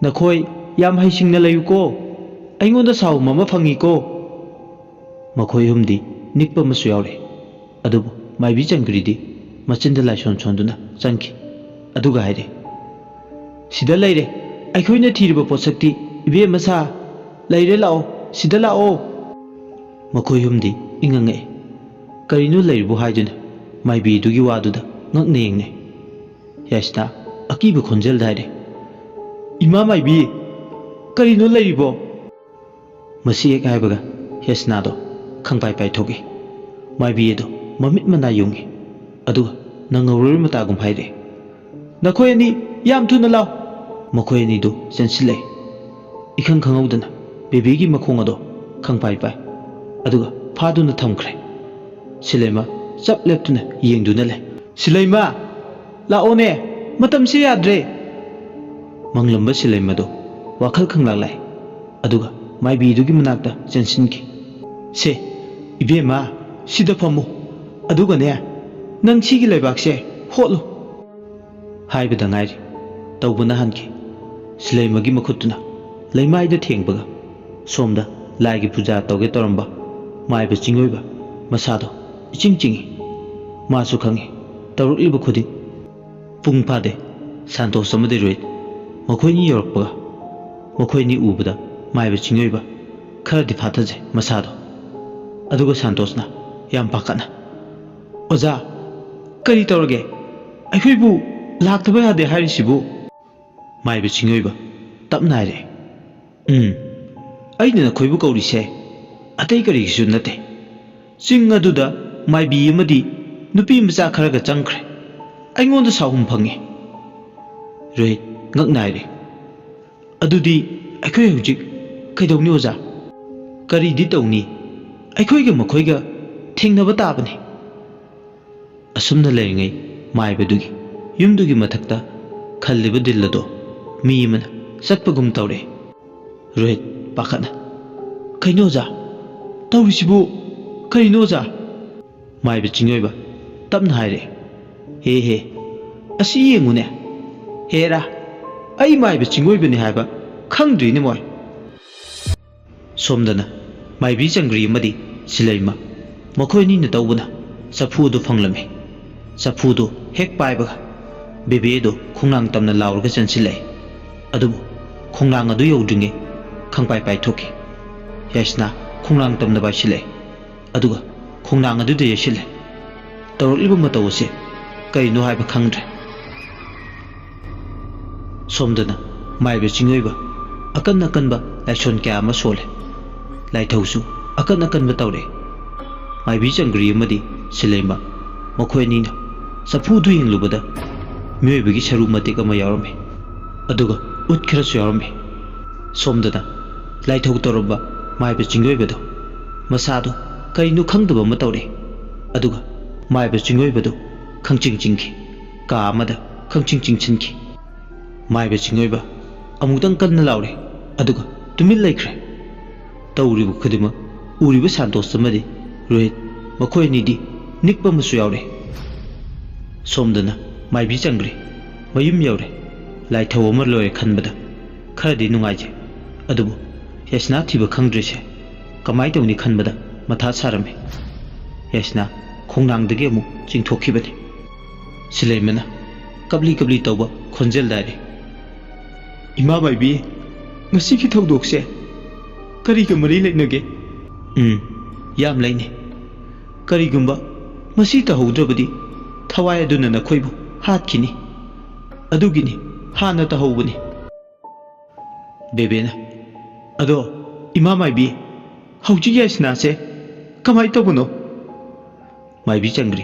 "ꯅꯈꯣꯏ ꯌꯥꯝ ꯍꯩꯁꯤꯡꯅ ꯂꯩꯌꯨꯀꯣ, ꯑꯩꯉꯣꯟꯗ ꯁꯥꯎꯍꯨꯝ ꯑꯃ ꯐꯪꯉꯤꯀꯣ"꯫ ꯃꯈꯣꯏ ꯑꯍꯨꯝꯗꯤ ꯅꯤꯛꯄ ꯑꯃꯁꯨ ꯌꯥꯎꯔꯦ꯫ ꯑꯗꯨꯕꯨ ꯃꯥꯏꯕꯤ ꯆꯪꯒ꯭ꯔꯤꯗꯤ ꯃꯆꯤꯟꯗ ꯂꯥꯏꯁꯣꯟ ꯁꯣꯟꯗꯨꯅ ꯆꯪꯈꯤ꯫ ꯑꯗꯨꯒ ꯍꯥꯏꯔꯦ, "ꯁꯤꯗ ꯂꯩꯔꯦ ꯑꯩꯈꯣꯏꯅ ꯊꯤꯔꯤꯕ ꯄꯣꯠꯁꯛꯇꯤ꯫ ꯏꯕꯦꯝꯃ ꯁꯥ, ꯂꯩꯔꯦ, ꯂꯥꯛꯑꯣ, ꯁꯤꯗ ꯂꯥꯛꯑꯣ!" ꯃꯈꯣꯏ ꯑꯍꯨꯝꯗꯤ ꯏꯉꯛ ꯉꯛꯑꯦ꯫ ꯀꯔꯤꯅꯣ ꯂꯩꯔꯤꯕꯣ ꯍꯥꯏꯗꯨꯅ ꯃꯥꯏꯕꯤꯗꯨꯒꯤ ꯋꯥꯗꯨꯗ ꯉꯛꯅ ꯌꯦꯡꯅꯩ꯫ ꯌꯥꯏꯁꯅꯥ ꯑꯀꯤꯕ ꯈꯣꯟꯖꯦꯜꯗ ꯍꯥꯏꯔꯦ, "ꯏꯃꯥ ꯃꯥꯏꯕꯤ, ꯀꯔꯤꯅꯣ ꯂꯩꯔꯤꯕꯣ?" ꯃꯁꯤ ꯍꯦꯛ ꯍꯥꯏꯕꯒ ꯌꯥꯏꯁꯅꯥꯗꯣ ꯈꯪꯄꯥꯏ ꯄꯥꯏꯊꯣꯛꯏ꯫ ꯃꯥꯏꯕꯤ ꯑꯗꯣ ꯃꯃꯤꯠ ꯃꯅꯥ ꯌꯨꯡꯉꯤ꯫ ꯑꯗꯨꯒ ꯅꯪꯍꯧꯔꯣꯏ ꯃꯇꯥꯒꯨꯝ ꯍꯥꯏꯔꯛꯏ, "ꯅꯈꯣꯏ ꯑꯅꯤ ꯌꯥꯝ ꯊꯨꯅ ꯂꯥꯎ!" ꯃꯈꯣꯏ ꯑꯅꯤꯗꯨ ꯆꯦꯟꯁꯤꯜꯂꯛꯏ꯫ ꯏꯈꯪ ꯈꯪꯍꯧꯗꯅ ꯕꯦꯕꯤꯒꯤ ꯃꯈꯣꯡ ꯑꯗꯣ ꯈꯪꯄꯥꯏ ꯄꯥꯏ꯫ ꯑꯗꯨꯒ ꯐꯥꯗꯨꯅ ꯊꯝꯈ꯭ꯔꯦ꯫ ꯁꯤꯂꯩꯃ ꯆꯞ ꯂꯦꯞꯇꯨꯅ ꯌꯦꯡꯗꯨꯅ ꯂꯩ꯫ "ꯁꯤꯂꯩꯃ, ꯂꯥꯛꯑꯣꯅꯦ, ꯃꯇꯝꯁꯦ ꯌꯥꯗ꯭ꯔꯦ!" ꯃꯪꯂꯝꯕ ꯁꯤꯂꯩꯃꯗꯣ ꯋꯥꯈꯜ ꯈꯪꯂꯥꯛ ꯂꯥꯛꯏ꯫ ꯑꯗꯨꯒ ꯃꯥꯏꯕꯤꯗꯨꯒꯤ ꯃꯅꯥꯛꯇ ꯆꯦꯟꯁꯤꯟꯈꯤ꯫ "ꯁꯦ, ꯏꯕꯦꯝꯃ, ꯁꯤꯗ ꯐꯝꯃꯨ꯫ ꯑꯗꯨꯒꯅꯦ, ꯅꯪ ꯁꯤꯒꯤ ꯂꯩꯕꯥꯛꯁꯦ ꯍꯣꯠꯂꯨ!" ꯍꯥꯏꯕꯗ ꯉꯥꯏꯔꯤ ꯇꯧꯕꯅ ꯍꯟꯈꯤ꯫ ꯁꯤꯂꯩꯃꯒꯤ ꯃꯈꯨꯠꯇꯨꯅ ꯂꯩꯃꯥꯏꯗ ꯊꯦꯡꯕꯒ ꯁꯣꯝꯗ ꯂꯥꯏꯒꯤ ꯄꯨꯖꯥ ꯇꯧꯒꯦ ꯇꯧꯔꯝꯕ ꯃꯥꯏꯕ ꯆꯤꯡꯑꯣꯏꯕ ꯃꯁꯥꯗꯣ ꯏꯆꯤꯡ ꯆꯤꯡꯏ꯫ ꯃꯥꯁꯨ ꯈꯪꯏ ꯇꯧꯔꯛꯂꯤꯕ ꯈꯨꯗꯤꯡ꯫ ꯄꯨꯡ ꯐꯥꯗꯦ, ꯁꯥꯟꯇꯣꯁ ꯑꯃꯗꯤ ꯔꯣꯍꯤꯠ ꯃꯈꯣꯏꯅꯤ ꯌꯧꯔꯛꯄꯒ ꯃꯈꯣꯏꯅꯤ ꯎꯕꯗ ꯃꯥꯏꯕ ꯆꯤꯡꯑꯣꯏꯕ ꯈꯔꯗꯤ ꯐꯥꯊꯖꯩ ꯃꯁꯥꯗꯣ꯫ ꯑꯗꯨꯒ ꯁꯥꯟꯇꯣꯁꯅ ꯌꯥꯝ ꯄꯥꯈꯠꯅ, "ꯑꯣꯖꯥ, ꯀꯔꯤ ꯇꯧꯔꯒꯦ? ꯑꯩꯈꯣꯏꯕꯨ ꯂꯥꯛꯇꯕ ꯌꯥꯗꯦ ꯍꯥꯏꯔꯤꯁꯤꯕꯨ?" ꯃꯥꯏꯕ ꯆꯤꯡꯑꯣꯏꯕ ꯇꯞꯅ ꯍꯥꯏꯔꯛꯑꯦ, "ꯎꯝ, ꯑꯩꯅ ꯅꯈꯣꯏꯕꯨ ꯀꯧꯔꯤꯁꯦ ꯑꯇꯩ ꯀꯔꯤꯒꯤꯁꯨ ꯅꯠꯇꯦ꯫ ꯆꯤꯡ ꯑꯗꯨꯗ ꯃꯥꯏꯕꯤ ꯑꯃꯗꯤ ꯅꯨꯄꯤ ꯃꯆꯥ ꯈꯔꯒ ꯆꯪꯈ꯭ꯔꯦ꯫ ꯑꯩꯉꯣꯟꯗ ꯁꯥꯎꯍꯨꯝ ꯐꯪꯉꯤ꯫" ꯔꯣꯍꯤꯠ ꯉꯛꯅ ꯍꯥꯏꯔꯦ, "ꯑꯗꯨꯗꯤ ꯑꯩꯈꯣꯏ ꯍꯧꯖꯤꯛ ꯀꯩꯗꯧꯅꯤ ꯑꯣꯖꯥ?" "ꯀꯔꯤꯗꯤ ꯇꯧꯅꯤ? ꯑꯩꯈꯣꯏꯒ ꯃꯈꯣꯏꯒ ꯊꯦꯡꯅꯕ ꯇꯥꯕꯅꯤ꯫" ꯑꯁꯨꯝꯅ ꯂꯩꯔꯤꯉꯩ ꯃꯥꯏꯕꯗꯨꯒꯤ ꯌꯨꯝꯗꯨꯒꯤ ꯃꯊꯛꯇ ꯈꯜꯂꯤꯕ ꯗꯤꯜ ꯑꯗꯣ ꯃꯤ ꯑꯃꯅ ꯆꯠꯄꯒꯨꯝ ꯇꯧꯔꯛꯑꯦ꯫ ꯔꯣꯍꯤꯠ ꯄꯥꯈꯠꯅ, "ꯀꯩꯅꯣ ꯑꯣꯖꯥ? ꯇꯧꯔꯤꯁꯤꯕꯨ ꯀꯔꯤꯅꯣ ꯑꯣꯖꯥ?" ꯃꯥꯏꯕ ꯆꯤꯡꯑꯣꯏꯕ ꯇꯞꯅ ꯍꯥꯏꯔꯛꯑꯦ, "ꯍꯦ ꯍꯦ, ꯑꯁꯤ ꯌꯦꯡꯉꯨꯅꯦ꯫ ꯍꯦꯔꯥ, ꯑꯩ ꯃꯥꯏꯕ ꯆꯤꯡꯑꯣꯏꯕꯅꯤ ꯍꯥꯏꯕ ꯈꯪꯗ꯭ꯔꯤꯅꯦ ꯃꯣꯏ꯫" ꯁꯣꯝꯗꯅ ꯃꯥꯏꯕꯤ ꯆꯪꯒ꯭ꯔꯤ ꯑꯃꯗꯤ ꯁꯤꯂꯩꯃ ꯃꯈꯣꯏ ꯑꯅꯤꯅ ꯇꯧꯕꯅ ꯆꯐꯨ ꯑꯗꯨ ꯐꯪꯂꯝꯃꯤ꯫ ꯆꯐꯨꯗꯨ ꯍꯦꯛ ꯄꯥꯏꯕꯒ ꯕꯦꯕꯦꯗꯨ ꯈꯣꯡꯅꯥꯡ ꯇꯝꯅ ꯂꯥꯎꯔꯒ ꯆꯦꯟꯁꯤꯜꯂꯛꯏ꯫ ꯑꯗꯨꯕꯨ ꯈꯣꯡꯅꯥꯡ ꯑꯗꯨ ꯌꯧꯗ꯭ꯔꯤꯉꯩ ꯈꯪꯄꯥꯏ ꯄꯥꯏꯊꯣꯛꯈꯤ꯫ ꯌꯥꯏꯁꯅꯥ ꯈꯣꯡꯅꯥꯡ ꯇꯝꯅ ꯄꯥꯏꯁꯤꯜꯂꯛꯏ꯫ ꯑꯗꯨꯒ ꯈꯣꯡꯅꯥꯡ ꯑꯗꯨꯗ ꯌꯩꯁꯤꯜꯂꯦ꯫ ꯇꯧꯔꯛꯂꯤꯕ ꯃꯇꯧ ꯑꯁꯤ ꯀꯔꯤꯅꯣ ꯍꯥꯏꯕ ꯈꯪꯗ꯭ꯔꯦ꯫ ꯁꯣꯝꯗꯅ ꯃꯥꯏꯕ ꯆꯤꯡꯑꯣꯏꯕ ꯑꯀꯟ ꯑꯀꯟꯕ ꯂꯥꯏꯁꯣꯟ ꯀꯌꯥ ꯑꯃ ꯁꯣꯜꯂꯦ꯫ ꯂꯥꯏꯊꯧꯁꯨ ꯑꯀꯟ ꯑꯀꯟꯕ ꯇꯧꯔꯦ꯫ ꯃꯥꯏꯕꯤ ꯆꯪꯒ꯭ꯔꯤ ꯑꯃꯗꯤ ꯁꯤꯂꯩꯃ ꯃꯈꯣꯏ ꯑꯅꯤꯅ ꯆꯐꯨꯗꯨ ꯌꯦꯡꯂꯨꯕꯗ ꯃꯤꯑꯣꯏꯕꯒꯤ ꯁꯔꯨ ꯃꯇꯦꯛ ꯑꯃ ꯌꯥꯎꯔꯝꯃꯤ꯫ ꯑꯗꯨꯒ ꯎꯠ ꯈꯔꯁꯨ ꯌꯥꯎꯔꯝꯃꯤ꯫ ꯁꯣꯝꯗꯅ ꯂꯥꯏꯊꯧ ꯇꯧꯔꯝꯕ ꯃꯥꯏꯕ ꯆꯤꯡꯑꯣꯏꯕꯗꯣ ꯃꯁꯥꯗꯨ ꯀꯔꯤꯅꯣ ꯈꯪꯗꯕ ꯑꯃ ꯇꯧꯔꯦ꯫ ꯑꯗꯨꯒ ꯃꯥꯏꯕ ꯆꯤꯡꯑꯣꯏꯕꯗꯨ ꯈꯪꯆꯤꯡ ꯆꯤꯡꯈꯤ꯫ ꯀꯥ ꯑꯃꯗ ꯈꯪꯆꯤꯡ ꯆꯤꯡꯁꯤꯟꯈꯤ꯫ ꯃꯥꯏꯕ ꯆꯤꯡꯑꯣꯏꯕ ꯑꯃꯨꯛꯇꯪ ꯀꯟꯅ ꯂꯥꯎꯔꯦ, ꯑꯗꯨꯒ ꯇꯨꯃꯤꯟ ꯂꯩꯈ꯭ꯔꯦ꯫ ꯇꯧꯔꯤꯕ ꯈꯨꯗꯤꯡꯃꯛ ꯎꯔꯤꯕ ꯁꯥꯟꯇꯣꯁ ꯑꯃꯗꯤ ꯔꯣꯍꯤꯠ, ꯃꯈꯣꯏ ꯑꯅꯤꯗꯤ ꯅꯤꯛꯄ ꯑꯃꯁꯨ ꯌꯥꯎꯔꯦ꯫ ꯁꯣꯝꯗꯅ ꯃꯥꯏꯕꯤ ꯆꯪꯈ꯭ꯔꯦ, ꯃꯌꯨꯝ ꯌꯧꯔꯦ꯫ ꯂꯥꯏꯊꯧ ꯑꯃ ꯂꯣꯏꯔꯦ ꯈꯟꯕꯗ ꯈꯔꯗꯤ ꯅꯨꯡꯉꯥꯏꯖꯩ, ꯑꯗꯨꯕꯨ ꯌꯥꯏꯁꯅꯥ ꯊꯤꯕ ꯈꯪꯗ꯭ꯔꯤꯁꯦ ꯀꯃꯥꯏ ꯇꯧꯅꯤ ꯈꯟꯕꯗ ꯃꯊꯥ ꯁꯥꯔꯝꯃꯤ꯫ ꯌꯥꯏꯁꯅꯥ ꯈꯣꯡꯅꯥꯡꯗꯒꯤ ꯑꯃꯨꯛ ꯆꯤꯡꯊꯣꯛꯈꯤꯕꯅꯤ꯫ ꯁꯤꯂꯩꯃꯅ ꯀꯞꯂꯤ ꯀꯞꯂꯤ ꯇꯧꯕ ꯈꯣꯟꯖꯦꯜꯗ ꯍꯥꯏꯔꯦ, "ꯏꯃꯥ ꯃꯥꯏꯕꯤ, ꯉꯁꯤꯒꯤ ꯊꯧꯗꯣꯛꯁꯦ ꯀꯔꯤꯒ ꯃꯔꯤ ꯂꯩꯅꯒꯦ?" "ꯎꯝ, ꯌꯥꯝ ꯂꯩꯅꯩ꯫ ꯀꯔꯤꯒꯨꯝꯕ ꯃꯁꯤ ꯇꯧꯍꯧꯗ꯭ꯔꯕꯗꯤ ꯊꯋꯥꯏ ꯑꯗꯨꯅ ꯅꯈꯣꯏꯕꯨ ꯍꯥꯠꯈꯤꯅꯤ꯫ ꯑꯗꯨꯒꯤꯅꯤ ꯍꯥꯟꯅ ꯇꯧꯍꯧꯕꯅꯤ꯫" ꯕꯦꯕꯦꯅ, "ꯑꯗꯣ ꯏꯃꯥ ꯃꯥꯏꯕꯤ, ꯍꯧꯖꯤꯛ ꯌꯥꯏꯁꯅꯥꯁꯦ ꯀꯃꯥꯏ ꯇꯧꯕꯅꯣ?" ꯃꯥꯏꯕꯤ ꯆꯪꯈ꯭ꯔꯦ,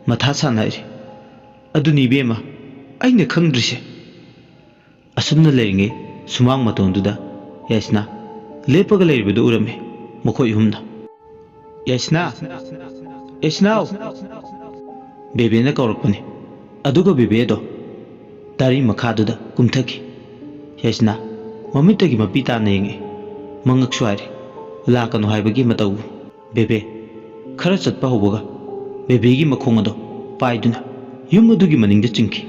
ꯃꯊꯥ ꯁꯥꯟꯅꯔꯦ꯫ "ꯑꯗꯨꯅꯤ ꯏꯕꯦꯝꯃ, ꯑꯩꯅ ꯈꯪꯗ꯭ꯔꯤꯁꯦ꯫" ꯑꯁꯨꯝꯅ ꯂꯩꯔꯤꯉꯩ ꯁꯨꯃꯥꯡ ꯃꯇꯣꯟꯗꯨꯗ ꯌꯥꯏꯁꯅꯥ ꯂꯦꯞꯄꯒ ꯂꯩꯔꯤꯕꯗꯨ ꯎꯔꯝꯃꯤ꯫ ꯃꯈꯣꯏ ꯑꯍꯨꯝꯅ, "ꯌꯥꯏꯁꯅꯥ! ꯌꯥꯏꯁꯅꯥꯎ!" ꯕꯦꯕꯦꯅ ꯀꯧꯔꯛꯄꯅꯤ꯫ ꯑꯗꯨꯒ ꯕꯦꯕꯦꯗꯣ ꯗꯥꯔꯤ ꯃꯈꯥꯗꯨꯗ ꯀꯨꯝꯊꯈꯤ꯫ ꯌꯥꯏꯁꯅꯥ ꯃꯃꯤꯠꯇꯒꯤ ꯃꯄꯤ ꯇꯥꯅ ꯌꯦꯡꯉꯛꯏ꯫ ꯃꯉꯛꯁꯨ ꯍꯥꯏꯔꯦ, ꯂꯥꯛꯀꯅꯨ ꯍꯥꯏꯕꯒꯤ ꯃꯇꯧ꯫ ꯕꯦꯕꯦ ꯈꯔ ꯆꯠꯄ ꯍꯧꯕꯒ ꯕꯦꯕꯦꯒꯤ ꯃꯈꯣꯡ ꯑꯗꯣ ꯄꯥꯏꯗꯨꯅ ꯌꯨꯝ ꯑꯗꯨꯒꯤ ꯃꯅꯤꯡꯗ ꯆꯤꯡꯈꯤ꯫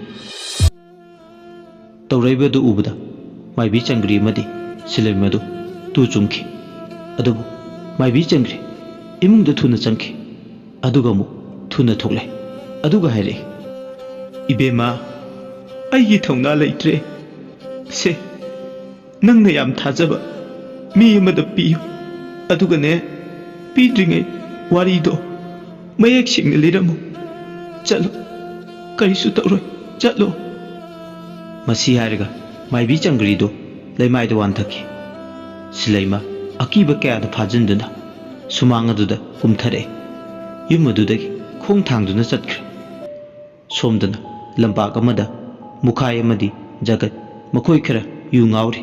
ꯇꯧꯔꯛꯏꯕꯗꯨ ꯎꯕꯗ ꯃꯥꯏꯕꯤ ꯆꯪꯒ꯭ꯔꯤ ꯑꯃꯗꯤ ꯁꯤꯂꯩꯃꯗꯨ ꯇꯨ ꯆꯨꯡꯈꯤ꯫ ꯑꯗꯨꯕꯨ ꯃꯥꯏꯕꯤ ꯆꯪꯒ꯭ꯔꯤ ꯏꯃꯨꯡꯗ ꯊꯨꯅ ꯆꯪꯈꯤ꯫ ꯑꯗꯨꯒ ꯑꯃꯨꯛ ꯊꯨꯅ ꯊꯣꯛꯂꯦ꯫ ꯑꯗꯨꯒ ꯍꯥꯏꯔꯛꯏ, "ꯏꯕꯦꯝꯃ, ꯑꯩꯒꯤ ꯊꯧꯅꯥ ꯂꯩꯇ꯭ꯔꯦ꯫ ꯁꯦ, ꯅꯪꯅ ꯌꯥꯝ ꯊꯥꯖꯕ ꯃꯤ ꯑꯃꯗ ꯄꯤꯌꯨ꯫ ꯑꯗꯨꯒꯅꯦ, ꯄꯤꯗ꯭ꯔꯤꯉꯩ ꯋꯥꯔꯤꯗꯣ ꯃꯌꯦꯛ ꯁꯦꯡꯅ ꯂꯤꯔꯝꯃꯨ꯫ ꯆꯠꯂꯣ, ꯀꯔꯤꯁꯨ ꯇꯧꯔꯣꯏ, ꯆꯠꯂꯣ꯫" ꯃꯁꯤ ꯍꯥꯏꯔꯒ ꯃꯥꯏꯕꯤ ꯆꯪꯒ꯭ꯔꯤꯗꯨ ꯂꯩꯃꯥꯏꯗ ꯋꯥꯟꯊꯈꯤ꯫ ꯁꯤꯂꯩꯃ ꯑꯀꯤꯕ ꯀꯌꯥꯗ ꯐꯥꯖꯤꯟꯗꯨꯅ ꯁꯨꯃꯥꯡ ꯑꯗꯨꯗ ꯀꯨꯝꯊꯔꯛꯑꯦ꯫ ꯌꯨꯝ ꯑꯗꯨꯗꯒꯤ ꯈꯣꯡ ꯊꯥꯡꯗꯨꯅ ꯆꯠꯈ꯭ꯔꯦ꯫ ꯁꯣꯝꯗꯅ ꯂꯝꯄꯥꯛ ꯑꯃꯗ ꯃꯨꯈꯥꯏ ꯑꯃꯗꯤ ꯖꯒꯠ, ꯃꯈꯣꯏ ꯈꯔ ꯌꯨ ꯉꯥꯎꯔꯤ꯫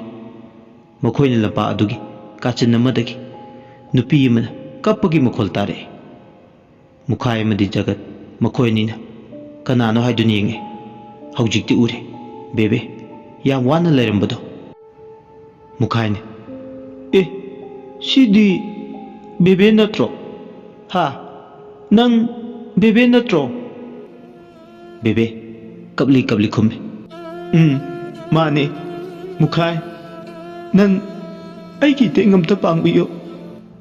ꯃꯈꯣꯏꯅ ꯂꯝꯄꯥꯛ ꯑꯗꯨꯒꯤ ꯀꯥꯆꯤꯟ ꯑꯃꯗꯒꯤ ꯅꯨꯄꯤ ꯑꯃꯅ ꯀꯞꯄꯒꯤ ꯃꯈꯣꯜ ꯇꯥꯔꯛꯏ꯫ ꯃꯨꯈꯥꯏ ꯑꯃꯗꯤ ꯖꯒꯠ, ꯃꯈꯣꯏ ꯑꯅꯤꯅ ꯀꯅꯥꯅꯣ ꯍꯥꯏꯗꯨꯅ ꯌꯦꯡꯉꯤ꯫ ꯍꯧꯖꯤꯛꯇꯤ ꯎꯔꯦ, ꯕꯦꯕꯦ, ꯌꯥꯝ ꯋꯥꯅ ꯂꯩꯔꯝꯕꯗꯣ꯫ ꯃꯨꯈꯥꯏꯅ, "ꯑꯦ, ꯁꯤꯗꯤ ꯕꯦꯕꯦ ꯅꯠꯇ꯭ꯔꯣ? ꯍꯥ? ꯅꯪ ꯕꯦꯕꯦ ꯅꯠꯇ꯭ꯔꯣ?" ꯕꯦꯕꯦ ꯀꯞꯂꯤ ꯀꯞꯂꯤ ꯈꯨꯝꯃꯤ꯫ "ꯎꯝ, ꯃꯥꯅꯦ꯫ ꯃꯨꯈꯥꯏ, ꯅꯪ ꯑꯩꯒꯤ ꯃꯇꯦꯡ ꯑꯝꯇ ꯄꯥꯡꯕꯤꯌꯨ꯫"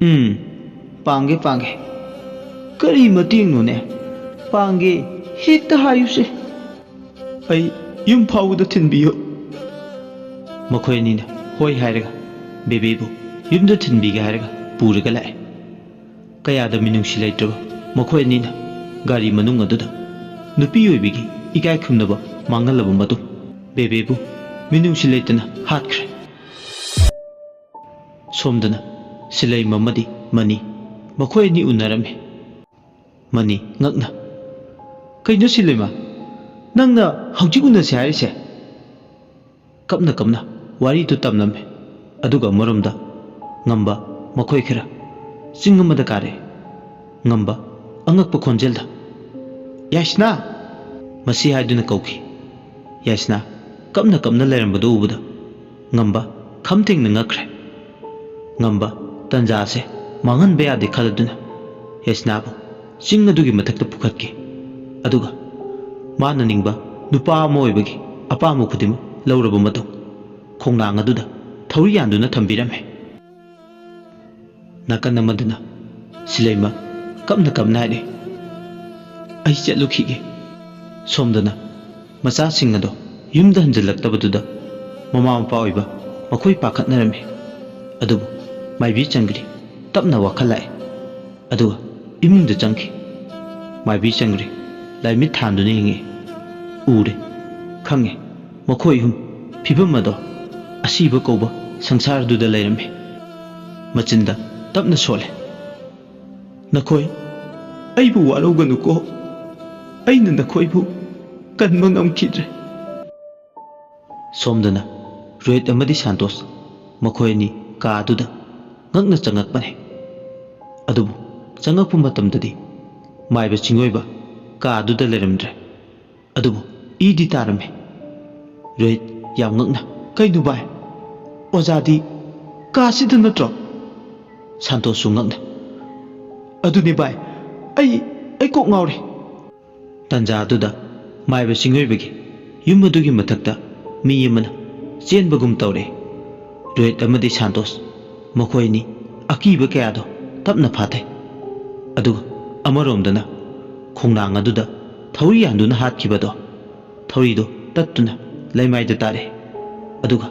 "ꯎꯝ, ꯄꯥꯡꯒꯦ, ꯄꯥꯡꯒꯦ꯫ ꯀꯔꯤ ꯃꯇꯦꯡꯅꯣꯅꯦ? ꯄꯥꯡꯒꯦ, ꯍꯦꯛꯇ ꯍꯥꯏꯌꯨꯁꯦ꯫" "ꯑꯩ ꯌꯨꯝ ꯐꯥꯎꯕꯗ ꯊꯤꯟꯕꯤꯌꯨ꯫" ꯃꯈꯣꯏ ꯑꯅꯤꯅ ꯍꯣꯏ ꯍꯥꯏꯔꯒ ꯕꯦꯕꯦꯕꯨ ꯌꯨꯝꯗ ꯊꯤꯟꯕꯤꯒꯦ ꯍꯥꯏꯔꯒ ꯄꯨꯔꯒ ꯂꯥꯛꯑꯦ꯫ ꯀꯌꯥꯗ ꯃꯤꯅꯨꯡꯁꯤ ꯂꯩꯇ꯭ꯔꯕ ꯃꯈꯣꯏ ꯑꯅꯤꯅ ꯒꯥꯔꯤ ꯃꯅꯨꯡ ꯑꯗꯨꯗ ꯅꯨꯄꯤ ꯑꯣꯏꯕꯤꯒꯤ ꯏꯀꯥꯏ ꯈꯨꯝꯅꯕ ꯃꯥꯡꯍꯜꯂꯕ ꯃꯇꯨꯡ, ꯕꯦꯕꯦꯕꯨ ꯃꯤꯅꯨꯡꯁꯤ ꯂꯩꯇꯅ ꯍꯥꯠꯈ꯭ꯔꯦ꯫ ꯁꯣꯝꯗꯅ ꯁꯤꯂꯩꯃ ꯑꯃꯗꯤ ꯃꯅꯤ, ꯃꯈꯣꯏ ꯑꯅꯤ ꯎꯅꯔꯝꯃꯤ꯫ ꯃꯅꯤ ꯉꯛꯅ, "ꯀꯩꯅꯣ ꯁꯤꯂꯩꯃ, ꯅꯪꯅ ꯍꯧꯖꯤꯛ ꯎꯅꯁꯦ ꯍꯥꯏꯔꯤꯁꯦ?" ꯀꯞꯅ ꯀꯞꯅ ꯋꯥꯔꯤꯗꯨ ꯇꯝꯂꯝꯃꯤ꯫ ꯑꯗꯨꯒ ꯑꯃꯔꯣꯝꯗ ꯉꯝꯕ ꯃꯈꯣꯏ ꯈꯔ ꯆꯤꯡ ꯑꯃꯗ ꯀꯥꯔꯛꯏ꯫ ꯉꯝꯕ ꯑꯉꯛꯄ ꯈꯣꯟꯖꯦꯜꯗ, "ꯌꯥꯏꯁꯅꯥ!" ꯃꯁꯤ ꯍꯥꯏꯗꯨꯅ ꯀꯧꯈꯤ꯫ ꯌꯥꯏꯁꯅꯥ ꯀꯞꯅ ꯀꯞꯅ ꯂꯩꯔꯝꯕꯗꯨ ꯎꯕꯗ ꯉꯝꯕ ꯈꯝ ꯊꯦꯡꯅ ꯉꯛꯈ꯭ꯔꯦ꯫ ꯉꯝꯕ ꯇꯟꯖꯥ ꯑꯁꯦ ꯃꯥꯡꯍꯟꯕ ꯌꯥꯗꯦ ꯈꯜꯂꯗꯨꯅ ꯌꯥꯏꯁꯅꯥꯕꯨ ꯆꯤꯡ ꯑꯗꯨꯒꯤ ꯃꯊꯛꯇ ꯄꯨꯈꯠꯈꯤ꯫ ꯑꯗꯨꯒ ꯃꯥꯅ ꯅꯤꯡꯕ ꯅꯨꯄꯥ ꯑꯃ ꯑꯣꯏꯕꯒꯤ ꯑꯄꯥꯝꯕ ꯈꯨꯗꯤꯡꯃꯛ ꯂꯧꯔꯕ ꯃꯇꯨꯡ, ꯈꯣꯡꯅꯥꯡ ꯑꯗꯨꯗ ꯊꯧꯔꯤ ꯌꯥꯟꯗꯨꯅ ꯊꯝꯕꯤꯔꯝꯃꯤ꯫ ꯅꯥꯀꯟ ꯑꯃꯗꯅ ꯁꯤꯂꯩꯃ ꯀꯞꯅ ꯀꯞꯅ ꯍꯥꯏꯔꯛꯏ꯫ "ꯑꯩ ꯆꯠꯂꯨꯈꯤꯒꯦ꯫" ꯁꯣꯝꯗꯅ ꯃꯆꯥꯁꯤꯡ ꯑꯗꯣ ꯌꯨꯝꯗ ꯍꯟꯖꯤꯜꯂꯛꯇꯕꯗꯨꯗ ꯃꯃꯥ ꯃꯄꯥ ꯑꯣꯏꯕ ꯃꯈꯣꯏ ꯄꯥꯈꯠꯅꯔꯝꯃꯤ꯫ ꯑꯗꯨꯕꯨ ꯃꯥꯏꯕꯤ ꯆꯪꯒ꯭ꯔꯤ ꯇꯞꯅ ꯋꯥꯈꯜ ꯂꯥꯛꯑꯦ꯫ ꯑꯗꯨꯒ ꯏꯃꯨꯡꯗ ꯆꯪꯈꯤ꯫ ꯃꯥꯏꯕꯤ ꯆꯪꯒ꯭ꯔꯤ ꯂꯥꯏꯃꯤꯠ ꯊꯥꯟꯗꯨꯅ ꯌꯦꯡꯉꯛꯏ꯫ ꯎꯔꯦ, ꯈꯪꯉꯦ, ꯃꯈꯣꯏ ꯑꯍꯨꯝ ꯐꯤꯕꯝ ꯑꯗꯣ ꯑꯁꯤꯕ ꯀꯧꯕ ꯁꯪꯁꯥꯔꯗꯨꯗ ꯂꯩꯔꯝꯃꯤ꯫ ꯃꯆꯤꯟꯗ ꯇꯞꯅ ꯁꯣꯜꯂꯦ꯫ "ꯅꯈꯣꯏ ꯑꯩꯕꯨ ꯋꯥꯔꯧꯒꯅꯨꯀꯣ, ꯑꯩꯅ ꯅꯈꯣꯏꯕꯨ ꯀꯟꯕ ꯉꯝꯈꯤꯗ꯭ꯔꯦ꯫" ꯁꯣꯝꯗꯅ ꯔꯣꯍꯤꯠ ꯑꯃꯗꯤ ꯁꯥꯟꯇꯣꯁ ꯃꯈꯣꯏ ꯑꯅꯤ ꯀꯥ ꯑꯗꯨꯗ ꯉꯛꯅ ꯆꯪꯉꯛꯄꯅꯦ꯫ ꯑꯗꯨꯕꯨ ꯆꯪꯉꯛꯄ ꯃꯇꯝꯗꯗꯤ ꯃꯥꯏꯕ ꯆꯤꯡꯑꯣꯏꯕ ꯀꯥ ꯑꯗꯨꯗ ꯂꯩꯔꯝꯗ꯭ꯔꯦ꯫ ꯑꯗꯨꯕꯨ ꯏꯗꯤ ꯇꯥꯔꯝꯃꯤ꯫ ꯔꯣꯍꯤꯠ ꯌꯥꯝ ꯉꯛꯅ, "ꯀꯩꯅꯣ ꯚꯥꯏ? ꯑꯣꯖꯥꯗꯤ ꯀꯥꯁꯤꯗ ꯅꯠꯇ꯭ꯔꯣ?" ꯁꯥꯟꯇꯣꯁꯁꯨ ꯉꯛꯅ, "ꯑꯗꯨꯅꯤ ꯚꯥꯏ, ꯑꯩ, ꯑꯩ ꯀꯣꯛ ꯉꯥꯎꯔꯦ꯫" ꯇꯟꯖꯥ ꯑꯗꯨꯗ ꯃꯥꯏꯕ ꯆꯤꯡꯑꯣꯏꯕꯒꯤ ꯌꯨꯝ ꯑꯗꯨꯒꯤ ꯃꯊꯛꯇ ꯃꯤ ꯑꯃꯅ ꯆꯦꯟꯕꯒꯨꯝ ꯇꯧꯔꯦ꯫ ꯔꯣꯍꯤꯠ ꯑꯃꯗꯤ ꯁꯥꯟꯇꯣꯁ ꯃꯈꯣꯏ ꯑꯅꯤ ꯑꯀꯤꯕ ꯀꯌꯥꯗꯣ ꯇꯞꯅ ꯐꯥꯊꯩ꯫ ꯑꯗꯨꯒ ꯑꯃꯔꯣꯝꯗꯅ ꯈꯣꯡꯅꯥꯡ ꯑꯗꯨꯗ ꯊꯧꯔꯤ ꯌꯥꯟꯗꯨꯅ ꯍꯥꯠꯈꯤꯕꯗꯣ, ꯊꯧꯔꯤꯗꯣ ꯇꯠꯇꯨꯅ ꯂꯩꯃꯥꯏꯗ ꯇꯥꯔꯦ꯫ ꯑꯗꯨꯒ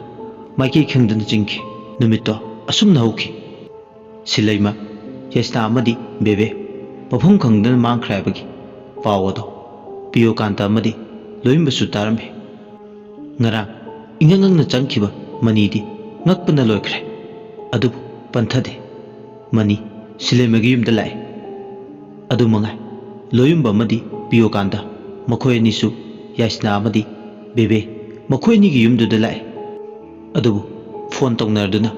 ꯃꯥꯏꯀꯩ ꯈꯪꯗꯅ ꯆꯤꯡꯈꯤ꯫ ꯅꯨꯃꯤꯠꯇꯣ ꯑꯁꯨꯝꯅ ꯍꯧꯈꯤ꯫ ꯁꯤꯂꯩꯃ, ꯌꯥꯏꯁꯅꯥ ꯑꯃꯗꯤ ꯕꯦꯕꯦ ꯃꯐꯝ ꯈꯪꯗꯅ ꯃꯥꯡꯈ꯭ꯔꯦ ꯍꯥꯏꯕꯒꯤ ꯄꯥꯎ ꯑꯗꯣ ꯄꯤꯌꯣꯀꯥꯟꯇ ꯑꯃꯗꯤ ꯂꯣꯏꯝꯕꯁꯨ ꯇꯥꯔꯝꯃꯤ꯫ ꯉꯔꯥꯡ ꯏꯉꯛ ꯉꯛꯅ ꯆꯪꯈꯤꯕ ꯃꯅꯤꯗꯤ ꯉꯛꯄꯅ ꯂꯣꯏꯈ꯭ꯔꯦ꯫ ꯑꯗꯨꯕꯨ ꯄꯟꯊꯗꯦ꯫ ꯃꯅꯤ ꯁꯤꯂꯩꯃꯒꯤ ꯌꯨꯝꯗ ꯂꯥꯛꯑꯦ꯫ ꯑꯗꯨ ꯃꯉꯥꯏ, ꯂꯣꯌꯨꯝꯕ ꯑꯃꯗꯤ ꯄꯤꯌꯣꯀꯥꯟꯇ, ꯃꯈꯣꯏ ꯑꯅꯤꯁꯨ ꯌꯥꯏꯁꯅꯥ ꯑꯃꯗꯤ ꯕꯦꯕꯦ ꯃꯈꯣꯏ ꯑꯅꯤꯒꯤ ꯌꯨꯝꯗꯨꯗ ꯂꯥꯛꯑꯦ꯫ ꯑꯗꯨꯕꯨ ꯐꯣꯟ ꯇꯧꯅꯔꯗꯨꯅ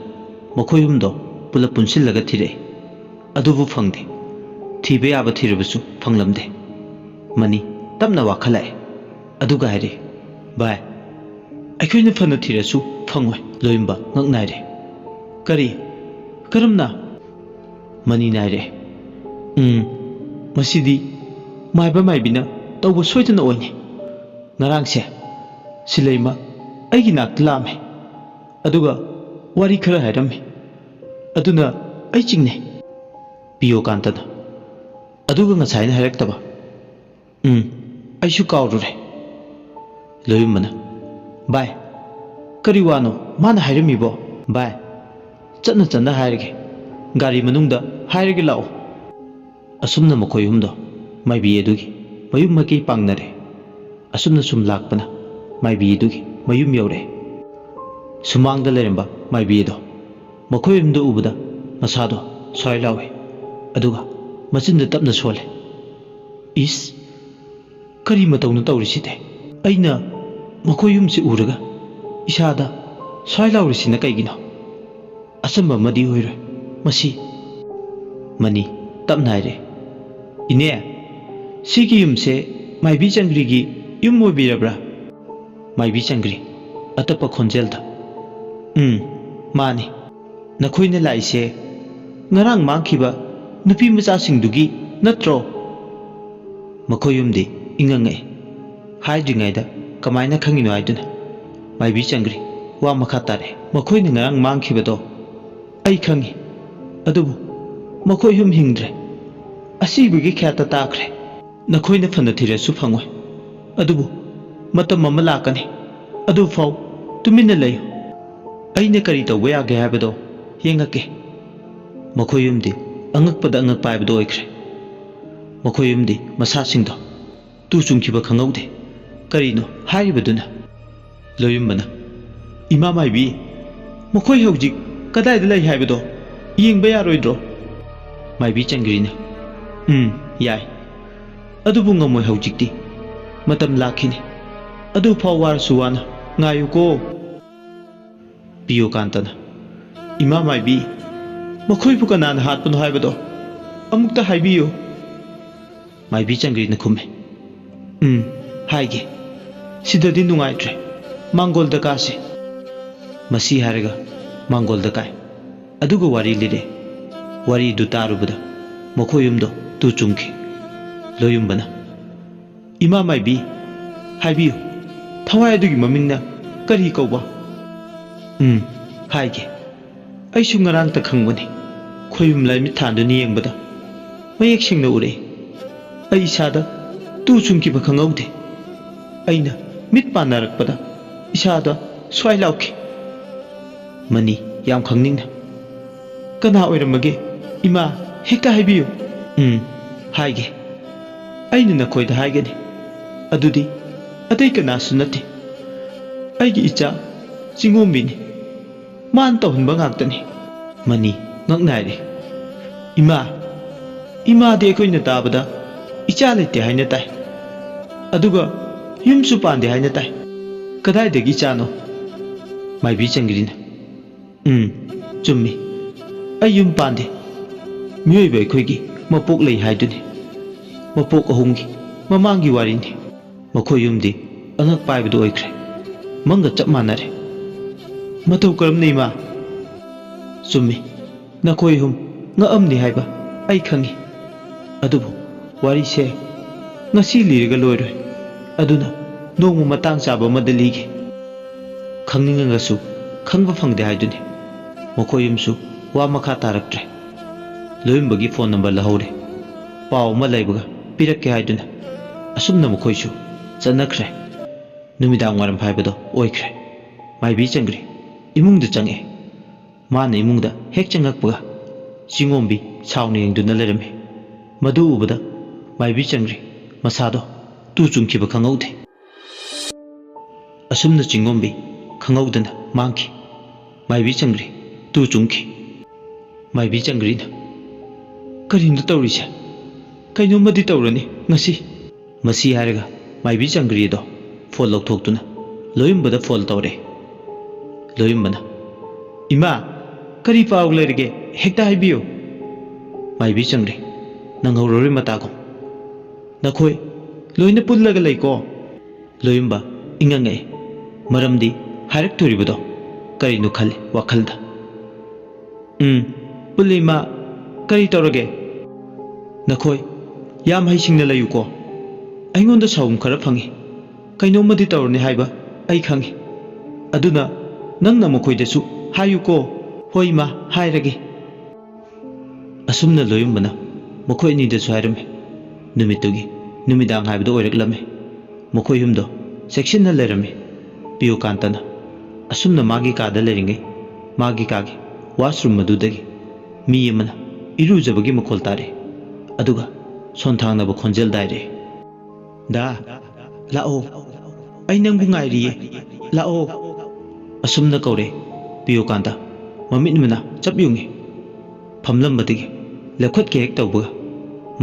ꯃꯈꯣꯏ ꯑꯍꯨꯝꯗꯣ ꯄꯨꯂꯞ ꯄꯨꯟꯁꯤꯜꯂꯒ ꯊꯤꯔꯛꯑꯦ꯫ ꯑꯗꯨꯕꯨ ꯐꯪꯗꯦ꯫ ꯊꯤꯕ ꯌꯥꯕ ꯊꯤꯔꯕꯁꯨ ꯐꯪꯂꯝꯗꯦ꯫ ꯃꯅꯤ ꯇꯞꯅ ꯋꯥꯈꯠꯂꯛꯑꯦ꯫ ꯑꯗꯨꯒ ꯍꯥꯏꯔꯛꯑꯦ, "ꯚꯥꯏ, ꯑꯩꯈꯣꯏꯅ ꯐꯅ ꯊꯤꯔꯁꯨ ꯐꯪꯉꯣꯏ꯫" ꯂꯣꯌꯨꯝꯕ ꯉꯛꯅ ꯍꯥꯏꯔꯛꯑꯦ, "ꯀꯔꯤ? ꯀꯔꯝꯅ?" ꯃꯅꯤꯅ ꯍꯥꯏꯔꯛꯑꯦ, "ꯎꯝ, ꯃꯁꯤꯗꯤ ꯃꯥꯏꯕ ꯃꯥꯏꯕꯤꯅ ꯇꯧꯕ ꯁꯣꯏꯗꯅ ꯑꯣꯏꯅꯤ꯫ ꯉꯔꯥꯡꯁꯦ ꯁꯤꯂꯩꯃ ꯑꯩꯒꯤ ꯅꯥꯛꯇ ꯂꯥꯛꯑꯝꯃꯦ꯫ ꯑꯗꯨꯒ ꯋꯥꯔꯤ ꯈꯔ ꯍꯥꯏꯔꯝꯃꯤ꯫ ꯑꯗꯨꯅ ꯑꯩ ꯆꯤꯡꯅꯩ꯫" ꯄꯤꯌꯣꯀꯥꯟꯇꯅ, ꯑꯗꯨꯒ ꯉꯁꯥꯏꯅ ꯍꯥꯏꯔꯛꯇꯕ? ꯎꯝ, ꯑꯩꯁꯨ ꯀꯥꯎꯔꯨꯔꯦ꯫ ꯂꯣꯌꯨꯝꯕꯅ, "ꯚꯥꯏ, ꯀꯔꯤ ꯋꯥꯅꯣ ꯃꯥꯅ ꯍꯥꯏꯔꯝꯃꯤꯕꯣ?" "ꯚꯥꯏ, ꯆꯠꯅ ꯆꯠꯅ ꯍꯥꯏꯔꯒꯦ, ꯒꯥꯔꯤ ꯃꯅꯨꯡꯗ ꯍꯥꯏꯔꯒꯦ ꯂꯥꯛꯑꯣ"꯫ ꯑꯁꯨꯝꯅ ꯃꯈꯣꯏ ꯑꯍꯨꯝꯗꯣ ꯃꯥꯏꯕꯤ ꯑꯗꯨꯒꯤ ꯃꯌꯨꯝ ꯃꯥꯏꯀꯩ ꯄꯥꯡꯅꯔꯦ꯫ ꯑꯁꯨꯝꯅ ꯁꯨꯝ ꯂꯥꯛꯄꯅ ꯃꯥꯏꯕꯤ ꯑꯗꯨꯒꯤ ꯃꯌꯨꯝ ꯌꯧꯔꯛꯑꯦ꯫ ꯁꯨꯃꯥꯡꯗ ꯂꯩꯔꯝꯕ ꯃꯥꯏꯕꯤ ꯑꯗꯣ ꯃꯈꯣꯏ ꯑꯍꯨꯝꯗꯣ ꯎꯕꯗ ꯃꯁꯥꯗꯣ ꯁ꯭ꯋꯥꯏ ꯂꯥꯎꯏ, ꯑꯗꯨꯒ ꯃꯆꯤꯟꯗ ꯇꯞꯅ ꯁꯣꯜꯂꯦ꯫ "ꯏꯁ, ꯀꯔꯤ ꯃꯇꯧꯅꯣ ꯇꯧꯔꯤꯁꯤꯗꯤ? ꯑꯩꯅ ꯃꯈꯣꯏ ꯑꯍꯨꯝꯁꯤ ꯎꯔꯒ ꯏꯁꯥꯗ ꯁ꯭ꯋꯥꯏ ꯂꯥꯎꯔꯤꯁꯤꯅ ꯀꯩꯒꯤꯅꯣ? ꯑꯆꯝꯕ ꯑꯃꯗꯤ ꯑꯣꯏꯔꯣꯏ ꯃꯁꯤ"꯫ ꯃꯅꯤ ꯇꯞꯅ ꯍꯥꯏꯔꯦ, "ꯏꯅꯦ, ꯁꯤꯒꯤ ꯌꯨꯝꯁꯦ ꯃꯥꯏꯕꯤ ꯆꯪꯒ꯭ꯔꯤꯒꯤ ꯌꯨꯝ ꯑꯣꯏꯕꯤꯔꯕ꯭ꯔꯥ?" ꯃꯥꯏꯕꯤ ꯆꯪꯒ꯭ꯔꯤ ꯑꯇꯞꯄ ꯈꯣꯟꯖꯦꯜꯗ, "ꯎꯝ, ꯃꯥꯅꯤ꯫ ꯅꯈꯣꯏꯅ ꯂꯥꯛꯏꯁꯦ ꯉꯔꯥꯡ ꯃꯥꯡꯈꯤꯕ ꯅꯨꯄꯤ ꯃꯆꯥꯁꯤꯡꯗꯨꯒꯤ ꯅꯠꯇ꯭ꯔꯣ?" ꯃꯈꯣꯏ ꯑꯍꯨꯝꯗꯤ ꯏꯉꯛ ꯉꯛꯏ꯫ ꯍꯥꯏꯗ꯭ꯔꯤꯉꯩꯗ ꯀꯃꯥꯏꯅ ꯈꯪꯉꯤꯅꯣ ꯍꯥꯏꯗꯨꯅ꯫ ꯃꯥꯏꯕꯤ ꯆꯪꯒ꯭ꯔꯤ ꯋꯥ ꯃꯈꯥ ꯇꯥꯔꯛꯑꯦ, "ꯃꯈꯣꯏꯅ ꯉꯔꯥꯡ ꯃꯥꯡꯈꯤꯕꯗꯣ ꯑꯩ ꯈꯪꯉꯤ, ꯑꯗꯨꯕꯨ ꯃꯈꯣꯏ ꯑꯍꯨꯝ ꯍꯤꯡꯗ꯭ꯔꯦ꯫ ꯑꯁꯤꯕꯒꯤ ꯈꯌꯥꯠꯇ ꯇꯥꯈ꯭ꯔꯦ꯫ ꯅꯈꯣꯏꯅ ꯐꯅ ꯊꯤꯔꯁꯨ ꯐꯪꯉꯣꯏ꯫ ꯑꯗꯨꯕꯨ ꯃꯇꯝ ꯑꯃ ꯂꯥꯛꯀꯅꯤ, ꯑꯗꯨꯐꯥꯎ ꯇꯨꯃꯤꯟꯅ ꯂꯩꯌꯨ꯫ ꯑꯩꯅ ꯀꯔꯤ ꯇꯧꯕ ꯌꯥꯒꯦ ꯍꯥꯏꯕꯗꯣ ꯌꯦꯡꯉꯛꯀꯦ"꯫ ꯃꯈꯣꯏ ꯑꯍꯨꯝꯗꯤ ꯑꯉꯛꯄꯗ ꯑꯉꯛꯄ ꯍꯥꯏꯕꯗꯨ ꯑꯣꯏꯈ꯭ꯔꯦ꯫ ꯃꯈꯣꯏ ꯑꯍꯨꯝꯗꯤ ꯃꯁꯥꯁꯤꯡꯗꯣ ꯇꯨ ꯆꯨꯡꯈꯤꯕ ꯈꯪꯍꯧꯗꯦ꯫ ꯀꯔꯤꯅꯣ ꯍꯥꯏꯔꯤꯕꯗꯨꯅ? ꯂꯣꯌꯨꯝꯕꯅ, "ꯏꯃꯥ ꯃꯥꯏꯕꯤ, ꯃꯈꯣꯏ ꯍꯧꯖꯤꯛ ꯀꯗꯥꯏꯗ ꯂꯩ ꯍꯥꯏꯕꯗꯣ ꯌꯦꯡꯕ ꯌꯥꯔꯣꯏꯗ꯭ꯔꯣ?" ꯃꯥꯏꯕꯤ ꯆꯪꯒ꯭ꯔꯤꯅ, "ꯎꯝ, ꯌꯥꯏ꯫ ꯑꯗꯨꯕꯨ ꯉꯝꯃꯣꯏ ꯍꯧꯖꯤꯛꯇꯤ꯫ ꯃꯇꯝ ꯂꯥꯛꯈꯤꯅꯤ꯫ ꯑꯗꯨꯐꯥꯎ ꯋꯥꯔꯁꯨ ꯋꯥꯅ ꯉꯥꯏꯌꯨꯀꯣ"꯫ ꯄꯤꯌꯣꯀꯥꯟꯇꯅ, "ꯏꯃꯥ ꯃꯥꯏꯕꯤ, ꯃꯈꯣꯏꯕꯨ ꯀꯅꯥꯅ ꯍꯥꯠꯄꯅꯣ ꯍꯥꯏꯕꯗꯣ ꯑꯃꯨꯛꯇ ꯍꯥꯏꯕꯤꯌꯨ"꯫ ꯃꯥꯏꯕꯤ ꯆꯪꯒ꯭ꯔꯤꯅ ꯈꯨꯝꯃꯦ, "ꯎꯝ, ꯍꯥꯏꯒꯦ꯫ ꯁꯤꯗꯗꯤ ꯅꯨꯡꯉꯥꯏꯇ꯭ꯔꯦ꯫ ꯃꯥꯡꯒꯣꯜꯗ ꯀꯥꯁꯤ"꯫ ꯃꯁꯤ ꯍꯥꯏꯔꯒ ꯃꯥꯡꯒꯣꯜꯗ ꯀꯥꯏ꯫ ꯑꯗꯨꯒ ꯋꯥꯔꯤ ꯂꯤꯔꯦ꯫ ꯋꯥꯔꯤꯗꯨ ꯇꯥꯔꯨꯕꯗ ꯃꯈꯣꯏ ꯑꯍꯨꯝꯗꯣ ꯇꯨ ꯆꯨꯡꯈꯤ꯫ ꯂꯣꯌꯨꯝꯕꯅ, "ꯏꯃꯥ ꯃꯥꯏꯕꯤ, ꯍꯥꯏꯕꯤꯌꯨ, ꯊꯋꯥꯏ ꯑꯗꯨꯒꯤ ꯃꯃꯤꯡꯅ ꯀꯔꯤ ꯀꯧꯕ?" "ꯎꯝ, ꯍꯥꯏꯒꯦ꯫ ꯑꯩꯁꯨ ꯉꯔꯥꯡꯇ ꯈꯪꯕꯅꯤ꯫ ꯈꯣꯌꯨꯝ ꯂꯥꯏꯃꯤꯠ ꯊꯥꯟꯗꯨꯅ ꯌꯦꯡꯕꯗ ꯃꯌꯦꯛ ꯁꯦꯡꯅ ꯎꯔꯛꯏ꯫ ꯑꯩ ꯏꯁꯥꯗ ꯇꯨ ꯆꯨꯡꯈꯤꯕ ꯈꯪꯍꯧꯗꯦ꯫ ꯑꯩꯅ ꯃꯤꯠ ꯄꯥꯟꯅꯔꯛꯄꯗ ꯏꯁꯥꯗ ꯁ꯭ꯋꯥꯏ ꯂꯥꯎꯈꯤ꯫ ꯃꯅꯤ, ꯌꯥꯝ ꯈꯪꯅꯤꯡꯅ, "ꯀꯅꯥ ꯑꯣꯏꯔꯝꯃꯒꯦ? ꯏꯃꯥ, ꯍꯦꯛꯇ ꯍꯥꯏꯕꯤꯌꯨ꯫" "ꯎꯝ, ꯍꯥꯏꯒꯦ꯫ ꯑꯩꯅ ꯅꯈꯣꯏꯗ ꯍꯥꯏꯒꯅꯤ꯫ ꯑꯗꯨꯗꯤ ꯑꯇꯩ ꯀꯅꯥꯁꯨ ꯅꯠꯇꯦ꯫ ꯑꯩꯒꯤ ꯏꯆꯥ ꯆꯤꯡꯉꯣꯝꯕꯤꯅꯤ꯫ ꯃꯥꯅ ꯇꯧꯍꯟꯕ ꯉꯥꯛꯇꯅꯤ꯫" ꯃꯅꯤ, ꯉꯛ ꯅꯥꯏꯔꯦ꯫ "ꯏꯃꯥ, ꯏꯃꯥꯗꯤ ꯑꯩꯈꯣꯏꯅ ꯇꯥꯕꯗ ꯏꯆꯥ ꯂꯩꯇꯦ ꯍꯥꯏꯅ ꯇꯥꯏ꯫ ꯑꯗꯨꯒ ꯌꯨꯝꯁꯨ ꯄꯥꯟꯗꯦ ꯍꯥꯏꯅ ꯇꯥꯏ꯫ ꯀꯗꯥꯏꯗꯒꯤ ꯏꯆꯥꯅꯣ?" ꯃꯥꯏꯕꯤ ꯆꯪꯒ꯭ꯔꯤꯅ, "ꯎꯝ, ꯆꯨꯝꯃꯤ꯫ ꯑꯩ ꯌꯨꯝ ꯄꯥꯟꯗꯦ꯫ ꯃꯤꯑꯣꯏꯕ ꯑꯩꯈꯣꯏꯒꯤ ꯃꯄꯣꯛ ꯂꯩ ꯍꯥꯏꯗꯨꯅꯤ꯫ ꯃꯄꯣꯛ ꯑꯍꯨꯝꯒꯤ ꯃꯃꯥꯡꯒꯤ ꯋꯥꯔꯤꯅꯤ꯫ ꯃꯈꯣꯏ ꯌꯨꯝꯗꯤ ꯑꯉꯛꯄ ꯍꯥꯏꯕꯗꯨ ꯑꯣꯏꯈ꯭ꯔꯦ꯫ ꯃꯪꯒ ꯆꯞ ꯃꯥꯟꯅꯔꯦ꯫" "ꯃꯇꯧ ꯀꯔꯝꯅ, ꯏꯃꯥ?" "ꯆꯨꯝꯃꯤ, ꯅꯈꯣꯏ ꯑꯍꯨꯝ ꯉꯛꯑꯝꯅꯤ ꯍꯥꯏꯕ ꯑꯩ ꯈꯪꯏ꯫ ꯑꯗꯨꯕꯨ ꯋꯥꯔꯤꯁꯦ ꯉꯁꯤ ꯂꯤꯔꯒ ꯂꯣꯏꯔꯣꯏ꯫ ꯑꯗꯨꯅ ꯅꯣꯡꯃ ꯃꯇꯥꯡ ꯆꯥꯕ ꯑꯃꯗ ꯂꯤꯒꯦ꯫" ꯈꯪꯅꯤꯡꯉꯒꯁꯨ ꯈꯪꯕ ꯐꯪꯗꯦ ꯍꯥꯏꯗꯨꯅꯤ꯫ ꯃꯈꯣꯏ ꯑꯍꯨꯝꯁꯨ ꯋꯥ ꯃꯈꯥ ꯇꯥꯔꯛꯇ꯭ꯔꯦ꯫ ꯂꯣꯏꯔꯝꯕꯒꯤ ꯐꯣꯟ ꯅꯝꯕꯔ ꯂꯧꯍꯧꯔꯦ꯫ ꯄꯥꯎ ꯑꯃ ꯂꯩꯕꯒ ꯄꯤꯔꯛꯀꯦ ꯍꯥꯏꯗꯨꯅ ꯑꯁꯨꯝꯅ ꯃꯈꯣꯏꯁꯨ ꯆꯠꯅꯈ꯭ꯔꯦ꯫ ꯅꯨꯃꯤꯗꯥꯡ ꯋꯥꯏꯔꯝ ꯍꯥꯏꯕꯗꯣ ꯑꯣꯏꯈ꯭ꯔꯦ꯫ ꯃꯥꯏꯕꯤ ꯆꯪꯒ꯭ꯔꯤ ꯏꯃꯨꯡꯗ ꯆꯪꯉꯛꯑꯦ꯫ ꯃꯥꯅ ꯏꯃꯨꯡꯗ ꯍꯦꯛ ꯆꯪꯉꯛꯄꯒ ꯆꯤꯡꯉꯣꯝꯕꯤ ꯁꯥꯎꯅ ꯌꯦꯡꯗꯨꯅ ꯂꯩꯔꯝꯃꯤ꯫ ꯃꯗꯨ ꯎꯕꯗ ꯃꯥꯏꯕꯤ ꯆꯪꯒ꯭ꯔꯤ ꯃꯁꯥꯗꯣ ꯇꯨ ꯆꯨꯡꯈꯤꯕ ꯈꯪꯍꯧꯗꯦ꯫ ꯑꯁꯨꯝꯅ ꯆꯤꯡꯉꯣꯝꯕꯤ ꯈꯪꯍꯧꯗꯅ ꯃꯥꯡꯈꯤ꯫ ꯃꯥꯏꯕꯤ ꯆꯪꯒ꯭ꯔꯤ ꯇꯨ ꯆꯨꯡꯈꯤ꯫ ꯃꯥꯏꯕꯤ ꯆꯪꯒ꯭ꯔꯤꯅ, "ꯀꯔꯤꯅꯣ ꯇꯧꯔꯤꯁꯦ? ꯀꯩꯅꯣꯝꯃꯗꯤ ꯇꯧꯔꯅꯤ ꯉꯁꯤ꯫" ꯃꯁꯤ ꯍꯥꯏꯔꯒ ꯃꯥꯏꯕꯤ ꯆꯪꯒ꯭ꯔꯤꯗꯣ ꯐꯣꯟ ꯂꯧꯊꯣꯛꯇꯨꯅ ꯂꯣꯌꯨꯝꯕꯗ ꯐꯣꯟ ꯇꯧꯔꯦ꯫ ꯂꯣꯌꯨꯝꯕꯅ, "ꯏꯃꯥ, ꯀꯔꯤ ꯄꯥꯎ ꯂꯩꯔꯒꯦ? ꯍꯦꯛꯇ ꯍꯥꯏꯕꯤꯌꯨ꯫" ꯃꯥꯏꯕꯤ ꯆꯪꯒ꯭ꯔꯤ, "ꯅꯪꯍꯧꯔꯔꯣꯏ ꯃꯇꯥꯒꯨꯝ꯫ ꯅꯈꯣꯏ ꯂꯣꯏꯅ ꯄꯨꯜꯂꯒ ꯂꯩꯀꯣ?" ꯂꯣꯌꯨꯝꯕ ꯏꯉꯛ ꯉꯛꯏ꯫ ꯃꯔꯝꯗꯤ ꯍꯥꯏꯔꯛꯇꯣꯔꯤꯕꯗꯣ ꯀꯔꯤꯅꯣ ꯈꯜꯂꯤ ꯋꯥꯈꯜꯗ꯫ "ꯎꯝ, ꯄꯨꯜꯂꯤ ꯏꯃꯥ꯫ ꯀꯔꯤ ꯇꯧꯔꯒꯦ?" "ꯅꯈꯣꯏ ꯌꯥꯝ ꯍꯩꯁꯤꯡꯅ ꯂꯩꯌꯨꯀꯣ꯫ ꯑꯩꯉꯣꯟꯗ ꯁꯥꯎꯝ ꯈꯔ ꯐꯪꯉꯤ꯫ ꯀꯩꯅꯣꯝꯃꯗꯤ ꯇꯧꯔꯅꯤ ꯍꯥꯏꯕ ꯑꯩ ꯈꯪꯉꯤ꯫ ꯑꯗꯨꯅ ꯅꯪꯅ ꯃꯈꯣꯏꯗꯁꯨ ꯍꯥꯏꯌꯨꯀꯣ꯫" "ꯍꯣꯏ ꯏꯃꯥ, ꯍꯥꯏꯔꯒꯦ꯫" ꯑꯁꯨꯝꯅ ꯂꯣꯌꯨꯝꯕꯅ ꯃꯈꯣꯏ ꯑꯅꯤꯗꯁꯨ ꯍꯥꯏꯔꯝꯃꯤ꯫ ꯅꯨꯃꯤꯠꯇꯨꯒꯤ ꯅꯨꯃꯤꯗꯥꯡ ꯍꯥꯏꯕꯗꯨ ꯑꯣꯏꯔꯛꯂꯝꯃꯤ꯫ ꯃꯈꯣꯏ ꯑꯍꯨꯝꯗꯣ ꯆꯦꯛꯁꯤꯟꯅ ꯂꯩꯔꯝꯃꯤ꯫ ꯄꯤꯌꯣꯀꯥꯟꯇꯅ ꯑꯁꯨꯝꯅ ꯃꯥꯒꯤ ꯀꯥꯗ ꯂꯩꯔꯤꯉꯩ, ꯃꯥꯒꯤ ꯀꯥꯒꯤ ꯋꯥꯁꯔꯨꯝ ꯑꯗꯨꯗꯒꯤ ꯃꯤ ꯑꯃꯅ ꯏꯔꯨꯖꯕꯒꯤ ꯃꯈꯣꯜ ꯇꯥꯔꯛꯏ꯫ ꯑꯗꯨꯒ ꯁꯣꯟꯊꯥꯡꯅꯕ ꯈꯣꯟꯖꯦꯜ ꯗꯥꯏꯔꯛꯏ꯫ "ꯗꯥ, ꯂꯥꯛꯑꯣ꯫ ꯑꯩ ꯅꯪꯕꯨ ꯉꯥꯏꯔꯤꯌꯦ꯫ ꯂꯥꯛꯑꯣ꯫" ꯑꯁꯨꯝꯅ ꯀꯧꯔꯦ꯫ ꯄꯤꯌꯣꯀꯥꯟꯇ ꯃꯃꯤꯠ ꯃꯅꯥ ꯆꯞ ꯌꯨꯡꯉꯤ꯫ ꯐꯝꯂꯝꯕꯗꯒꯤ ꯂꯦꯞꯈꯠꯀꯦ ꯍꯦꯛ ꯇꯧꯕꯒ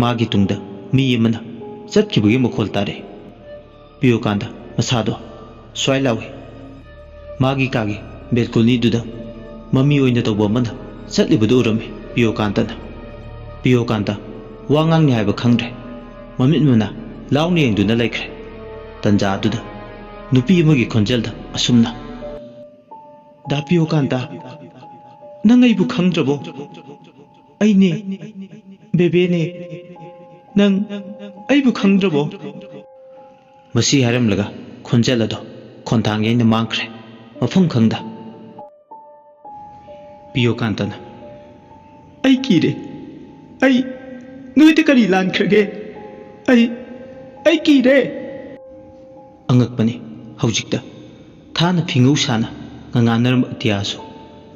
ꯃꯥꯒꯤ ꯇꯨꯡꯗ ꯃꯤ ꯑꯃꯅ ꯆꯠꯈꯤꯕꯒꯤ ꯃꯈꯣꯜ ꯇꯥꯔꯛꯏ꯫ ꯄꯤꯌꯣꯀꯥꯟꯇ ꯃꯁꯥꯗꯣ ꯁ꯭ꯋꯥꯏ ꯂꯥꯎꯏ꯫ ꯃꯥꯒꯤ ꯀꯥꯒꯤ ꯕꯦꯜꯀꯣꯅꯤꯗꯨꯗ ꯃꯃꯤ ꯑꯣꯏꯅ ꯇꯧꯕ ꯑꯃꯅ ꯆꯠꯂꯤꯕꯗꯨ ꯎꯔꯝꯃꯤ ꯄꯤꯌꯣꯀꯥꯟꯇꯅ꯫ ꯄꯤꯌꯣꯀꯥꯟꯇ ꯋꯥ ꯉꯥꯡꯅꯤ ꯍꯥꯏꯕ ꯈꯪꯗ꯭ꯔꯦ꯫ ꯃꯃꯤꯠ ꯃꯅꯥ ꯂꯥꯎꯅ ꯌꯦꯡꯗꯨꯅ ꯂꯩꯈ꯭ꯔꯦ꯫ ꯇꯟꯖꯥ ꯑꯗꯨꯗ ꯅꯨꯄꯤ ꯑꯃꯒꯤ ꯈꯣꯟꯖꯦꯜꯗ ꯑꯁꯨꯝꯅ, "ꯗꯥ ꯄꯤꯌꯣꯀꯥꯟꯇ, ꯅꯪ ꯑꯩꯕꯨ ꯈꯪꯗ꯭ꯔꯕꯣ? ꯑꯩꯅꯦ, ꯕꯦꯕꯦꯅꯦ꯫ ꯅꯪ ꯑꯩꯕꯨ ꯈꯪꯗ꯭ꯔꯕꯣ?" ꯃꯁꯤ ꯍꯥꯏꯔꯝꯂꯒ ꯈꯣꯟꯖꯦꯜ ꯑꯗꯣ ꯈꯣꯟꯊꯥꯡ ꯌꯩꯅ ꯃꯥꯡꯈ꯭ꯔꯦ, ꯃꯐꯝ ꯈꯪꯗ꯫ ꯄꯤꯌꯣꯀꯥꯟꯇꯅ, "ꯑꯩ ꯀꯤꯔꯦ꯫ ꯑꯩ ꯅꯣꯏꯗ ꯀꯔꯤ ꯂꯥꯟꯈ꯭ꯔꯒꯦ? ꯑꯩ, ꯑꯩ ꯀꯤꯔꯦ!" ꯑꯉꯛꯄꯅꯤ, ꯍꯧꯖꯤꯛꯇ ꯊꯥꯅ ꯐꯤꯉꯧ ꯁꯥꯅ ꯉꯉꯥꯟꯅꯔꯝꯕ ꯑꯇꯤꯌꯥꯁꯨ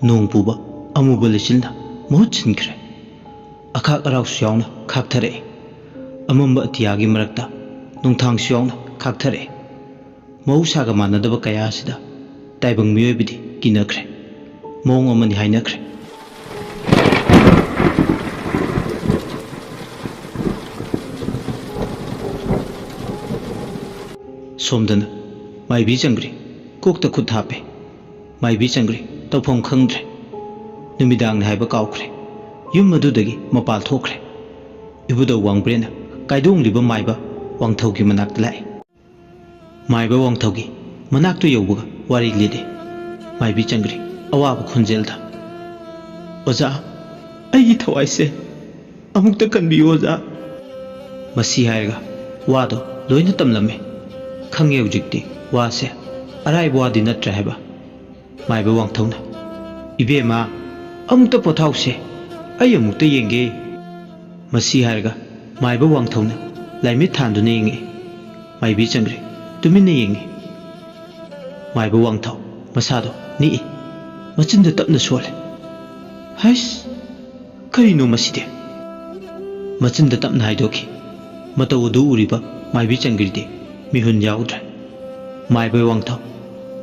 ꯅꯣꯡ ꯄꯨꯕ ꯑꯃꯨꯕ ꯂꯩꯆꯤꯜꯅ ꯃꯍꯨꯠ ꯁꯤꯟꯈ꯭ꯔꯦ꯫ ꯑꯈꯥꯛ ꯑꯔꯥꯎꯁꯨ ꯌꯥꯎꯅ ꯈꯥꯛꯊꯔꯛꯏ꯫ ꯑꯃꯝꯕ ꯑꯇꯤꯌꯥꯒꯤ ꯃꯔꯛꯇ ꯅꯣꯡꯊꯥꯡꯁꯨ ꯌꯥꯎꯅ ꯈꯥꯛꯊꯔꯛꯏ꯫ ꯃꯍꯧꯁꯥꯒ ꯃꯥꯟꯅꯗꯕ ꯀꯌꯥ ꯑꯁꯤꯗ ꯇꯥꯏꯕꯪ ꯃꯤꯑꯣꯏꯕꯗꯤ ꯀꯤꯅꯈ꯭ꯔꯦ꯫ ꯃꯑꯣꯡ ꯑꯃꯅꯤ ꯍꯥꯏꯅꯈ꯭ꯔꯦ꯫ ꯁꯣꯝꯗꯅ ꯃꯥꯏꯕꯤ ꯆꯪꯒ꯭ꯔꯤ ꯀꯣꯛꯇ ꯈꯨꯠ ꯍꯥꯞꯄꯦ꯫ ꯃꯥꯏꯕꯤ ꯆꯪꯒ꯭ꯔꯤ ꯇꯧꯐꯝ ꯈꯪꯗ꯭ꯔꯦ꯫ ꯅꯨꯃꯤꯗꯥꯡꯅꯤ ꯍꯥꯏꯕ ꯀꯥꯎꯈ꯭ꯔꯦ꯫ ꯌꯨꯝ ꯑꯗꯨꯗꯒꯤ ꯃꯄꯥꯜ ꯊꯣꯛꯈ꯭ꯔꯦ꯫ ꯏꯕꯨꯙꯧ ꯋꯥꯡꯕ꯭ꯔꯦꯟꯅ ꯀꯥꯏꯗꯣꯡꯂꯤꯕ ꯃꯥꯏꯕ ꯋꯥꯡꯊꯧꯒꯤ ꯃꯅꯥꯛꯇ ꯂꯥꯛꯏ꯫ ꯃꯥꯏꯕ ꯋꯥꯡꯊꯧꯒꯤ ꯃꯅꯥꯛꯇ ꯌꯧꯕꯒ ꯋꯥꯔꯤ ꯂꯤꯔꯦ꯫ ꯃꯥꯏꯕꯤ ꯆꯪꯒ꯭ꯔꯤ ꯑꯋꯥꯕ ꯈꯣꯟꯖꯦꯜꯗ, "ꯑꯣꯖꯥ, ꯑꯩꯒꯤ ꯊꯋꯥꯏꯁꯦ ꯑꯃꯨꯛꯇ ꯀꯟꯕꯤꯌꯨ ꯑꯣꯖꯥ꯫" ꯃꯁꯤ ꯍꯥꯏꯔꯒ ꯋꯥꯗꯣ ꯂꯣꯏꯅ ꯇꯝꯂꯝꯃꯤ꯫ ꯈꯪꯉꯦ ꯍꯧꯖꯤꯛꯇꯤ ꯋꯥꯁꯦ ꯑꯔꯥꯏꯕ ꯋꯥꯗꯤ ꯅꯠꯇ꯭ꯔꯦ ꯍꯥꯏꯕ꯫ ꯃꯥꯏꯕ ꯋꯥꯡꯊꯧꯅ, "ꯏꯕꯦꯝꯃ, ꯑꯃꯨꯛꯇ ꯄꯣꯊꯥꯎꯁꯦ, ꯑꯩ ꯑꯃꯨꯛꯇ ꯌꯦꯡꯒꯦ꯫" ꯃꯁꯤ ꯍꯥꯏꯔꯒ ꯃꯥꯏꯕ ꯋꯥꯡꯊꯧꯅ ꯂꯥꯏꯃꯤꯠ ꯊꯥꯟꯗꯨꯅ ꯌꯦꯡꯉꯛꯏ꯫ ꯃꯥꯏꯕꯤ ꯆꯪꯒ꯭ꯔꯤ ꯇꯨꯃꯤꯟꯅ ꯌꯦꯡꯉꯤ꯫ ꯃꯥꯏꯕ ꯋꯥꯡꯊꯧ ꯃꯁꯥꯗꯣ ꯅꯤꯛꯏ꯫ ꯃꯆꯤꯟꯗ ꯇꯞꯅ ꯁꯣꯜꯂꯦ꯫ "ꯍꯩꯁ! ꯀꯔꯤꯅꯣ ꯃꯁꯤꯗꯤ?" ꯃꯆꯤꯟꯗ ꯇꯞꯅ ꯍꯥꯏꯗꯣꯛꯈꯤ꯫ ꯃꯇꯧ ꯑꯗꯨ ꯎꯔꯤꯕ ꯃꯥꯏꯕꯤ ꯆꯪꯒ꯭ꯔꯤꯗꯤ ꯃꯤꯍꯨꯟ ꯌꯥꯎꯗ꯭ꯔꯦ꯫ ꯃꯥꯏꯕ ꯋꯥꯡꯊꯧ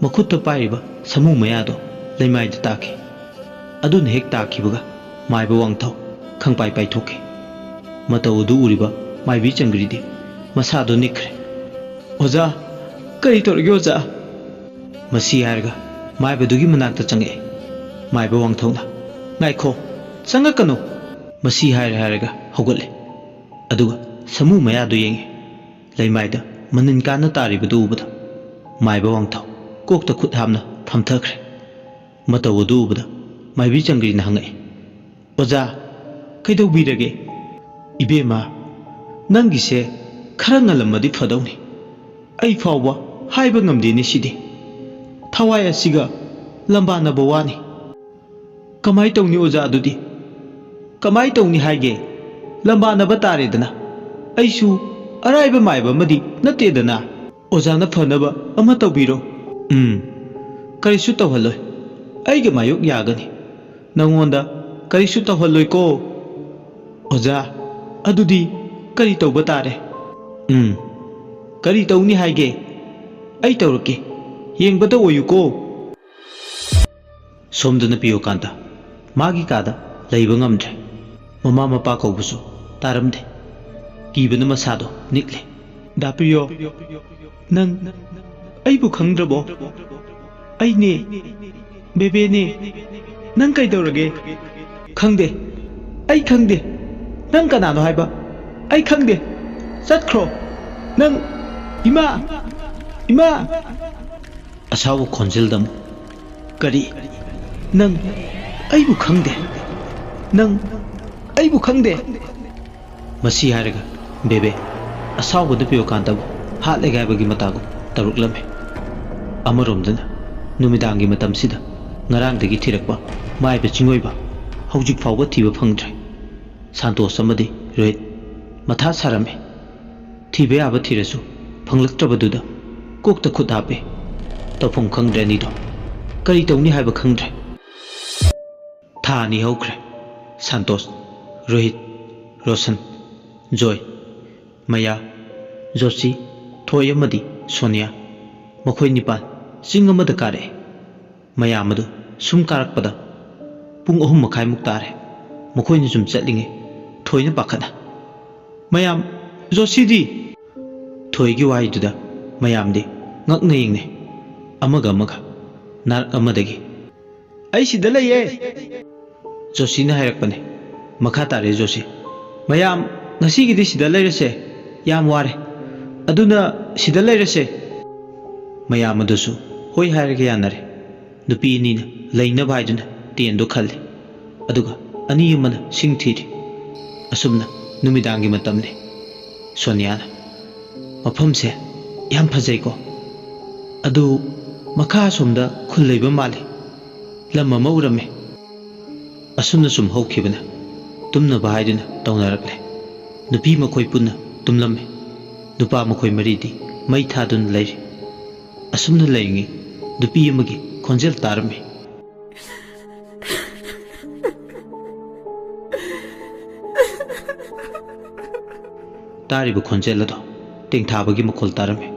ꯃꯈꯨꯠꯇ ꯄꯥꯏꯔꯤꯕ ꯁꯥꯃꯨ ꯃꯌꯥꯗꯣ ꯂꯩꯃꯥꯏꯗ ꯇꯥꯈꯤ꯫ ꯑꯗꯨꯅ ꯍꯦꯛ ꯇꯥꯈꯤꯕꯒ ꯃꯥꯏꯕ ꯋꯥꯡꯊꯧ ꯈꯪꯄꯥꯏ ꯄꯥꯏꯊꯣꯛꯈꯤ꯫ ꯃꯇꯧ ꯑꯗꯨ ꯎꯔꯤꯕ ꯃꯥꯏꯕꯤ ꯆꯪꯒ꯭ꯔꯤꯗꯤ ꯃꯁꯥꯗꯣ ꯅꯤꯛꯈ꯭ꯔꯦ꯫ "ꯑꯣꯖꯥ, ꯀꯔꯤ ꯇꯧꯔꯒꯦ ꯑꯣꯖꯥ?" ꯃꯁꯤ ꯍꯥꯏꯔꯒ ꯃꯥꯏꯕꯗꯨꯒꯤ ꯃꯅꯥꯛꯇ ꯆꯪꯉꯛꯑꯦ꯫ ꯃꯥꯏꯕ ꯋꯥꯡꯊꯧꯅ, "ꯉꯥꯏꯈꯣ, ꯆꯪꯉꯛꯀꯅꯨ!" ꯃꯁꯤ ꯍꯥꯏꯔꯦ ꯍꯥꯏꯔꯒ ꯍꯧꯒꯠꯂꯦ꯫ ꯑꯗꯨꯒ ꯁꯥꯃꯨ ꯃꯌꯥꯗꯨ ꯌꯦꯡꯉꯦ꯫ ꯂꯩꯃꯥꯏꯗ ꯃꯅꯤꯟ ꯀꯥꯅ ꯇꯥꯔꯤꯕꯗꯨ ꯎꯕꯗ ꯃꯥꯏꯕ ꯋꯥꯡꯊꯧ ꯀꯣꯛꯇ ꯈꯨꯠ ꯍꯥꯝꯅ ꯐꯝꯊꯈ꯭ꯔꯦ꯫ ꯃꯇꯧ ꯑꯗꯨ ꯎꯕꯗ ꯃꯥꯏꯕꯤ ꯆꯪꯒ꯭ꯔꯤꯅ ꯍꯪꯉꯛꯏ, "ꯑꯣꯖꯥ, ꯀꯩꯗꯧꯕꯤꯔꯒꯦ?" "ꯏꯕꯦꯝꯃ, ꯅꯪꯒꯤꯁꯦ ꯈꯔ ꯉꯜꯂꯝꯃꯗꯤ ꯐꯗꯧꯅꯤ꯫ ꯑꯩ ꯐꯥꯎꯕ ꯍꯥꯏꯕ ꯉꯝꯗꯦꯅꯦ ꯁꯤꯗꯤ꯫ ꯊꯋꯥꯏ ꯑꯁꯤꯒ ꯂꯝꯕꯥꯅꯕ ꯋꯥꯅꯤ꯫" "ꯀꯃꯥꯏ ꯇꯧꯅꯤ ꯑꯣꯖꯥ ꯑꯗꯨꯗꯤ?" "ꯀꯃꯥꯏ ꯇꯧꯅꯤ ꯍꯥꯏꯒꯦ? ꯂꯝꯕꯥꯅꯕ ꯇꯥꯔꯦꯗꯅ꯫ ꯑꯩꯁꯨ ꯑꯔꯥꯏꯕ ꯃꯥꯏꯕ ꯑꯃꯗꯤ ꯅꯠꯇꯦꯗꯅ꯫" "ꯑꯣꯖꯥꯅ ꯐꯅꯕ ꯑꯃ ꯇꯧꯕꯤꯔꯣ꯫" "ꯎꯝ, ꯀꯔꯤꯁꯨ ꯇꯧꯍꯜꯂꯣꯏ꯫ ꯑꯩꯒ ꯃꯥꯌꯣꯛ ꯌꯥꯒꯅꯤ꯫ ꯅꯪꯉꯣꯟꯗ ꯀꯔꯤꯁꯨ ꯇꯧꯍꯜꯂꯣꯏꯀꯣ꯫" "ꯑꯣꯖꯥ, ꯑꯗꯨꯗꯤ ꯀꯔꯤ ꯇꯧꯕ ꯇꯥꯔꯦ?" "ꯎꯝ, ꯀꯔꯤ ꯇꯧꯅꯤ ꯍꯥꯏꯒꯦ? ꯑꯩ ꯇꯧꯔꯛꯀꯦ꯫ ꯌꯦꯡꯕꯗ ꯑꯣꯏꯌꯨꯀꯣ꯫" ꯁꯣꯝꯗꯅ ꯄꯤꯌꯣꯀꯥꯟꯇ ꯃꯥꯒꯤ ꯀꯥꯗ ꯂꯩꯕ ꯉꯝꯗ꯭ꯔꯦ꯫ ꯃꯃꯥ ꯃꯄꯥ ꯀꯧꯕꯁꯨ ꯇꯥꯔꯝꯗꯦ꯫ ꯀꯤꯕꯅ ꯃꯁꯥꯗꯣ ꯅꯤꯛꯂꯦ꯫ "ꯗꯥ ꯄꯤꯌꯣ, ꯅꯪ ꯑꯩꯕꯨ ꯈꯪꯗ꯭ꯔꯕꯣ? ꯑꯩꯅꯦ, ꯕꯦꯕꯦꯅꯦ꯫ ꯅꯪ ꯀꯩꯗꯧꯔꯒꯦ?" "ꯈꯪꯗꯦ, ꯑꯩ ꯈꯪꯗꯦ꯫ ꯅꯪ ꯀꯅꯥꯅꯣ ꯍꯥꯏꯕ? ꯑꯩ ꯈꯪꯗꯦ꯫ ꯆꯠꯈ꯭ꯔꯣ꯫ ꯅꯪ, ꯏꯃꯥ! ꯏꯃꯥ!" ꯑꯁꯥꯎꯕ ꯈꯣꯟꯖꯦꯜꯗ ꯑꯃꯨꯛ, "ꯀꯔꯤ? ꯅꯪ ꯑꯩꯕꯨ ꯈꯪꯗꯦ? ꯅꯪ ꯑꯩꯕꯨ ꯈꯪꯗꯦ?" ꯃꯁꯤ ꯍꯥꯏꯔꯒ ꯕꯦꯕꯦ ꯑꯁꯥꯎꯕꯗ ꯄꯤꯌꯣꯀꯥꯟꯇꯕꯨ ꯍꯥꯠꯂꯦ ꯍꯥꯏꯕꯒꯤ ꯃꯇꯥꯒꯨꯝ ꯇꯧꯔꯛꯂꯝꯃꯤ꯫ ꯑꯃꯔꯣꯝꯗꯅ ꯅꯨꯃꯤꯗꯥꯡꯒꯤ ꯃꯇꯝꯁꯤꯗ ꯉꯔꯥꯡꯗꯒꯤ ꯊꯤꯔꯛꯄ ꯃꯥꯏꯕ ꯆꯤꯡꯑꯣꯏꯕ ꯍꯧꯖꯤꯛ ꯐꯥꯎꯕ ꯊꯤꯕ ꯐꯪꯗ꯭ꯔꯦ꯫ ꯁꯥꯟꯇꯣꯁ ꯑꯃꯗꯤ ꯔꯣꯍꯤꯠ ꯃꯊꯥ ꯁꯥꯔꯝꯃꯤ꯫ ꯊꯤꯕ ꯌꯥꯕ ꯊꯤꯔꯁꯨ ꯐꯪꯂꯛꯇ꯭ꯔꯕꯗꯨꯗ ꯀꯣꯛꯇ ꯈꯨꯠ ꯍꯥꯞꯄꯤ꯫ ꯇꯧꯐꯝ ꯈꯪꯗ꯭ꯔꯦ ꯑꯅꯤꯗꯣ꯫ ꯀꯔꯤ ꯇꯧꯅꯤ ꯍꯥꯏꯕ ꯈꯪꯗ꯭ꯔꯦ꯫ ꯊꯥ ꯑꯅꯤ ꯍꯧꯈ꯭ꯔꯦ꯫ ꯁꯥꯟꯇꯣꯁ, ꯔꯣꯍꯤꯠ, ꯔꯣꯁꯟ, ꯖꯣꯏ, ꯃꯌꯥ, ꯖꯣꯁꯤ, ꯊꯣꯏ ꯑꯃꯗꯤ ꯁꯣꯅꯤꯌꯥ, ꯃꯈꯣꯏ ꯅꯤꯄꯥꯟ ꯆꯤꯡ ꯑꯃꯗ ꯀꯥꯔꯛꯑꯦ꯫ ꯃꯌꯥꯝ ꯑꯗꯨ ꯁꯨꯝ ꯀꯥꯔꯛꯄꯗ ꯄꯨꯡ ꯑꯍꯨꯝ ꯃꯈꯥꯏꯃꯨꯛ ꯇꯥꯔꯦ꯫ ꯃꯈꯣꯏꯅ ꯁꯨꯝ ꯆꯠꯂꯤꯉꯩ ꯊꯣꯏꯅ ꯄꯥꯈꯠꯅ, "ꯃꯌꯥꯝ, ꯖꯣꯁꯤꯗꯤ?" ꯊꯣꯏꯒꯤ ꯋꯥꯍꯩꯗꯨꯗ ꯃꯌꯥꯝꯗꯤ ꯉꯛꯅ ꯌꯦꯡꯅꯩ꯫ ꯑꯃꯒ ꯑꯃꯒ ꯅꯥꯔꯛ ꯑꯃꯗꯒꯤ, "ꯑꯩ ꯁꯤꯗ ꯂꯩꯌꯦ!" ꯖꯣꯁꯤꯅ ꯍꯥꯏꯔꯛꯄꯅꯦ꯫ ꯃꯈꯥ ꯇꯥꯔꯦ ꯖꯣꯁꯤ, "ꯃꯌꯥꯝ, ꯉꯁꯤꯒꯤꯗꯤ ꯁꯤꯗ ꯂꯩꯔꯁꯦ꯫ ꯌꯥꯝ ꯋꯥꯔꯦ꯫ ꯑꯗꯨꯅ ꯁꯤꯗ ꯂꯩꯔꯁꯦ꯫" ꯃꯌꯥꯝ ꯑꯗꯨꯁꯨ ꯍꯣꯏ ꯍꯥꯏꯔꯒ ꯌꯥꯅꯔꯦ꯫ ꯅꯨꯄꯤ ꯑꯅꯤꯅ ꯂꯩꯅꯕ ꯍꯥꯏꯗꯨꯅ ꯇꯦꯟꯗꯣ ꯈꯜꯂꯤ꯫ ꯑꯗꯨꯒ ꯑꯅꯤ ꯑꯃꯅ ꯁꯤꯡ ꯊꯤꯔꯤ꯫ ꯑꯁꯨꯝꯅ ꯅꯨꯃꯤꯗꯥꯡꯒꯤ ꯃꯇꯝꯅꯤ꯫ ꯁꯣꯅꯤꯌꯥꯅ, "ꯃꯐꯝꯁꯦ ꯌꯥꯝ ꯐꯖꯩꯀꯣ꯫ ꯑꯗꯨ ꯃꯈꯥ ꯑꯁꯣꯝꯗ ꯈꯨꯜ ꯂꯩꯕ ꯃꯥꯜꯂꯤ꯫ ꯂꯝ ꯑꯃ ꯎꯔꯝꯃꯤ꯫" ꯑꯁꯨꯝꯅ ꯁꯨꯝ ꯍꯧꯈꯤꯕꯅ ꯇꯨꯝꯅꯕ ꯍꯥꯏꯗꯨꯅ ꯇꯧꯅꯔꯛꯂꯦ꯫ ꯅꯨꯄꯤ ꯃꯈꯣꯏ ꯄꯨꯟꯅ ꯇꯨꯝꯂꯝꯃꯤ꯫ ꯅꯨꯄꯥ ꯃꯈꯣꯏ ꯃꯔꯤꯗꯤ ꯃꯩ ꯊꯥꯗꯨꯅ ꯂꯩꯔꯤ꯫ ꯑꯁꯨꯝꯅ ꯂꯩꯔꯤꯉꯩ ꯅꯨꯄꯤ ꯑꯃꯒꯤ ꯈꯣꯟꯖꯦꯜ ꯇꯥꯔꯝꯃꯤ꯫ ꯇꯥꯔꯤꯕ ꯈꯣꯟꯖꯦꯜ ꯑꯗꯣ ꯇꯦꯡꯊꯥꯕꯒꯤ ꯃꯈꯣꯜ ꯇꯥꯔꯝꯃꯤ꯫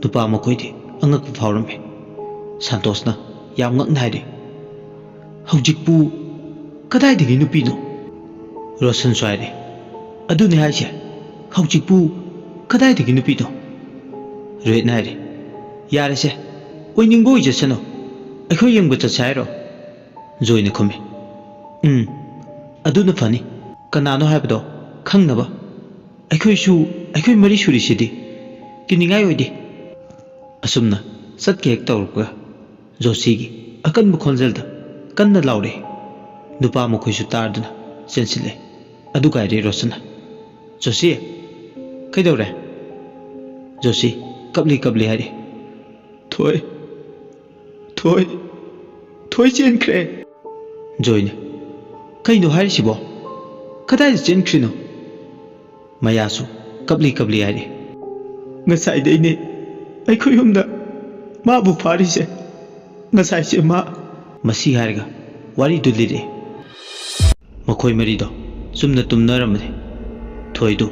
ꯅꯨꯄꯥ ꯃꯈꯣꯏꯗꯤ ꯑꯉꯛꯄ ꯐꯥꯎꯔꯝꯃꯤ꯫ ꯁꯥꯟꯇꯣꯁꯅ ꯌꯥꯝ ꯉꯛꯅ ꯍꯥꯏꯔꯤ, "ꯍꯧꯖꯤꯛꯄꯨ ꯀꯗꯥꯏꯗꯒꯤ ꯅꯨꯄꯤꯅꯣ?" ꯔꯣꯁꯟꯁꯨ ꯍꯥꯏꯔꯤ, "ꯑꯗꯨꯅꯦ ꯍꯥꯏꯁꯦ, ꯍꯧꯖꯤꯛꯄꯨ ꯀꯗꯥꯏꯗꯒꯤ ꯅꯨꯄꯤꯅꯣ?" ꯔꯣꯍꯤꯠꯅ ꯍꯥꯏꯔꯤ, "ꯌꯥꯔꯦꯁꯦ, ꯑꯣꯏꯅꯤꯡꯕ ꯑꯣꯏꯖꯁꯅꯨ, ꯑꯩꯈꯣꯏ ꯌꯦꯡꯕ ꯆꯠꯁꯦ ꯍꯥꯏꯔꯣ?" ꯖꯣꯏꯅ ꯈꯨꯝꯃꯤ, "ꯎꯝ, ꯑꯗꯨꯅ ꯐꯅꯤ꯫ ꯀꯅꯥꯅꯣ ꯍꯥꯏꯕꯗꯣ ꯈꯪꯅꯕ꯫ ꯑꯩꯈꯣꯏꯁꯨ, ꯑꯩꯈꯣꯏ ꯃꯔꯤ ꯁꯨꯔꯤꯁꯤꯗꯤ꯫ ꯀꯤꯅꯤꯡꯉꯥꯏ ꯑꯣꯏꯗꯦ꯫" ꯑꯁꯨꯝꯅ ꯆꯠꯀꯦ ꯍꯦꯛ ꯇꯧꯔꯛꯄꯒ ꯖꯣꯁꯤꯒꯤ ꯑꯀꯟꯕ ꯈꯣꯟꯖꯦꯜꯗ ꯀꯟꯅ ꯂꯥꯎꯔꯛꯏ꯫ ꯅꯨꯄꯥ ꯃꯈꯣꯏꯁꯨ ꯇꯥꯗꯨꯅ ꯆꯦꯟꯁꯤꯜꯂꯦ꯫ ꯑꯗꯨ ꯀꯥꯏꯔꯦ ꯔꯣꯁꯟꯅ, "ꯖꯣꯁꯤ, ꯀꯩꯗꯧꯔꯦ?" ꯖꯣꯁꯤ ꯀꯞꯂꯤ ꯀꯞꯂꯤ ꯍꯥꯏꯔꯤ, "ꯊꯣꯏ, ꯊꯣꯏ, ꯊꯣꯏ ꯆꯦꯟꯈ꯭ꯔꯦ꯫" ꯖꯣꯏꯅ, "ꯀꯩꯅꯣ ꯍꯥꯏꯔꯤꯁꯤꯕꯣ?" "ꯀꯗꯥꯏꯗ ꯆꯦꯟꯈ꯭ꯔꯤꯅꯣ?" ꯃꯌꯥꯁꯨ ꯀꯞꯂꯤ ꯀꯞꯂꯤ ꯍꯥꯏꯔꯤ꯫ "ꯉꯁꯥꯏꯗꯩꯅꯦ ꯑꯩꯈꯣꯏ ꯌꯨꯝꯗ ꯃꯥꯕꯨ ꯐꯥꯔꯤꯁꯦ꯫ ꯉꯁꯥꯏꯁꯦ ꯃꯥ"꯫ ꯃꯁꯤ ꯍꯥꯏꯔꯒ ꯋꯥꯔꯤꯗꯨ ꯂꯤꯔꯛꯑꯦ꯫ ꯃꯈꯣꯏ ꯃꯔꯤꯗꯣ ꯆꯨꯝꯅ ꯇꯨꯝꯅꯔꯝꯕꯅꯤ꯫ ꯊꯣꯏꯗꯨ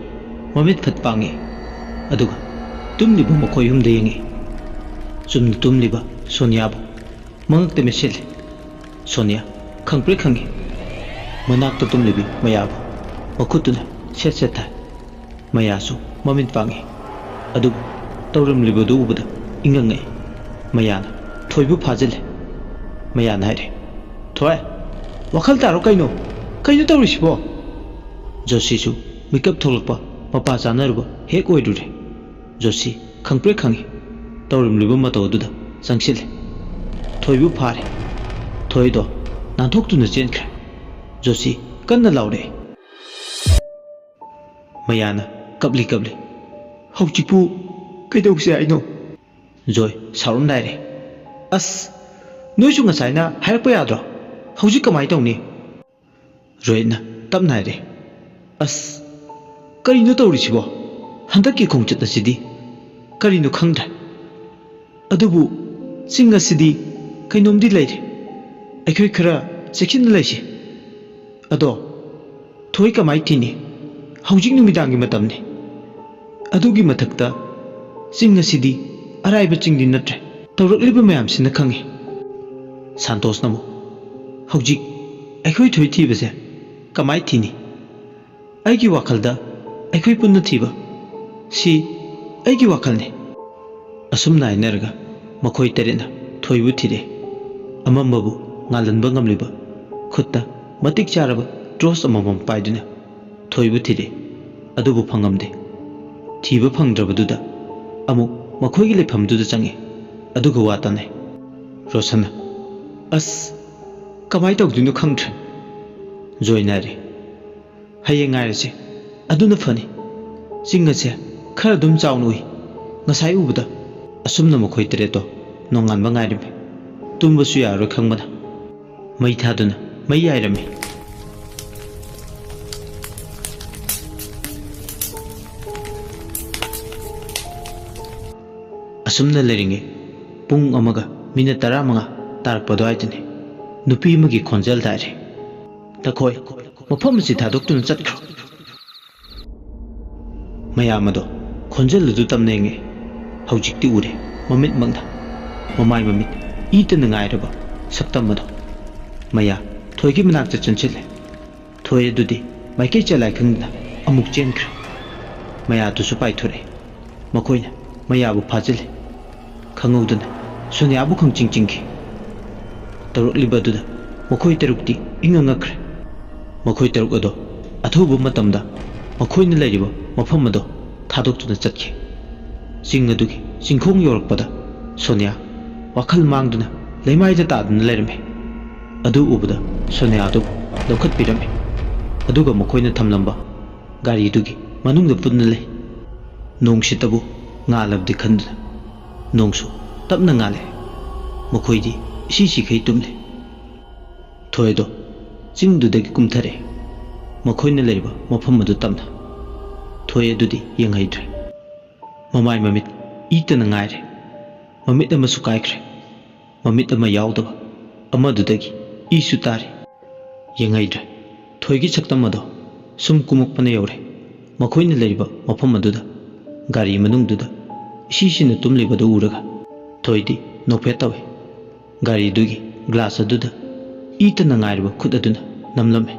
ꯃꯃꯤꯠ ꯐꯠ ꯄꯥꯡꯉꯤ꯫ ꯑꯗꯨꯒ ꯇꯨꯝꯂꯤꯕ ꯃꯈꯣꯏ ꯑꯍꯨꯝꯗ ꯌꯦꯡꯉꯤ꯫ ꯆꯨꯝꯅ ꯇꯨꯝꯂꯤꯕ ꯁꯣꯅꯤꯌꯥꯕꯨ ꯃꯉꯛꯇ ꯃꯦꯠꯁꯤꯜꯂꯤ꯫ ꯁꯣꯅꯤꯌꯥ ꯈꯪꯄ꯭ꯔꯦꯛ ꯈꯪꯉꯤ꯫ ꯃꯅꯥꯛꯇ ꯇꯨꯝꯂꯤꯕꯤ ꯃꯌꯥꯕꯨ ꯃꯈꯨꯠꯇꯨꯅ ꯁꯦꯠ ꯁꯦꯠ ꯊꯥꯏ꯫ ꯃꯌꯥꯁꯨ ꯃꯃꯤꯠ ꯄꯥꯡꯉꯤ꯫ ꯑꯗꯨꯕꯨ ꯇꯧꯔꯝꯂꯤꯕꯗꯨ ꯎꯕꯗ ꯏꯪꯉꯪꯉꯛꯏ꯫ ꯃꯌꯥꯅ ꯊꯣꯏꯕꯨ ꯐꯥꯖꯤꯜꯂꯦ꯫ ꯃꯌꯥꯅ ꯍꯥꯏꯔꯦ, "ꯊꯣꯏ, ꯋꯥꯈꯜ ꯇꯥꯔꯣ ꯀꯩꯅꯣ? ꯀꯩꯅꯣ ꯇꯧꯔꯤꯁꯤꯕꯣ?" ꯖꯣꯁꯤꯁꯨ ꯃꯤꯀꯞ ꯊꯣꯛꯂꯛꯄ ꯃꯄꯥ ꯆꯥꯅꯔꯨꯕ ꯍꯦꯛ ꯑꯣꯏꯔꯨꯔꯦ꯫ ꯖꯣꯁꯤ ꯈꯪꯄ꯭ꯔꯦꯛ ꯈꯪꯉꯤ꯫ ꯇꯧꯔꯝꯂꯤꯕ ꯃꯇꯧ ꯑꯗꯨꯗ ꯆꯪꯁꯤꯜꯂꯦ꯫ ꯊꯣꯏꯕꯨ ꯐꯥꯔꯦ꯫ ꯊꯣꯏꯗꯣ ꯅꯥꯟꯊꯣꯛꯇꯨꯅ ꯆꯦꯟꯈ꯭ꯔꯦ꯫ ꯖꯣꯁꯤ ꯀꯟꯅ ꯂꯥꯎꯔꯛꯑꯦ꯫ ꯃꯌꯥꯅ ꯀꯞꯂꯤ ꯀꯞꯂꯤ, "ꯍꯧꯖꯤꯛꯄꯨ ꯀꯩꯗꯧꯁꯦ ꯍꯥꯏꯅꯣ?" ꯖꯣꯏ ꯁꯥꯎꯔꯝꯗꯥꯏꯔꯦ, "ꯑꯁ, ꯅꯣꯏꯁꯨ ꯉꯁꯥꯏꯅ ꯍꯥꯏꯔꯛꯄ ꯌꯥꯗ꯭ꯔꯣ? ꯍꯧꯖꯤꯛ ꯀꯃꯥꯏ ꯇꯧꯅꯤ?" ꯔꯣꯍꯤꯠꯅ ꯇꯞꯅ ꯍꯥꯏꯔꯦ, "ꯑꯁ, ꯀꯔꯤꯅꯣ ꯇꯧꯔꯤꯁꯤꯕꯣ? ꯍꯟꯗꯛꯀꯤ ꯈꯣꯡꯆꯠ ꯑꯁꯤꯗꯤ ꯀꯔꯤꯅꯣ ꯈꯪꯗ꯭ꯔꯦ꯫ ꯑꯗꯨꯕꯨ ꯆꯤꯡ ꯑꯁꯤꯗꯤ ꯀꯩꯅꯣꯝꯗꯤ ꯂꯩꯔꯦ꯫ ꯑꯩꯈꯣꯏ ꯈꯔ ꯆꯦꯛꯁꯤꯟꯅ ꯂꯩꯁꯤ꯫ ꯑꯗꯣ ꯊꯣꯏ ꯀꯃꯥꯏ ꯊꯤꯅꯤ? ꯍꯧꯖꯤꯛ ꯅꯨꯃꯤꯗꯥꯡꯒꯤ ꯃꯇꯝꯅꯤ꯫ ꯑꯗꯨꯒꯤ ꯃꯊꯛꯇ ꯆꯤꯡ ꯑꯁꯤꯗꯤ ꯑꯔꯥꯏꯕ ꯆꯤꯡꯗꯤ ꯅꯠꯇ꯭ꯔꯦ꯫ ꯇꯧꯔꯛꯂꯤꯕ ꯃꯌꯥꯝꯁꯤꯅ ꯈꯪꯉꯤ꯫" ꯁꯥꯟꯇꯣꯁꯅ ꯑꯃꯨꯛ, "ꯍꯧꯖꯤꯛ ꯑꯩꯈꯣꯏ ꯊꯣꯏ ꯊꯤꯕꯁꯦ ꯀꯃꯥꯏ ꯊꯤꯅꯤ? ꯑꯩꯒꯤ ꯋꯥꯈꯜꯗ ꯑꯩꯈꯣꯏ ꯄꯨꯟꯅ ꯊꯤꯕ, ꯁꯤ ꯑꯩꯒꯤ ꯋꯥꯈꯜꯅꯤ꯫" ꯑꯁꯨꯝꯅ ꯍꯥꯏꯅꯔꯒ ꯃꯈꯣꯏ ꯇꯔꯦꯠꯅ ꯊꯣꯏꯕꯨ ꯊꯤꯔꯦ꯫ ꯑꯃꯝꯕꯕꯨ ꯉꯥꯜꯍꯟꯕ ꯉꯝꯂꯤꯕ ꯈꯨꯠꯇ ꯃꯇꯤꯛ ꯆꯥꯔꯕ ꯇꯣꯔꯆ ꯑꯃꯃꯝ ꯄꯥꯏꯗꯨꯅ ꯊꯣꯏꯕꯨ ꯊꯤꯔꯦ꯫ ꯑꯗꯨꯕꯨ ꯐꯪꯉꯝꯗꯦ꯫ ꯊꯤꯕ ꯐꯪꯗ꯭ꯔꯕꯗꯨꯗ ꯑꯃꯨꯛ ꯃꯈꯣꯏꯒꯤ ꯂꯩꯐꯝꯗꯨꯗ ꯆꯪꯉꯦ꯫ ꯑꯗꯨꯒ ꯋꯥ ꯇꯥꯅꯩ꯫ ꯔꯣꯁꯟꯅ, "ꯑꯁ, ꯀꯃꯥꯏ ꯇꯧꯗꯣꯏꯅꯣ ꯈꯪꯗ꯭ꯔꯦ꯫" ꯖꯣꯏꯅ ꯍꯥꯏꯔꯦ, "ꯍꯌꯦꯡ ꯉꯥꯏꯔꯁꯤ꯫ ꯑꯗꯨꯅ ꯐꯅꯤ꯫ ꯆꯤꯡ ꯑꯁꯦ ꯈꯔ ꯑꯗꯨꯝ ꯆꯥꯎꯅ ꯎꯏ꯫ ꯉꯁꯥꯏ ꯎꯕꯗ ꯑꯁꯨꯝꯅ ꯃꯈꯣꯏ ꯇꯔꯦꯠꯇꯣ ꯅꯣꯡꯉꯥꯟꯕ ꯉꯥꯏꯔꯝꯃꯤ꯫ ꯇꯨꯝꯕꯁꯨ ꯌꯥꯔꯔꯣꯏ ꯈꯪꯕꯅ ꯃꯩ ꯊꯥꯗꯨꯅ ꯃꯩ ꯌꯥꯏꯔꯝꯃꯤ꯫" ꯑꯁꯨꯝꯅ ꯂꯩꯔꯤꯉꯩ ꯄꯨꯡ ꯑꯃꯒ ꯃꯤꯅꯠ ꯇꯔꯥꯃꯉꯥ ꯇꯥꯔꯛꯄ ꯑꯗꯨꯋꯥꯏꯗꯅꯤ꯫ ꯅꯨꯄꯤ ꯑꯃꯒꯤ ꯈꯣꯟꯖꯦꯜ ꯇꯥꯔꯦ꯫ "ꯇꯈꯣꯏ, ꯃꯐꯝ ꯑꯁꯤ ꯊꯥꯗꯣꯛꯇꯨꯅ ꯆꯠꯈ꯭ꯔꯣ꯫" ꯃꯌꯥꯝ ꯑꯗꯣ ꯈꯣꯟꯖꯦꯜ ꯑꯗꯨ ꯇꯝꯅ ꯌꯦꯡꯉꯦ꯫ ꯍꯧꯖꯤꯛꯇꯤ ꯎꯔꯦ, ꯃꯃꯤꯠꯃꯛꯅ꯫ ꯃꯃꯥꯏ ꯃꯃꯤꯠ ꯏꯇꯅ ꯉꯥꯏꯔꯕ ꯁꯛꯇꯝ ꯑꯗꯣ꯫ ꯃꯌꯥ ꯊꯣꯏꯒꯤ ꯃꯅꯥꯛꯇ ꯆꯪꯁꯤꯜꯂꯦ꯫ ꯊꯣꯏ ꯑꯗꯨꯗꯤ ꯃꯥꯏꯀꯩ ꯆꯂꯥꯏ ꯈꯪꯗꯅ ꯑꯃꯨꯛ ꯆꯦꯟꯈ꯭ꯔꯦ꯫ ꯃꯌꯥꯗꯨꯁꯨ ꯄꯥꯏꯊꯣꯔꯛꯑꯦ꯫ ꯃꯈꯣꯏꯅ ꯃꯌꯥꯕꯨ ꯐꯥꯖꯤꯜꯂꯦ꯫ ꯈꯪꯍꯧꯗꯅ ꯁꯣꯅꯤꯌꯥꯕꯨ ꯈꯪꯆꯤꯡ ꯆꯤꯡꯈꯤ꯫ ꯇꯧꯔꯛꯂꯤꯕ ꯑꯗꯨꯗ ꯃꯈꯣꯏ ꯇꯔꯨꯛꯇꯤ ꯏꯉꯛ ꯉꯛꯈ꯭ꯔꯦ꯫ ꯃꯈꯣꯏ ꯇꯔꯨꯛ ꯑꯗꯣ ꯑꯊꯨꯕ ꯃꯇꯝꯗ ꯃꯈꯣꯏꯅ ꯂꯩꯔꯤꯕ ꯃꯐꯝ ꯑꯗꯣ ꯊꯥꯗꯣꯛꯇꯨꯅ ꯆꯠꯈꯤ꯫ ꯆꯤꯡ ꯑꯗꯨꯒꯤ ꯆꯤꯡꯈꯣꯡ ꯌꯧꯔꯛꯄꯗ ꯁꯣꯅꯤꯌꯥ ꯋꯥꯈꯜ ꯃꯥꯡꯗꯨꯅ ꯂꯩꯃꯥꯏꯗ ꯇꯥꯗꯨꯅ ꯂꯩꯔꯝꯃꯤ꯫ ꯑꯗꯨ ꯎꯕꯗ ꯁꯣꯅꯤꯌꯥ ꯑꯗꯨꯕꯨ ꯂꯧꯈꯠꯄꯤꯔꯝꯃꯤ꯫ ꯑꯗꯨꯒ ꯃꯈꯣꯏꯅ ꯊꯝꯂꯝꯕ ꯒꯥꯔꯤꯗꯨꯒꯤ ꯃꯅꯨꯡꯗ ꯄꯨꯟꯅ ꯂꯩ꯫ ꯅꯣꯡꯁꯤꯇꯕꯨ ꯉꯥꯜꯂꯕꯗꯤ ꯈꯟꯗꯨꯅ ꯅꯣꯡꯁꯨ ꯇꯞꯅ ꯉꯥꯜꯂꯦ꯫ ꯃꯈꯣꯏꯗꯤ ꯏꯁꯤ ꯁꯤꯈꯩ ꯇꯨꯝꯂꯦ꯫ ꯊꯣꯏꯗꯣ ꯆꯤꯡꯗꯨꯗꯒꯤ ꯀꯨꯝꯊꯔꯛꯑꯦ꯫ ꯃꯈꯣꯏꯅ ꯂꯩꯔꯤꯕ ꯃꯐꯝ ꯑꯗꯨ ꯇꯝꯅ꯫ ꯊꯣꯏ ꯑꯗꯨꯗꯤ ꯌꯦꯡꯍꯩꯗ꯭ꯔꯦ꯫ ꯃꯃꯥꯏ ꯃꯃꯤꯠ ꯏꯇꯅ ꯉꯥꯏꯔꯦ꯫ ꯃꯃꯤꯠ ꯑꯃꯁꯨ ꯀꯥꯏꯈ꯭ꯔꯦ꯫ ꯃꯃꯤꯠ ꯑꯃ ꯌꯥꯎꯗꯕ ꯑꯃꯗꯨꯗꯒꯤ ꯏꯁꯨ ꯇꯥꯔꯤ꯫ ꯌꯦꯡꯍꯩꯗ꯭ꯔꯦ꯫ ꯊꯣꯏꯒꯤ ꯁꯛꯇꯝ ꯑꯗꯣ ꯁꯨꯝ ꯀꯨꯝꯃꯛꯄꯅ ꯌꯧꯔꯦ꯫ ꯃꯈꯣꯏꯅ ꯂꯩꯔꯤꯕ ꯃꯐꯝ ꯑꯗꯨꯗ ꯒꯥꯔꯤ ꯃꯅꯨꯡꯗꯨꯗ ꯏꯁꯤꯁꯤꯅ ꯇꯨꯝꯂꯤꯕꯗꯨ ꯎꯔꯒ ꯊꯣꯏꯗꯤ ꯅꯣꯛꯐꯦꯠ ꯇꯧꯏ꯫ ꯒꯥꯔꯤꯗꯨꯒꯤ ꯒ꯭ꯂꯥꯁ ꯑꯗꯨꯗ ꯏꯇꯅ ꯉꯥꯏꯔꯤꯕ ꯈꯨꯠ ꯑꯗꯨꯅ ꯅꯝꯂꯝꯃꯤ꯫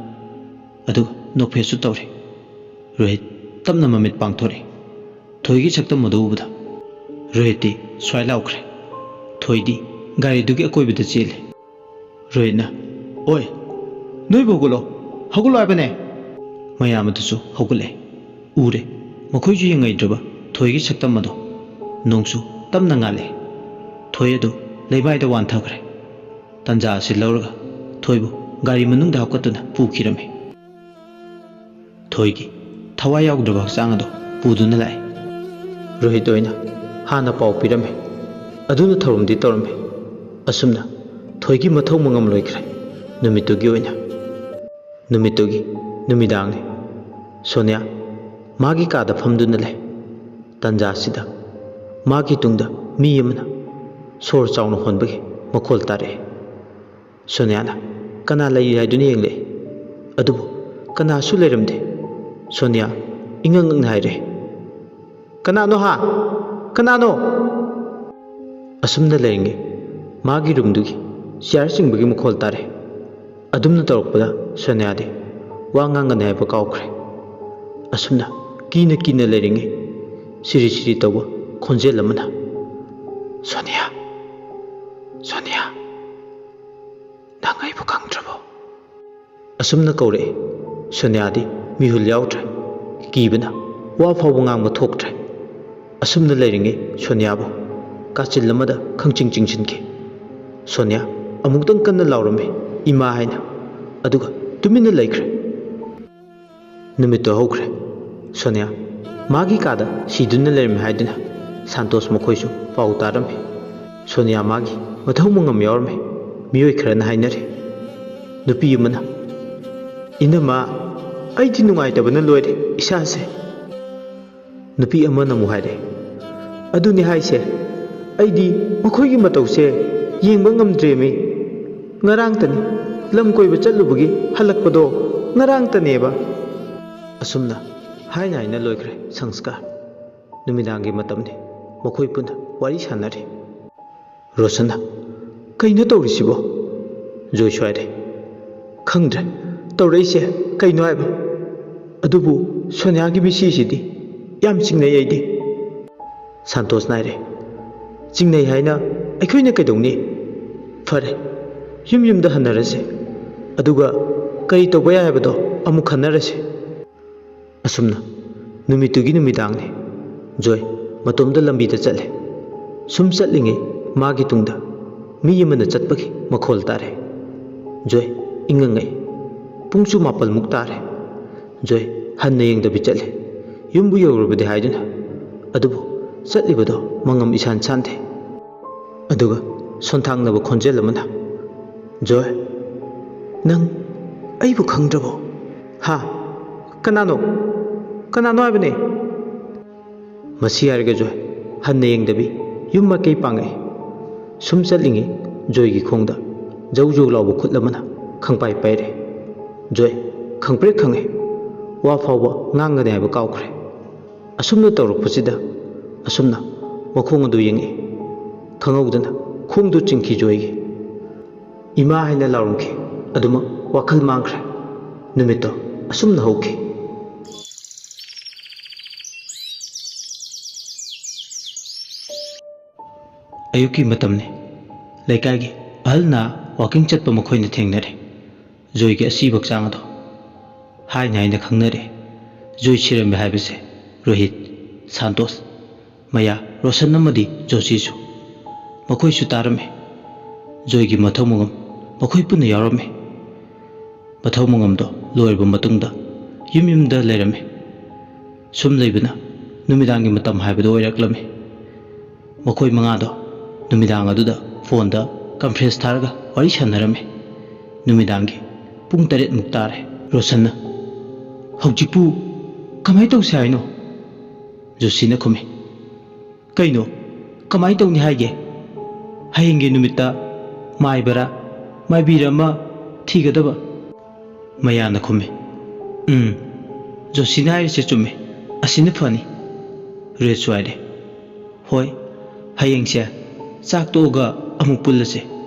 ꯑꯗꯨꯒ ꯅꯣꯛꯐꯦꯠꯁꯨ ꯇꯧꯔꯦ꯫ ꯔꯣꯍꯤꯠ ꯇꯞꯅ ꯃꯃꯤꯠ ꯄꯥꯡꯊꯣꯔꯛꯏ꯫ ꯊꯣꯏꯒꯤ ꯁꯛꯇꯝ ꯑꯗꯨ ꯎꯕꯗ ꯔꯣꯍꯤꯠꯇꯤ ꯁ꯭ꯋꯥꯏ ꯂꯥꯎꯈ꯭ꯔꯦ꯫ ꯊꯣꯏꯗꯤ ꯒꯥꯔꯤꯗꯨꯒꯤ ꯑꯀꯣꯏꯕꯗ ꯆꯦꯜꯂꯤ꯫ ꯔꯣꯍꯤꯠꯅ, "ꯑꯣꯏ, ꯅꯣꯏꯕꯨ ꯍꯧꯒꯠꯂꯣ, ꯍꯧꯒꯠꯂꯣ ꯍꯥꯏꯕꯅꯦ!" ꯃꯌꯥꯝ ꯑꯗꯨꯁꯨ ꯍꯧꯒꯠꯂꯦ꯫ ꯎꯔꯦ, ꯃꯈꯣꯏꯁꯨ ꯌꯦꯡꯉꯩꯗ꯭ꯔꯕ ꯊꯣꯏꯒꯤ ꯁꯛꯇꯝ ꯑꯗꯣ꯫ ꯅꯣꯡꯁꯨ ꯇꯞꯅ ꯉꯥꯜꯂꯦ꯫ ꯊꯣꯏ ꯑꯗꯨ ꯂꯩꯃꯥꯏꯗ ꯋꯥꯟꯊꯈ꯭ꯔꯦ꯫ ꯇꯟꯖꯥ ꯑꯁꯤ ꯂꯧꯔꯒ ꯊꯣꯏꯕꯨ ꯒꯥꯔꯤ ꯃꯅꯨꯡꯗ ꯍꯥꯞꯀꯠꯇꯨꯅ ꯄꯨꯈꯤꯔꯝꯃꯤ꯫ ꯊꯣꯏꯒꯤ ꯊꯋꯥꯏ ꯌꯥꯎꯗ꯭ꯔꯕ ꯍꯛꯆꯥꯡ ꯑꯗꯨ ꯄꯨꯗꯨꯅ ꯂꯥꯛꯏ꯫ ꯔꯣꯍꯤꯠ ꯑꯣꯏꯅ ꯍꯥꯟꯅ ꯄꯥꯎ ꯄꯤꯔꯝꯃꯤ꯫ ꯑꯗꯨꯅ ꯊꯧꯔꯝꯗꯤ ꯇꯧꯔꯝꯃꯤ꯫ ꯑꯁꯨꯝꯅ ꯊꯣꯏꯒꯤ ꯃꯊꯧ ꯃꯉꯝ ꯂꯣꯏꯈ꯭ꯔꯦ ꯅꯨꯃꯤꯠꯇꯨꯒꯤ ꯑꯣꯏꯅ꯫ ꯅꯨꯃꯤꯠꯇꯨꯒꯤ ꯅꯨꯃꯤꯗꯥꯡꯅꯤ꯫ ꯁꯣꯅꯤꯌꯥ ꯃꯥꯒꯤ ꯀꯥꯗ ꯐꯝꯗꯨꯅ ꯂꯩ꯫ ꯇꯟꯖꯥꯁꯤꯗ ꯃꯥꯒꯤ ꯇꯨꯡꯗ ꯃꯤ ꯑꯃꯅ ꯁꯣꯔ ꯆꯥꯎꯅ ꯍꯣꯟꯕꯒꯤ ꯃꯈꯣꯜ ꯇꯥꯔꯛꯑꯦ꯫ ꯁꯣꯅꯤꯌꯥꯅ ꯀꯅꯥ ꯂꯩꯔꯤ ꯍꯥꯏꯗꯨꯅ ꯌꯦꯡꯂꯛꯏ꯫ ꯑꯗꯨꯕꯨ ꯀꯅꯥꯁꯨ ꯂꯩꯔꯝꯗꯦ꯫ ꯁꯣꯅꯤꯌꯥ ꯏꯉꯛ ꯉꯛꯅ ꯍꯥꯏꯔꯦ, "ꯀꯅꯥꯅꯣ ꯍꯥ? ꯀꯅꯥꯅꯣ?" ꯑꯁꯨꯝꯅ ꯂꯩꯔꯤꯉꯩ ꯃꯥꯒꯤ ꯔꯨꯝꯗꯨꯒꯤ ꯆꯤꯌꯥꯔ ꯆꯤꯡꯕꯒꯤ ꯃꯈꯣꯜ ꯇꯥꯔꯦ꯫ ꯑꯗꯨꯝꯅ ꯇꯧꯔꯛꯄꯗ ꯁꯣꯅꯤꯌꯥꯗꯤ ꯋꯥ ꯉꯥꯡꯒꯅꯤ ꯍꯥꯏꯕ ꯀꯥꯎꯈ꯭ꯔꯦ꯫ ꯑꯁꯨꯝꯅ ꯀꯤꯅ ꯀꯤꯅ ꯂꯩꯔꯤꯉꯩ ꯁꯤꯔꯤ ꯁꯤꯔꯤ ꯇꯧꯕ ꯈꯣꯟꯖꯦꯜ ꯑꯃꯅ, "ꯁꯣꯅꯤꯌꯥ, ꯁꯣꯅꯤꯌꯥ, ꯅꯪ ꯑꯩꯕꯨ ꯈꯪꯗ꯭ꯔꯕꯣ?" ꯑꯁꯨꯝꯅ ꯀꯧꯔꯛꯏ꯫ ꯁꯣꯅꯤꯌꯥꯗꯤ ꯃꯤꯍꯨꯜ ꯌꯥꯎꯗ꯭ꯔꯦ꯫ ꯀꯤꯕꯅ ꯋꯥ ꯐꯥꯎꯕ ꯉꯥꯡꯕ ꯊꯣꯛꯇ꯭ꯔꯦ꯫ ꯑꯁꯨꯝꯅ ꯂꯩꯔꯤꯉꯩ ꯁꯣꯅꯤꯌꯥꯕꯨ ꯀꯥꯆꯤꯜ ꯑꯃꯗ ꯈꯪꯆꯤꯡ ꯆꯤꯡꯁꯤꯟꯈꯤ꯫ ꯁꯣꯅꯤꯌꯥ ꯑꯃꯨꯛꯇꯪ ꯀꯟꯅ ꯂꯥꯎꯔꯝꯃꯤ, "ꯏꯃꯥ" ꯍꯥꯏꯅ꯫ ꯑꯗꯨꯒ ꯇꯨꯃꯤꯟꯅ ꯂꯩꯈ꯭ꯔꯦ꯫ ꯅꯨꯃꯤꯠꯇꯨ ꯍꯧꯈ꯭ꯔꯦ꯫ ꯁꯣꯅꯤꯌꯥ ꯃꯥꯒꯤ ꯀꯥꯗ ꯁꯤꯗꯨꯅ ꯂꯩꯔꯝꯃꯤ ꯍꯥꯏꯗꯨꯅ ꯁꯥꯟꯇꯣꯁ ꯃꯈꯣꯏꯁꯨ ꯄꯥꯎ ꯇꯥꯔꯝꯃꯤ꯫ ꯁꯣꯅꯤꯌꯥ ꯃꯥꯒꯤ ꯃꯊꯧ ꯃꯉꯝ ꯌꯥꯎꯔꯝꯃꯤ꯫ ꯃꯤꯑꯣꯏ ꯈꯔꯅ ꯍꯥꯏꯅꯔꯤ꯫ ꯅꯨꯄꯤ ꯑꯃꯅ, "ꯏꯅꯝꯃ, ꯑꯩꯗꯤ ꯅꯨꯡꯉꯥꯏꯇꯕꯅ ꯂꯣꯏꯔꯦ ꯏꯁꯥꯁꯦ"꯫ ꯅꯨꯄꯤ ꯑꯃꯅ ꯑꯃꯨꯛ ꯍꯥꯏꯔꯦ, "ꯑꯗꯨꯅꯤ ꯍꯥꯏꯁꯦ, ꯑꯩꯗꯤ ꯃꯈꯣꯏꯒꯤ ꯃꯇꯧꯁꯦ ꯌꯦꯡꯕ ꯉꯝꯗ꯭ꯔꯦꯃꯤ꯫ ꯉꯔꯥꯡꯇꯅꯤ ꯂꯝ ꯀꯣꯏꯕ ꯆꯠꯂꯨꯕꯒꯤ ꯍꯜꯂꯛꯄꯗꯣ, ꯉꯔꯥꯡꯇꯅꯦꯕ"꯫ ꯑꯁꯨꯝꯅ ꯍꯥꯏꯅ ꯍꯥꯏꯅ ꯂꯣꯏꯈ꯭ꯔꯦ ꯁꯪꯁꯀꯥꯔ꯫ ꯅꯨꯃꯤꯗꯥꯡꯒꯤ ꯃꯇꯝꯅꯤ꯫ ꯃꯈꯣꯏ ꯄꯨꯟꯅ ꯋꯥꯔꯤ ꯁꯥꯟꯅꯔꯤ꯫ ꯔꯣꯁꯟꯅ, "ꯀꯩꯅꯣ ꯇꯧꯔꯤꯁꯤꯕꯣ?" ꯖꯣꯏꯁꯨ ꯍꯥꯏꯔꯦ, "ꯈꯪꯗ꯭ꯔꯦ ꯇꯧꯔꯛꯏꯁꯦ ꯀꯩꯅꯣ ꯍꯥꯏꯕ꯫ ꯑꯗꯨꯕꯨ ꯁꯣꯅꯤꯌꯥꯒꯤ ꯃꯤꯁꯤꯁꯤꯗꯤ ꯌꯥꯝ ꯆꯤꯡꯅꯩ ꯑꯩꯗꯤ"꯫ ꯁꯥꯟꯇꯣꯁꯅ ꯍꯥꯏꯔꯦ, "ꯆꯤꯡꯅꯩ ꯍꯥꯏꯅ ꯑꯩꯈꯣꯏꯅ ꯀꯩꯗꯧꯅꯤ? ꯐꯔꯦ, ꯌꯨꯝ ꯌꯨꯝꯗ ꯍꯟꯅꯔꯁꯦ꯫ ꯑꯗꯨꯒ ꯀꯔꯤ ꯇꯧꯕ ꯌꯥꯏ ꯍꯥꯏꯕꯗꯣ ꯑꯃꯨꯛ ꯈꯟꯅꯔꯁꯦ"꯫ ꯑꯁꯨꯝꯅ ꯅꯨꯃꯤꯠꯇꯨꯒꯤ ꯅꯨꯃꯤꯗꯥꯡꯅꯤ꯫ ꯖꯣꯏ ꯃꯇꯣꯝꯇ ꯂꯝꯕꯤꯗ ꯆꯠꯂꯦ꯫ ꯁꯨꯝ ꯆꯠꯂꯤꯉꯩ ꯃꯥꯒꯤ ꯇꯨꯡꯗ ꯃꯤ ꯑꯃꯅ ꯆꯠꯄꯒꯤ ꯃꯈꯣꯜ ꯇꯥꯔꯦ꯫ ꯖꯣꯏ ꯏꯉꯛ ꯉꯛꯏ꯫ ꯄꯨꯡꯁꯨ ꯃꯥꯄꯜꯃꯨꯛ ꯇꯥꯔꯦ꯫ ꯖꯣꯏ ꯍꯟꯅ ꯌꯦꯡꯗꯕꯤ ꯆꯠꯂꯦ꯫ ꯌꯨꯝꯕꯨ ꯌꯧꯔꯕꯗꯤ ꯍꯥꯏꯗꯨꯅ꯫ ꯑꯗꯨꯕꯨ ꯆꯠꯂꯤꯕꯗꯣ ꯃꯉꯝ ꯏꯁꯥꯟ ꯁꯥꯟꯗꯦ꯫ ꯑꯗꯨꯒ ꯁꯣꯟꯊꯥꯡꯅꯕ ꯈꯣꯟꯖꯦꯜ ꯑꯃꯅ, "ꯖꯣꯏ, ꯅꯪ ꯑꯩꯕꯨ ꯈꯪꯗ꯭ꯔꯕꯣ? ꯍꯥ? ꯀꯅꯥꯅꯣ? ꯀꯅꯥꯅꯣ ꯍꯥꯏꯕꯅꯦ?" ꯃꯁꯤ ꯍꯥꯏꯔꯒ ꯖꯣꯏ ꯍꯟꯅ ꯌꯦꯡꯗꯕꯤ ꯌꯨꯝ ꯃꯥꯏꯀꯩ ꯄꯥꯡꯉꯛꯏ꯫ ꯁꯨꯝ ꯆꯠꯂꯤꯉꯩ ꯖꯣꯏꯒꯤ ꯈꯣꯡꯗ ꯖꯧ ꯖꯧ ꯂꯥꯎꯕ ꯈꯨꯠ ꯑꯃꯅ ꯈꯪꯄꯥꯏ ꯄꯥꯏꯔꯦ꯫ ꯖꯣꯏ ꯈꯪꯄ꯭ꯔꯦꯛ ꯈꯪꯉꯦ꯫ ꯋꯥ ꯐꯥꯎꯕ ꯉꯥꯡꯒꯅꯤ ꯍꯥꯏꯕ ꯀꯥꯎꯈ꯭ꯔꯦ꯫ ꯑꯁꯨꯝꯅ ꯇꯧꯔꯛꯄꯁꯤꯗ ꯑꯁꯨꯝꯅ ꯃꯈꯣꯡ ꯑꯗꯨ ꯌꯦꯡꯉꯛꯏ꯫ ꯈꯪꯍꯧꯗꯅ ꯈꯣꯡꯗꯨ ꯆꯤꯡꯈꯤ ꯖꯣꯏꯒꯤ꯫ "ꯏꯃꯥ" ꯍꯥꯏꯅ ꯂꯥꯎꯔꯝꯈꯤ꯫ ꯑꯗꯨꯃꯛ ꯋꯥꯈꯜ ꯃꯥꯡꯈ꯭ꯔꯦ꯫ ꯅꯨꯃꯤꯠꯇꯣ ꯑꯁꯨꯝꯅ ꯍꯧꯈꯤ꯫ ꯑꯌꯨꯛꯀꯤ ꯃꯇꯝꯅꯤ꯫ ꯂꯩꯀꯥꯏꯒꯤ ꯑꯍꯜꯅ ꯋꯥꯀꯤꯡ ꯆꯠꯄ ꯃꯈꯣꯏꯅ ꯊꯦꯡꯅꯔꯦ꯫ ꯖꯣꯏꯒꯤ ꯑꯁꯤꯕ ꯍꯛꯆꯥꯡ ꯑꯗꯣ ꯍꯥꯏꯅ ꯍꯥꯏꯅ ꯈꯪꯅꯔꯦ꯫ ꯖꯣꯏ ꯁꯤꯔꯝꯃꯦ ꯍꯥꯏꯕꯁꯦ ꯔꯣꯍꯤꯠ, ꯁꯥꯟꯇꯣꯁ, ꯃꯌꯥ, ꯔꯣꯁꯟ ꯑꯃꯗꯤ ꯖꯣꯁꯤꯁꯨ ꯃꯈꯣꯏꯁꯨ ꯇꯥꯔꯝꯃꯤ꯫ ꯖꯣꯏꯒꯤ ꯃꯊꯧ ꯃꯉꯝ ꯃꯈꯣꯏ ꯄꯨꯟꯅ ꯌꯥꯎꯔꯝꯃꯤ꯫ ꯃꯊꯧ ꯃꯉꯝꯗꯣ ꯂꯣꯏꯔꯕ ꯃꯇꯨꯡꯗ ꯌꯨꯝ ꯌꯨꯝꯗ ꯂꯩꯔꯝꯃꯤ꯫ ꯁꯨꯝ ꯂꯩꯕꯅ ꯅꯨꯃꯤꯗꯥꯡꯒꯤ ꯃꯇꯝ ꯍꯥꯏꯕꯗꯨ ꯑꯣꯏꯔꯛꯂꯝꯃꯤ꯫ ꯃꯈꯣꯏ ꯃꯉꯥꯗꯣ ꯅꯨꯃꯤꯗꯥꯡ ꯑꯗꯨꯗ ꯐꯣꯟꯗ ꯀꯟꯐ꯭ꯔꯦꯟꯁ ꯊꯥꯔꯒ ꯋꯥꯔꯤ ꯁꯥꯟꯅꯔꯝꯃꯤ꯫ ꯅꯨꯃꯤꯗꯥꯡꯒꯤ ꯄꯨꯡ ꯇꯔꯦꯠꯃꯨꯛ ꯇꯥꯔꯦ꯫ ꯔꯣꯁꯟꯅ, "ꯍꯧꯖꯤꯛꯄꯨ ꯀꯃꯥꯏꯅ ꯇꯧꯁꯦ ꯍꯥꯏꯅꯣ?" ꯖꯣꯁꯤꯅ ꯈꯨꯝꯃꯤ꯫ "ꯀꯩꯅꯣ? ꯀꯃꯥꯏꯅ ꯇꯧꯅꯤ ꯍꯥꯏꯒꯦ? ꯍꯌꯦꯡꯒꯤ ꯅꯨꯃꯤꯠꯇ ꯃꯥꯏꯕꯔꯥ ꯃꯥꯏꯕꯤꯔ ꯑꯃ ꯊꯤꯒꯗꯕ?" ꯃꯌꯥꯅ ꯈꯨꯝꯃꯤ꯫ "ꯎꯝ, ꯖꯣꯁꯤꯅ ꯍꯥꯏꯔꯤꯁꯦ ꯆꯨꯝꯃꯦ꯫ ꯑꯁꯤꯅ ꯐꯅꯤ꯫" ꯔꯦꯠꯁꯨ ꯍꯥꯏꯔꯦ꯫ "ꯍꯣꯏ, ꯍꯌꯦꯡꯁꯦ ꯆꯥꯛ ꯇꯣꯛꯑꯒ ꯑꯃꯨꯛ ꯄꯨꯜꯂꯁꯦ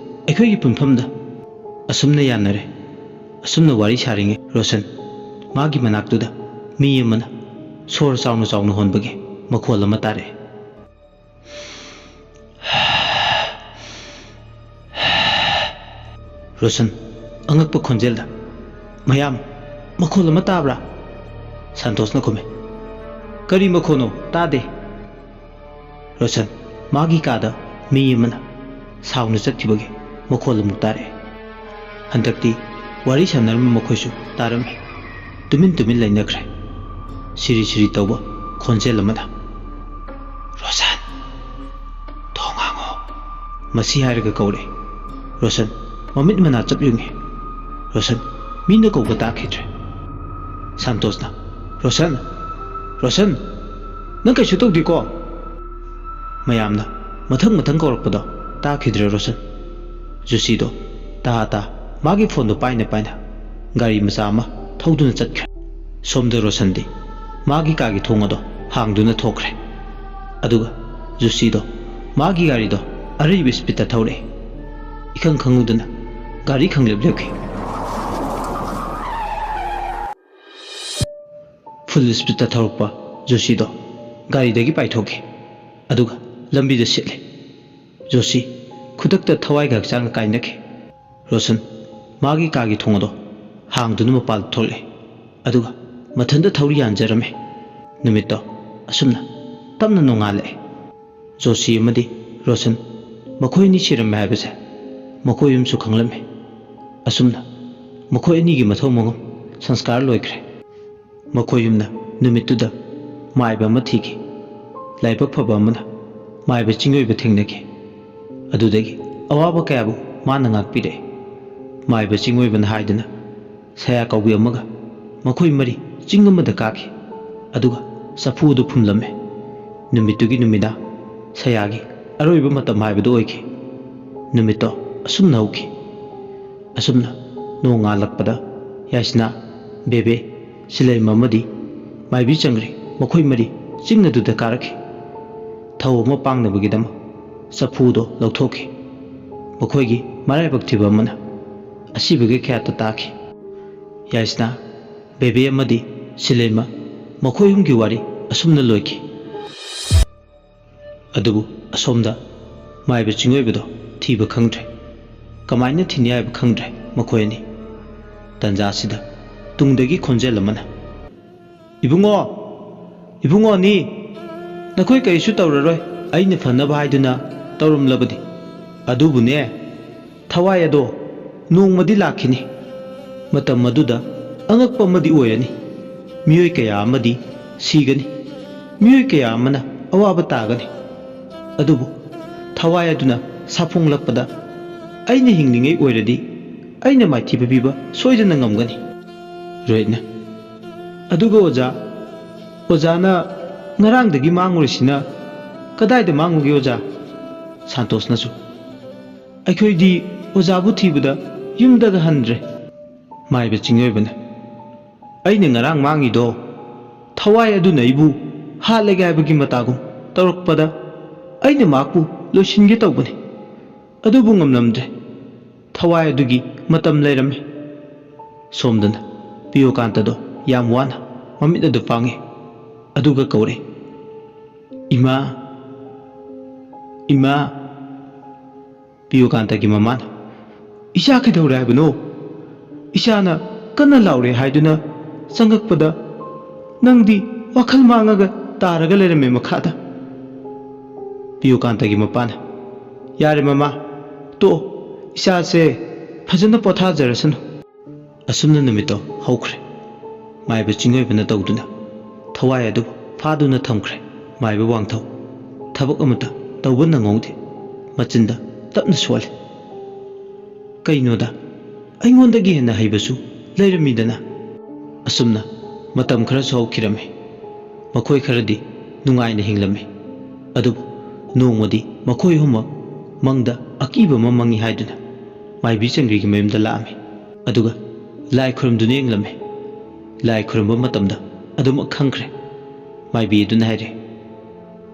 ꯑꯩꯈꯣꯏꯒꯤ ꯄꯨꯟꯐꯝꯗ꯫" ꯑꯁꯨꯝꯅ ꯌꯥꯅꯔꯦ꯫ ꯑꯁꯨꯝꯅ ꯋꯥꯔꯤ ꯁꯥꯔꯤꯉꯩ ꯔꯣꯁꯟ ꯃꯥꯒꯤ ꯃꯅꯥꯛꯇꯨꯗ ꯃꯤ ꯑꯃꯅ ꯁꯣꯔ ꯆꯥꯎꯅ ꯆꯥꯎꯅ ꯍꯣꯟꯕꯒꯤ ꯃꯈꯣꯜ ꯑꯃ ꯇꯥꯔꯛꯑꯦ꯫ ꯔꯣꯁꯟ ꯑꯉꯛꯄ ꯈꯣꯟꯖꯦꯜꯗ, "ꯃꯌꯥꯝ, ꯃꯈꯣꯜ ꯑꯃ ꯇꯥꯕ꯭ꯔꯥ?" ꯁꯥꯟꯇꯣꯁꯅ ꯈꯨꯝꯃꯤ꯫ "ꯀꯔꯤ ꯃꯈꯣꯜꯅꯣ? ꯇꯥꯗꯦ꯫" ꯔꯣꯁꯟ ꯃꯥꯒꯤ ꯀꯥꯗ ꯃꯤ ꯑꯃꯅ ꯁꯥꯎꯅ ꯆꯠꯈꯤꯕꯒꯤ ꯃꯈꯣꯜ ꯑꯃꯨꯛ ꯇꯥꯔꯛꯑꯦ꯫ ꯍꯟꯗꯛꯇꯤ ꯋꯥꯔꯤ ꯁꯥꯟꯅꯔꯝꯕ ꯃꯈꯣꯏꯁꯨ ꯇꯥꯔꯝꯃꯤ꯫ ꯇꯨꯃꯤꯟ ꯇꯨꯃꯤꯟ ꯂꯩꯅꯈ꯭ꯔꯦ꯫ ꯁꯤꯔꯤ ꯁꯤꯔꯤ ꯇꯧꯕ ꯈꯣꯟꯖꯦꯜ ꯑꯃꯗ, "ꯔꯣꯁꯟ, ꯊꯣꯡ ꯍꯥꯡꯉꯣ꯫" ꯃꯁꯤ ꯍꯥꯏꯔꯒ ꯀꯧꯔꯛꯑꯦ꯫ ꯔꯣꯁꯟ ꯃꯃꯤꯠ ꯃꯅꯥ ꯆꯞ ꯌꯨꯡꯉꯤ꯫ ꯔꯣꯁꯟ ꯃꯤꯅ ꯀꯧꯕ ꯇꯥꯈꯤꯗ꯭ꯔꯦ꯫ ꯁꯥꯟꯇꯣꯁꯅ, "ꯔꯣꯁꯟ, ꯔꯣꯁꯟ, ꯅꯪ ꯀꯩꯁꯨ ꯇꯧꯗꯦꯀꯣ?" ꯃꯌꯥꯝꯅ ꯃꯊꯪ ꯃꯊꯪ ꯀꯧꯔꯛꯄꯗꯣ ꯇꯥꯈꯤꯗ꯭ꯔꯦ ꯔꯣꯁꯟ꯫ ꯖꯣꯁꯤꯗꯣ ꯇꯥ ꯇꯥ ꯃꯥꯒꯤ ꯐꯣꯟꯗꯣ ꯄꯥꯏꯅ ꯄꯥꯏꯅ ꯒꯥꯔꯤ ꯃꯆꯥ ꯑꯃ ꯊꯧꯗꯨꯅ ꯆꯠꯈ꯭ꯔꯦ꯫ ꯁꯣꯝꯗ ꯔꯣꯁꯟꯗꯤ ꯃꯥꯒꯤ ꯀꯥꯒꯤ ꯊꯣꯡ ꯑꯗꯣ ꯍꯥꯡꯗꯨꯅ ꯊꯣꯛꯈ꯭ꯔꯦ꯫ ꯑꯗꯨꯒ ꯖꯣꯁꯤꯗꯣ ꯃꯥꯒꯤ ꯒꯥꯔꯤꯗꯣ ꯑꯔꯩꯕ ꯁ꯭ꯄꯤꯠꯇ ꯊꯧꯔꯛꯑꯦ꯫ ꯏꯈꯪ ꯈꯪꯍꯧꯗꯅ ꯒꯥꯔꯤ ꯈꯪꯂꯦꯞ ꯂꯦꯞꯈꯤ꯫ ꯐꯨꯜ ꯁ꯭ꯄꯤꯠꯇ ꯊꯧꯔꯛꯄ ꯖꯣꯁꯤꯗꯣ ꯒꯥꯔꯤꯗꯒꯤ ꯄꯥꯏꯊꯣꯛꯈꯤ꯫ ꯑꯗꯨꯒ ꯂꯝꯕꯤꯗ ꯁꯤꯠꯂꯦ꯫ ꯖꯣꯁꯤ ꯈꯨꯗꯛꯇ ꯊꯋꯥꯏꯒ ꯍꯛꯆꯥꯡꯒ ꯀꯥꯏꯅꯈꯤ꯫ ꯔꯣꯁꯟ ꯃꯥꯒꯤ ꯀꯥꯒꯤ ꯊꯣꯡ ꯑꯗꯣ ꯍꯥꯡꯗꯨꯅ ꯃꯄꯥꯟꯗ ꯊꯣꯛꯂꯛꯑꯦ꯫ ꯑꯗꯨꯒ ꯃꯊꯟꯇ ꯊꯧꯔꯤ ꯌꯥꯟꯖꯔꯝꯃꯦ꯫ ꯅꯨꯃꯤꯠꯇꯣ ꯑꯁꯨꯝꯅ ꯇꯞꯅ ꯅꯣꯡꯉꯥꯜꯂꯛꯑꯦ꯫ ꯖꯣꯁꯤ ꯑꯃꯗꯤ ꯔꯣꯁꯟ ꯃꯈꯣꯏ ꯑꯅꯤ ꯁꯤꯔꯝꯃꯦ ꯍꯥꯏꯕꯁꯦ ꯃꯈꯣꯏ ꯑꯍꯨꯝꯁꯨ ꯈꯪꯂꯝꯃꯤ꯫ ꯑꯁꯨꯝꯅ ꯃꯈꯣꯏ ꯑꯅꯤꯒꯤ ꯃꯊꯧ ꯃꯉꯝ ꯁꯪꯁꯀꯥꯔ ꯂꯣꯏꯈ꯭ꯔꯦ꯫ ꯃꯈꯣꯏ ꯑꯍꯨꯝꯅ ꯅꯨꯃꯤꯠꯇꯨꯗ ꯃꯥꯏꯕ ꯑꯃ ꯊꯤꯈꯤ꯫ ꯂꯥꯏꯕꯛ ꯐꯕ ꯑꯃꯅ ꯃꯥꯏꯕ ꯆꯤꯡꯑꯣꯏꯕ ꯊꯦꯡꯅꯈꯤ꯫ ꯑꯗꯨꯗꯒꯤ ꯑꯋꯥꯕ ꯀꯌꯥꯕꯨ ꯃꯥꯅ ꯉꯥꯛꯄꯤꯔꯛꯏ꯫ ꯃꯥꯏꯕ ꯆꯤꯡꯑꯣꯏꯕꯅ ꯍꯥꯏꯗꯨꯅ ꯁꯌꯥ ꯀꯧꯕꯤ ꯑꯃꯒ ꯃꯈꯣꯏ ꯃꯔꯤ ꯆꯤꯡ ꯑꯃꯗ ꯀꯥꯈꯤ꯫ ꯑꯗꯨꯒ ꯆꯐꯨ ꯑꯗꯨ ꯐꯨꯝꯂꯝꯃꯤ꯫ ꯅꯨꯃꯤꯠꯇꯨꯒꯤ ꯅꯨꯃꯤꯗꯥꯡ ꯁꯌꯥꯒꯤ ꯑꯔꯣꯏꯕ ꯃꯇꯝ ꯍꯥꯏꯕꯗꯨ ꯑꯣꯏꯈꯤ꯫ ꯅꯨꯃꯤꯠꯇꯣ ꯑꯁꯨꯝꯅ ꯍꯧꯈꯤ꯫ ꯑꯁꯨꯝꯅ ꯅꯣꯡꯉꯥꯜꯂꯛꯄꯗ ꯌꯥꯏꯁꯅꯥ, ꯕꯦꯕꯦ, ꯁꯤꯂꯩꯃ ꯑꯃꯗꯤ ꯃꯥꯏꯕꯤ ꯆꯪꯒ꯭ꯔꯤ ꯃꯈꯣꯏ ꯃꯔꯤ ꯆꯤꯡ ꯑꯗꯨꯗ ꯀꯥꯔꯛꯈꯤ꯫ ꯊꯧ ꯑꯃ ꯄꯥꯡꯅꯕꯒꯤꯗꯃꯛ ꯆꯐꯨꯗꯣ ꯂꯧꯊꯣꯛꯈꯤ꯫ ꯃꯈꯣꯏꯒꯤ ꯃꯔꯥꯏꯕꯛ ꯊꯤꯕ ꯑꯃꯅ ꯑꯁꯤꯕꯒꯤ ꯈꯌꯥꯠꯇ ꯇꯥꯈꯤ꯫ ꯌꯥꯏꯁꯅꯥ, ꯕꯦꯕꯦ ꯑꯃꯗꯤ ꯁꯤꯂꯩꯃ ꯃꯈꯣꯏ ꯑꯍꯨꯝꯒꯤ ꯋꯥꯔꯤ ꯑꯁꯨꯝꯅ ꯂꯣꯏꯈꯤ꯫ ꯑꯗꯨꯕꯨ ꯑꯁꯣꯝꯗ ꯃꯥꯏꯕ ꯆꯤꯡꯑꯣꯏꯕꯗꯣ ꯊꯤꯕ ꯈꯪꯗ꯭ꯔꯦ꯫ ꯀꯃꯥꯏꯅ ꯊꯤꯅꯤ ꯍꯥꯏꯕ ꯈꯪꯗ꯭ꯔꯦ ꯃꯈꯣꯏ ꯑꯅꯤ꯫ ꯇꯟꯖꯥꯁꯤꯗ ꯇꯨꯡꯗꯒꯤ ꯈꯣꯟꯖꯦꯜ ꯑꯃꯅ, "ꯏꯕꯨꯡꯉꯣ, ꯏꯕꯨꯡꯉꯣ ꯑꯅꯤ, ꯅꯈꯣꯏ ꯀꯔꯤꯁꯨ ꯇꯧꯔꯔꯣꯏ, ꯑꯩꯅ ꯐꯅꯕ ꯍꯥꯏꯗꯨꯅ ꯇꯧꯔꯝꯂꯕꯗꯤ꯫ ꯑꯗꯨꯕꯨꯅꯦ, ꯊꯋꯥꯏ ꯑꯗꯣ ꯅꯣꯡꯃꯗꯤ ꯂꯥꯛꯈꯤꯅꯤ꯫ ꯃꯇꯝ ꯑꯗꯨꯗ ꯑꯉꯛꯄ ꯑꯃꯗꯤ ꯑꯣꯏꯔꯅꯤ꯫ ꯃꯤꯑꯣꯏ ꯀꯌꯥ ꯑꯃꯗꯤ ꯁꯤꯒꯅꯤ, ꯃꯤꯑꯣꯏ ꯀꯌꯥ ꯑꯃꯅ ꯑꯋꯥꯕ ꯇꯥꯒꯅꯤ꯫ ꯑꯗꯨꯕꯨ ꯊꯋꯥꯏ ꯑꯗꯨꯅ ꯁꯥꯐꯣꯡꯂꯛꯄꯗ ꯑꯩꯅ ꯍꯤꯡꯂꯤꯉꯩ ꯑꯣꯏꯔꯗꯤ ꯑꯩꯅ ꯃꯥꯏꯊꯤꯕ ꯄꯤꯕ ꯁꯣꯏꯗꯅ ꯉꯝꯒꯅꯤ꯫" ꯔꯣꯍꯤꯠꯅ, "ꯑꯗꯨꯒ ꯑꯣꯖꯥ, ꯑꯣꯖꯥꯅ ꯉꯔꯥꯡꯗꯒꯤ ꯃꯥꯡꯉꯨꯔꯤꯁꯤꯅ ꯀꯗꯥꯏꯗ ꯃꯥꯡꯉꯨꯒꯦ ꯑꯣꯖꯥ?" ꯁꯥꯟꯇꯣꯁꯅꯁꯨ, "ꯑꯩꯈꯣꯏꯗꯤ ꯑꯣꯖꯥꯕꯨ ꯊꯤꯕꯗ ꯌꯨꯝꯗꯒ ꯍꯟꯗ꯭ꯔꯦ꯫" ꯃꯥꯏꯕ ꯆꯤꯡꯑꯣꯏꯕꯅ, "ꯑꯩꯅ ꯉꯔꯥꯡ ꯃꯥꯡꯉꯤꯗꯣ ꯊꯋꯥꯏ ꯑꯗꯨꯅ ꯑꯩꯕꯨ ꯍꯥꯠꯂꯒꯦ ꯍꯥꯏꯕꯒꯤ ꯃꯇꯥꯒꯨꯝ ꯇꯧꯔꯛꯄꯗ ꯑꯩꯅ ꯃꯍꯥꯛꯄꯨ ꯂꯣꯏꯁꯤꯟꯒꯦ ꯇꯧꯕꯅꯤ꯫ ꯑꯗꯨꯕꯨ ꯉꯝꯂꯝꯗ꯭ꯔꯦ꯫ ꯊꯋꯥꯏ ꯑꯗꯨꯒꯤ ꯃꯇꯝ ꯂꯩꯔꯝꯃꯤ꯫" ꯁꯣꯝꯗꯅ ꯄꯤꯌꯣꯀꯥꯟꯇꯗꯣ ꯌꯥꯝ ꯋꯥꯅ ꯃꯃꯤꯠ ꯑꯗꯨ ꯄꯥꯡꯉꯤ꯫ ꯑꯗꯨꯒ ꯀꯧꯔꯦ, "ꯏꯃꯥ, ꯏꯃꯥ!" ꯄꯤꯌꯣꯀꯥꯟꯇꯒꯤ ꯃꯃꯥꯅ, "ꯏꯆꯥ ꯀꯩꯗꯧꯔꯦ ꯍꯥꯏꯕꯅꯣ? ꯏꯆꯥꯅ ꯀꯟꯅ ꯂꯥꯎꯔꯦ ꯍꯥꯏꯗꯨꯅ ꯆꯪꯉꯛꯄꯗ ꯅꯪꯗꯤ ꯋꯥꯈꯜ ꯃꯥꯡꯉꯒ ꯇꯥꯔꯒ ꯂꯩꯔꯝꯃꯦ ꯃꯈꯥꯗ꯫" ꯄꯤꯌꯣꯀꯥꯟꯇꯒꯤ ꯃꯄꯥꯅ, "ꯌꯥꯔꯦ ꯃꯃꯥ, ꯇꯣꯛꯑꯣ, ꯏꯆꯥꯁꯦ ꯐꯖꯅ ꯄꯣꯊꯥꯖꯔꯁꯅꯨ꯫" ꯑꯁꯨꯝꯅ ꯅꯨꯃꯤꯠꯇꯣ ꯍꯧꯈ꯭ꯔꯦ꯫ ꯃꯥꯏꯕ ꯆꯤꯡꯑꯣꯏꯕꯅ ꯇꯧꯗꯨꯅ ꯊꯋꯥꯏ ꯑꯗꯨꯕꯨ ꯐꯥꯗꯨꯅ ꯊꯝꯈ꯭ꯔꯦ꯫ ꯃꯥꯏꯕ ꯋꯥꯡꯊꯧ ꯊꯕꯛ ꯑꯃꯠꯇ ꯇꯧꯕ ꯅꯪꯍꯧꯗꯦ꯫ ꯃꯆꯤꯟꯗ ꯇꯞꯅ ꯁꯣꯜꯂꯤ, "ꯀꯩꯅꯣꯗ, ꯑꯩꯉꯣꯟꯗꯒꯤ ꯍꯦꯟꯅ ꯍꯩꯕꯁꯨ ꯂꯩꯔꯝꯃꯤꯗꯅ꯫" ꯑꯁꯨꯝꯅ ꯃꯇꯝ ꯈꯔꯁꯨ ꯍꯧꯈꯤꯔꯝꯃꯤ꯫ ꯃꯈꯣꯏ ꯈꯔꯗꯤ ꯅꯨꯡꯉꯥꯏꯅ ꯍꯤꯡꯂꯝꯃꯤ꯫ ꯑꯗꯨꯕꯨ ꯅꯣꯡꯃꯗꯤ ꯃꯈꯣꯏ ꯑꯍꯨꯝꯃꯛ ꯃꯪꯗ ꯑꯀꯤꯕ ꯑꯃ ꯃꯪꯉꯤ ꯍꯥꯏꯗꯨꯅ ꯃꯥꯏꯕꯤ ꯆꯪꯒ꯭ꯔꯤꯒꯤ ꯃꯌꯨꯝꯗ ꯂꯥꯛꯑꯝꯃꯤ꯫ ꯑꯗꯨꯒ ꯂꯥꯏ ꯈꯨꯔꯨꯝꯗꯨꯅ ꯌꯦꯡꯂꯝꯃꯤ꯫ ꯂꯥꯏ ꯈꯨꯔꯨꯝꯕ ꯃꯇꯝꯗ ꯑꯗꯨꯃꯛ ꯈꯪꯈ꯭ꯔꯦ꯫ ꯃꯥꯏꯕꯤ ꯑꯗꯨꯅ ꯍꯥꯏꯔꯦ,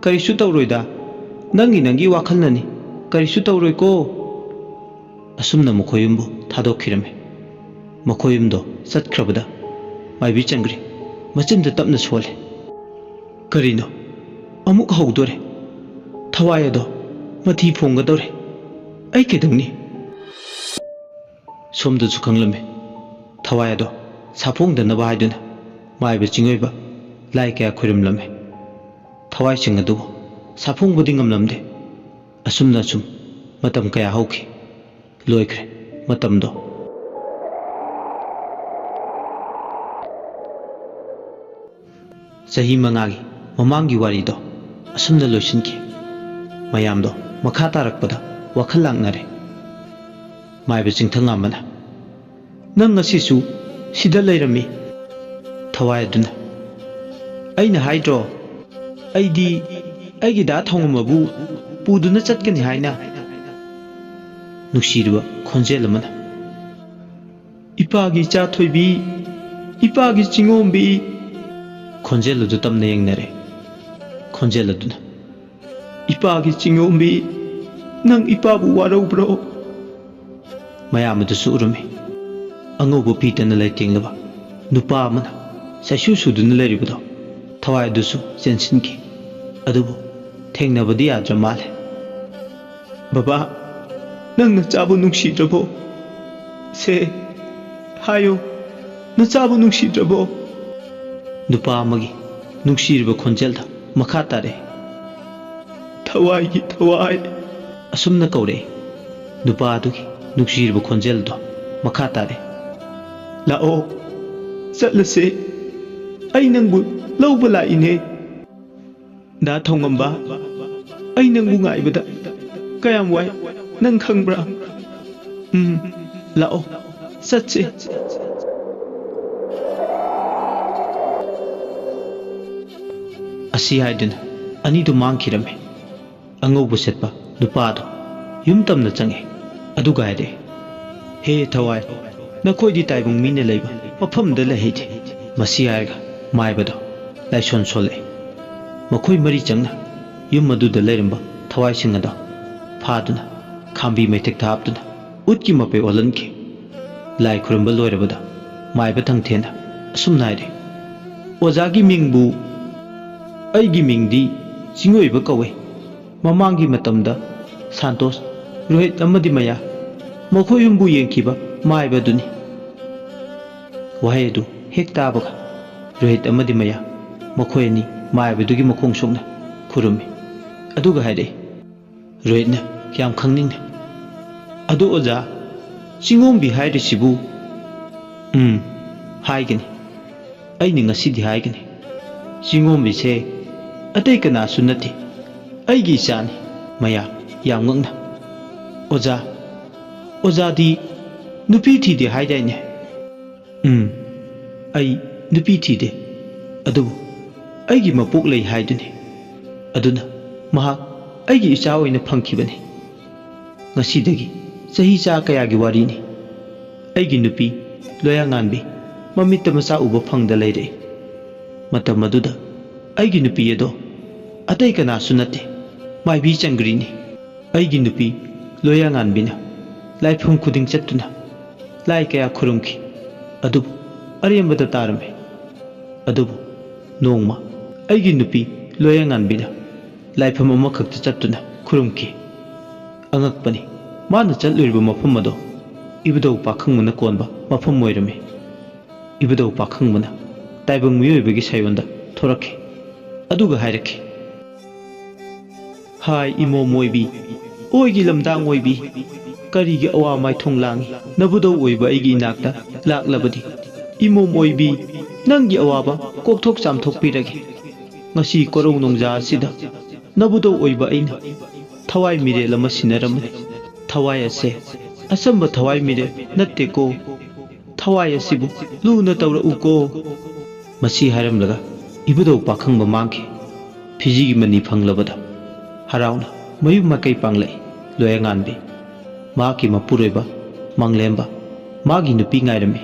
"ꯀꯔꯤꯁꯨ ꯇꯧꯔꯣꯏꯗ, ꯅꯪꯒꯤ ꯅꯪꯒꯤ ꯋꯥꯈꯜꯅꯅꯤ, ꯀꯔꯤꯁꯨ ꯇꯧꯔꯣꯏꯀꯣ꯫" ꯑꯁꯨꯝꯅ ꯃꯈꯣꯏ ꯑꯍꯨꯝꯕꯨ ꯊꯥꯗꯣꯛꯈꯤꯔꯝꯃꯤ꯫ ꯃꯈꯣꯏ ꯑꯍꯨꯝꯗꯣ ꯆꯠꯈ꯭ꯔꯕꯗ ꯃꯥꯏꯕꯤ ꯆꯪꯒ꯭ꯔꯤ ꯃꯆꯤꯟꯗ ꯇꯞꯅ ꯁꯣꯜꯂꯤ, "ꯀꯔꯤꯅꯣ? ꯑꯃꯨꯛ ꯍꯧꯗꯣꯔꯦ꯫ ꯊꯋꯥꯏ ꯑꯗꯣ ꯃꯊꯤ ꯐꯣꯡꯒꯗꯧꯔꯦ꯫ ꯑꯩ ꯀꯩꯗꯧꯅꯤ?" ꯁꯣꯝꯗꯁꯨ ꯈꯪꯂꯝꯃꯤ꯫ ꯊꯋꯥꯏ ꯑꯗꯣ ꯁꯥꯐꯣꯡꯗꯅꯕ ꯍꯥꯏꯗꯨꯅ ꯃꯥꯏꯕ ꯆꯤꯡꯑꯣꯏꯕ ꯂꯥꯏ ꯀꯌꯥ ꯈꯨꯔꯨꯝꯂꯝꯃꯤ꯫ ꯊꯋꯥꯏꯁꯤꯡ ꯑꯗꯨꯕꯨ ꯁꯥꯐꯣꯡꯕꯗꯤ ꯉꯝꯂꯝꯗꯦ꯫ ꯑꯁꯨꯝꯅ ꯁꯨꯝ ꯃꯇꯝ ꯀꯌꯥ ꯍꯧꯈꯤ꯫ ꯂꯣꯏꯈ꯭ꯔꯦ ꯃꯇꯝꯗꯣ꯫ ꯆꯍꯤ ꯃꯉꯥꯒꯤ ꯃꯃꯥꯡꯒꯤ ꯋꯥꯔꯤꯗꯣ ꯑꯁꯨꯝꯅ ꯂꯣꯏꯁꯤꯟꯈꯤ꯫ ꯃꯌꯥꯝꯗꯣ ꯃꯈꯥ ꯇꯥꯔꯛꯄꯗ ꯋꯥꯈꯜ ꯂꯥꯡꯅꯔꯦ꯫ ꯃꯥꯏꯕ ꯆꯤꯡꯊꯪꯉꯥꯝꯕꯅ, "ꯅꯪ ꯉꯁꯤꯁꯨ ꯁꯤꯗ ꯂꯩꯔꯝꯃꯤ?" ꯊꯋꯥꯏ ꯑꯗꯨꯅ, "ꯑꯩꯅ ꯍꯥꯏꯗ꯭ꯔꯣ, ꯑꯩꯗꯤ ꯑꯩꯒꯤ ꯗꯥ ꯊꯧꯉꯝꯕꯕꯨ ꯄꯨꯗꯨꯅ ꯆꯠꯀꯅꯤ ꯍꯥꯏꯅ ꯅꯨꯡꯁꯤꯔꯕ ꯈꯣꯟꯖꯦꯜ ꯑꯃꯅ, "ꯏꯄꯥꯒꯤ ꯏꯆꯥ ꯊꯣꯏꯕꯤ, ꯏꯄꯥꯒꯤ ꯆꯤꯡꯉꯣꯝꯕꯤ", ꯈꯣꯟꯖꯦꯜ ꯑꯗꯨ ꯇꯝꯅ ꯌꯦꯡꯅꯔꯦ꯫ ꯈꯣꯟꯖꯦꯜ ꯑꯗꯨꯅ, "ꯏꯄꯥꯒꯤ ꯆꯤꯡꯉꯣꯝꯕꯤ, ꯅꯪ ꯏꯄꯥꯕꯨ ꯋꯥꯔꯧꯕ꯭ꯔꯣ?" ꯃꯌꯥꯝ ꯑꯗꯨꯁꯨ ꯎꯔꯝꯃꯤ꯫ ꯑꯉꯧꯕ ꯐꯤꯇꯅ ꯂꯩꯇꯦꯡꯂꯕ ꯅꯨꯄꯥ ꯑꯃꯅ ꯁꯥꯏꯁꯨ ꯁꯨꯗꯨꯅ ꯂꯩꯔꯤꯕꯗꯣ ꯊꯋꯥꯏ ꯑꯗꯨꯁꯨ ꯆꯦꯟꯁꯤꯟꯈꯤ꯫ ꯑꯗꯨꯕꯨ ꯊꯦꯡꯅꯕꯗꯤ ꯌꯥꯗ꯭ꯔ ꯃꯥꯜꯂꯦ꯫ "ꯕꯕꯥ, ꯅꯪ ꯅꯆꯥꯕꯨ ꯅꯨꯡꯁꯤꯗ꯭ꯔꯕꯣ? ꯁꯦ, ꯍꯥꯏꯌꯨ, ꯅꯆꯥꯕꯨ ꯅꯨꯡꯁꯤꯗ꯭ꯔꯕꯣ?" ꯅꯨꯄꯥ ꯑꯃꯒꯤ ꯅꯨꯡꯁꯤꯔꯕ ꯈꯣꯟꯖꯦꯜꯗ ꯃꯈꯥ ꯇꯥꯔꯛꯏ, "ꯊꯋꯥꯏꯒꯤ ꯊꯋꯥꯏ", ꯑꯁꯨꯝꯅ ꯀꯧꯔꯛꯏ꯫ ꯅꯨꯄꯥ ꯑꯗꯨꯒꯤ ꯅꯨꯡꯁꯤꯔꯕ ꯈꯣꯟꯖꯦꯜꯗꯣ ꯃꯈꯥ ꯇꯥꯔꯛꯏ, "ꯂꯥꯛꯑꯣ, ꯆꯠꯂꯁꯦ, ꯑꯩ ꯅꯪꯕꯨ ꯂꯧꯕ ꯂꯥꯛꯏꯅꯦ꯫ ꯗꯥ ꯊꯧꯉꯝꯕ, ꯑꯩ ꯅꯪꯕꯨ ꯉꯥꯏꯕꯗ ꯀꯌꯥꯝ ꯋꯥꯏ, ꯅꯪ ꯈꯪꯕ꯭ꯔꯥ? ꯎꯝ, ꯂꯥꯛꯑꯣ, ꯆꯠꯁꯦ꯫" ꯑꯁꯤ ꯍꯥꯏꯗꯨꯅ ꯑꯅꯤꯗꯨ ꯃꯥꯡꯈꯤꯔꯝꯃꯤ꯫ ꯑꯉꯧꯕ ꯁꯦꯠꯄ ꯅꯨꯄꯥꯗꯣ ꯌꯨꯝ ꯇꯝꯅ ꯆꯪꯉꯦ꯫ ꯑꯗꯨꯒ ꯍꯥꯏꯔꯛꯑꯦ, "ꯍꯦ ꯊꯋꯥꯏ, ꯅꯈꯣꯏꯗꯤ ꯇꯥꯏꯕꯪ ꯃꯤꯅ ꯂꯩꯕ ꯃꯐꯝꯗ ꯂꯩꯍꯩꯗꯦ꯫" ꯃꯁꯤ ꯍꯥꯏꯔꯒ ꯃꯥꯏꯕꯗꯣ ꯂꯥꯏꯁꯣꯟ ꯁꯣꯜꯂꯛꯑꯦ꯫ ꯃꯈꯣꯏ ꯃꯔꯤ ꯆꯪꯅ ꯌꯨꯝ ꯑꯗꯨꯗ ꯂꯩꯔꯝꯕ ꯊꯋꯥꯏꯁꯤꯡ ꯑꯗꯣ ꯐꯥꯗꯨꯅ ꯈꯥꯝꯕꯤ ꯃꯩꯊꯛꯇ ꯍꯥꯞꯇꯨꯅ ꯎꯠꯀꯤ ꯃꯄꯩ ꯑꯣꯜꯍꯟꯈꯤ꯫ ꯂꯥꯏ ꯈꯨꯔꯨꯝꯕ ꯂꯣꯏꯔꯕꯗ ꯃꯥꯏꯕ ꯊꯪꯊꯦꯅ ꯑꯁꯨꯝꯅ ꯍꯥꯏꯔꯦ, "ꯑꯣꯖꯥꯒꯤ ꯃꯤꯡꯕꯨ?" "ꯑꯩꯒꯤ ꯃꯤꯡꯗꯤ ꯆꯤꯡꯑꯣꯏꯕ ꯀꯧꯏ꯫ ꯃꯃꯥꯡꯒꯤ ꯃꯇꯝꯗ ꯁꯥꯟꯇꯣꯁ, ꯔꯣꯍꯤꯠ ꯑꯃꯗꯤ ꯃꯌꯥ ꯃꯈꯣꯏ ꯑꯍꯨꯝꯕꯨ ꯌꯦꯡꯈꯤꯕ ꯃꯥꯏꯕ ꯑꯗꯨꯅꯤ꯫" ꯋꯥꯍꯩ ꯑꯗꯨ ꯍꯦꯛ ꯇꯥꯕꯒ ꯔꯣꯍꯤꯠ ꯑꯃꯗꯤ ꯃꯌꯥ ꯃꯈꯣꯏ ꯑꯅꯤ ꯃꯥꯏꯕꯗꯨꯒꯤ ꯃꯈꯣꯡ ꯁꯣꯛꯅ ꯈꯨꯔꯨꯝꯃꯤ꯫ ꯑꯗꯨꯒ ꯍꯥꯏꯔꯛꯏ, ꯔꯣꯍꯤꯠꯅ ꯌꯥꯝ ꯈꯪꯅꯤꯡꯅ, "ꯑꯗꯣ ꯑꯣꯖꯥ, ꯆꯤꯡꯉꯣꯝꯕꯤ ꯍꯥꯏꯔꯤꯁꯤꯕꯨ?" "ꯎꯝ, ꯍꯥꯏꯒꯅꯤ꯫ ꯑꯩꯅ ꯉꯁꯤꯗꯤ ꯍꯥꯏꯒꯅꯤ꯫ ꯆꯤꯡꯉꯣꯝꯕꯤꯁꯦ ꯑꯇꯩ ꯀꯅꯥꯁꯨ ꯅꯠꯇꯦ, ꯑꯩꯒꯤ ꯏꯆꯥꯅꯤ꯫" ꯃꯌꯥ ꯌꯥꯝ ꯉꯛꯅ, "ꯑꯣꯖꯥ, ꯑꯣꯖꯥꯗꯤ ꯅꯨꯄꯤ ꯊꯤꯗꯦ ꯍꯥꯏꯗꯥꯏꯅꯦ?" "ꯎꯝ, ꯑꯩ ꯅꯨꯄꯤ ꯊꯤꯗꯦ, ꯑꯗꯨꯕꯨ ꯑꯩꯒꯤ ꯃꯄꯣꯛ ꯂꯩ ꯍꯥꯏꯗꯨꯅꯤ꯫ ꯑꯗꯨꯅ ꯃꯍꯥꯛ ꯑꯩꯒꯤ ꯏꯆꯥ ꯑꯣꯏꯅ ꯐꯪꯈꯤꯕꯅꯤ꯫ ꯉꯁꯤꯗꯒꯤ ꯆꯍꯤ ꯆꯥ ꯀꯌꯥꯒꯤ ꯋꯥꯔꯤꯅꯤ꯫ ꯑꯩꯒꯤ ꯅꯨꯄꯤ ꯂꯣꯌꯥꯉꯥꯟꯕꯤ ꯃꯃꯤꯠꯇ ꯃꯆꯥ ꯎꯕ ꯐꯪꯗ ꯂꯩꯔꯛꯏ꯫ ꯃꯇꯝ ꯑꯗꯨꯗ ꯑꯩꯒꯤ ꯅꯨꯄꯤ ꯑꯗꯣ ꯑꯇꯩ ꯀꯅꯥꯁꯨ ꯅꯠꯇꯦ, ꯃꯥꯏꯕꯤ ꯆꯪꯒ꯭ꯔꯤꯅꯤ꯫ ꯑꯩꯒꯤ ꯅꯨꯄꯤ ꯂꯣꯌꯥꯉꯥꯟꯕꯤꯅ ꯂꯥꯏꯐꯝ ꯈꯨꯗꯤꯡ ꯆꯠꯇꯨꯅ ꯂꯥꯏ ꯀꯌꯥ ꯈꯨꯔꯨꯝꯈꯤ, ꯑꯗꯨꯕꯨ ꯑꯔꯦꯝꯕꯗ ꯇꯥꯔꯝꯃꯤ꯫ ꯑꯗꯨꯕꯨ ꯅꯣꯡꯃ ꯑꯩꯒꯤ ꯅꯨꯄꯤ ꯂꯣꯌꯥꯉꯥꯟꯕꯤꯅ ꯂꯥꯏꯐꯝ ꯑꯃꯈꯛꯇ ꯆꯠꯇꯨꯅ ꯈꯨꯔꯨꯝꯈꯤ꯫ ꯑꯉꯛꯄꯅꯤ, ꯃꯥꯅ ꯆꯠꯂꯨꯔꯤꯕ ꯃꯐꯝ ꯑꯗꯣ ꯏꯕꯨꯙꯧ ꯄꯥꯈꯪꯕꯅ ꯀꯣꯟꯕ ꯃꯐꯝ ꯑꯣꯏꯔꯝꯃꯤ꯫ ꯏꯕꯨꯙꯧ ꯄꯥꯈꯪꯕꯅ ꯇꯥꯏꯕꯪ ꯃꯤꯑꯣꯏꯕꯒꯤ ꯁꯥꯌꯣꯟꯗ ꯊꯣꯔꯛꯈꯤ꯫ ꯑꯗꯨꯒ ꯍꯥꯏꯔꯛꯈꯤ, "ꯍꯥꯏ ꯏꯃꯣꯝ ꯑꯣꯏꯕꯤ, ꯑꯣꯏꯒꯤ ꯂꯝꯗꯥꯡ ꯑꯣꯏꯕꯤ, ꯀꯔꯤꯒꯤ ꯑꯋꯥ ꯃꯥꯏꯊꯣꯡ ꯂꯥꯡꯉꯤ? ꯅꯕꯨꯙꯧ ꯑꯣꯏꯕ ꯑꯩꯒꯤ ꯏꯅꯥꯛꯇ ꯂꯥꯛꯂꯕꯗꯤ, ꯏꯃꯣꯝ ꯑꯣꯏꯕꯤ, ꯅꯪꯒꯤ ꯑꯋꯥꯕ ꯀꯣꯛꯊꯣꯛ ꯆꯥꯝꯊꯣꯛꯄꯤꯔꯒꯦ꯫ ꯉꯁꯤ ꯀꯣꯔꯧ ꯅꯣꯡꯖꯥ ꯑꯁꯤꯗ ꯅꯕꯨꯙꯧ ꯑꯣꯏꯕ ꯑꯩꯅ ꯊꯋꯥꯏ ꯃꯤꯔꯦꯜ ꯑꯃ ꯁꯤꯟꯅꯔꯝꯕꯅꯤ꯫ ꯊꯋꯥꯏ ꯑꯁꯦ ꯑꯆꯝꯕ ꯊꯋꯥꯏ ꯃꯤꯔꯦꯜ ꯅꯠꯇꯦꯀꯣ꯫ ꯊꯋꯥꯏ ꯑꯁꯤꯕꯨ ꯂꯨꯅ ꯇꯧꯔꯛꯎꯀꯣ꯫" ꯃꯁꯤ ꯍꯥꯏꯔꯝꯂꯒ ꯏꯕꯨꯙꯧ ꯄꯥꯈꯪꯕ ꯃꯥꯡꯈꯤ꯫ ꯐꯤꯖꯤꯒꯤ ꯃꯅꯤ ꯐꯪꯂꯕꯗ ꯍꯔꯥꯎꯅ ꯃꯌꯨꯝ ꯃꯥꯏꯀꯩ ꯄꯥꯡꯂꯛꯏ ꯂꯣꯌꯥꯉꯥꯟꯕꯤ꯫ ꯃꯍꯥꯛꯀꯤ ꯃꯄꯨꯔꯣꯏꯕ ꯃꯥꯡꯂꯦꯝꯕ ꯃꯥꯒꯤ ꯅꯨꯄꯤ ꯉꯥꯏꯔꯝꯃꯤ꯫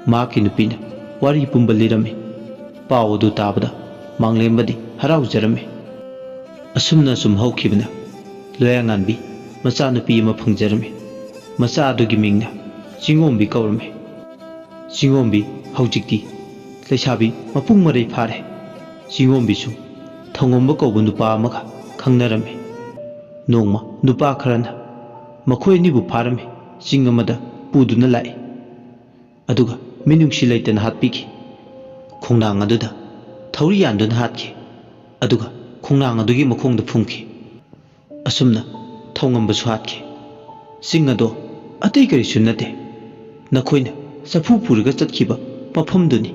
ꯃꯍꯥꯛꯀꯤ ꯅꯨꯄꯤꯅ ꯋꯥꯔꯤ ꯄꯨꯝꯕ ꯂꯤꯔꯝꯃꯤ꯫ ꯄꯥꯎ ꯑꯗꯨ ꯇꯥꯕꯗ ꯃꯥꯡꯂꯦꯝꯕꯗꯤ ꯍꯔꯥꯎꯖꯔꯝꯃꯤ꯫ ꯑꯁꯨꯝꯅ ꯑꯁꯨꯝ ꯍꯧꯈꯤꯕꯅ ꯂꯣꯌꯥꯉꯥꯟꯕꯤ ꯃꯆꯥꯅꯨꯄꯤ ꯑꯃ ꯐꯪꯖꯔꯝꯃꯤ꯫ ꯃꯆꯥ ꯑꯗꯨꯒꯤ ꯃꯤꯡꯅ ꯆꯤꯡꯉꯣꯝꯕꯤ ꯀꯧꯔꯝꯃꯤ꯫ ꯆꯤꯡꯉꯣꯝꯕꯤ ꯍꯧꯖꯤꯛꯇꯤ ꯂꯩꯁꯥꯕꯤ ꯃꯄꯨꯡ ꯃꯔꯩ ꯐꯥꯔꯦ꯫ ꯆꯤꯡꯉꯣꯝꯕꯤꯁꯨ ꯊꯧꯉꯝꯕ ꯀꯧꯕ ꯅꯨꯄꯥ ꯑꯃꯒ ꯈꯪꯅꯔꯝꯃꯤ꯫ ꯅꯣꯡꯃ ꯅꯨꯄꯥ ꯈꯔꯅ ꯃꯈꯣꯏ ꯑꯅꯤꯕꯨ ꯐꯥꯔꯝꯃꯤ, ꯆꯤꯡ ꯑꯃꯗ ꯄꯨꯗꯨꯅ ꯂꯥꯛꯏ꯫ ꯑꯗꯨꯒ ꯃꯤꯅꯨꯡꯁꯤ ꯂꯩꯇꯅ ꯍꯥꯠꯄꯤꯈꯤ꯫ ꯈꯣꯡꯅꯥꯡ ꯑꯗꯨꯗ ꯊꯧꯔꯤ ꯌꯥꯟꯗꯨꯅ ꯍꯥꯠꯈꯤ꯫ ꯑꯗꯨꯒ ꯈꯣꯡꯅꯥꯡ ꯑꯗꯨꯒꯤ ꯃꯈꯣꯡꯗ ꯐꯨꯝꯈꯤ꯫ ꯑꯁꯨꯝꯅ ꯊꯧꯉꯝꯕꯁꯨ ꯍꯥꯠꯈꯤ꯫ ꯆꯤꯡ ꯑꯗꯣ ꯑꯇꯩ ꯀꯔꯤꯁꯨ ꯅꯠꯇꯦ, ꯅꯈꯣꯏꯅ ꯆꯐꯨ ꯄꯨꯔꯒ ꯆꯠꯈꯤꯕ ꯃꯐꯝꯗꯨꯅꯤ꯫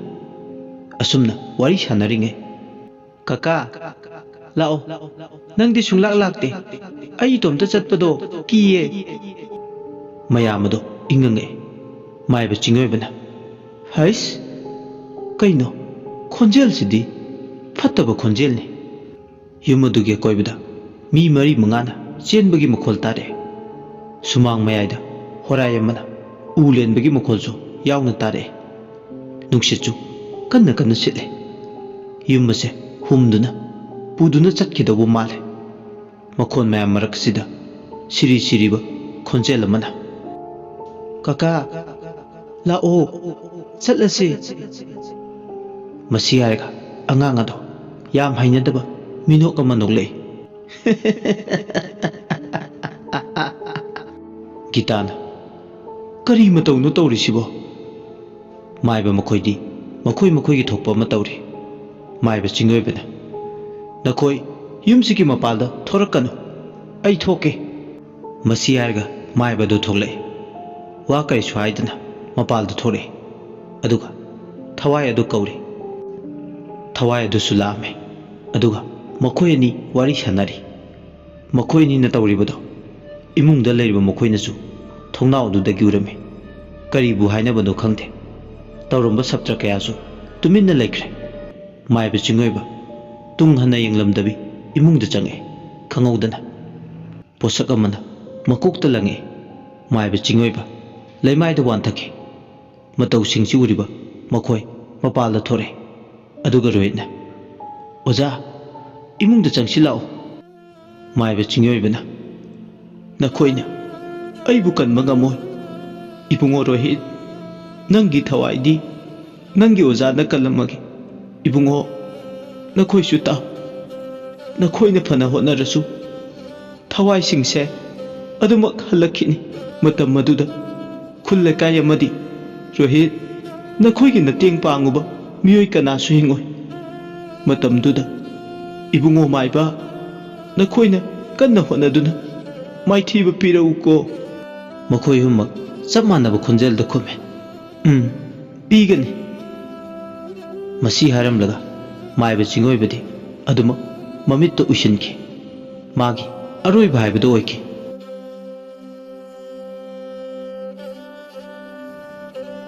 ꯑꯁꯨꯝꯅ ꯋꯥꯔꯤ ꯁꯥꯟꯅꯔꯤꯉꯩ, "ꯀꯀꯥ, ꯂꯥꯛꯑꯣ, ꯅꯪꯗꯤ ꯁꯨꯡꯂꯥꯛ ꯂꯥꯛꯇꯦ꯫ ꯑꯩ ꯏꯇꯣꯝꯇ ꯆꯠꯄꯗꯣ ꯀꯤꯌꯦ꯫" ꯃꯌꯥꯝ ꯑꯗꯣ ꯏꯪꯉꯪꯉꯛꯑꯦ꯫ ꯃꯥꯏꯕ ꯆꯤꯡꯑꯣꯏꯕꯅ, "ꯍꯩꯁ, ꯀꯩꯅꯣ, ꯈꯣꯟꯖꯦꯜꯁꯤꯗꯤ ꯐꯠꯇꯕ ꯈꯣꯟꯖꯦꯜꯅꯤ꯫" ꯌꯨꯝ ꯑꯗꯨꯒꯤ ꯑꯀꯣꯏꯕꯗ ꯃꯤ ꯃꯔꯤ ꯃꯉꯥꯅ ꯆꯦꯟꯕꯒꯤ ꯃꯈꯣꯜ ꯇꯥꯔꯛꯑꯦ꯫ ꯁꯨꯃꯥꯡ ꯃꯌꯥꯏꯗ ꯍꯣꯔꯥꯏ ꯑꯃꯅ ꯎ ꯂꯦꯟꯕꯒꯤ ꯃꯈꯣꯜꯁꯨ ꯌꯥꯎꯅ ꯇꯥꯔꯛꯑꯦ꯫ ꯅꯨꯡꯁꯤꯠꯁꯨ ꯀꯟꯅ ꯀꯟꯅ ꯁꯤꯠꯂꯦ꯫ ꯌꯨꯝ ꯑꯁꯦ ꯍꯨꯝꯗꯨꯅ ꯄꯨꯗꯨꯅ ꯆꯠꯈꯤꯗꯧꯕ ꯃꯥꯜꯂꯦ꯫ ꯃꯈꯣꯟ ꯃꯌꯥꯝ ꯃꯔꯛꯁꯤꯗ ꯁꯤꯔꯤ ꯁꯤꯔꯤꯕ ꯈꯣꯟꯖꯦꯜ ꯑꯃꯅ, "ꯀꯀꯥ, ꯂꯥꯛꯑꯣ, ꯆꯠꯂꯁꯤ꯫" ꯃꯁꯤ ꯍꯥꯏꯔꯒ ꯑꯉꯥꯡ ꯑꯗꯣ ꯌꯥꯝ ꯍꯩꯅꯗꯕ ꯃꯤꯅꯣꯛ ꯑꯃ ꯅꯣꯛꯂꯛꯏ꯫ ꯒꯤꯇꯥꯅ, "ꯀꯔꯤ ꯃꯇꯧꯅꯣ ꯇꯧꯔꯤꯁꯤꯕꯣ?" ꯃꯥꯏꯕ ꯃꯈꯣꯏꯗꯤ ꯃꯈꯣꯏ ꯃꯈꯣꯏꯒꯤ ꯊꯣꯛꯄ ꯑꯃ ꯇꯧꯔꯤ꯫ ꯃꯥꯏꯕ ꯆꯤꯡꯑꯣꯏꯕꯅ, "ꯅꯈꯣꯏ ꯌꯨꯝꯁꯤꯒꯤ ꯃꯄꯥꯜꯗ ꯊꯣꯔꯛꯀꯅꯨ, ꯑꯩ ꯊꯣꯛꯀꯦ꯫" ꯃꯁꯤ ꯍꯥꯏꯔꯒ ꯃꯥꯏꯕꯗꯨ ꯊꯣꯛꯂꯛꯏ꯫ ꯋꯥ ꯀꯔꯤꯁꯨ ꯍꯥꯏꯗꯅ ꯃꯄꯥꯜꯗ ꯊꯣꯔꯛꯏ꯫ ꯑꯗꯨꯒ ꯊꯋꯥꯏ ꯑꯗꯨ ꯀꯧꯔꯤ꯫ ꯊꯋꯥꯏ ꯑꯗꯨꯁꯨ ꯂꯥꯛꯑꯝꯃꯦ꯫ ꯑꯗꯨꯒ ꯃꯈꯣꯏ ꯑꯅꯤ ꯋꯥꯔꯤ ꯁꯥꯟꯅꯔꯤ꯫ ꯃꯈꯣꯏ ꯑꯅꯤꯅ ꯇꯧꯔꯤꯕꯗꯣ ꯏꯃꯨꯡꯗ ꯂꯩꯔꯤꯕ ꯃꯈꯣꯏꯅꯁꯨ ꯊꯣꯡꯅꯥꯎ ꯑꯗꯨꯗꯒꯤ ꯎꯔꯝꯃꯤ꯫ ꯀꯔꯤꯕꯨ ꯍꯥꯏꯅꯕꯅꯣ ꯈꯪꯗꯦ꯫ ꯇꯧꯔꯝꯕ ꯁꯥꯇ꯭ꯔ ꯀꯌꯥꯁꯨ ꯇꯨꯃꯤꯟꯅ ꯂꯩꯈ꯭ꯔꯦ꯫ ꯃꯥꯏꯕ ꯆꯤꯡꯑꯣꯏꯕ ꯇꯨꯡ ꯍꯟꯅ ꯌꯦꯡꯂꯝꯗꯕꯤ ꯏꯃꯨꯡꯗ ꯆꯪꯉꯛꯏ꯫ ꯈꯪꯍꯧꯗꯅ ꯄꯣꯠꯁꯛ ꯑꯃꯅ ꯃꯀꯣꯛꯇ ꯂꯪꯉꯛꯏ꯫ ꯃꯥꯏꯕ ꯆꯤꯡꯑꯣꯏꯕ ꯂꯩꯃꯥꯏꯗ ꯋꯥꯟꯊꯈꯤ꯫ ꯃꯇꯧꯁꯤꯡꯁꯤ ꯎꯔꯤꯕ ꯃꯈꯣꯏ ꯃꯄꯥꯜꯗ ꯊꯣꯔꯛꯏ꯫ ꯑꯗꯨꯒ ꯔꯣꯍꯤꯠꯅ, "ꯑꯣꯖꯥ, ꯏꯃꯨꯡꯗ ꯆꯪꯁꯤꯜꯂꯛꯑꯣ꯫" ꯃꯥꯏꯕ ꯆꯤꯡꯑꯣꯏꯕꯅ, "ꯅꯈꯣꯏꯅ ꯑꯩꯕꯨ ꯀꯟꯕ ꯉꯝꯃꯣꯏ꯫ ꯏꯕꯨꯡꯉꯣ ꯔꯣꯍꯤꯠ, ꯅꯪꯒꯤ ꯊꯋꯥꯏꯗꯤ ꯅꯪꯒꯤ ꯑꯣꯖꯥꯅ ꯀꯜꯂꯝꯃꯒꯦ꯫ ꯏꯕꯨꯡꯉꯣ, ꯅꯈꯣꯏꯁꯨ ꯇꯥꯎ꯫ ꯅꯈꯣꯏꯅ ꯐꯅ ꯍꯣꯠꯅꯔꯁꯨ ꯊꯋꯥꯏꯁꯤꯡꯁꯦ ꯑꯗꯨꯃꯛ ꯍꯜꯂꯛꯈꯤꯅꯤ꯫" ꯃꯇꯝ ꯑꯗꯨꯗ ꯈꯨꯜ ꯂꯩꯀꯥꯏ ꯑꯃꯗꯤ, "ꯔꯣꯍꯤꯠ, ꯅꯈꯣꯏꯒꯤ ꯃꯇꯦꯡ ꯄꯥꯡꯉꯨꯕ ꯃꯤꯑꯣꯏ ꯀꯅꯥꯁꯨ ꯍꯤꯡꯉꯣꯏ꯫ ꯃꯇꯝꯗꯨꯗ ꯏꯕꯨꯡꯉꯣ ꯃꯥꯏꯕ, ꯅꯈꯣꯏꯅ ꯀꯟꯅ ꯍꯣꯠꯅꯗꯨꯅ ꯃꯥꯏꯊꯤꯕ ꯄꯤꯔꯛꯎꯀꯣ꯫" ꯃꯈꯣꯏ ꯑꯍꯨꯝꯃꯛ ꯆꯞ ꯃꯥꯟꯅꯕ ꯈꯣꯟꯖꯦꯜꯗ ꯈꯨꯝꯃꯤ꯫ "ꯎꯝ, ꯄꯤꯒꯅꯤ꯫" ꯃꯁꯤ ꯍꯥꯏꯔꯝꯂꯒ ꯃꯥꯏꯕ ꯆꯤꯡꯑꯣꯏꯕꯗꯤ ꯑꯗꯨꯃꯛ ꯃꯃꯤꯠꯇ ꯎꯏꯁꯤꯟꯈꯤ꯫ ꯃꯥꯒꯤ ꯑꯔꯣꯏꯕ ꯍꯥꯏꯕꯗꯨ ꯑꯣꯏꯈꯤ꯫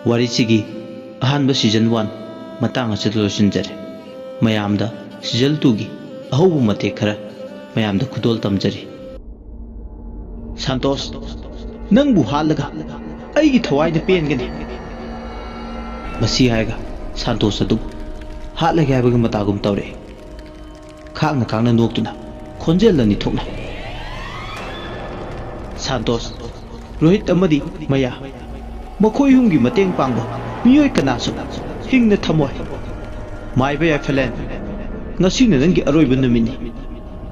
ꯋꯥꯔꯤꯁꯤꯒꯤ ꯑꯍꯥꯟꯕ season one ꯃꯇꯥꯡ ꯑꯁꯤꯗ ꯂꯣꯏꯁꯤꯟꯖꯔꯦ꯫ ꯃꯌꯥꯝꯗ season twoꯒꯤ ꯑꯍꯧꯕ ꯃꯇꯦꯛ ꯈꯔ ꯃꯌꯥꯝꯗ ꯈꯨꯗꯣꯜ ꯇꯝꯖꯔꯤ꯫ ꯁꯥꯟꯇꯣꯁ, ꯅꯪꯕꯨ ꯍꯥꯠꯂꯒ ꯑꯩꯒꯤ ꯊꯋꯥꯏꯗ ꯄꯦꯟꯒꯅꯤ꯫ ꯃꯁꯤ ꯍꯥꯏꯔꯒ ꯁꯥꯟꯇꯣꯁ ꯑꯗꯨꯕꯨ ꯍꯥꯠꯂꯒꯦ ꯍꯥꯏꯕꯒꯤ ꯃꯇꯥꯒꯨꯝ ꯇꯧꯔꯛꯏ꯫ ꯈꯥꯡꯅ ꯈꯥꯡꯅ ꯅꯣꯛꯇꯨꯅ ꯈꯣꯟꯖꯦꯜ ꯑꯅꯤ ꯊꯣꯛꯅ, ꯁꯥꯟꯇꯣꯁ, ꯔꯣꯍꯤꯠ ꯑꯃꯗꯤ ꯃꯌꯥ, ꯃꯈꯣꯏ ꯑꯍꯨꯝꯒꯤ ꯃꯇꯦꯡ ꯄꯥꯡꯕ ꯃꯤꯑꯣꯏ ꯀꯅꯥꯁꯨ ꯍꯤꯡꯅ ꯊꯝꯃꯣꯏ꯫ ꯃꯥꯏꯕ ꯌꯥꯏꯐꯂꯦꯟ, ꯉꯁꯤꯅ ꯅꯪꯒꯤ ꯑꯔꯣꯏꯕ ꯅꯨꯃꯤꯠꯅꯤ꯫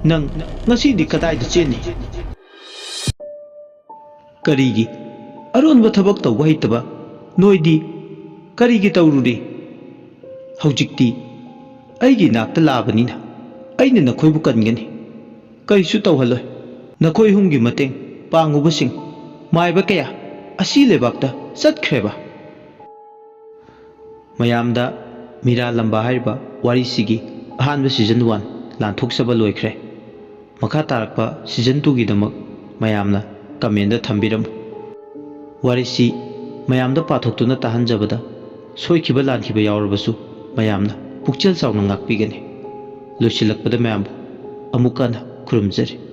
ꯅꯪ ꯉꯁꯤꯗꯤ ꯀꯗꯥꯏꯗ ꯆꯦꯟꯅꯤ? ꯀꯔꯤꯒꯤ ꯑꯔꯣꯟꯕ ꯊꯕꯛ ꯇꯧꯕ ꯍꯩꯇꯕ ꯅꯣꯏꯗꯤ ꯀꯔꯤꯒꯤ ꯇꯧꯔꯨꯔꯤ? ꯍꯧꯖꯤꯛꯇꯤ ꯑꯩꯒꯤ ꯏꯅꯥꯛꯇ ꯂꯥꯛꯑꯕꯅꯤꯅ ꯑꯩꯅ ꯅꯈꯣꯏꯕꯨ ꯀꯟꯒꯅꯤ꯫ ꯀꯔꯤꯁꯨ ꯇꯧꯍꯜꯂꯣꯏ꯫ ꯅꯈꯣꯏ ꯑꯍꯨꯝꯒꯤ ꯃꯇꯦꯡ ꯄꯥꯡꯉꯨꯕꯁꯤꯡ ꯃꯥꯏꯕ ꯀꯌꯥ ꯑꯁꯤ ꯂꯩꯕꯥꯛꯇ ꯆꯠꯈ꯭ꯔꯦꯕ꯫ ꯃꯌꯥꯝꯗ ꯃꯤꯔꯥ ꯂꯝꯕꯥ ꯍꯥꯏꯔꯤꯕ ꯋꯥꯔꯤꯁꯤꯒꯤ ꯑꯍꯥꯟꯕ season one ꯂꯥꯟꯊꯣꯛꯆꯕ ꯂꯣꯏꯈ꯭ꯔꯦ꯫ ꯃꯈꯥ ꯇꯥꯔꯛꯄ season twoꯒꯤꯗꯃꯛ ꯃꯌꯥꯝꯅ commentꯗ ꯊꯝꯕꯤꯔꯝꯃꯨ꯫ ꯋꯥꯔꯤꯁꯤ ꯃꯌꯥꯝꯗ ꯄꯥꯊꯣꯛꯇꯨꯅ ꯇꯥꯍꯟꯖꯕꯗ ꯁꯣꯏꯈꯤꯕ ꯂꯥꯟꯈꯤꯕ ꯌꯥꯎꯔꯕꯁꯨ ꯃꯌꯥꯝꯅ ꯄꯨꯛꯆꯦꯜ ꯆꯥꯎꯅ ꯉꯥꯛꯄꯤꯒꯅꯤ꯫ ꯂꯣꯏꯁꯤꯜꯂꯛꯄꯗ ꯃꯌꯥꯝꯕꯨ ꯑꯃꯨꯛꯀ ꯍꯟꯅ ꯈꯨꯔꯨꯝꯖꯔꯤ꯫